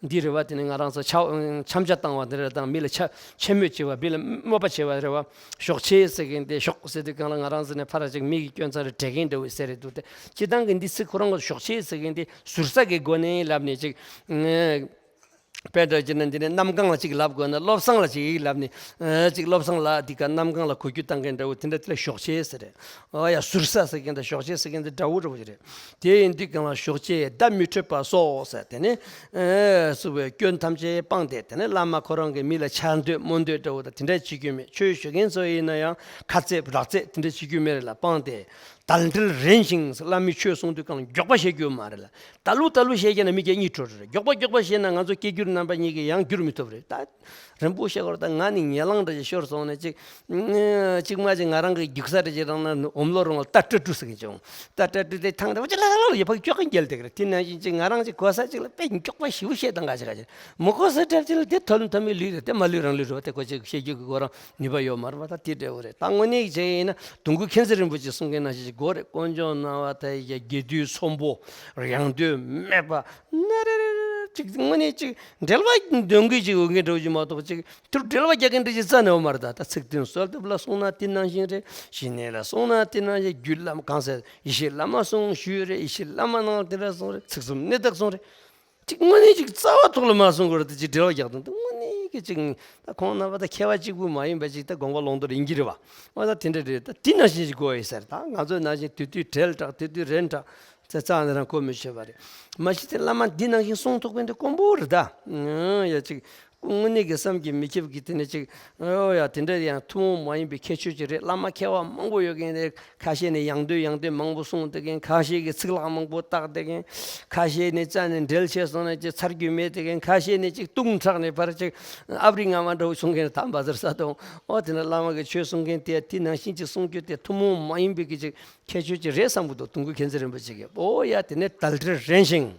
འདི་རེད་བ། དེ་ནི་ང་རང་ཚོ་ཆ་འཆམ་ཆ་བཏང་བ་དེ་རེད། དང་མི་ལ་ཆ་ཆེ་མོས་བྱེད་པ། མི་ལ་དམོད་པ་བྱེད་པ་རེད་བ། ཞོགས་ཕྱེ་ཟེར་གིན་དེ་ཞོགས་ཟེར་དུས་སྒང་ལ་ང་རང་ཚོ་ནས་ཕར་ཅིག་མི་གི་སྐྱོན་ཚ་རེ་འདྲེ་གིན་འདྲ་བོ་ཟེར་རེད་འདུག་སྟེ། སྤྱིར་བཏང་གི་འདི་ཚིག་ཁོ་རང་གི་ཞོགས་ཕྱེ་ཟེར་གིན་དེ་ཟུར་ཟ་གི་སྒོ་ནས་ལབ་ནས་ཅིག་དཔེ་འདྲ་བྱས་ན་འདི་ནས་གནམ་གང་ལ་ཅིག་ལབ་དགོས་ན། བློ་བཟང་ལ་ཅིག་ལབ་ནས། ཨ། ཅིག་བློ་བཟང་ལ་འདི་ག་གནམ་གང་ལ་གོ་རྒྱུ་བཏང་མཁན་འདྲ་བོ་དེ་འདྲ། དེ་ལ་ཞོགས་ཕྱེ་ཟེར་རེད། ཨ་ཡ། ཟུར་ཟ་ཟེར་མཁན་དང་ཞོགས་ཕྱེ་ཟེར་མཁན་དེ་འདྲ་བོ་འདྲ་བོ་ཅིག་རེད། དེ་ཡིན་དུས་སྒང་ལ་ཞོགས་ཕྱེ་བརྡ་མི་འཕྲོད་པ་སོགས་ཟེར། དེ་ནས་ཨ་སུ་བའི་སྐྱོན་ཐམས་ཅད་སྤངས་ཏེ། དེ་ནས་བླ་མ་ཁོ་རང་གིས་མི་ལ་ཆ་འདོད་རྨོངས་འདོད་འདྲ་བོ་དང་དེ་འདྲ་བྱེད་རྒྱུ་མེད། ཆོས་ཞུ་མཁན་ཚོ་ཡིན་ན་ཡང་ཁ་རྩེད་རག་རྩེད་དེ་འདྲ་བྱེད་རྒྱུ་མེད་རེད་ལ། སྤངས་ཏེ། དལ་འབྲེལ་རན་ཞིང་བླ་མའི་ཆོས་གསུང་དུས་སྒང་ལ་མགྱོགས་པ་བཤད་རྒྱུ་མ་རེད་ལ། ད་ལུ་ད་ལུ་བཤད་རྒྱུ་ན་མི་སྐད་གཉིད་འཕྲོ་རེད། མགྱོགས་པ་མགྱོགས་པ་བཤད་ན་ང་ཚོ་སྐད་སྒྱུར་རྣམ་པ་གཉིས་ཀྱིས་ཡང་བསྒྱུར་མི་ཐུབ་རེད། ད་རིང་པོ་བཤད་དགོས་རེད། ད་ང་ནི་ཉལ་ལང་འདྲ་ཞིག་ཤོར་སོང་ནས་ཅིག་ཅིག་མ་ཅིག་ང་རང་གི་རྒྱུག་ས་རེ་ཅིག་རང་ན་འོམ་ལོ་རོང་ལ་རྟ་སྤྲ་སྤྲུ་ཟེར་གི་བྱུང་། རྟ་སྤྲ་སྤྲུ་དེ་ཐང་དེ་བ་ཅི་ལ་ལ་ལ་ཡ་ཕ་གི་ཀྱོག་གི་འགྱེལ་དེ་གི་རེད། དེ་ནང་བཞིན་ཅིག་ང་རང་ཅིག་གོ་ས་ཅིག་ལ་དཔེ་མགྱོགས་པ་ཞེ་པོ་བཤད་བཏང་ག་ཅིག་ག་ཅིག་མི་གོ་ས་འདྲ་ཅིག་ལ་དེ་ཐོ་ལམ་ཐོ་མི་ལུས་རེད། དེ་མ་ལུས་རང་ལུས་རེད་བ། དེ་ཁོ་ཅིག་བཤད་རྒྱུ་གི་གོ་རང་ནུས་པ་ཡོད་མ་རེད་བ། ད་དེ་འདྲ་བོ་རེད། ད་དངོས་གནས་བྱས་ཡིན་ན་དུང་སྐུ་མཁྱེན་བརྩེ་རིན་པོ་ཆེ་གསུང་མཁན་ནང་བཞིན་ཅིག་གོ་རེད། དཀོན་མཆོག་སྣང་བ་མཐའ་ཡས་ཀྱི་དགེ་འདུན་ཚོམ་བུ་ཡང་དོན་མེད་པ་ན་རེ་རེ་རེ་ ཅིག་དངོས་གནས་ཅིག་འགྲེལ་བ་འདོན་མཁན་ཅིག་ཡོད་མཁན་འདྲ་བོ་ཅིག་མ་གཏོགས། ཅིག་དེར་འགྲེལ་བ་རྒྱག་མཁན་འདྲ་ཅིག་རྩ་ནས་ཡོད་མ་རེད། ད་ད་ཚིག་དོན་གསལ་ཐུབ་ལ་སོང་ན་དེ་ནང་བཞིན་རེད། ཞི་གནས་ལ་སོང་ན་དེ་ནང་བཞིན། རྒྱུད་བླ་གང་ཟེར། ཡེ་ཤེས་བླ་མ་གསུངས་ཞུས་རེད། ཡེ་ཤེས་བླ་མ་ནང་དེ་འདྲ་གསུངས་རེད། ཚིག་གསུམ་གནད་བརྡ་གསུངས་རེད། ཅིག་དངོས་གནས་ཅིག་རྩ་བ་ཐོག་ལ་མ་གསུངས་གོ་ར། དེ་ཅིག་འགྲེལ་བ་རྒྱག་དང་། དེ་དངོས་གནས་ཀྱི་ཅིག་ད་ཁོང་རྣམ་པ་ད་མཁས་པ་གཅིག་པུ་མ་ཡིན་པ་ཅིག་ད་དགོངས་པ་ལོག་འདོད་ཡིན་གྱི་རེད་བ། འོ་ད་དེ་འདྲ་རེད། ད་དེ་ནང་བཞིན་ཅིག་དགོས་ཡོད་ཟེར། ད་ང་ཚོའི་ནང་བཞིན་དེ་དུས་བྲེལ་དྲགས། དེ་དུས་རན་དྲགས། ཚེ་རྩ་ནས་རང་གོ་མི་ཆོད་པ་རེད། མ་གཞི་དེ་བླ་མ་འདི་ནང་བཞིན་གསུང་ཐུབ་མཁན་དེ་དཀོན་པོ་རེད་ད། ཡ་ཅིག་དངོས་གནས་ཀྱི་བསམ་གྱིས་མི་ཁྱབ་ཀྱི་དེ་ནས་ཅིག་ཨོ་ཡ། དེ་འདྲ་ཡང་ཐུན་མོང་མ་ཡིན་པའི་ཁྱད་ཆོས་ཅིག་རེད། བླ་མ་མཁས་པ་མང་པོ་ཡོད་མཁན་རེད། ཁ་ཤས་ནས་ཡང་ལྡོན་ཡང་ལྡོན་མང་པོ་གསུངས་བསྡད་མཁན། ཁ་ཤས་ཀྱིས་ཚིག་ལྷག་མང་པོ་བཏགས་བསྡད་མཁན། ཁ་ཤས་ནས་རྩ་ནས་འགྲེལ་བྱས་སོང་ན་ཅིག་ཚར་རྒྱུ་མེད་བསྡད་མཁན། ཁ་ཤས་ནས་ཅིག་ལྟུང་དྲགས་ནས་ཕར་ཅིག་ཨབ་རི་ང་མ་འདྲ་བོ་གསུང་མཁན། ད་བ་ཟེར་ས་དང་། ཨོ་དེ་ནས་བླ་མ་གིས་ཆོས་གསུང་མཁན་དེ་དེ་ནང་བཞིན་ཅིག་གསུང་རྒྱུ་དེ་ཐུན་མོང་མ་ཡིན་པའི་གི་ཅིག་ཁྱད་ཆོས་ཅིག་རེད་བསམ་གྱི་འདུག་དུང་དཀར་མཁྱེན་བརྩེ་རིན་པོ་ཆེ་གིས། ཨོ་ཡ། དེ་ནས་དལ་བྲེལ་རན་ཞིང་།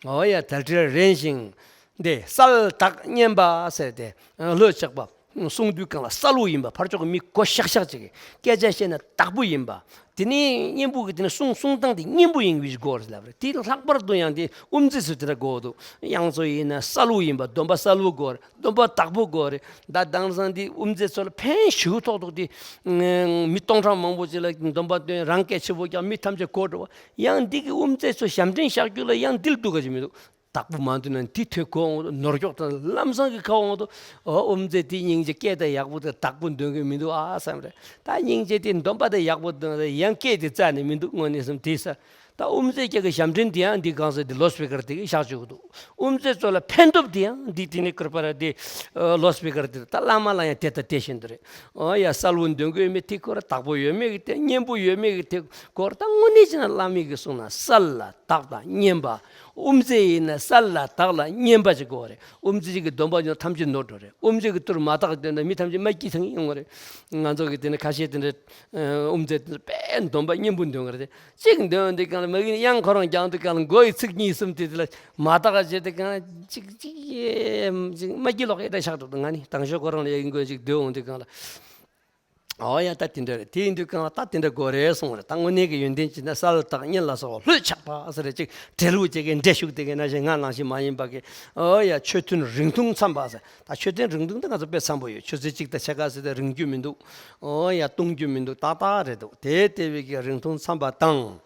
ཨོ་ཡ། དལ་བྲེལ་རན་ཞིང་། འདི་གསལ་དག་སྙན་པ་ཟེར་ཏེ། ལྷོད་ཆགས་པ་གསུང་དུས་སྒང་ལ་གསལ་བོ་ཡིན་པ། ཕར་ཕྱོགས་ཀྱི་མི་གོ་ཤག་ཤག་ཅིག་གིས་སྐད་ཆ་བཤད་ན་དག་པོ་ཡིན་པ། དེ་ནས་སྙན་པོ་གི་དེ་ནས་གསུང་གསུང་སྟངས་དེ་སྙན་པོ་ཡིན་པའི་སྐོར་ལབ་རེད། དེ་ལྷག་པར་དུ་ཡང་དེ་དབུ་མཛད་ཚོ་དེ་འདྲ་དགོས་འདུག་དབྱངས་མཚོ་ཡིན་ན་གསལ་བོ་ཡིན་པ། འདོན་པ་གསལ་བོ་དགོས་རེད། འདོན་པ་དག་པོ་དགོས་རེད། ད་དེང་སང་འདི་དབུ་མཛད་ཚོ་ལ་ཕན་ཞེ་པོ་ཐོགས་འདུག་དེ་མི་སྟོང་ཕྲག་མང་པོ་ཅིག་ལ་འདོན་པ་འདོན། རང་སྐད་ཆེ་པོ་རྒྱག་མི་ཐམས་ཅད་གོ་འགྲོ་བ། ཡང་འདི་གི་དབུ་མཛད་ཚོ་ཞབས་འདྲེན་བཞག་རྒྱུ་ལ་ཡང་འདི་ལ་སྡུག་ག་ཅིག་མི་འདུག་དག་པོ་མ་འདོན་ན་འདི་ཐོས་གོ་འོང་དུ། ནོར་འཁྱོག་དང་ལམ་སང་གི་ཁ་འོང་དུ། ཨོ་དབུ་མཛད་འདི་སྙིང་རྗེ། སྐད་དང་ཡག་པོ་དང་དག་པོ་འདོན་གི་མི་འདུག་ཨ་བསམ་རེད། ད་སྙིང་རྗེ་དེ་འདོན་པ་དང་ཡག་པོ་འདོན་ཡང་སྐད་དེ་རྩ་ནས་མི་འདུག་དངོས་གནས་སམ་དེ་ས། ད་དབུ་མཛད་ཀྱི་ཞབས་འདྲེན་དེ་ཡང་འདི་གང་ཟེར་དེ་ལོ་སི་པི་ཀར་དེ་གི་བཞག་བཅུག་གི་འདུག་དབུ་མཛད་ཚོ་ལ་ཕན་ཐོགས་དེ་ཡང་འདི་དེ་ནི་ཀུར་པ་ར་དེ་ལོ་སི་པི་ཀར་དེ། ད་བླ་མ་ལ་ཡང་དེ་ལྟ་དེ་བཞིན་དུ་རེད། ཨོ་ཡ། གསལ་བོ་འདོན་དགོས་མེད་དེ་སྐོར། དག་པོ་ཡོད་མེད་ཀྱི་དེ། སྙན་པོ་ཡོད་མེད་ཀྱི་དེ་སྐོར། ད་དངོས་གནས་བྱས་ན་བླ་མའི་གི་གསུང་ན་གསལ་ལ་དག་དང་སྙན་པ། དབུ་མཛད་ཡིན་ན་གསལ་ལ་དག་ལ་སྙན་པ་ཅིག་དགོས་རེད། དབུ་མཛད་ཅིག་གི་འདོན་པ་ཉོ་ཐམས་ཅད་ནོར་འགྲོ་རེད། དབུ་མཛད་ཀྱི་ཏུར་མ་དག་དེ་འདྲ་མི་ཐམས་ཅད་མ་སྐྱིད་ཐང་ཡོང་བ་རེད། ང་ཚོ་གི་དེ་ནི་ཁ་ཤས་དེ་འདྲ་དབུ་མཛད་དེ་དཔེ་འདོན་པ་སྙན་པོ་འདོན་གི་རེད། གཅིག་འདོན་དུས་སྒང་ལ་མ་གི་དབྱངས་ཁོ་རང་རྒྱག་དུས་སྒང་ལ་མགོ་ཡི་ཚིག་གཉིས་གསུམ་དེ་དེ་ལ་མ་དག་བྱས་དུས་སྒང་ལ་གཅིག་གཅིག་ཡེ་གཅིག་མ་སྐྱིད་ལོག་ཡེ་འདྲ་ཆགས་འགྲོ་འདུག་ང་ནི་དང་ཤོས་ཁོ་རང་ལ་ཡ་གི་མགོ་གཅིག་སྡོད་འོང་དུས་སྒང་ལ། ཨོ་ཡ། ད་དེ་འདྲ་རེད། དེ་ཡིན་དུས་སྒང་ལ་ད་དེ་འདྲ་དགོས་རེད་གསུངས་རེད། ད་དངོས་གནས་ཀྱི་ཡོན་ཏན་ཅིག་ན་གསལ་དག་སྙན་ལ་སོགས་ལྷོད་ཆགས་པ་ཟེར་རེད། ཅིག་བྲེལ་བོ་བྱེད་མཁན་འདྲེ་ཤུགས་དེ་གའི་ན་གཞོན་ང་ནང་བཞིན་མ་ཡིན་པ་གི། ཨོ་ཡ། ཆོས་ཐུན་རིང་ཐུང་འཚམས་པ་ཟེར། ད་མཆོད་རྟེན་རིང་ཐུང་དེ་ང་ཚོ་དཔེ་འཚམས་པོ་ཡོད། མཆོད་རྫས་གཅིག་དང་ཕྱེད་ཀ་ཟེར་ཏེ་རིང་རྒྱུ་མི་འདུག་ཨོ་ཡ། ཐུང་རྒྱུ་མི་འདུག་ཏག་ཏག་རེད་འདུག་དེ་ལྟ་བུའི་གི་རིང་ཐུང་འཚམས་པ་དང་།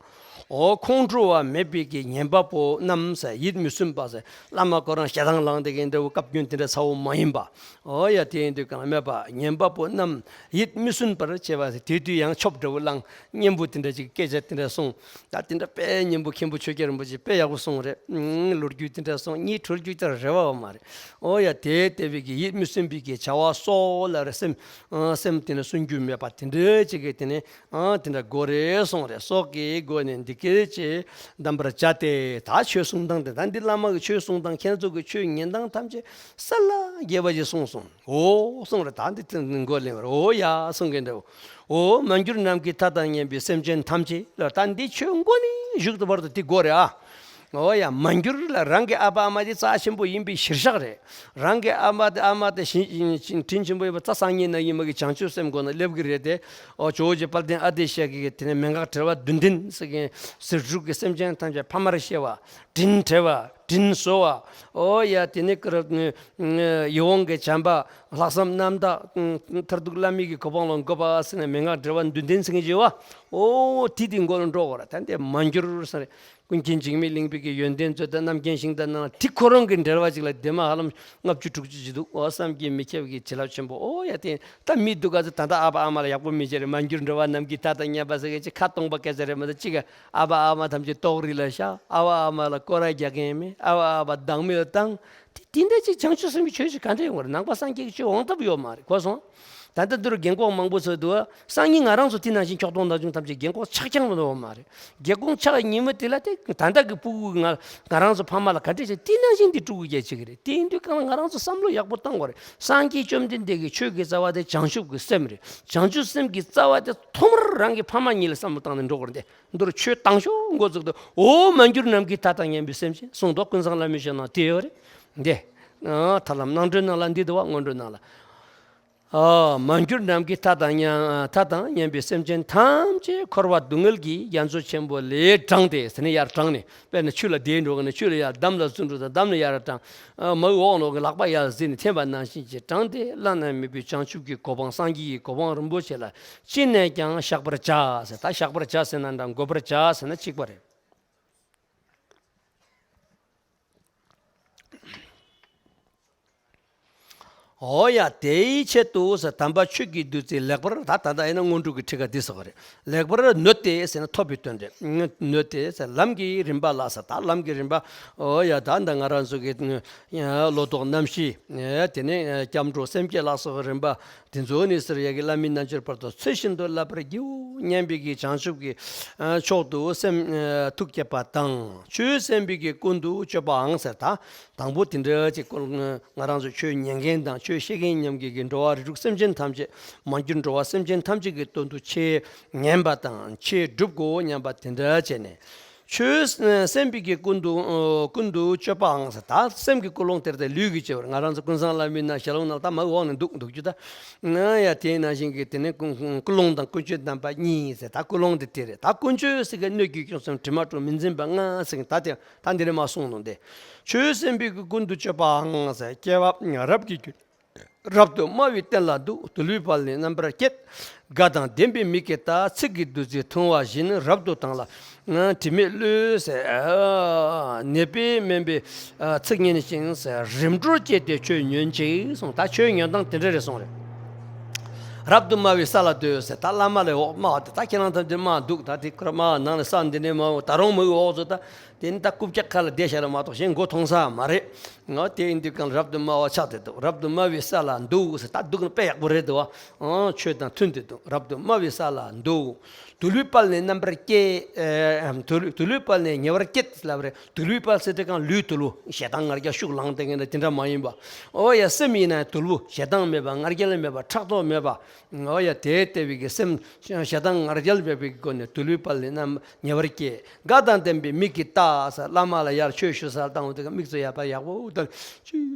ཨོ་ཁོང་ཁྲོ་བ་མེད་པའི་གི་ཉན་པ་པོ་རྣམས་ཟེར། ཡིད་མི་སུན་པ་ཟེར། བླ་མ་ཁོ་རང་ཞེ་སྡང་ལངས་དེ་གའི་འདྲ་བོ་སྐབས་རྒྱུན་དེ་འདྲ་ཚ་བོ་མ་ཡིན་པ། ཨོ་ཡ། དེ་ཡིན་དུས་གང་མེད་པ་ཉན་པ་པོ་རྣམས་ཡིད་མི་སུན་པར་བྱེད་པ་ཟེར། དེ་དུས་ཡང་ཆོབ་འདྲ་བོ་བླངས། སྙན་པོ་དེ་འདྲ་ཅིག་སྐད་ཆ་དེ་འདྲ་གསུངས། ད་དེ་འདྲ་དཔེ་སྙན་པོ་མཁན་པོ་ཆོས་རྒྱལ་རིན་པོ་ཆེ་དཔེ་ཡག་པོ་གསུངས་རེད། ཨང་། ལོ་རྒྱུས་དེ་འདྲ་གསུངས། གཉིད་འཕྲོ་རྒྱུ་ཅིག་རེ་བ་བ་མ་རེད། ཨོ་ཡ། དེ་ལྟ་བུའི་གི་ཡིད་མི་སུན་པའི་གི་བྱ་བ་སོགས་ལ་རེ་སེམས། ཨང་། སེམས་དེ་ནི་སུན་རྒྱུ་མེད་པ་དེ་འདྲ་ཅིག་གི་དེ་ནི། ཨང་། དེ་འདྲ་དགོས་རེད་གསུངས་རེད། སོགས་ཀྱི་སྒོ་ནས་འདི་སྐད་ཅེས་གདམས་པར་བྱ་སྟེ། ད་ཆོས་གསུང་སྟངས་དེ། ད་འདི་བླ་མ་གི་ཆོས་གསུང་སྟངས། ཁྱེད་ཚོ་གི་ཆོས་ཉན་སྟངས་ཐམས་ཅད་གསལ་ལ་རྒྱས་པ་ཞིག་གསུངས་སོང་། ཨོ་གསུངས་རེད། ད་འདི་དེ་མགོ་ལེན་པར། ཨོ་ཡ་གསུང་གི་འདུག་ཨོ་མ་གྱུར་ནམ་མཁའི་མཐའ་དང་མཉམ་པའི་སེམས་ཅན་ཐམས་ཅད་ལ། ད་འདི་ཆོས་མགོ་ནས་མཇུག་ཏུ་བར་དུ་འདི་དགོས་རེད་ཨ། ཨོ་ཡ། མ་གྱུར་ལ་རང་གི་ཨ་ཕ་ཨ་མ་དེ་རྩ་ཆེན་པོ་ཡིན་པའི་གཞིར་བཞག་རེད། རང་གི་ཨ་མ་དེ་ཨ་མ་དེ་དྲིན་ཆེན་པོ་ཡིན་པ་རྩ་སང་ཉིན་གནངས་ཉིན་མ་གི་བྱང་ཆུབ་སེམས་སྒོ་ནས་སླེབས་ཀྱི་རེད་དེ། ཨོ་ཇོ་བོ་རྗེ་དཔལ་ལྡན་ཨ་ཏི་ཤ་གིས་དེ་ནས་མན་ངག་བྲལ་བ་བདུན་ལྡན་ཟེར་མཁན་ཟེར། དྲུག་གི་སེམས་ཅན་ཐམས་ཅད་ཕ་མར་ཤེས་པ། དྲིན་དྲན་པ། དྲིན་གཟོ་བ། ཨོ་ཡ། དེ་ནས་ཀར་ཡིད་འོང་གི་བྱམས་པ། ལྷག་བསམ་རྣམ་དག་མཐར་ཐུག་བླ་མའི་གི་གོ་འཕང་ལ་འགོད་པ་ཟེར་ནས་མན་ངག་བྲལ་བ་བདུན་ལྡན་ཟེར་མཁན་ཅིག་ཡོད་པ། ཨོ་དེ་དེ་མགོ་ལ་འགྲོ་དགོས་རེད། ད་འདི་མ་གྱུར་ཟེར། ཀུན་མཁྱེན་འཇིགས་མེད་གླིང་པའི་གི་ཡོན་ཏན་མཛོད་དང་རྣམ་མཁྱེན་ཤིང་རྟ་ནང་དེ་ཁོ་རང་གི་འགྲེལ་བ་ཅིག་ལ་ལྡེབ་མ་ཧ་ལམ་ལྔ་བཅུ་དྲུག་ཅུ་ཅིག་འདུག་ཨོ་བསམ་གྱིས་མི་ཁྱབ་ཀྱི་བྱིན་རླབས་ཆེན་པོ། ཨོ་ཡ། དེ་ད་མི་འདུག་ག་ཚོད་ད་ལྟ་ཨ་ཕ་ཨ་མ་ལ་ཡག་པོ་མི་བྱེད་རེད། མ་གྱུར་འགྲོ་བ་ནམ་མཁའི་མཐའ་དང་མཉམ་པ་ཟེར་མཁན་ཅིག་ཁ་སྟོང་པ་སྐད་ཆ་རེད་མ་གཏོགས། གཅིག་ག་ཨ་ཕ་ཨ་མ་ཐམས་ཅད་ལྟོགས་རི་ལ་བཞག་ཨ་ཕ་ཨ་མ་ལ་སྐོར་ར་རྒྱག་མཁན་མེད། ཨ་ཕ་ཨ་མ་བདག་མེད་ལ་བཏང་། དེ་དེ་འདྲ་ཅིག་བྱང་ཆུབ་སེམས་ཀྱི་ཆོས་ཅིག་ག་འདྲ་ཡོང་བ་རེད། ནང་པ་སངས་རྒྱས་ཀྱི་ཆོས་འོང་ཐབས་ཡོད་མ་རེད། གོ་སོང་། ད་ལྟ་འདི་རུ་རྒན་གོག་མང་པོ་ཚོ་འདུག་སང་ཉིན་ང་རང་ཚོ་དེ་ནང་བཞིན་འཁྱོག་གཏོང་ན་ཆུང་ཐམས་ཅད་རྒན་གོག་ཆག་རྐྱང་རུ་འདུག་མ་རེད། རྒན་གོག་ཆག་ཉིན་མོ་དེ་ལ་དེ་ད་ལྟ་གི་ཕྲུ་གུ་ང་ང་རང་ཚོ་ཕ་མ་ལ་ག་འདྲས་བྱས་དེ་ནང་བཞིན་དེ་ཕྲུ་གུ་སྐྱེ་བྱེད་ཀྱི་རེད། དེ་ཡིན་དུས་གང་ལ་ང་རང་ཚོ་བསམ་བློ་ཡག་པོ་བཏང་དགོས་རེད། སངས་རྒྱས་བཅོམ་ལྡན་འདས་ཀྱི་ཆོས་ཀྱི་རྩ་བ་དེ་བྱང་ཆུབ་ཀྱི་སེམས་རེད། བྱང་ཆུབ་སེམས་ཀྱི་རྩ་བ་དེ་ཐོག་མར་རང་གི་ཕ་མ་གཉིས་ལ་བསམ་བློ་བཏང་ནས་འགྲོ་དགོས་རེད། དེ་འདི་རུ་ཆོས་དང་ཤོག་འགོ་བཙུགས་དུས། འོ་མ་གྱུར་ནམ་མཁའི་མཐའ་དང་མཉམ་པའི་སེམས་ཅན་གསུངས་འདུག་ཀུན་བཟང་བླ་མའི་ཞལ་ནང་དེ་ཡོད་རེད། འདི་ཐར་ལམ་རྣམ་འགྲེལ་ནང་ལ་འདི་འདུག་བ། སྔོན་འགྲོའི་ནང་ལ། ཨ། མ་གྱུར་ནམ་མཁའི་མཐའ་དང་མཉམ། མཐའ་དང་མཉམ་པའི་སེམས་ཅན་ཐམས་ཅད་འཁོར་བ་སྡུག་བསྔལ་གྱི་རྒྱ་མཚོ་ཆེན་པོ་ལས་དྲངས་ཏེ་ཟེར་ནས། ཡར་དྲངས་ནས། དཔེར་ན་ཆུ་ལ་བསྡད་འགྲོ་གི་ན། ཆུ་ལ་ཡར་འདམ་ལ་བཙུགས་འགྲོ་དང་། འདམ་ལ་ཡར་དྲངས། ཨ། མར་འོག་ནོ་གི་ལག་པ་ཡར་གཟིགས་ནས་འཐེན་པ་ནང་བཞིན་གྱིས་དྲངས་ཏེ། བླ་ན་མེད་པའི་བྱང་ཆུབ་ཀྱི་གོ་འཕང་། སངས་རྒྱས་ཀྱི་གོ་འཕང་རིན་པོ་ཆེ་ལ་ཅི་ནས་ཀྱང་བཤགས་པར་བྱ་ཟེར། ད་བཤགས་པར་བྱ་ཟེར་ན་འདྲ། འགོད་པར་བྱ་ཟེར་ན་གཅིག་པ་རེད། འོ་ཡ། དེའི་ཆེད་དུ་ཟེར། དམ་པ་ཆོས་ཀྱི་བདུད་རྩི་ལེགས་པར། ད་ད་ལྟ་ཡིན་ན་སྔོན་འགྲོ་གི་ཁྲིད་ཀ་འདི་ཟེར་བ་རེད། ལེགས་པར་ནོད་དེ་ཟེར་ན་ཐོབ་པའི་དོན་རེད། ནོད་དེ་ཟེར། ལམ་གྱི་རིམ་པ་ལ་ཟེར། ད་ལམ་གྱི་རིམ་པ། འོ་ཡ། ད་ད་ང་རང་ཚོ་གི་ལོ་ཏོག་རྣམ་བཞི། དེ་ནས་སྐྱབས་འགྲོ་སེམས་བསྐྱེད་ལ་སོགས་པའི་རིམ་པ་དེ་ཚོ་ནི་ཟེར། ཡ་གི་བླ་མའི་རྣལ་འབྱོར་པ་དང་ཚུལ་བཞིན་དུ་བསླབ་པར་བགྱིའོ་སྙམ་པའི་གི་བྱང་ཆུབ་ཀྱི་མཆོག་ཏུ་སེམས་ཐུགས་བསྐྱེད་པ་དང་། ཆོས་གསན་པའི་གི་ཀུན་ཏུ་སྤྱོད་པའང་ཟེར། ད་དང་པོ་དེ་འདྲ་ཅིག་ཀུན། ང་རང་ཚོ་ཆོས་ཉན་མཁན་དང་ཆོས་བཤད་མཁན་མཉམ་གྱི་གི་འགྲོ་བ་རིགས་དྲུག་སེམས་ཅན་ཐམས་ཅད། མ་གྱུར་འགྲོ་བ་སེམས་ཅན་ཐམས་ཅད་ཀྱི་དོན་དུ་ཆོས་ཉན་པ་དང་ཆོས་སྒྲུབ་དགོས་སྙམ་པ་དེ་འདྲ་བྱས་ནས། ཆོས་གསན་པའི་གི་ཀུན་ཏུ། ཀུན་ཏུ་སྤྱོད་པའང་ཟེར། ད་སེམས་ཀྱི་ཀུན་སློང་དེར་ད་ལུས་ཀྱི་སྤྱོད་པ་རེད། ང་རང་ཚོ་ཀུན་བཟང་བླ་མའི་ན་ཞལ་ལུང་ནང་ད་མར་འོག་ནས་འདུག་འདུག་རྒྱུ་ད། ཡ། དེ་ནང་བཞིན་གྱི་དེ་ནས་ཀུན་ཀུན་སློང་དང་ཀུན་སྤྱོད་རྣམ་པ་གཉིས་ཟེར། ད་ཀུན་སློང་དེ་དེ་རེད། ད་ཀུན་སྤྱོད་ཟེར་གི་སྣོད་ཀྱི་སྐྱོན་གསུམ་དྲི་མ་དྲུག་མི་འཛིན་པ་ལྔ་ཟེར་གི། ད་དེ་ད་འདི་ནས་མར་གསུངས་ནོ་འདི། ཆོས་གསན་པའི་གི་ཀུན་ཏུ་སྤྱོད་པའང་ཟེར། སྐྱེ་བ་རབ་ཀྱི་རྒྱུ། རབ་ཏུ་དམའ་བའི་སྟན་ལ་འདུག། དུལ་བའི་དཔལ་ནི་རྣམ་པར་བསྐྱེད། དགའ་དང་ལྡན་པའི་མིག་གིས་ལྟ། ཚིག་གི་བདུད་རྩི་འཐུང་བ་བཞིན། རབ་ཏུ་དང་ལ་དྲི་མེད་བློས་ཟེར། ནད་པས་སྨན་པའི་ཚིག་ཉན་ཞིང་ཟེར། རིམ་གྲོར་བཅས་ཏེ་ཆོས་ཉོན་ཅིག་གསུངས། ད་ཆོས་ཉོན་སྟངས་དེ་འདྲ་རེད་གསུངས་རེད། རབ་ཏུ་དམའ་བའི་ས་ལ་སྡོད་ཟེར། ད་བླ་མ་ལས་འོག་དམའ་བ་དེ། ད་ཁྱེད་རང་ཐམས་ཅད་དམའ་འདུག། ད་དེ་ཁོ་ར་དམའ་བ་ནང་ལ་ས་འདི་ནས་དམའ་བ། ད་རུང་མིག་འོག་ཚོ་ད། དེ་ནི་ད་རྐུབ་བཀྱག་ཁ་ལ་བསྡད་བཞག་རེད་མ་གཏོགས་གཞན་མགོ་མཐོང་ས་མ་རེད། ང་དེ་ཡིན་དུས་གང་ལ་རབ་ཏུ་དམའ་བ་ཆགས་ཏེ་འདུག། རབ་ཏུ་དམའ་བའི་ས་ལ་འདུག་ཟེར། ད་འདུག་ན་དཔེ་ཡག་པོ་རེད་འདུག་བ། ཨང་། ཆོས་དང་མཐུན་ཏེ་འདུག། རབ་ཏུ་དམའ་བའི་ས་ལ་འདུག། དུལ་བའི་དཔལ་ནི་རྣམ་པར་བསྐྱེད། ཨེ། དུལ། དུལ་བའི་དཔལ་ནི་ཉེ་བར་བསྐྱེད་ལབ་རེད། དུལ་བའི་དཔལ་ཟེར་དུས་གང་ལུས་དུལ་བོ། ཞེ་སྡང་ང་རྒྱལ་ཤུགས་ལངས་ཏེ་གི་ན་དེ་འདྲ་མ་ཡིན་པ། ཨོ་ཡ། སེམས་ཡིན་ན་དུལ་བོ། ཞེ་སྡང་མེད་པ། ང་རྒྱལ་མེད་པ། ཕྲག་དོག་མེད་པ། ཨོ་ཡ། དེ་ལྟ་བུའི་གི་སེམས་ཞེ་སྡང་ང་རྒྱལ་མེད་པའི་སྒོ་ནས་དུལ་བའི་དཔལ་ནི་རྣམ་ཉེ་བར་བསྐྱེད། དགའ་དང་ལྡན་པའི་མིག་གིས་ལྟ་ཟེར། བླ་མ་ལ་ཡར་ཆོས་ཞུ་སར་བཏང་བ་དེ་ག་མིག་ཚོ་ཡར་ཕར་ཡག་པོ་ལྟ།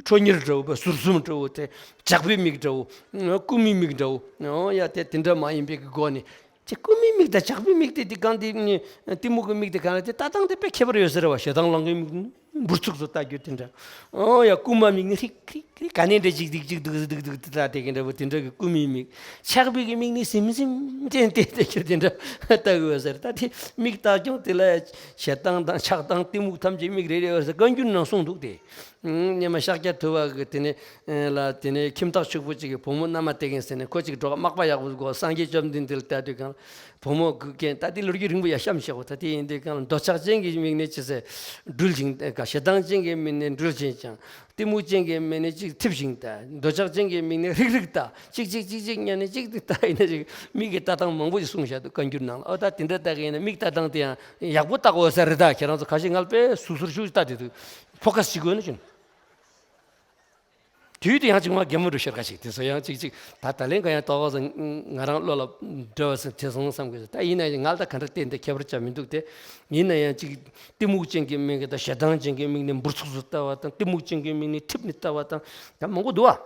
ཁྲོ་གཉེར་འདྲ་བོ། ཟུར་གསུམ་འདྲ་བོ། དེ་ཇག་པའི་མིག་འདྲ་བོ། རྐུ་མའི་མིག་འདྲ་བོ། ཨོ་ཡ། དེ་དེ་འདྲ་མ་ཡིན་པའི་གི་སྒོ་ནས། ཅེ། རྐུ་མའི་མིག་དང་ཇག་པའི་མིག་དེ་དེ་གང་དེ་གཏི་མུག་གི་མིག་དེ་གང་ལ་དེ་ལྟ་སྟངས་དེ་དཔེ་ཁྱད་པར་ཡོད་ས་རེད་བ། ཞེ་སྡང་ལང་གི་མིག་འབུར་ཚུགས་སུ་ལྟ་རྒྱུ་དེ་འདྲ། ཨོ་ཡ། རྐུ་མ་མིག་ནི་ཧྲིག་ཧྲིག་ཧྲིག་ག་ནས་འདྲ་ཅིག་ཏིག་ཅིག་ཏིག་ཏིག་ཏིག་ཏིག་ལྟ་དེ་གི་འདྲ་བོ། དེ་འདྲ་གི་རྐུ་མའི་མིག། ཇག་པའི་གི་མིག་ནི་ཟིམ་ཟིམ་ཏན་ཏན་དེ་ཁྱོད་དེ་འདྲ་ལྟ་གི་ཡོད་ས་རེད། ད་དེ་མིག་ལྟ་སྐྱོང་དེ་ལ་ཞེ་སྡང་དང་ཆགས་སྡང་གཏི་མུག་ཐམས་ཅད་མིག་རེ་རེ་ཡོད་ས། བཀའ་འགྱུར་ནང་གསུངས་འདུག་སྟེ། སྔོན་མ་ཤཱཀྱ་ཐུབ་པ་གི་དེ་ནས་ལ་དེ་ནས་ཁྱིམ་བདག་ཕྱུག་པོ་ཅིག་གི་བུ་མོ་མནའ་མ་སྟེར་གིན་ཟེར་ནས་ཁོ་ཅིག་འགྲོ་ཁ་མག་པ་ཡག་པོ་གོ། སངས་རྒྱས་བཅོམ་ལྡན་འདས་ལ་ལྟ་དུས་གང་ལ་བུ་མོ་གི་རྐྱེན། ད་དེ་ལོ་རྒྱུས་རིང་པོ་ཡ་གཤམ་བཤད་གོ། ད་དེ་ཡིན་དུས་གང་ལ་འདོད་ཆགས་ཅན་གྱི་མིག་ནི་ཅི་ཟེར་འབྲུལ་ཞིང་། ཞེ་སྡང་ཅན་གྱི་མིག་ནི་འབྲུལ་ཞིང་ཅང་། གཏི་མུག་ཅན་གྱི་མིག་ནི་ཅིག་འཐིབས་ཤིང་ལྟ། འདོད་ཆགས་ཅན་གྱི་མིག་ནི་ཧྲིག་ཧྲིག་ལྟ། ཅིག་ཅིག་ཅིག་ཅིག་ཉན་ནས་ཅིག་ལྟ་ཡིན་ན་ཅིག་མིག་གི་ལྟ་སྟངས་མང་པོ་ཞིག་གསུངས་བཞག་འདུག། བཀའ་འགྱུར་ནང་ལ། ཨོ། ད་དེ་འདྲ་ལྟ་གི་ཡིན་ན་མིག་ལྟ་སྟངས་དེ་ཡང་ཡག་པོ་ལྟ་དགོས་ས་རེད། ད་ཁྱེད་རང་ཚོ་ཁ་ཤས་ང་ལ་དཔེ་ཟུར་ཟུར་ཞུ་ལྟ་དེ་འདུག། ཕོ་ཁ་ཞིག་དགོས་ན་ཅུང་། དུས་དེ་ཡང་ཅིག་མ་རྒན་མོ་འགྲོ་ཤར་ཁ་ཞིག་དེ་ཚོ་ཡང་ཅིག་ཅིག་ད་ད་ལན་ག་ཡང་ལྟ་བ་ཟིན་ང་རང་བློ་ལ་འགྲོ་བ་ཟིན་དེ་སོང་བསམ་གི། ད་ཡིན་ན་ཡང་ང་ལ་ད་ག་འདྲ་བལྟས་འདི་ཁྱད་པར་ཅང་མི་འདུག་སྟེ། ཡིན་ན་ཡང་ཅིག་གཏི་མུག་ཅན་གྱི་མིག་གིས་ད་ཞེ་སྡང་ཅན་གྱི་མིག་ནི་འབུར་ཚུགས་སུ་ལྟ་བ་དང་། གཏི་མུག་ཅན་གྱི་མིག་ནི་འཐིབས་ནས་ལྟ་བ་དང་། ད་མང་པོ་འདུག་བ།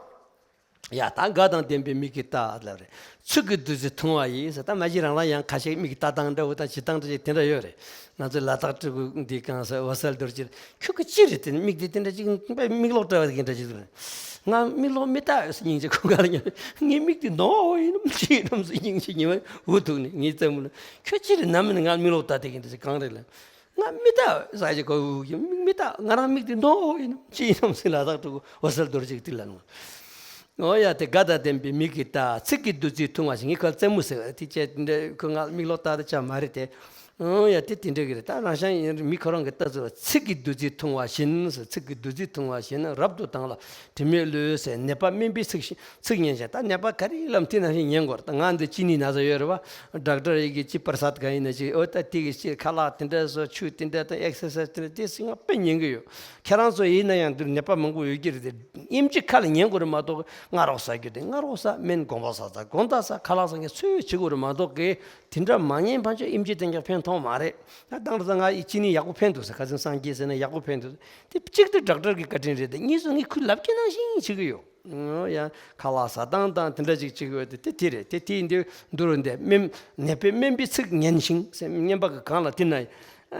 ཡ། ད་དགའ་དང་ལྡན་པའི་མིག་གིས་ལྟ་ལབ་རེད། ཚིག་གི་བདུད་རྩི་འཐུང་བ་ཡིས་ཟེར། ད་མ་གཞི་རང་རང་ཡང་ཁ་ཤས་མིག་ལྟ་སྟངས་འདྲ་བོ་དང་བྱེད་སྟངས་འདྲ་ཞིག་དེ་འདྲ་ཡོད་རེད། ང་ཚོའི་ལ་དྭགས་སྤྲུལ་སྐུ་འདི་གང་ཟེར་འོད་གསལ་རྡོ་རྗེ། ཁྱོད་ཀྱི་ཅི་རེད་དེ། མིག་དེ་དེ་འདྲ་ཅིག་དཔེ་མིག་ལོག་བལྟ་བ་དེ་འདྲ་ཅིག་རེད། ང་མིག་ལོག་མི་ལྟ་ཟེར། སྙིང་རྗེ་ཁོ་ག་ལ་ཉོན། ངའི་མིག་དེ་ནོར་ཡིན་ནམ་ཅི་ཡིན་ནམ་ཟེར། སྙིང་རྗེ་ཉི་མ་འུ་ཐུག་ནས་ངའི་རྩེད་མོ་ལ། ཁྱོད་ཅི་རེད། ནམ་ནས་ང་མིག་ལོག་ལྟ་དེ་གི་འདྲ་ཅིག་གང་རེད་ལ། ང་མི་ལྟ་ཟེར་གྱི་གོ། མིག་མི་ལྟ། ང་རང་མིག་དེ་ནོར་ཡིན་ནམ་ཅི་ཡིན་ནམ་ཟེར། ལ་དྭགས་སྤྲུལ་སྐུ་འོད་གསལ་རྡོ་རྗེ་གིས་དེ་ལ་ནོར། ཨོ་ཡ། དེ་དགའ་དང་ལྡན་པའི་མིག་གིས་ལྟ། ཚིག་གི་བདུད་རྩི་འཐུང་བ་ཞིག། ངས་ཁོ་ལ་རྩེད་མོ་ཟེར་བ་དེ་བྱས་དེ་འདྲ་ཁོ་ང་མིག་ལོག་ལྟ་དེ་ཅང་མ་རེད་དེ། ཨོ་ཡ། དེ་དེ་འདྲ་གི་རེད། ད་རང་ཤང་ཡིན་མི་ཁོ་རང་གི་ལྟ་ཚུལ་ལ། ཚིག་གི་བདུད་རྩི་འཐུང་བ་བཞིན་ཟེར། ཚིག་གི་བདུད་རྩི་འཐུང་བ་བཞིན། རབ་ཏུ་དང་ལ་དྲི་མེད་བློས་ཟེར། ནད་པ་སྨན་པའི་ཚིག་བཞིན། ཚིག་ཉན་ཞིང་། ད་ནད་པ་ག་རེ་ལབ་དེ་ནང་བཞིན་ཉན་དགོས་རེད། ད་ང་འདི་གཅིན་སྙི་ན་ཚ་ཡོད་རེད་བ། ཌོག་ཊར་ཡི་གི་ཅི་པར་སཱད་ག་ཡིན་ན་ཅི། ཨོ་ད་དེ་གི་ཅི་ཁ་ལག་དེ་འདྲ་བཟོ། ཆུ་དེ་འདྲ་དང་ཨེག་སར་སའིཛ་དེ་འདྲ། དེ་སྲིད་ང་དཔེ་ཉན་གི་ཡོད། ཁྱེད་རང་ཚོ་ཡིན་ན་ཡང་འདིར་ནད་པ་མང་པོ་ཡོད་ཀྱི་རེད་དེ། ཨེམ་ཆི་ཁ་ལ་ཉན་དགོས་རེད་མ་གཏོགས། སྔ་རོགས་ཟ་རྒྱུ་དེ་སྔ་རོགས་ཟ། སྨན་དགོང་པ་ཟ་ཟ། དགོང་དག་ཟ། ཁ་ལག་ཟ་མཁན་ཚོས་བྱེད་དགོས་རེད་མ་གཏོགས་གི། དེ་འདྲ་མ་ཉན་ཕན་ཆད་ཨེམ་ཆི་དེ་ཀྱང་ཕན་ མཐོང་མ་རེད། ད་དེང་སང་ང་ཡི་ཅི་ནས་ཡག་པོ་ཕན་འདུག་ཟེར། ཁ་སང་སངས་རྒྱས་ཟེར་ན་ཡག་པོ་ཕན་འདུག་ཟེར། དེ་གཅིག་ཏུ་ཌོག་ཊར་གྱི་བཀའ་དྲིན་རེད། དེ་གཉིས་སུ་ངས་ཁོས་ལབ་ཀྱི་ནང་བཞིན་བྱེད་ཀྱི་ཡོད། ཡ། ཁ་ལག་ཟ་སྟངས་དང་དེ་འདྲ་ཅིག་བྱེད་ཀྱི་ཡོད་དེ། དེ་དེ་རེད། དེ་དེ་ཡིན་དུས་འདུག་རུང་དེ་སྨན་ནད་པས་སྨན་པའི་ཚིག་ཉན་ཞིང་ཟེར། སྨན་པ་གི་གང་ལ་དེ་ན་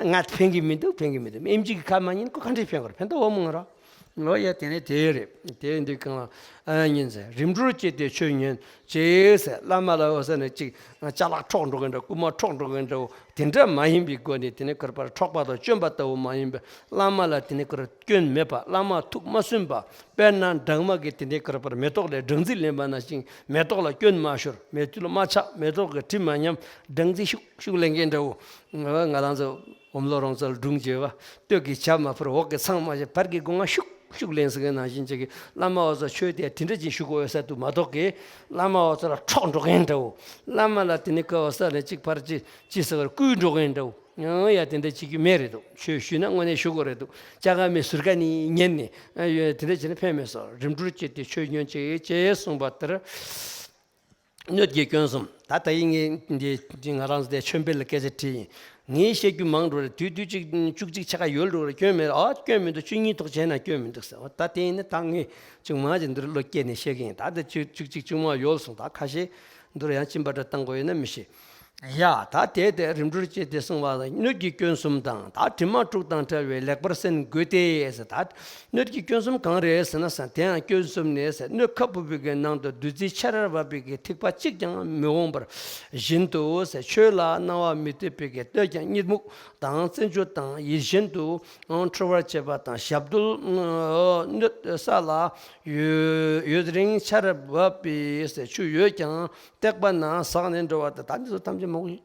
ང་ཕན་གྱི་མི་འདུག་ཕན་གྱི་མི་འདུག་ཨེམ་ཆི་གི་ཁ་མ་ཉན་ཁོ་ག་འདྲས་ཕན་གི་རེད། ཕན་ཐོགས་འོང་མོ་ང་རང་། ལོ་ཡ། དེ་ནས་དེ་རེད། དེ་འདི་གང་ལ་ཨ་ཉིན་ཟེར། རིམ་གྲོར་བཅས་ཏེ་ཆོས་ཉོན་ཅེས་ཟེར། བླ་མ་ལ་འོ་ས་ནས་ཅིག་ཅ་ལག་འཕྲོག་འགྲོ་གི་འདྲ། རྐུ་མ་འཕྲོག་འགྲོ་གི་འདྲ། དེ་འདྲ་མ་ཡིན་པའི་སྒོ་ནས། དེ་ནས་ཁོ་རང་འཕྲོག་པ་དང་སྐྱོན་པ་ལྟ་བུ་མ་ཡིན་པའི། བླ་མ་ལ་དེ་ནས་ཁོ་རང་སྐྱོན་མེད་པ། བླ་མ་ཐུགས་མ་སུན་པ། དཔེར་ན་སྦྲང་མ་གིས་དེ་ནས་ཁོ་རང་མེ་ཏོག་ལ་སྦྲང་རྩི་ལེན་པ་ནང་བཞིན། མེ་ཏོག་ལ་སྐྱོན་མ་ཤོར། མེ་ཏོག་ལ་མ་ཆགས། མེ་ཏོག་གི་དྲི་མ་ཉམས། སྦྲང་རྩི་ཤུགས་ཤུགས་ལེན་མཁན་འདྲ་བོ། ང་རང་ཚོ་འོམ་ལོ་རོང་ཚོ་ལ་སྒྲུང་བརྗོད་པ། སྟོད་ཀྱི་བྱ་མ་འཕུར། འོག་གི་ཚང་མ་བྱེད། བར་གྱི་སྒོ་ང་ཤུགས་ཤུགས་ལེན་ཟེར་མཁན་ནང་བཞིན་བྱེད་ཀྱི། བླ་མ་འོ་ཚོ་ཆོས་དེ་དེ་འདྲ་ཅིག་ཞུ་དགོས་ས་འདུག་མ་གཏོགས་ཀྱི། བླ་མ་འོ་ཚོ་ལ་འཕྲོག་འགྲོ་མཁན་འདྲ་བོ། བླ་མ་ལ་དེ་ནི་ཀ་འོ་ས་ལ་ཅིག་ཕར་ཅི་ཅི་ཟེར་བར་བསྐུལ་འགྲོ་མཁན་འདྲ་བོ། ཡང་ཡ་དེ་འདྲ་བྱེད་ཀྱི་མེད་རེད་འདུག་ཆོས་ཞུས་ན་དངོས་གནས་ཞུ་དགོས་རེད་འདུག་ལྕགས་ཁ་མའི་ཟུར་ཁ་ནས་ཉན་ནས། ཨ་ཡོད། དེ་འདྲ་བྱས་ན་ཕན་མེད་སོ། རིམ་གྲོར་བཅས་ཏེ་ཆོས་ཉོན་ཅིག་ཅེས་གསུངས་པ་ལྟར། སྣོད་ཀྱི་སྐྱོན་གསུམ། ད་ད་ཡིན་ངས་འདི་འདི་ང་རང་ཚོ་དེ་ཆོས་འཕེལ་ལ་སྐད་ཆ་དྲིས་ཡིན། ངས་བཤད་རྒྱུ་མང་འགྲོ་རེད། དུས་དུས་གཅིག་བཅུ་གཅིག་ཆ་ག་ཡོལ་འགྲོ་རེད། སྐྱོན་མེད། ཨ་སྐྱོན་མི་འདུག་བཅུ་གཉིས་ཐོག་བྱས་ན་སྐྱོན་མི་འདུག་ཟེར། ཨོ་ད་དེ་ཡིན་ན་ད་ངས་ཅིག་མང་ཅིག་འདིར་བློ་སྐྱེས་ནས་བཤད་གི་ཡིན། ད་ད་བཅུ་བཅུ་གཅིག་བཅུ་མང་ཡོལ་སོང་། ད་ཁ་ཤས་འདིར་ཡང་གཅིན་པ་འདྲ་བཏང་དགོས་ཡོད་ན་མི་ཤེས། ཡ། ད་དེ་དེ་རིམ་གྲོར་བཅས་ཏེ་གསུངས་པ་ལ། སྣོད་ཀྱི་སྐྱོན་གསུམ་དང་། ད་དྲི་མ་དྲུག་དང་བྲལ་བས་ལེགས་པར་གསན་དགོས་ཏེ་ཟེར། ད་སྣོད་ཀྱི་སྐྱོན་གསུམ་གང་རེད་ཟེར་ན་ཟེར། དེ་ཡང་སྐྱོན་གསུམ་ནི་ཟེར། སྣོད་ཁ་སྦུབ་པའི་གི་ནང་དུ་བདུད་རྩི་ཆར་བབས་པའི་གི་ཐིགས་པ་གཅིག་ཀྱང་མི་འོང་བར་བཞིན་དུ་ཟེར། ཆོས་ལ་སྣང་བ་མི་གཏོད་པའི་གི་སྣོད་ཀྱང་གཉིད་མུག་དང་བརྩོན་འགྲུས་དང་ཡིད་བཞིན་དུ་འཁྲུལ་བར་བྱེད་པ་དང་། ཞབས་རྡོལ་སྣོད་ས་ལ་ཡོད་ཡུན་རིང་ཆར་བབས་པའི་ཟེར། ཆུ་ཡོད་ཀྱང་བཏེགས་པ་ན་ཟག་ནས་འགྲོ་བ་དང་། ད་འདི་ཚོ་ཐམས་ཅད་མང་པོ་ཡིན།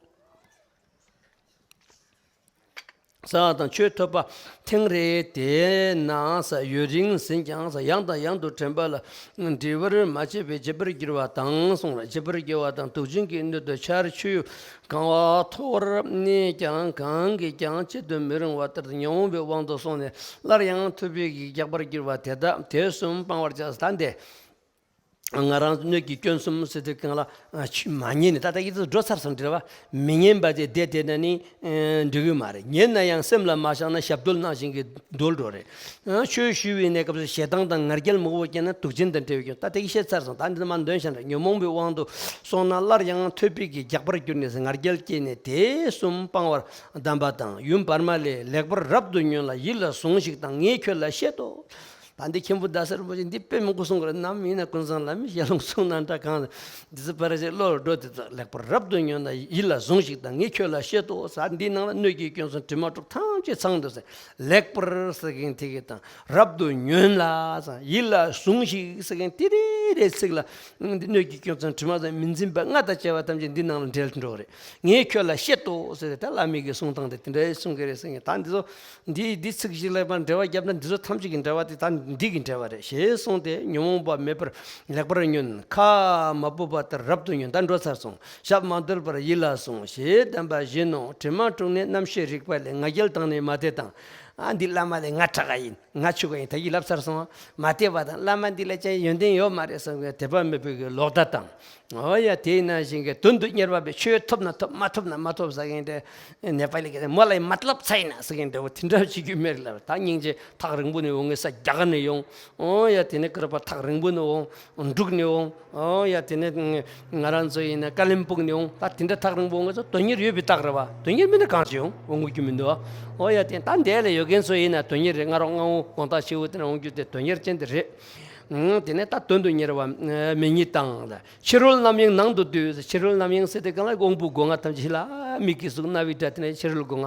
ས་དང་ཆོས་ཐོབ་པ་ཐེངས་རེ་དེ་ན་ས་ཡུན་རིང་ཟིན་ཀྱང་ས་ཡང་དང་ཡང་དུ་དྲན་པ་ལ་འབྲི་བར་མ་བྱས་པས་བརྗེད་པར་འགྱུར་བ་དང་གསུངས་ལ། བརྗེད་པར་འགྱུར་བ་དང་དུག་ཅན་གྱི་སྣོད་དུ་ཆར་ཆུས་གང་བ་ཐོར་ནས་ཀྱང་གང་གིས་ཀྱང་བྱེད་དུ་མི་རུང་བ་ལྟར་ཉོན་མོངས་པའི་དབང་དུ་སོང་ནས་སླར་ཡང་ཐོབ་པའི་གི་རྒྱག་པར་འགྱུར་བ་དེ་དག་དེ་གསུམ་སྤང་བར་བྱ། ད་འདི། ང་རང་སྣོད་ཀྱི་སྐྱོན་གསུམ་ཟེར་དུས་གང་ལ་ཆུ་མ་ཉན་ནས། ད་ལྟ་ཡིད་དུ་འགྲོ་ཚར་སོང་འདྲ་བ། མི་ཉན་པ་དེ་བསྡད་དེ་ན་ནི་འགྲིག་གི་མ་རེད། ཉན་ན་ཡང་སེམས་ལ་མ་བཞག་ན་ཞབས་རྡོལ་ནང་བཞིན་གྱི་རྡོལ་འགྲོ་རེད། ཆོས་ཞུ་བའི་གནས་སྐབས་སུ་ཞེ་སྡང་དང་ང་རྒྱལ་མང་པོ་སྐྱེས་ན་དུག་ཅན་དང་འདྲ་བའི་སྐྱོན། ད་དེ་གི་བཤད་ཚར་སོང་། ད་འདི་མ་འདོན་ཤ་འདྲ། ཉོན་མོངས་པའི་དབང་དུ་སོང་ན་སླར་ཡང་ཐོབ་པའི་གི་རྒྱག་པར་གྱུར་ནས་ང་རྒྱལ་སྐྱེས་ནས་དེ་གསུམ་སྤང་བར་གདམས་པ་དང་། ཡུམ་བར་མ་ལས། ལེགས་པར་རབ་ཏུ་ཉོན་ལ་ཡིད་ལ་ཟུངས་ཤིག་དང་། ངས་ཁྱོད་ལ་བཤད་དོ། ད་འདི་མཁན་པོ་ཟླ་ཟེར་པོ་ཅིག་འདི་དཔེ་མང་པོ་གསུང་གི་རེད། ནམ་ཡིན་ན་ཀུན་བཟང་བླ་མའི་ཞལ་ལུང་གསུང་ན་འདྲ། གང་འདི་ཚོ་ཕར་ཞིག་བློ་ལ་འགྲོ་དེ་ཚོ། ལེགས་པར་རབ་ཏུ་ཉོན་ན་ཡིད་ལ་ཟུངས་ཤིག་དང་། ངས་ཁྱོད་ལ་བཤད་དོ་ཟེར། འདིའི་ནང་ལ་སྣོད་ཀྱི་སྐྱོན་གསུམ་དྲི་མ་དྲུག་ཐམས་ཅད་ཚང་འདུག་ཟེར། ལེགས་པར་ཟེར་མཁན་དེ་གི་དང་། རབ་ཏུ་ཉོན་ལ་ཟེར། ཡིད་ལ་ཟུངས་ཤིག་ཟེར་མཁན་དེ་རེ་རེ་ཚིག་ལ་འདི་སྣོད་ཀྱི་སྐྱོན་གསུམ་དྲི་མ་ཟེར་མི་འཛིན་པ་ལྔ་དང་བཅས་པ་ཐམས་ཅད་འདི་ནང་ལ་འདྲེས་འགྲོ་གི་རེད། ངས་ཁྱོད་ལ་བཤད་དོ་ཟེར་ཏེ། ད་བླ་མའི་གི་གསུང་སྟངས་དེ་དེ་འདྲའི་གསུང་གི་རེད་ཟེར་མཁན། ད་འདི་ཚོ་འདི་འདི་ཚིག་བཞི་ལེགས་པར་འགྲེལ་བ་བརྒྱབ་ན་འདི་ཚོ་ཐམས་ཅད་ཀྱི་འགྲེལ་བ་དེ་ད་འདི་གི་འགྲེལ་བ་རེད། ཞེས་གསུངས་ཏེ། ཉོན་མོངས་པ་མེད་པར་ལེགས་པར་ཉོན། ཁ་མ་སྦུབས་པ་ལྟར་རབ་ཏུ་ཉོན། ད་འགྲོ་ཚར་སོང་། ཞབས་མ་རྡོལ་བར་ཡིད་ལ་ཟུངས། ཞེས་གདམས་པ་བཞིན་ནོ། དྲི་མ་དྲུག་ནི་རྣམ་ཤེས་རིག་པ་ལས། ང་རྒྱལ་དང་ནི་མ་དད་དང་། ཨ་འདི་བླ་མ་ལས་ང་དྲག་ག་ཡིན། ང་ཆོ་ག་ཡིན། ད་གིན་ལབ་ཚར་སོང་། མ་དད་པ་དང་། བླ་མ་འདི་ལ་ཅང་ཡོན་ཏན་ཡོད་མ་རེད་བསམ་གི་དད་པ་མེད་པའི་གི་ལོག་ལྟ་དང་། འོ་ཡ། དེ་ནང་བཞིན་གྱི་དོན་དུ་གཉེར་བ་པའི་ཆོས་ཐོབ་ན་ཐོབ། མ་ཐོབ་ན་མ་ཐོབ་ཟེར་མཁན་དེ། ནེ་པ་ལི་གི་མོ་ལ་མ་ཏ་ལབ་ཚ་ཡིན་ན་ཟེར་མཁན་འདྲ་བོ་དེ་འདྲ་བྱེད་རྒྱུ་མེད་ལ། ད་སྙིང་རྗེ་ཐག་རིང་པོ་ནས་འོང་ངེ་ས་རྒྱ་གར་ནས་ཡོང་། འོ་ཡ། དེ་ནས་ཀར་པ་ཐག་རིང་པོ་ནས་འོང་། འབྲུག་ནས་འོང་། འོ་ཡ། དེ་ནས་ང་རང་ཚོ་ཡིན་ན་ཀ་ལིམ་སྤུག་ནས་འོང་། ད་དེ་འདྲ་ཐག་རིང་པོ་འོང་ངེ་ཚོ་དོན་གཉེར་ཡོད་པའི་རྟགས་རེད་བ། དོན་གཉེར་མིན་ན་གང་བྱེད་འོང་འོང་དགོས་རྒྱུ་མི་འདུག་བ། འོ་ཡ། དེ་ད་འདས་ལ་ཡོད་མཁན་ཚོ་ཡིན་ན་དོན་གཉེར་རེད། ང་རང་སྔ་བོ་དགོང་དག་ཕྱི་བོ་དེ་ན་འོང་རྒྱུ་དེ་དོན་གཉེར་ཅན་དེ་རེད། ཨང་། དེ་ནས་ད་དོན་དུ་གཉེར་བ་མི་ཉིད་དང་། ཕྱི་རོལ་རྣམ་གཡེང་ནང་དུ་སྡུད། ཕྱི་རོལ་རྣམ་གཡེང་ཟེར་དེ་གང་ལ་དབང་པོ་སྒོ་ལྔ་ཐམས་ཅད་ལ་མིག་གི་གཟུགས་རྣ་བའི་སྒྲ་དེ་ནས་ཕྱི་རོལ་སྒོ་ལྔ་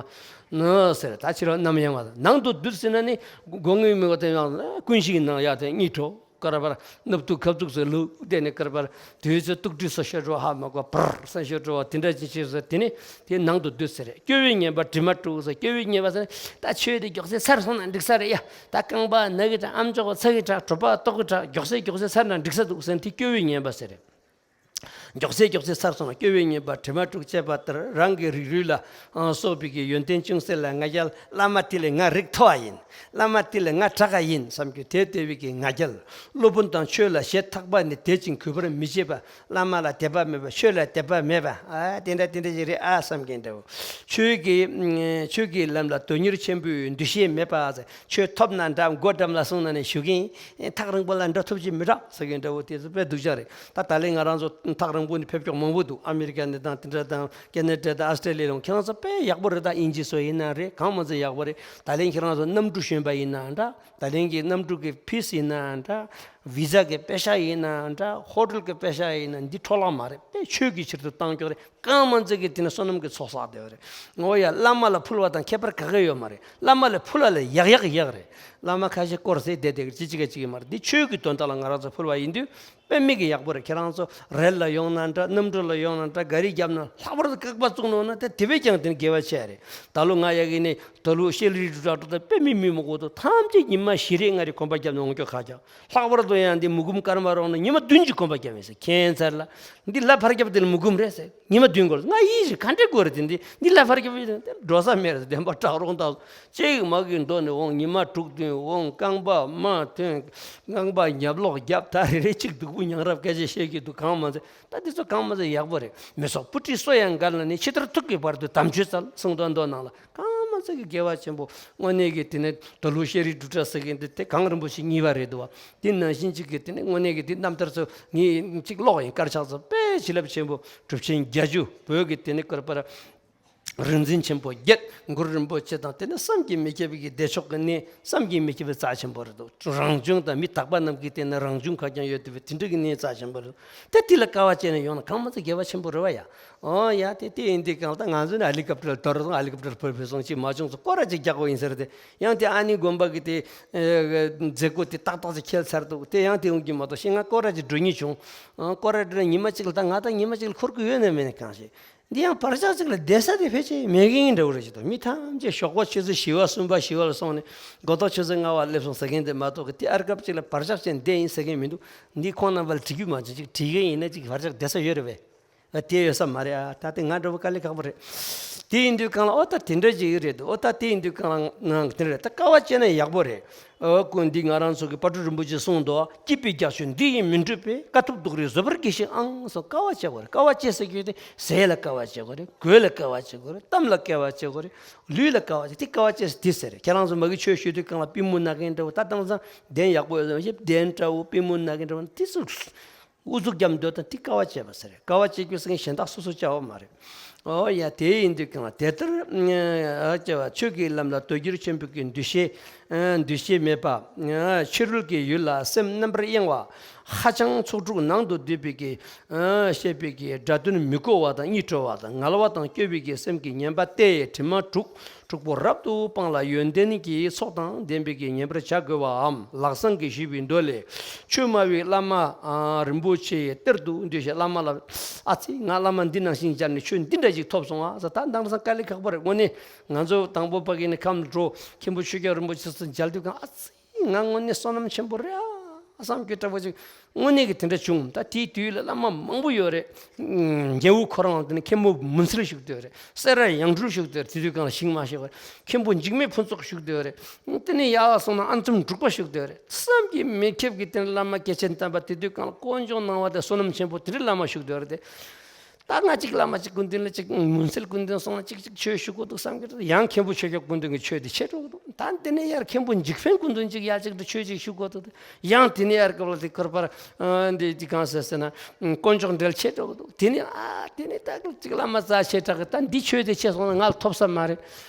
ནི་ཟེར། ད་ཕྱི་རོལ་རྣམ་གཡེང་བ་ནང་དུ་སྡུད་ཟེར་ན་ནི་སྒོ་ལྔའི་མིག་དང་ཡང་ཀུན་གཞིའི་ནང་ཡ་དེ་གཉིད་འཕྲོ་ཀར་པར་སྣབས་དུག་ཁ་ཚུགས་སུ་ལུག་དེ་ནས་ཀར་པར་དུས་ཚོད་སྟུག་སྒྲིལ་སོ་ཤོད་འགྲོ་ཧ་མ་གོ་པར་སོ་ཤོད་འགྲོ་བ་དེ་འདྲ་ཅིག་བྱས་ཟེར། དེ་ནི་དེ་ནང་དུ་སྡུད་ཟེར། སྐྱོ་བས་ཉེན་པ་དྲི་མ་དྲུག་ཟེར། སྐྱོ་བས་ཉེན་པ་ཟེར་ན་ད་ཆོས་དེ་མགྱོགས་ཚད་ཚར་སོང་ན་འགྲིག་ས་རེད་ཡ། ད་རྐང་པ་ན་གི་དྲག་ཨམ་ཅོག་ཚ་གི་དྲག་གྲོད་པ་ལྟོགས་གི་དྲག་མགྱོགས་ཚད་མགྱོགས་ཚད་ཚར་ན་འགྲིག་ས་འདུག་ཟེར་ན་དེ་སྐྱོ་བས་ཉེན་པ་ཟེར་རེད། མགྱོགས་ཚད་མགྱོགས་ཚད་ཚར་སོང་ལ། སྐྱོ་བའི་ཉེས་པ་དྲི་མ་དྲུག་ཅེས་པ་ལྟར། རང་གི་རིགས་རུས་ལ་ཨ་སོགས་པའི་གི་ཡོན་ཏན་ཅུང་ཟད་ལ་ང་རྒྱལ། བླ་མ་དེ་ལས་ང་རིགས་མཐོ་བ་ཡིན། བླ་མ་དེ་ལས་ང་དྲག་ག་ཡིན་བསམ་རྒྱུ་དེ་ལྟ་བུའི་གི་ང་རྒྱལ། སློབ་དཔོན་དང་ཆོས་ལ་ཞེ་ཐག་པ་ནས་དད་ཅིང་གུས་པར་མི་བྱེད་པ། བླ་མ་ལ་དད་པ་མེད་པ། ཆོས་ལ་དད་པ་མེད་པ། ཨ་དེ་འདྲ་དེ་འདྲ་ཞིག་རེད་ཨ་བསམ་གྱིན་འདྲ་བོ། ཆོས་ཀྱི་ཆོས་ཀྱི་ལམ་ལ་དོན་གཉེར་ཆེན་པོའི་འདུ་ཤེས་མེད་པ། ཆོས་ཐོབ་ན་འདྲ། སྒོ་འགྲམ་ལ་སོང་ན་ནས་ཞུ་གིན། ཐག་རིང་པོ་ལ་འགྲོ་ཐུབ་ཀྱི་མི་འདྲ་ཟེར་གྱིན་འདྲ་བོ། དེ་ཚོ་དཔེ་སྡུག་ཅག་རེད། ད་ད་ལན་ང་རང་ཚོ་ཐག་རིང་པོ་ནས་ཕེབས་ཀྱོག་མང་པོ་འདུག་ཨ་མི་རི་ཀ་ནས་དང་དེ་འདྲ་དང་ཀེ་ན་ཌ་དང་ཨ་སི་ཏྲེ་ལི་ཡ་ལ། ཁྱེད་རང་ཚོ་དཔེ་ཡག་པོ་རེད། ད་དབྱིན་ཇི་སོགས་ཡིན་ན་རེད། གང་མ་ཚད་ཡག་པོ་རེད། ད་ལན་ཁྱེད་རང་ཚོ་གནམ་གྲུ་ཞོན་པ་ཡིན་ན་འདྲ། ད་ལན་གྱི་གནམ་གྲུ་གི་ཕིས་ཡིན་ན་འདྲ། བི་ཛ་གི་པེ་ཤ་ཡིན་ན་འདྲ། ཧོ་ཊེལ་གི་པེ་ཤ་ཡིན་ན་འདི་འཕྲོ་བརླག་མ་རེད། དཔེ་ཆོས་ཀྱི་ཕྱིར་དུ་བཏང་ཀྱོག་རེད། གང་མ་ཚད་ཀྱི་དེ་ནས་བསོད་ནམས་ཀྱི་ཚོགས་བསགས་བསྡད་པ་རེད། འོ་ཡ། བླ་མ་ལ་ཕུལ་བ་དང་ཁྱད་པར་ག་གེ་ཡོད་མ་རེད། བླ་མ་ལ་ཕུལ་བ་ལ་ཡག་ཡག་ཡག་རེད། བླ་མ་ཁ་ཤས་སྐོར་ཟེར་བསྡད་དེ་ཅི་ཅི་ག་ཅིག་ཡོད་མ་རེད། འདི་ཆོས་ཀྱི་དོན་དག་ལ་ང་རང་ཚོ་ཕུལ་བ་ཡིན་དུས་དཔེ་མི་གི་ཡག་པོ་རེད། ཁྱེད་རང་ཚོ་རེད་ལ་ཡོང་ན་འདྲ། གནམ་གྲུ་ལ་ཡོང་ན་འདྲ། ག་རེ་བརྒྱབ་ན་ལྷག་པར་དུ་སྐེག་པ་བཙུགས་ནོ་ན་དེ་དེ་བས་ཀྱང་དེ་ནི་དགེ་བ་ཆེ་རེད། ད་ལོ་ང་ཡ་གི་ནི་ད་ལོ་ཤེལ་རི་འབྲུག་སྒྲ་འགྲོ་དང་དཔེ་མི་མི་མོ་གོ་དོ་ཐམས་ཅད་ཉི་མ་བཞི་རེ་ལྔ་རེ་གོམ་པ་བརྒྱབ་ནས་འོང་ཀྱོག་ཁ་ཀྱག་ལྷག་པར་དུ་ཡང་འདི་མུ་གུམ་སྐར་མ་རོང་ན་ཉི་མ་བདུན་གྱི་གོམ་པ་བརྒྱབ་ཡིན་ཟེར། ཁྱད་མཚར་ལ། འདི་ལ་ཕར་རྒྱབ་དེ་ལ་མུ་གུམ་རེད་ཟེར། ཉི་མ་བདུན་འགོར། ང་ཡིད་བཞིན་ག་འདྲས་དགོས་རེད། དེ་འདི་འདི་ལ་ཕར་རྒྱབ་ཡིན་དེ་འགྲོ་ས་མེད་རེད། བདེན་པ་བྲག་རོང་དང་གཅིག་མ་གི་འདོད་ནས་འོང་། ཉི་མ་དྲུག་བདུན་འོང་། རྐང་པ་མ་ཐོན། རྐང་པ་ཉབ་ལོག་རྒྱབ། ད་རེ་རེ་གཅིག་སྡུག་པོ་མྱངས་རབས་སྐད་ཆ་བཤད་ཀྱི་འདུག་གང་མ་ཚད་ད་འདི་ཚོ་གང་མ་ཚད་ཡག་པོ་རེད། མི་སོགས་སྤུ་གྲིའི་སོ་ཡང་འགལ་ལ་ནི། ཕྱི་ལྟར་ཐུག་གི་བར་དུ་དམ་ཆོས་སྩལ། གསུང་དོན་མདོ་ནང་ལ། གང་མ་ཚད་ཀྱི་དགེ་བ་ཆེན་པོ། དངོས་གནས་ཀྱི་དེ་ནས་ད་ལོ་ཤེལ་རི་འབྲུག་སྒྲ་ཟེར་གྱིན་འདི་དེ་གངས་རིན་པོ་ཆེ་གཉིས་པ་རེད་འདུག་བ། དེ་ནང་བཞིན་གཅིག་གི་དེ་ནས་དངོས་གནས་ཀྱི་དེ་རྣམ་ཐར་ཚོ་ངས་གཅིག་ཀློག་ཡིན། དཀར་ཆག་ཚོ་དཔེ་བྱིན་རླབས་ཆེན་པོ། གྲུབ་ཆེན་བརྒྱད་ཅུ་བོད་ཀྱི་དེ་ནས་བསྐོར་པར་རིག་འཛིན་ཆེན་པོ་བརྒྱད། གུ་རུ་རིན་པོ་ཆེ་དང་དེ་ནས་བསམ་གྱིས་མི་ཁྱབ་པའི་བདེ་མཆོག་གི་གནས། བསམ་གྱིས་མི་ཁྱབ་པའི་རྩ་ཆེན་པོ་རེད་འདུག་རང་བྱུང་དང་མི་རྟག་པ་རྣམས་ཀྱི་སྟེང་ན་རང་བྱུང་ཁ་རྐྱང་ཡོད་བསྡད་པའི་དེ་འདྲ་གི་གནས་རྩ་ཆེན་པོ་རེད་འདུག་དེ་དེ་ལ་དཀའ་བ་སྤྱད་ནས་ཡོང་ན་གང་མ་ཚད་དགེ་བ་ཆེན་པོ་རེད་བ་ཡ། ཨོ་ཡ། དེ་དེ་ཡིན་དུས་གང་ལྟར་ང་ཚོ་ནི་ཧེ་ལི་ཀོབ་ཊར་དོར་སོང་། ཧེ་ལི་ཀོབ་ཊར་ཕུར་ཕུར་སོང་ཅིག་མ་བྱུང་ཚོ་སྐོར་ར་ཅིག་རྒྱག་དགོས་ཡིན་ཟེར་ཏེ། ཡང་དེ་ཨ་ནི་དགོན་པ་གི་དེ་མཛད་སྒོ་དེ་ཏག་ཏག་ཅིག་འཁེལ་ཚར་འདུག་དེ་ཡང་དེ་ཡོང་གི་མ་གཏོགས་ཤིང་ང་སྐོར་ར་ཅིག་འགྲོ་ཉེན་བྱུང་། ཨ་སྐོར་ར་འགྲོ་ན་ཉི་མ་གཅིག་ལ་ད་ང་ད་ཉི་མ་གཅིག་ལ་འཁོར་གི་ཡོད་ན་མེད་ན་གང་ཤེས། འདི་ཡང་བར་ཆགས་གཅིག་ལ་བསྡད་ས་དེ་ཕལ་ཆེར་མེད་མཁན་འདྲ་བོ་རེད་ཅིག་འདུག་མི་ཐམས་ཅད་ཞོགས་པ་ཆུ་ཚོད་བཞི་པ་གསུམ་པ་བཞི་པ་ལ་སོང་ནས་མགོ་ཐོག་ཆུ་ཚོད་ལྔ་པ་སླེབས་སོང་ཟེར་མཁན་དེ་མ་གཏོགས་གི་དེ་ཨར་སྐབས་གཅིག་ལ་བར་ཆགས་ཅན་བསྡད་ཡིན་ཟེར་མཁན་མི་འདུག་འདི་ཁོང་རྣམ་པ་ལ་དྲི་རྒྱུ་མ་བྱུང་ཅིག་དྲི་མཁན་ཡིན་ན་ཅིག་བར་ཆགས་བསྡད་ས་ཡོད་རེད་པས། ཨ་དེ་ཡོད་ས་མ་རེད་ཨ། ད་དེ་ང་འདྲ་བོ་དཀའ་ལས་ཁག་པོ་རེད། དེ་ཡིན་དུས་གང་ལ་ཨོ་ད་དེ་འདྲ་ཅིག་རེད་འདུག་ཨོ་ད་དེ་ཡིན་དུས་གང་ལ་ང་དེ་རེད། ད་དཀའ་བ་སྤྱད་ན་ཡག་པོ་རེད། ཨོ་ཀུན་འདི་ང་རང་ཚོ་གི་དཔལ་སྤྲུལ་རིན་པོ་ཆེས་གསུངས་འདུག་སྐྱིད་པའི་རྒྱགས་ཤོག་འདི་ཡིས་མི་འགྲུབ་པས། དཀའ་ཐུབ་སྡུག་རུས་བཟོད་པར་གྱིས་ཤིག་ཨང་། སོ་དཀའ་བ་སྤྱད་དགོས་རེད། དཀའ་བ་སྤྱད་ཟེར་རྒྱུ་དེ་ཟས་ལ་དཀའ་བ་སྤྱད་དགོས་རེད། གོས་ལ་དཀའ་བ་སྤྱད་དགོས་རེད། གཏམ་ལ་དཀའ་བ་སྤྱད་དགོས་རེད། ལུས་ལ་དཀའ་བ་སྤྱད། དེ་དཀའ་བ་སྤྱད་ཟེར་དེ་ཟེར་རེད། ཁྱེད་རང་ཚོ་མ་གི་ཆོས་ཞུ་དུས་གང་ལ་པུས་མོ་ན་མཁན་འདྲ་བོ། ད་དེང་སང་གདན་ཡག་པོ་ཡོད་ཟེར་གདན་འདྲ་བོ་པུས་མོ་ན་མཁན་འདྲ་བོ་དེ་ཚོ། ཨུ་ཚུགས་རྒྱབ་འདོད་དང་དེ་དཀའ་བ་སྤྱད་པ་ཟེར། དཀའ་བ་སྤྱད་རྒྱུ་ཟེར་མཁན་གཞན་དག་སོ་སོ་སྤྱད་པ་མ་རེད། ཨོ་ཡ། དེ་ཡིན་དུས་གང་ལ་དེ་ལྟར་ཨ་སྤྱད་པ་ཆོས་ཀྱི་ལམ་ལ་དོན་གྱུར་ཆེན་པོའི་གི་འདུ་ཤེས་ཨ་འདུ་ཤེས་མེད་པ། ཨ་ཕྱི་རོལ་གྱི་ཡུལ་ལ་སེམས་རྣམ་པར་གཡེང་བ། ཧ་ཅང་ཚོགས་དྲུག་ནང་དུ་སྡོད་པའི་གི་ཨ་བཤད་པའི་གི་སྒྲ་དོན་མི་གོ་བ་དང་གཉིད་བྲོ་བ་དང་ངལ་བ་དང་སྐྱོ་བའི་གི་སེམས་ཀྱི་ངན་པ་སྟེ་དྲི་མ་དྲུག་དྲུག་པོ་རབ་ཏུ་སྤངས་ལ་ཡོན་ཏན་གྱི་ཚོགས་དང་ལྡན་པའི་གི་ཉན་པར་བྱ་དགོས་པའམ། ལག་བཟང་གིས་ཞུས་པའི་མདོ་ལས། ཆོས་སྨྲ་བའི་བླ་མ་ཨ་རིན་པོ་ཆེ་གཏེར་དུ་འདུས་ཤིང་། བླ་མ་ལ་ཨ་ཙི་ང་བླ་མ་འདི་ནང་བཞིན་མཇལ་ནས་ཆོས་འདི་འདྲ་ཞིག་ཐོབ་སོང་ཨ་ཟེར། ད་དེང་སང་དཀའ་ལས་ཁག་པོ་རེད། དངོས་གནས་ང་ཚོ་དང་པོ་ཕ་གི་ནས་ཁམས་འགྲོ་མཁན་པོ་ཆོས་རྒྱལ་རིན་པོ་ཆེ་ཚོ་མཇལ་དུས་གང་ཨ་ཙི་ང་དངོས་གནས་བསོད་ནམས་ཆེན་པོ་རེད་ཨ། བསམ་རྒྱུ་འདྲ་པོ་ཅིག་དངོས་གནས་ཀྱི་དེ་འདྲ་བྱུང་། ད་དེའི་དུས་ལ་བླ་མ་མང་པོ་ཡོད་རེད། ཨུམ། རྒྱལ་པོ་ཁོ་རང་དེ་ནས་མཁན་པོ་མུན་སེལ་བཞུགས་བསྡད་རེད། སེ་ར་ཡང་སྤྲུལ་བཞུགས་བསྡད་རེད། དེ་དུས་གང་ལ་ཞིང་མ་ཞེས་པར་མཁན་པོ་འཇིགས་མེད་ཕུན་ཚོགས་བཞུགས་བསྡད་རེད། དེ་ནས་ཡར་སོང་ན་ཨ་འཛོམས་འབྲུག་པ་བཞུགས་བསྡད་རེད། བསམ་གྱིས་མི་ཁྱབ་ཀྱི་དེ་ནས་བླ་མ་སྐྱེས་ཆེན་དམ་པ་དེ་དུས་གང་ལ་དཀོན་མཆོག་སྣང་བ་དང་བསོད་ནམས་ཆེན་པོ་དེ་འདྲའི་བླ་མ་བཞུགས་བསྡད་རེད་དེ། ད་ང་གཅིག་བླ་མ་གཅིག་སྐུ་མདུན་ལ་གཅིག་མུན་སེལ་སྐུ་མདུན་སོང་ན་གཅིག་གཅིག་ཆོས་ཞུ་དགོས་འདུག་བསམ་གྱི་འདུག་ཡང་མཁན་པོ་ཆོས་སྐྱོབ་སྐུ་མདུན་གྱི་ཆོས་དེ་ཆེ་འགྲོ་གི་འདུག་ད་དེ་ནས་ཡར་མཁན་པོ་འཇིགས་ཕན་སྐུ་མདུན་གཅིག་ཡར་གཅིག་ཏུ་ཆོས་གཅིག་ཞུ་དགོས་འདུག་ཡང་དེ་ནས་ཡར་སྐབས་ལ་དེ་སྐོར་པར་ཨ་འདི་འདི་གང་ཟེར་ཟེར་ན་དཀོན་མཆོག་འགྲེལ་ཆེ་འགྲོ་གི་འདུག་དེ་ནས་ཨ་དེ་ནས་ད་གཅིག་བླ་མ་རྩ་ཆེ་དྲག་གི་ད་འདི་ཆོས་དེ་ཆེ་སོང་ན་ང་ལ་ཐོབ་ས་མ་རེད།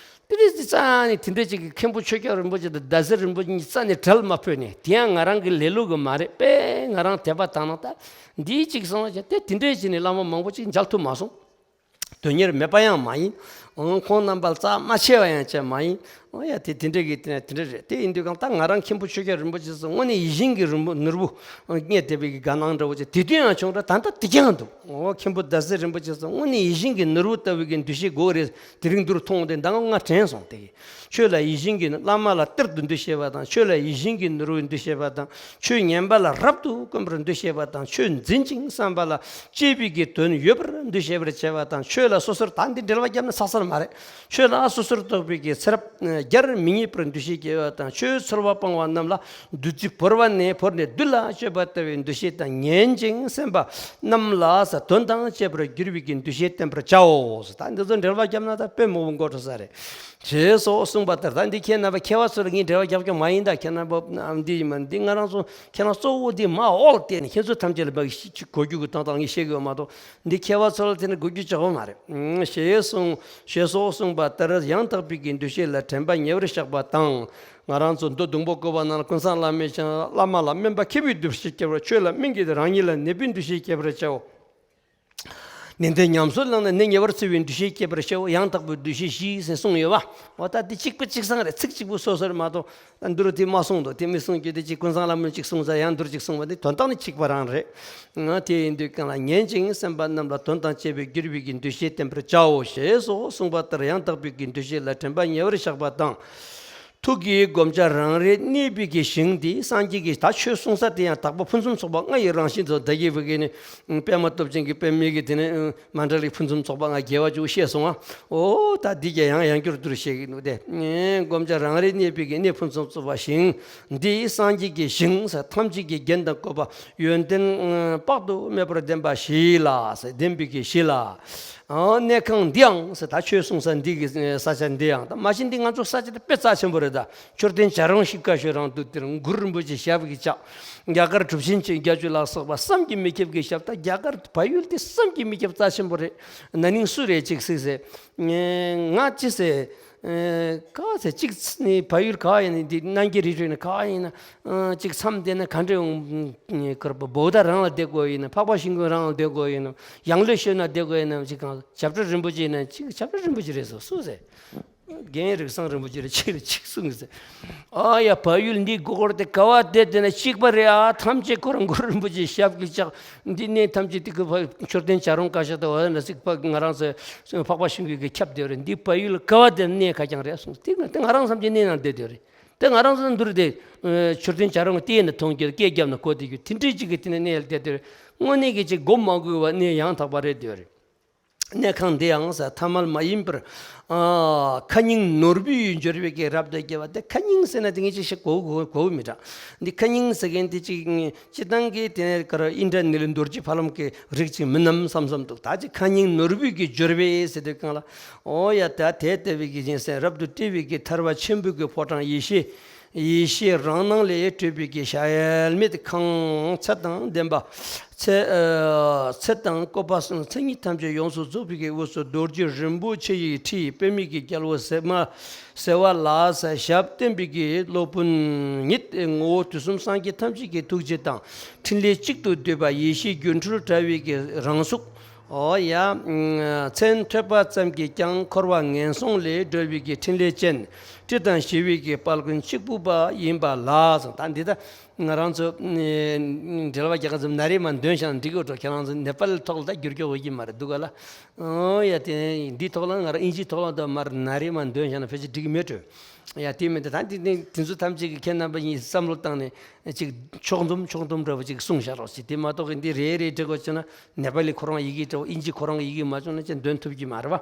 དེ་རིང་རྩ་ནས་དེ་འདྲ་ཅིག་གི་མཁན་པོ་ཆོས་སྐྱོབ་རིན་པོ་ཆེ་དང་ཟླ་ཟེར་རིན་པོ་ཆེ་གཉིས་རྩ་ནས་བྲལ་མ་ཕོད་ནས། དེ་ཡང་ང་རང་གི་ལེ་ལོ་གི་མ་རེད་པས། ང་རང་དད་པ་དང་ན་ད་འདིའི་ཅིག་སོང་བ་ཅན་དེ་དེ་འདྲ་ཅིག་ནས་བླ་མ་མང་པོ་ཅིག་མཇལ་ཐུབ་མ་སོང་། དོན་གཉེར་མེད་པ་ཡང་མ་ཡིན། ཨང་། ཁོང་རྣམ་པ་ལ་རྩ་མ་ཆེ་བ་ཡང་བྱས་མ་ཡིན། ཨང་། ཡ་དེ་དེ་འདྲ་གི་དེ་དེ་འདྲ་རེད། དེ་ཡིན་དུས་གང་ལྟར་ང་རང་མཁན་པོ་ཆོས་རྒྱལ་རིན་པོ་ཆེ་སོགས་དངོས་གནས་ཡིད་བཞིན་གྱི་རིན་པོ་ནོར་བུ་རྙེད་བསྡད་པའི་གི་དགའ་སྣང་འདྲ་བོ་ཅིག་དེ་དུས་ཡང་བྱུང་ར། ད་ལྟ་དེ་ཀྱང་འདུག། ཨོ། མཁན་པོ་ཟླ་ཟེར་རིན་པོ་ཆེ་སོགས་དངོས་གནས་ཡིད་བཞིན་གྱི་ནོར་བུ་ལྟ་བུའི་གི་འདུ་ཤེས་དགོས་རེད། དེ་རིང་འདིར་མཐོང་སྟེ་ད་ང་དྲན་སོང་། དེ་གི་ཆོས་ལ་ཡིད་བཞིན་གྱི་བླ་མ་ལ་གཏེར་དུ་འདུ་ཤེས་པ་དང་། ཆོས་ལ་ཡིད་བཞིན་གྱི་ནོར་བུ་འདུ་ཤེས་པ་དང་། ཆོས་ཉན་པ་ལ་རབ་ཏུ་དཀོན་པར་འདུ་ཤེས་པ་དང་། ཆོས་འཛིན་ཅིང་བསམ་པ་ལ་གཅེས་པའི་གི་དོན་ཡོད་པར་འདུ་ཤེས་པར་བྱ་བ་དང་། ཆོས་ལ་སོ་སོར་ད་འདི་འགྲེལ་བ་བརྒྱབ་ན་ཚར་ས་མ་རེད། ཆོས་ལ་སོ་སོར་རྟོག་པའི་གི་ཚེ་རབས་བརྒྱར་མི་རྙེད་པར་འདུ་ཤེས་སྐྱེ་བ་དང་། ཆོས་ཚོར་བ་སྤང་བ་རྣམས་ལ་བདུད་རྩི་བོར་བ་ནས་བོར་ནས་བདུད་ལ་སྤྱོད་པ་ལྟ་བུའི་འདུ་ཤེས་དང་། ཉན་ཅིང་སེམས་པ་རྣམས་ལ་དོན་དང་བཅས་པར་གྱུར་པའི་གི་འདུ་ཤེས་བསྟེན་པར་བྱའོ། ད་འདི་ཚོ་འགྲེལ་བ་བརྒྱབ་ན་ད་དཔེ་མང་པོ་མགོ་འཁྲུག་ས་རེད། ཞེས་སོགས་གསུངས་པ་ལྟར། ད་འདི་ཁྱེད་རྣམ་པ་མཁས་པ་ཚོ་ལ་ངས་འགྲེལ་བ་རྒྱབ་རྒྱུ་མ་ཡིན། ད་ཁྱེད་རྣམ་པ་འདི་ཡིན་མ་འདི་ང་རང་ཚོ་ཁྱེད་རང་གཙོ་བོ་འདི་མ་འོག་བལྟས་ནས་ཁྱེད་ཚོ་ཐམས་ཅད་ལ་མ་གི་གོ་རྒྱུ་གི་དོན་དག་ངས་བཤད་གི་ཡོད་མ་གཏོགས། འདི་མཁས་པ་ཚོ་ལ་དེ་ནི་དགོས་རྒྱུ་ཅག་པོ་མ་རེད། ཞེས་གསུངས། ཞེས་སོགས་གསུངས་པ་ལྟར་ཡང་དག་པའི་གི་འདུ་ཤེས་ལ་དྲན་པ་ཉེ་བར་བཞག་པ་དང་། ང་རང་ཚོ་མདོ་སྡོང་པོ་བཀོད་པ་ནང་ལ་ཀུན་བཟང་བླ་མའི་ཞིང་བླ་མ་ལ་སྨན་པ་མཁས་པའི་འདུ་ཤེས་སྐྱེ་བར། ཆོས་ལ་སྨན་གྱི་རང་ཉིད་ལ་ནད་པའི་འདུ་ཤེས་སྐྱེ་བར་བྱའོ། ནན་ཏན་ཉམས་སུ་བླངས་ནས་ནད་ཉེ་བར་འཚོ་བའི་འདུ་ཤེས་སྐྱེ་བར་བྱའོ། ཡང་དག་པའི་འདུ་ཤེས་བཞི་ཟེར་གསུངས་ཡོད་པ། འོ་ད་འདི་གཅིག་པ་གཅིག་སང་རེད། ཚིག་གཅིག་པུ་སོ་སོར་མ་གཏོགས། ད་འདུར་དེ་མ་གསུངས་འདུག། དེ་མི་གསུངས་རྒྱུ་དེ་གཅིག་ཀུན་བཟང་བླ་མས་གཅིག་གསུངས་པ་དེ་དོན་དག་ནི་གཅིག་པ་རང་རེད། ང་དེ་ཡིན་དུས་གང་ལ་ཉན་ཅིང་སེམས་པ་རྣམས་ལ་དོན་དང་བཅས་པའི་གྱུར་པའི་གི་འདུ་ཤེས་བསྟེན་པར་བྱའོ། ཞེས་སོགས་གསུངས་པ་ལྟར་ཡང་དག་པའི་གི་འདུ་ཤེས་ལ་དྲན་པ་ཉེ་བར་བཞག་པ་དང་། ཐུགས་ཀྱི་བསྒོམ་བྱ་རང་རེ་གནས་པའི་གི་ཞིང་དེ་སངས་རྒྱས་ཀྱི། ད་ཆོས་གསུང་ས་དེ་ཡང་དག་པ་ཕུན་སུམ་ཚོགས་པ་ལྔ་ཡི་རང་བཞིན་དུ་བདག་གིས་བོད་ཀྱི་ནི་པདྨ་སྟོབས་ཆེན་གྱི་པདྨའི་གི་དེ་ནི་མཎྜལ་གྱི་ཕུན་སུམ་ཚོགས་པ་ལྔ་རྒྱས་པ་ཅིག་བཤད་སོང་ང་། འོ་ད་འདི་ག་ཡང་ཡང་བསྐྱར་དུ་བཤད་ཀྱི་འདུག་སྟེ། བསྒོམ་བྱ་རང་རེ་གནས་པའི་གི་གནས་ཕུན་སུམ་ཚོགས་པ་ཞིང་འདི་སངས་རྒྱས་ཀྱི་ཞིང་ཟེར། ཐམས་ཅད་ཀྱི་རྒྱན་དང་བཀོད་པ་ཡོན་ཏན་དཔག་ཏུ་མེད་པར་ལྡན་པ་ཞིག་ལ་ཟེར། ལྡན་པའི་གི་ཞིག་ལ། ཨང་། གནས་ཁང་འདིའང་ཟེར། ད་ཆོས་གསུང་ས་འདི་གི་ས་ཆ་འདིའང་། ད་མ་གཞི་འདི་ང་ཚོ་ས་ཆ་དེ་དཔེ་རྩ་ཆེན་པོ་རེད། ད་མཆོད་རྟེན་བྱ་རུང་ཞིག་བཀའ་ཤོད་རང་དུ་དེར་གུ་རུ་རིན་པོ་ཆེ་ཞབས་ཀྱི་ལྕགས། རྒྱ་གར་གྲུབ་ཆེན་ཆེན་བརྒྱད་ཅུ་ལ་སོགས་པ་བསམ་གྱིས་མི་ཁྱབ་ཀྱི་ཞབས། ད་རྒྱ་གར་བལ་ཡུལ་དེ་བསམ་གྱིས་མི་ཁྱབ་རྩ་ཆེན་པོ་རེད། ན་ནིང་སུ་རེད་ཅིག་གཟིགས་ཟེར། ང་ཅི་ཟེར། ཨེ། ག་ཟེར་གཅིག་ནི་བལ་ཡུལ་ག་ཡིན་ན་འདི་སྣང་གི་རི་ཁྲོད་ནས་ག་ཡིན་ན། ཨ། གཅིག་མཚམས་བསྡད་ན་ག་འདྲ་ཡོང་། ཨ། བོད་ཟླ་རང་ལ་བསྡད་དགོས་ཡིན་ན། འཕགས་པ་ཤིང་ཀུན་རང་ལ་བསྡད་དགོས་ཡིན་ན། ཡང་ལེ་ཤོད་ན་བསྡད་དགོས་ཡིན་ན། གཅིག་གང་བྱ་བྲལ་རིན་པོ་ཆེ་ཡིན་ན། གཅིག་བྱ་བྲལ་རིན་པོ་ཆེ་རེད་ཟེར། སུ་ཟེར། རྒན་རིགས་བཟང་རིན་པོ་ཆེ་རེད། ཅིག་རེད་ཅིག་གསུངས་ཟེར། ཨ་ཡ། བལ་ཡུལ་འདི་སྒོ་སྐོར་དེ་ག་བ་བསྡད་བསྡད་ན་གཅིག་པ་རེད་ཨ། ཐམས་ཅད་ཁོ་རང་གུ་རུ་རིན་པོ་ཆེ་ཞབས་ཀྱི་ལྕགས། འདི་གནས་ཐམས་ཅད་དེ་གི་མཆོད་རྟེན་བྱ་རུང་བཀའ་ཤོད་དང་། འོ་ན་སྲིད་པ་ང་རང་ཚོ་འཕགས་པ་ཤིང་ཀུན་གྱིས་ཁྱབ་བསྡད་རེད། འདི་བལ་ཡུལ་ག་བ་བསྡད་ན་གནས་ཁ་རྐྱང་རེད་གསུངས། དེ་ང་དེ་ང་རང་བསམ་གྱི་གནས་ནང་བསྡད་བསྡད་རེད། དེ་ང་རང་ཚོ་འདུར་དེ་མཆོད་རྟེན་བྱ་རུང་བལྟས་ནས་མཐོང་རྒྱུ། སྐད་བརྒྱབ་ན་གོ་བསྡད་རྒྱུ་དེ་འདྲའི་ཅིག་གི་དེ་ནས་གནས་ལ་བསྡད་བསྡད་རེད། དངོས་གནས་ཀྱི་ཅིག་སྒོམ་མ་དགོས་པ་གནས་ཡང་དག་པ་རེད་བསྡད་རེད། གནས་ཁང་འདི་ཡང་ཟེར། ཐ་མལ་མ་ཡིན་པར། ཨ། ཁ་རྙིང་ནོར་བུའི་འབྱོར་བའི་གི་རབ་ཏུ་རྒྱས་པ་དེ། ཁ་རྙིང་ཟེར་ན་དེ་ངས་ཅིག་བཤད་གོ་གོ་གོ་མི་འདྲ། འདི་ཁ་རྙིང་ཟེར་མཁན་དེ་ཅིག་སྤྱིར་བཏང་གི་དེ་ནས་ག་རེ་ཨིན་དྲ་ནི་ལི་རྡོ་རྗེ་ཕ་ལམ་གྱི་རིགས་ཅིག་མིན་ནམ་བསམ་བསམ་འདུག། ད་ཅིག་ཁ་རྙིང་ནོར་བུའི་གི་འབྱོར་བས་ཟེར་དུས་གང་ལ། འོ་ཡ། ད་དེ་ལྟ་བུའི་གི་སྦྱིན་སྲེག་རབ་ཏུ་དཀྲིས་པའི་གི་ཐར་པ་ཆེན་པོའི་གི་ཕོ་བྲང་ཡེ་ཤེས། ཡེ་ཤེས་རང་སྣང་ལས་སྤྲོས་པའི་གི་གཞལ་མེད་ཁང་ཚད་དང་ལྡན་པ། ཚད། ཨ། ཚད་དང་བཀོད་པ་གསུམ་མཚན་ཉིད་ཐམས་ཅད་ཡོངས་སུ་རྫོགས་པའི་གི་དབུས་སུ་རྡོ་རྗེ་རིན་པོ་ཆེ་ཡི་ཁྲི་ཡི་པདྨའི་གི་རྒྱལ་པོ་ཟེ་མ་ཟེ་བ་ལ་ཟེར་ཞབས་བརྟན་པའི་གི་སློབ་དཔོན་ཉིད་ངོ་བོ་དུས་གསུམ་སངས་རྒྱས་ཐམས་ཅད་ཀྱི་ཐུགས་རྗེ་དང་ཕྲིན་ལས་གཅིག་ཏུ་བསྡུས་པ་ཡེ་ཤེས་སྒྱུ་འཕྲུལ་དྲ་བའི་གི་རང་གཟུགས། འོ་ཡ། མཚན་ཐོས་པ་ཙམ་གྱིས་ཀྱང་འཁོར་བ་ངན་སོང་ལས་སྒྲོལ་བའི་གི་ཕྲིན་ལས་ཅན། སྲིད་དང་ཞི་བའི་གི་དཔལ་མགོན་གཅིག་པུ་པ་ཡིན་པ་ལ་ཟེར། ད་འདི་ད་ང་རང་ཚོ་འགྲེལ་བ་རྒྱག་ག་ཙམ་ན་རེ་མ་འདོན་བཞག་ན་འགྲིག་གི་འགྲོ། ཁྱེད་རང་ཚོ་ནེ་པ་ལི་ཐོག་ལ་ད་བསྒྱུར་བཅོས་འོས་ཀྱི་མ་རེད་འདུག་ག་ལ། འོ་ཡ། དེ་འདི་ཐོག་ལ་ང་རང་ཨིན་ཇིའི་ཐོག་ལ་ད་མར་ན་རེ་མ་འདོན་བཞག་ན་ཕལ་ཆེར་འགྲིག་གི་མེད་འགྲོ། ཡ། དེ་མིན་ད་ད་འདི་འདི་དེ་ཚོ་ཐམས་ཅད་ཀྱི་ཁྱེད་རྣམ་པ་གཉིས་བསམ་བློ་བཏང་ནས། ཅིག་ཕྱོགས་འཛོམས་ཕྱོགས་འཛོམས་འདྲ་བོ་ཅིག་གསུངས་བཞག་རོགས་ཞེས། དེ་མ་གཏོགས་ཀྱི་འདི་རེ་རེ་འབྲི་དགོས་བྱུང་ན་ནེ་པ་ལི་ཁོ་རང་ཡི་གེ་འདྲ་བོ་ཨིན་ཇི་ཁོ་རང་གི་ཡི་གེ་མ་བྱུང་ན་ཅིག་འདོན་ཐུབ་ཀྱི་མ་རེད་པ།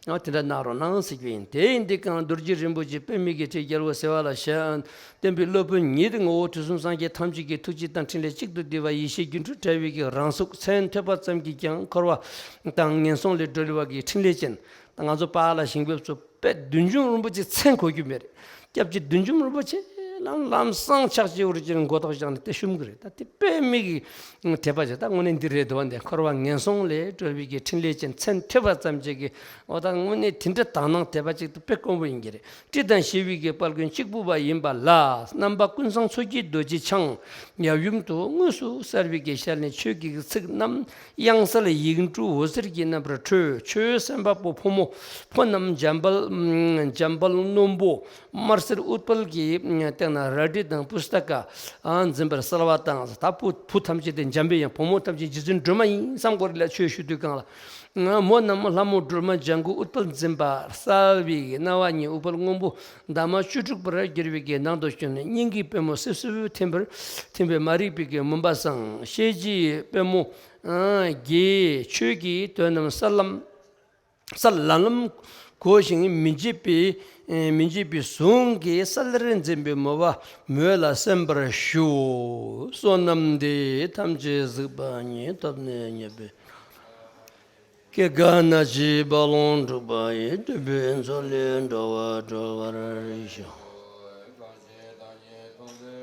འོ་དེ་འདྲ་གནང་རོགས་གནང་ཟེར་གྱི་ཡིན། དེ་ཡིན་དུས་གང་རྡོ་རྗེ་རིན་པོ་ཆེ་པདྨའི་གི་ཁྲི་རྒྱལ་པོ་ཟེ་བ་ལ་ཞབས་བརྟན་པའི་སློབ་དཔོན་ཉིད་ངོ་བོ་དུས་གསུམ་སངས་རྒྱས་ཐམས་ཅད་ཀྱི་ཐུགས་རྗེ་དང་ཕྲིན་ལས་གཅིག་ཏུ་བསྡུས་པ་ཡེ་ཤེས་སྒྱུ་འཕྲུལ་དྲ་བའི་གི་རང་གཟུགས། མཚན་ཐོས་པ་ཙམ་གྱིས་ཀྱང་འཁོར་བ་དང་ངན་སོང་ལས་སྒྲོལ་བ་གི་ཕྲིན་ལས་ཅན། ད་ང་ཚོ་པཱ་ལགས་ཞིང་ཕེབས་ཚོ་དཔེ་བདུད་འཇོམས་རིན་པོ་ཆེ་མཚན་གོ་རྒྱུ་མེད་རེད། སྐྱབས་རྗེ་བདུད་འཇོམས་རིན་པོ་ཆེ་ ལམ་ལམ་སང་ཕྱག་བྱེད་པར་ཅིག་མགོ་ཐོག་བཞག་ནས་དེ་ཤོམ་གི་རེད། ད་དེ་དཔེ་མི་གི་དད་པ་བྱེད། ད་དངོས་གནས་འདི་རེད་འདུག་བ། འདི་འཁོར་བ་ངན་སོང་ལས་གྲོལ་བའི་གི་འཕྲིན་ལས་ཅན། མཚན་ཐོས་པ་ཙམ་གྱིས་གི་འོ་ད་དངོས་གནས་དེ་འདྲ་དག་སྣང་དད་པ་ཅིག་ཏུ་དཔེ་དཀོན་པོ་ཡིན་གྱི་རེད། སྲིད་དང་ཞི་བའི་གི་དཔལ་མགོན་གཅིག་པུ་པ་ཡིན་པ་ལ། རྣམ་པ་ཀུན་བཟང་མཚོ་སྐྱེས་རྡོ་རྗེ་འཆང་། ཡབ་ཡུམ་དུ་དངོས་སུ་གསལ་བའི་གི་ཞལ་ནས་ཆོས་ཀྱི་ཚིག་རྣམས་དབྱངས་གསལ་ཡིག་འབྲུ་འོད་ཟེར་གྱི་རྣམ་པར་འཕྲོས། ཆོས་སེམས་དཔའ་པོ་ཕོ་མོ་ཕོ་རྣམས་འཇམ་དཔལ་འཇམ་དཔལ་རྣོན་པོ་དམར་སེར་ཨུཏྤལ་གྱི་སྟེང་ན་རལ་གྲི་དང་པུ་སྟ་ཀ་འཛིན་པར་གསོལ་བ་བཏང་། ད་བུ་བུ་ཐམས་ཅད་དེ་འཇམ་པའི་དབྱངས། བུ་མོ་ཐམས་ཅད་རྗེ་བཙུན་སྒྲོལ་མ་ཡིན་བསམ་དགོས་རེད་ལ། ཆོས་ཞུ་དུས་སྒང་ལ། མོ་རྣམས་ལྷ་མོ་སྒྲོལ་མ་ལྗང་གུ་ཨུཏྤལ་འཛིན་པ། གསལ་བའི་རྣ་བ་གཉིས་ཨུཏྤལ་སྔོན་པོ་འདབ་མ་བཅུ་དྲུག་པར་གྱུར་པའི་གི་ནང་དུ་བྱོན་ནས། སྙིང་གི་པུས་མོ་སིབ་སིབ་ཐིམ་པར་ཐིམ་པས་མ་རིག་པའི་གི་མུན་པ་སངས། ཤེལ་གྱི་པུས་མོ་གིས་ཆོས་ཀྱི་དོན་རྣམས་གསལ་ལམ་གསལ་ལམ་ལམ་གོ་ཞིང་། མི་འཇིགས་པའི་མི་འཇིགས་པའི་ཟུང་གིས་གསལ་ལེར་འཛིན་པའི་མོས་པ་མོད་ལ་གསན་པར་ཞུ། བསོད་ནམས་འདི་ཐམས་ཅད་གཟིགས་པ་ཉིད། ཐོབ་ནས་ཉེས་པའི་སྐྱེ་རྒ་ན་འཆིའི་རྦ་ཀློང་འཁྲུགས་པ་ཡི། སྲིད་པའི་མཚོ་ལས་འགྲོ་བ་སྒྲོལ་བར་ཤོག།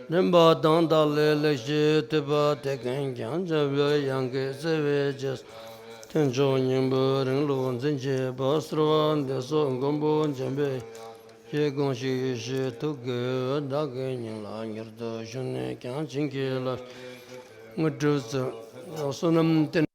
མགྲོན་པོ་དང་བདག་ལ་ལེགས་བཤད་ཐོས་པ་དེ་ཀུན་ཀྱང་། འཇམ་དཔལ་དབྱངས་ཀྱི་བརྩེ་བའི་རྗེས་སུ། ཐེག་མཆོག་སྙིང་པོའི་རིང་ལུགས་འཛིན་བྱེད་པ། གསོལ་བ་འདེབས་སོ་མགོན་པོ་འཇམ་དཔལ། ཞེས་དགོངས་ཤིག་ཡེ་ཤེས་ཐུགས་ཀྱི་བདག་གི་སྙིང་ལ་མྱུར་དུ་ཞུགས་ནས་ཀྱང་། བྱིན་གྱིས་བརླབ་དངོས་གྲུབ་སྩོལ། བསོད་ནམས་བརྟན།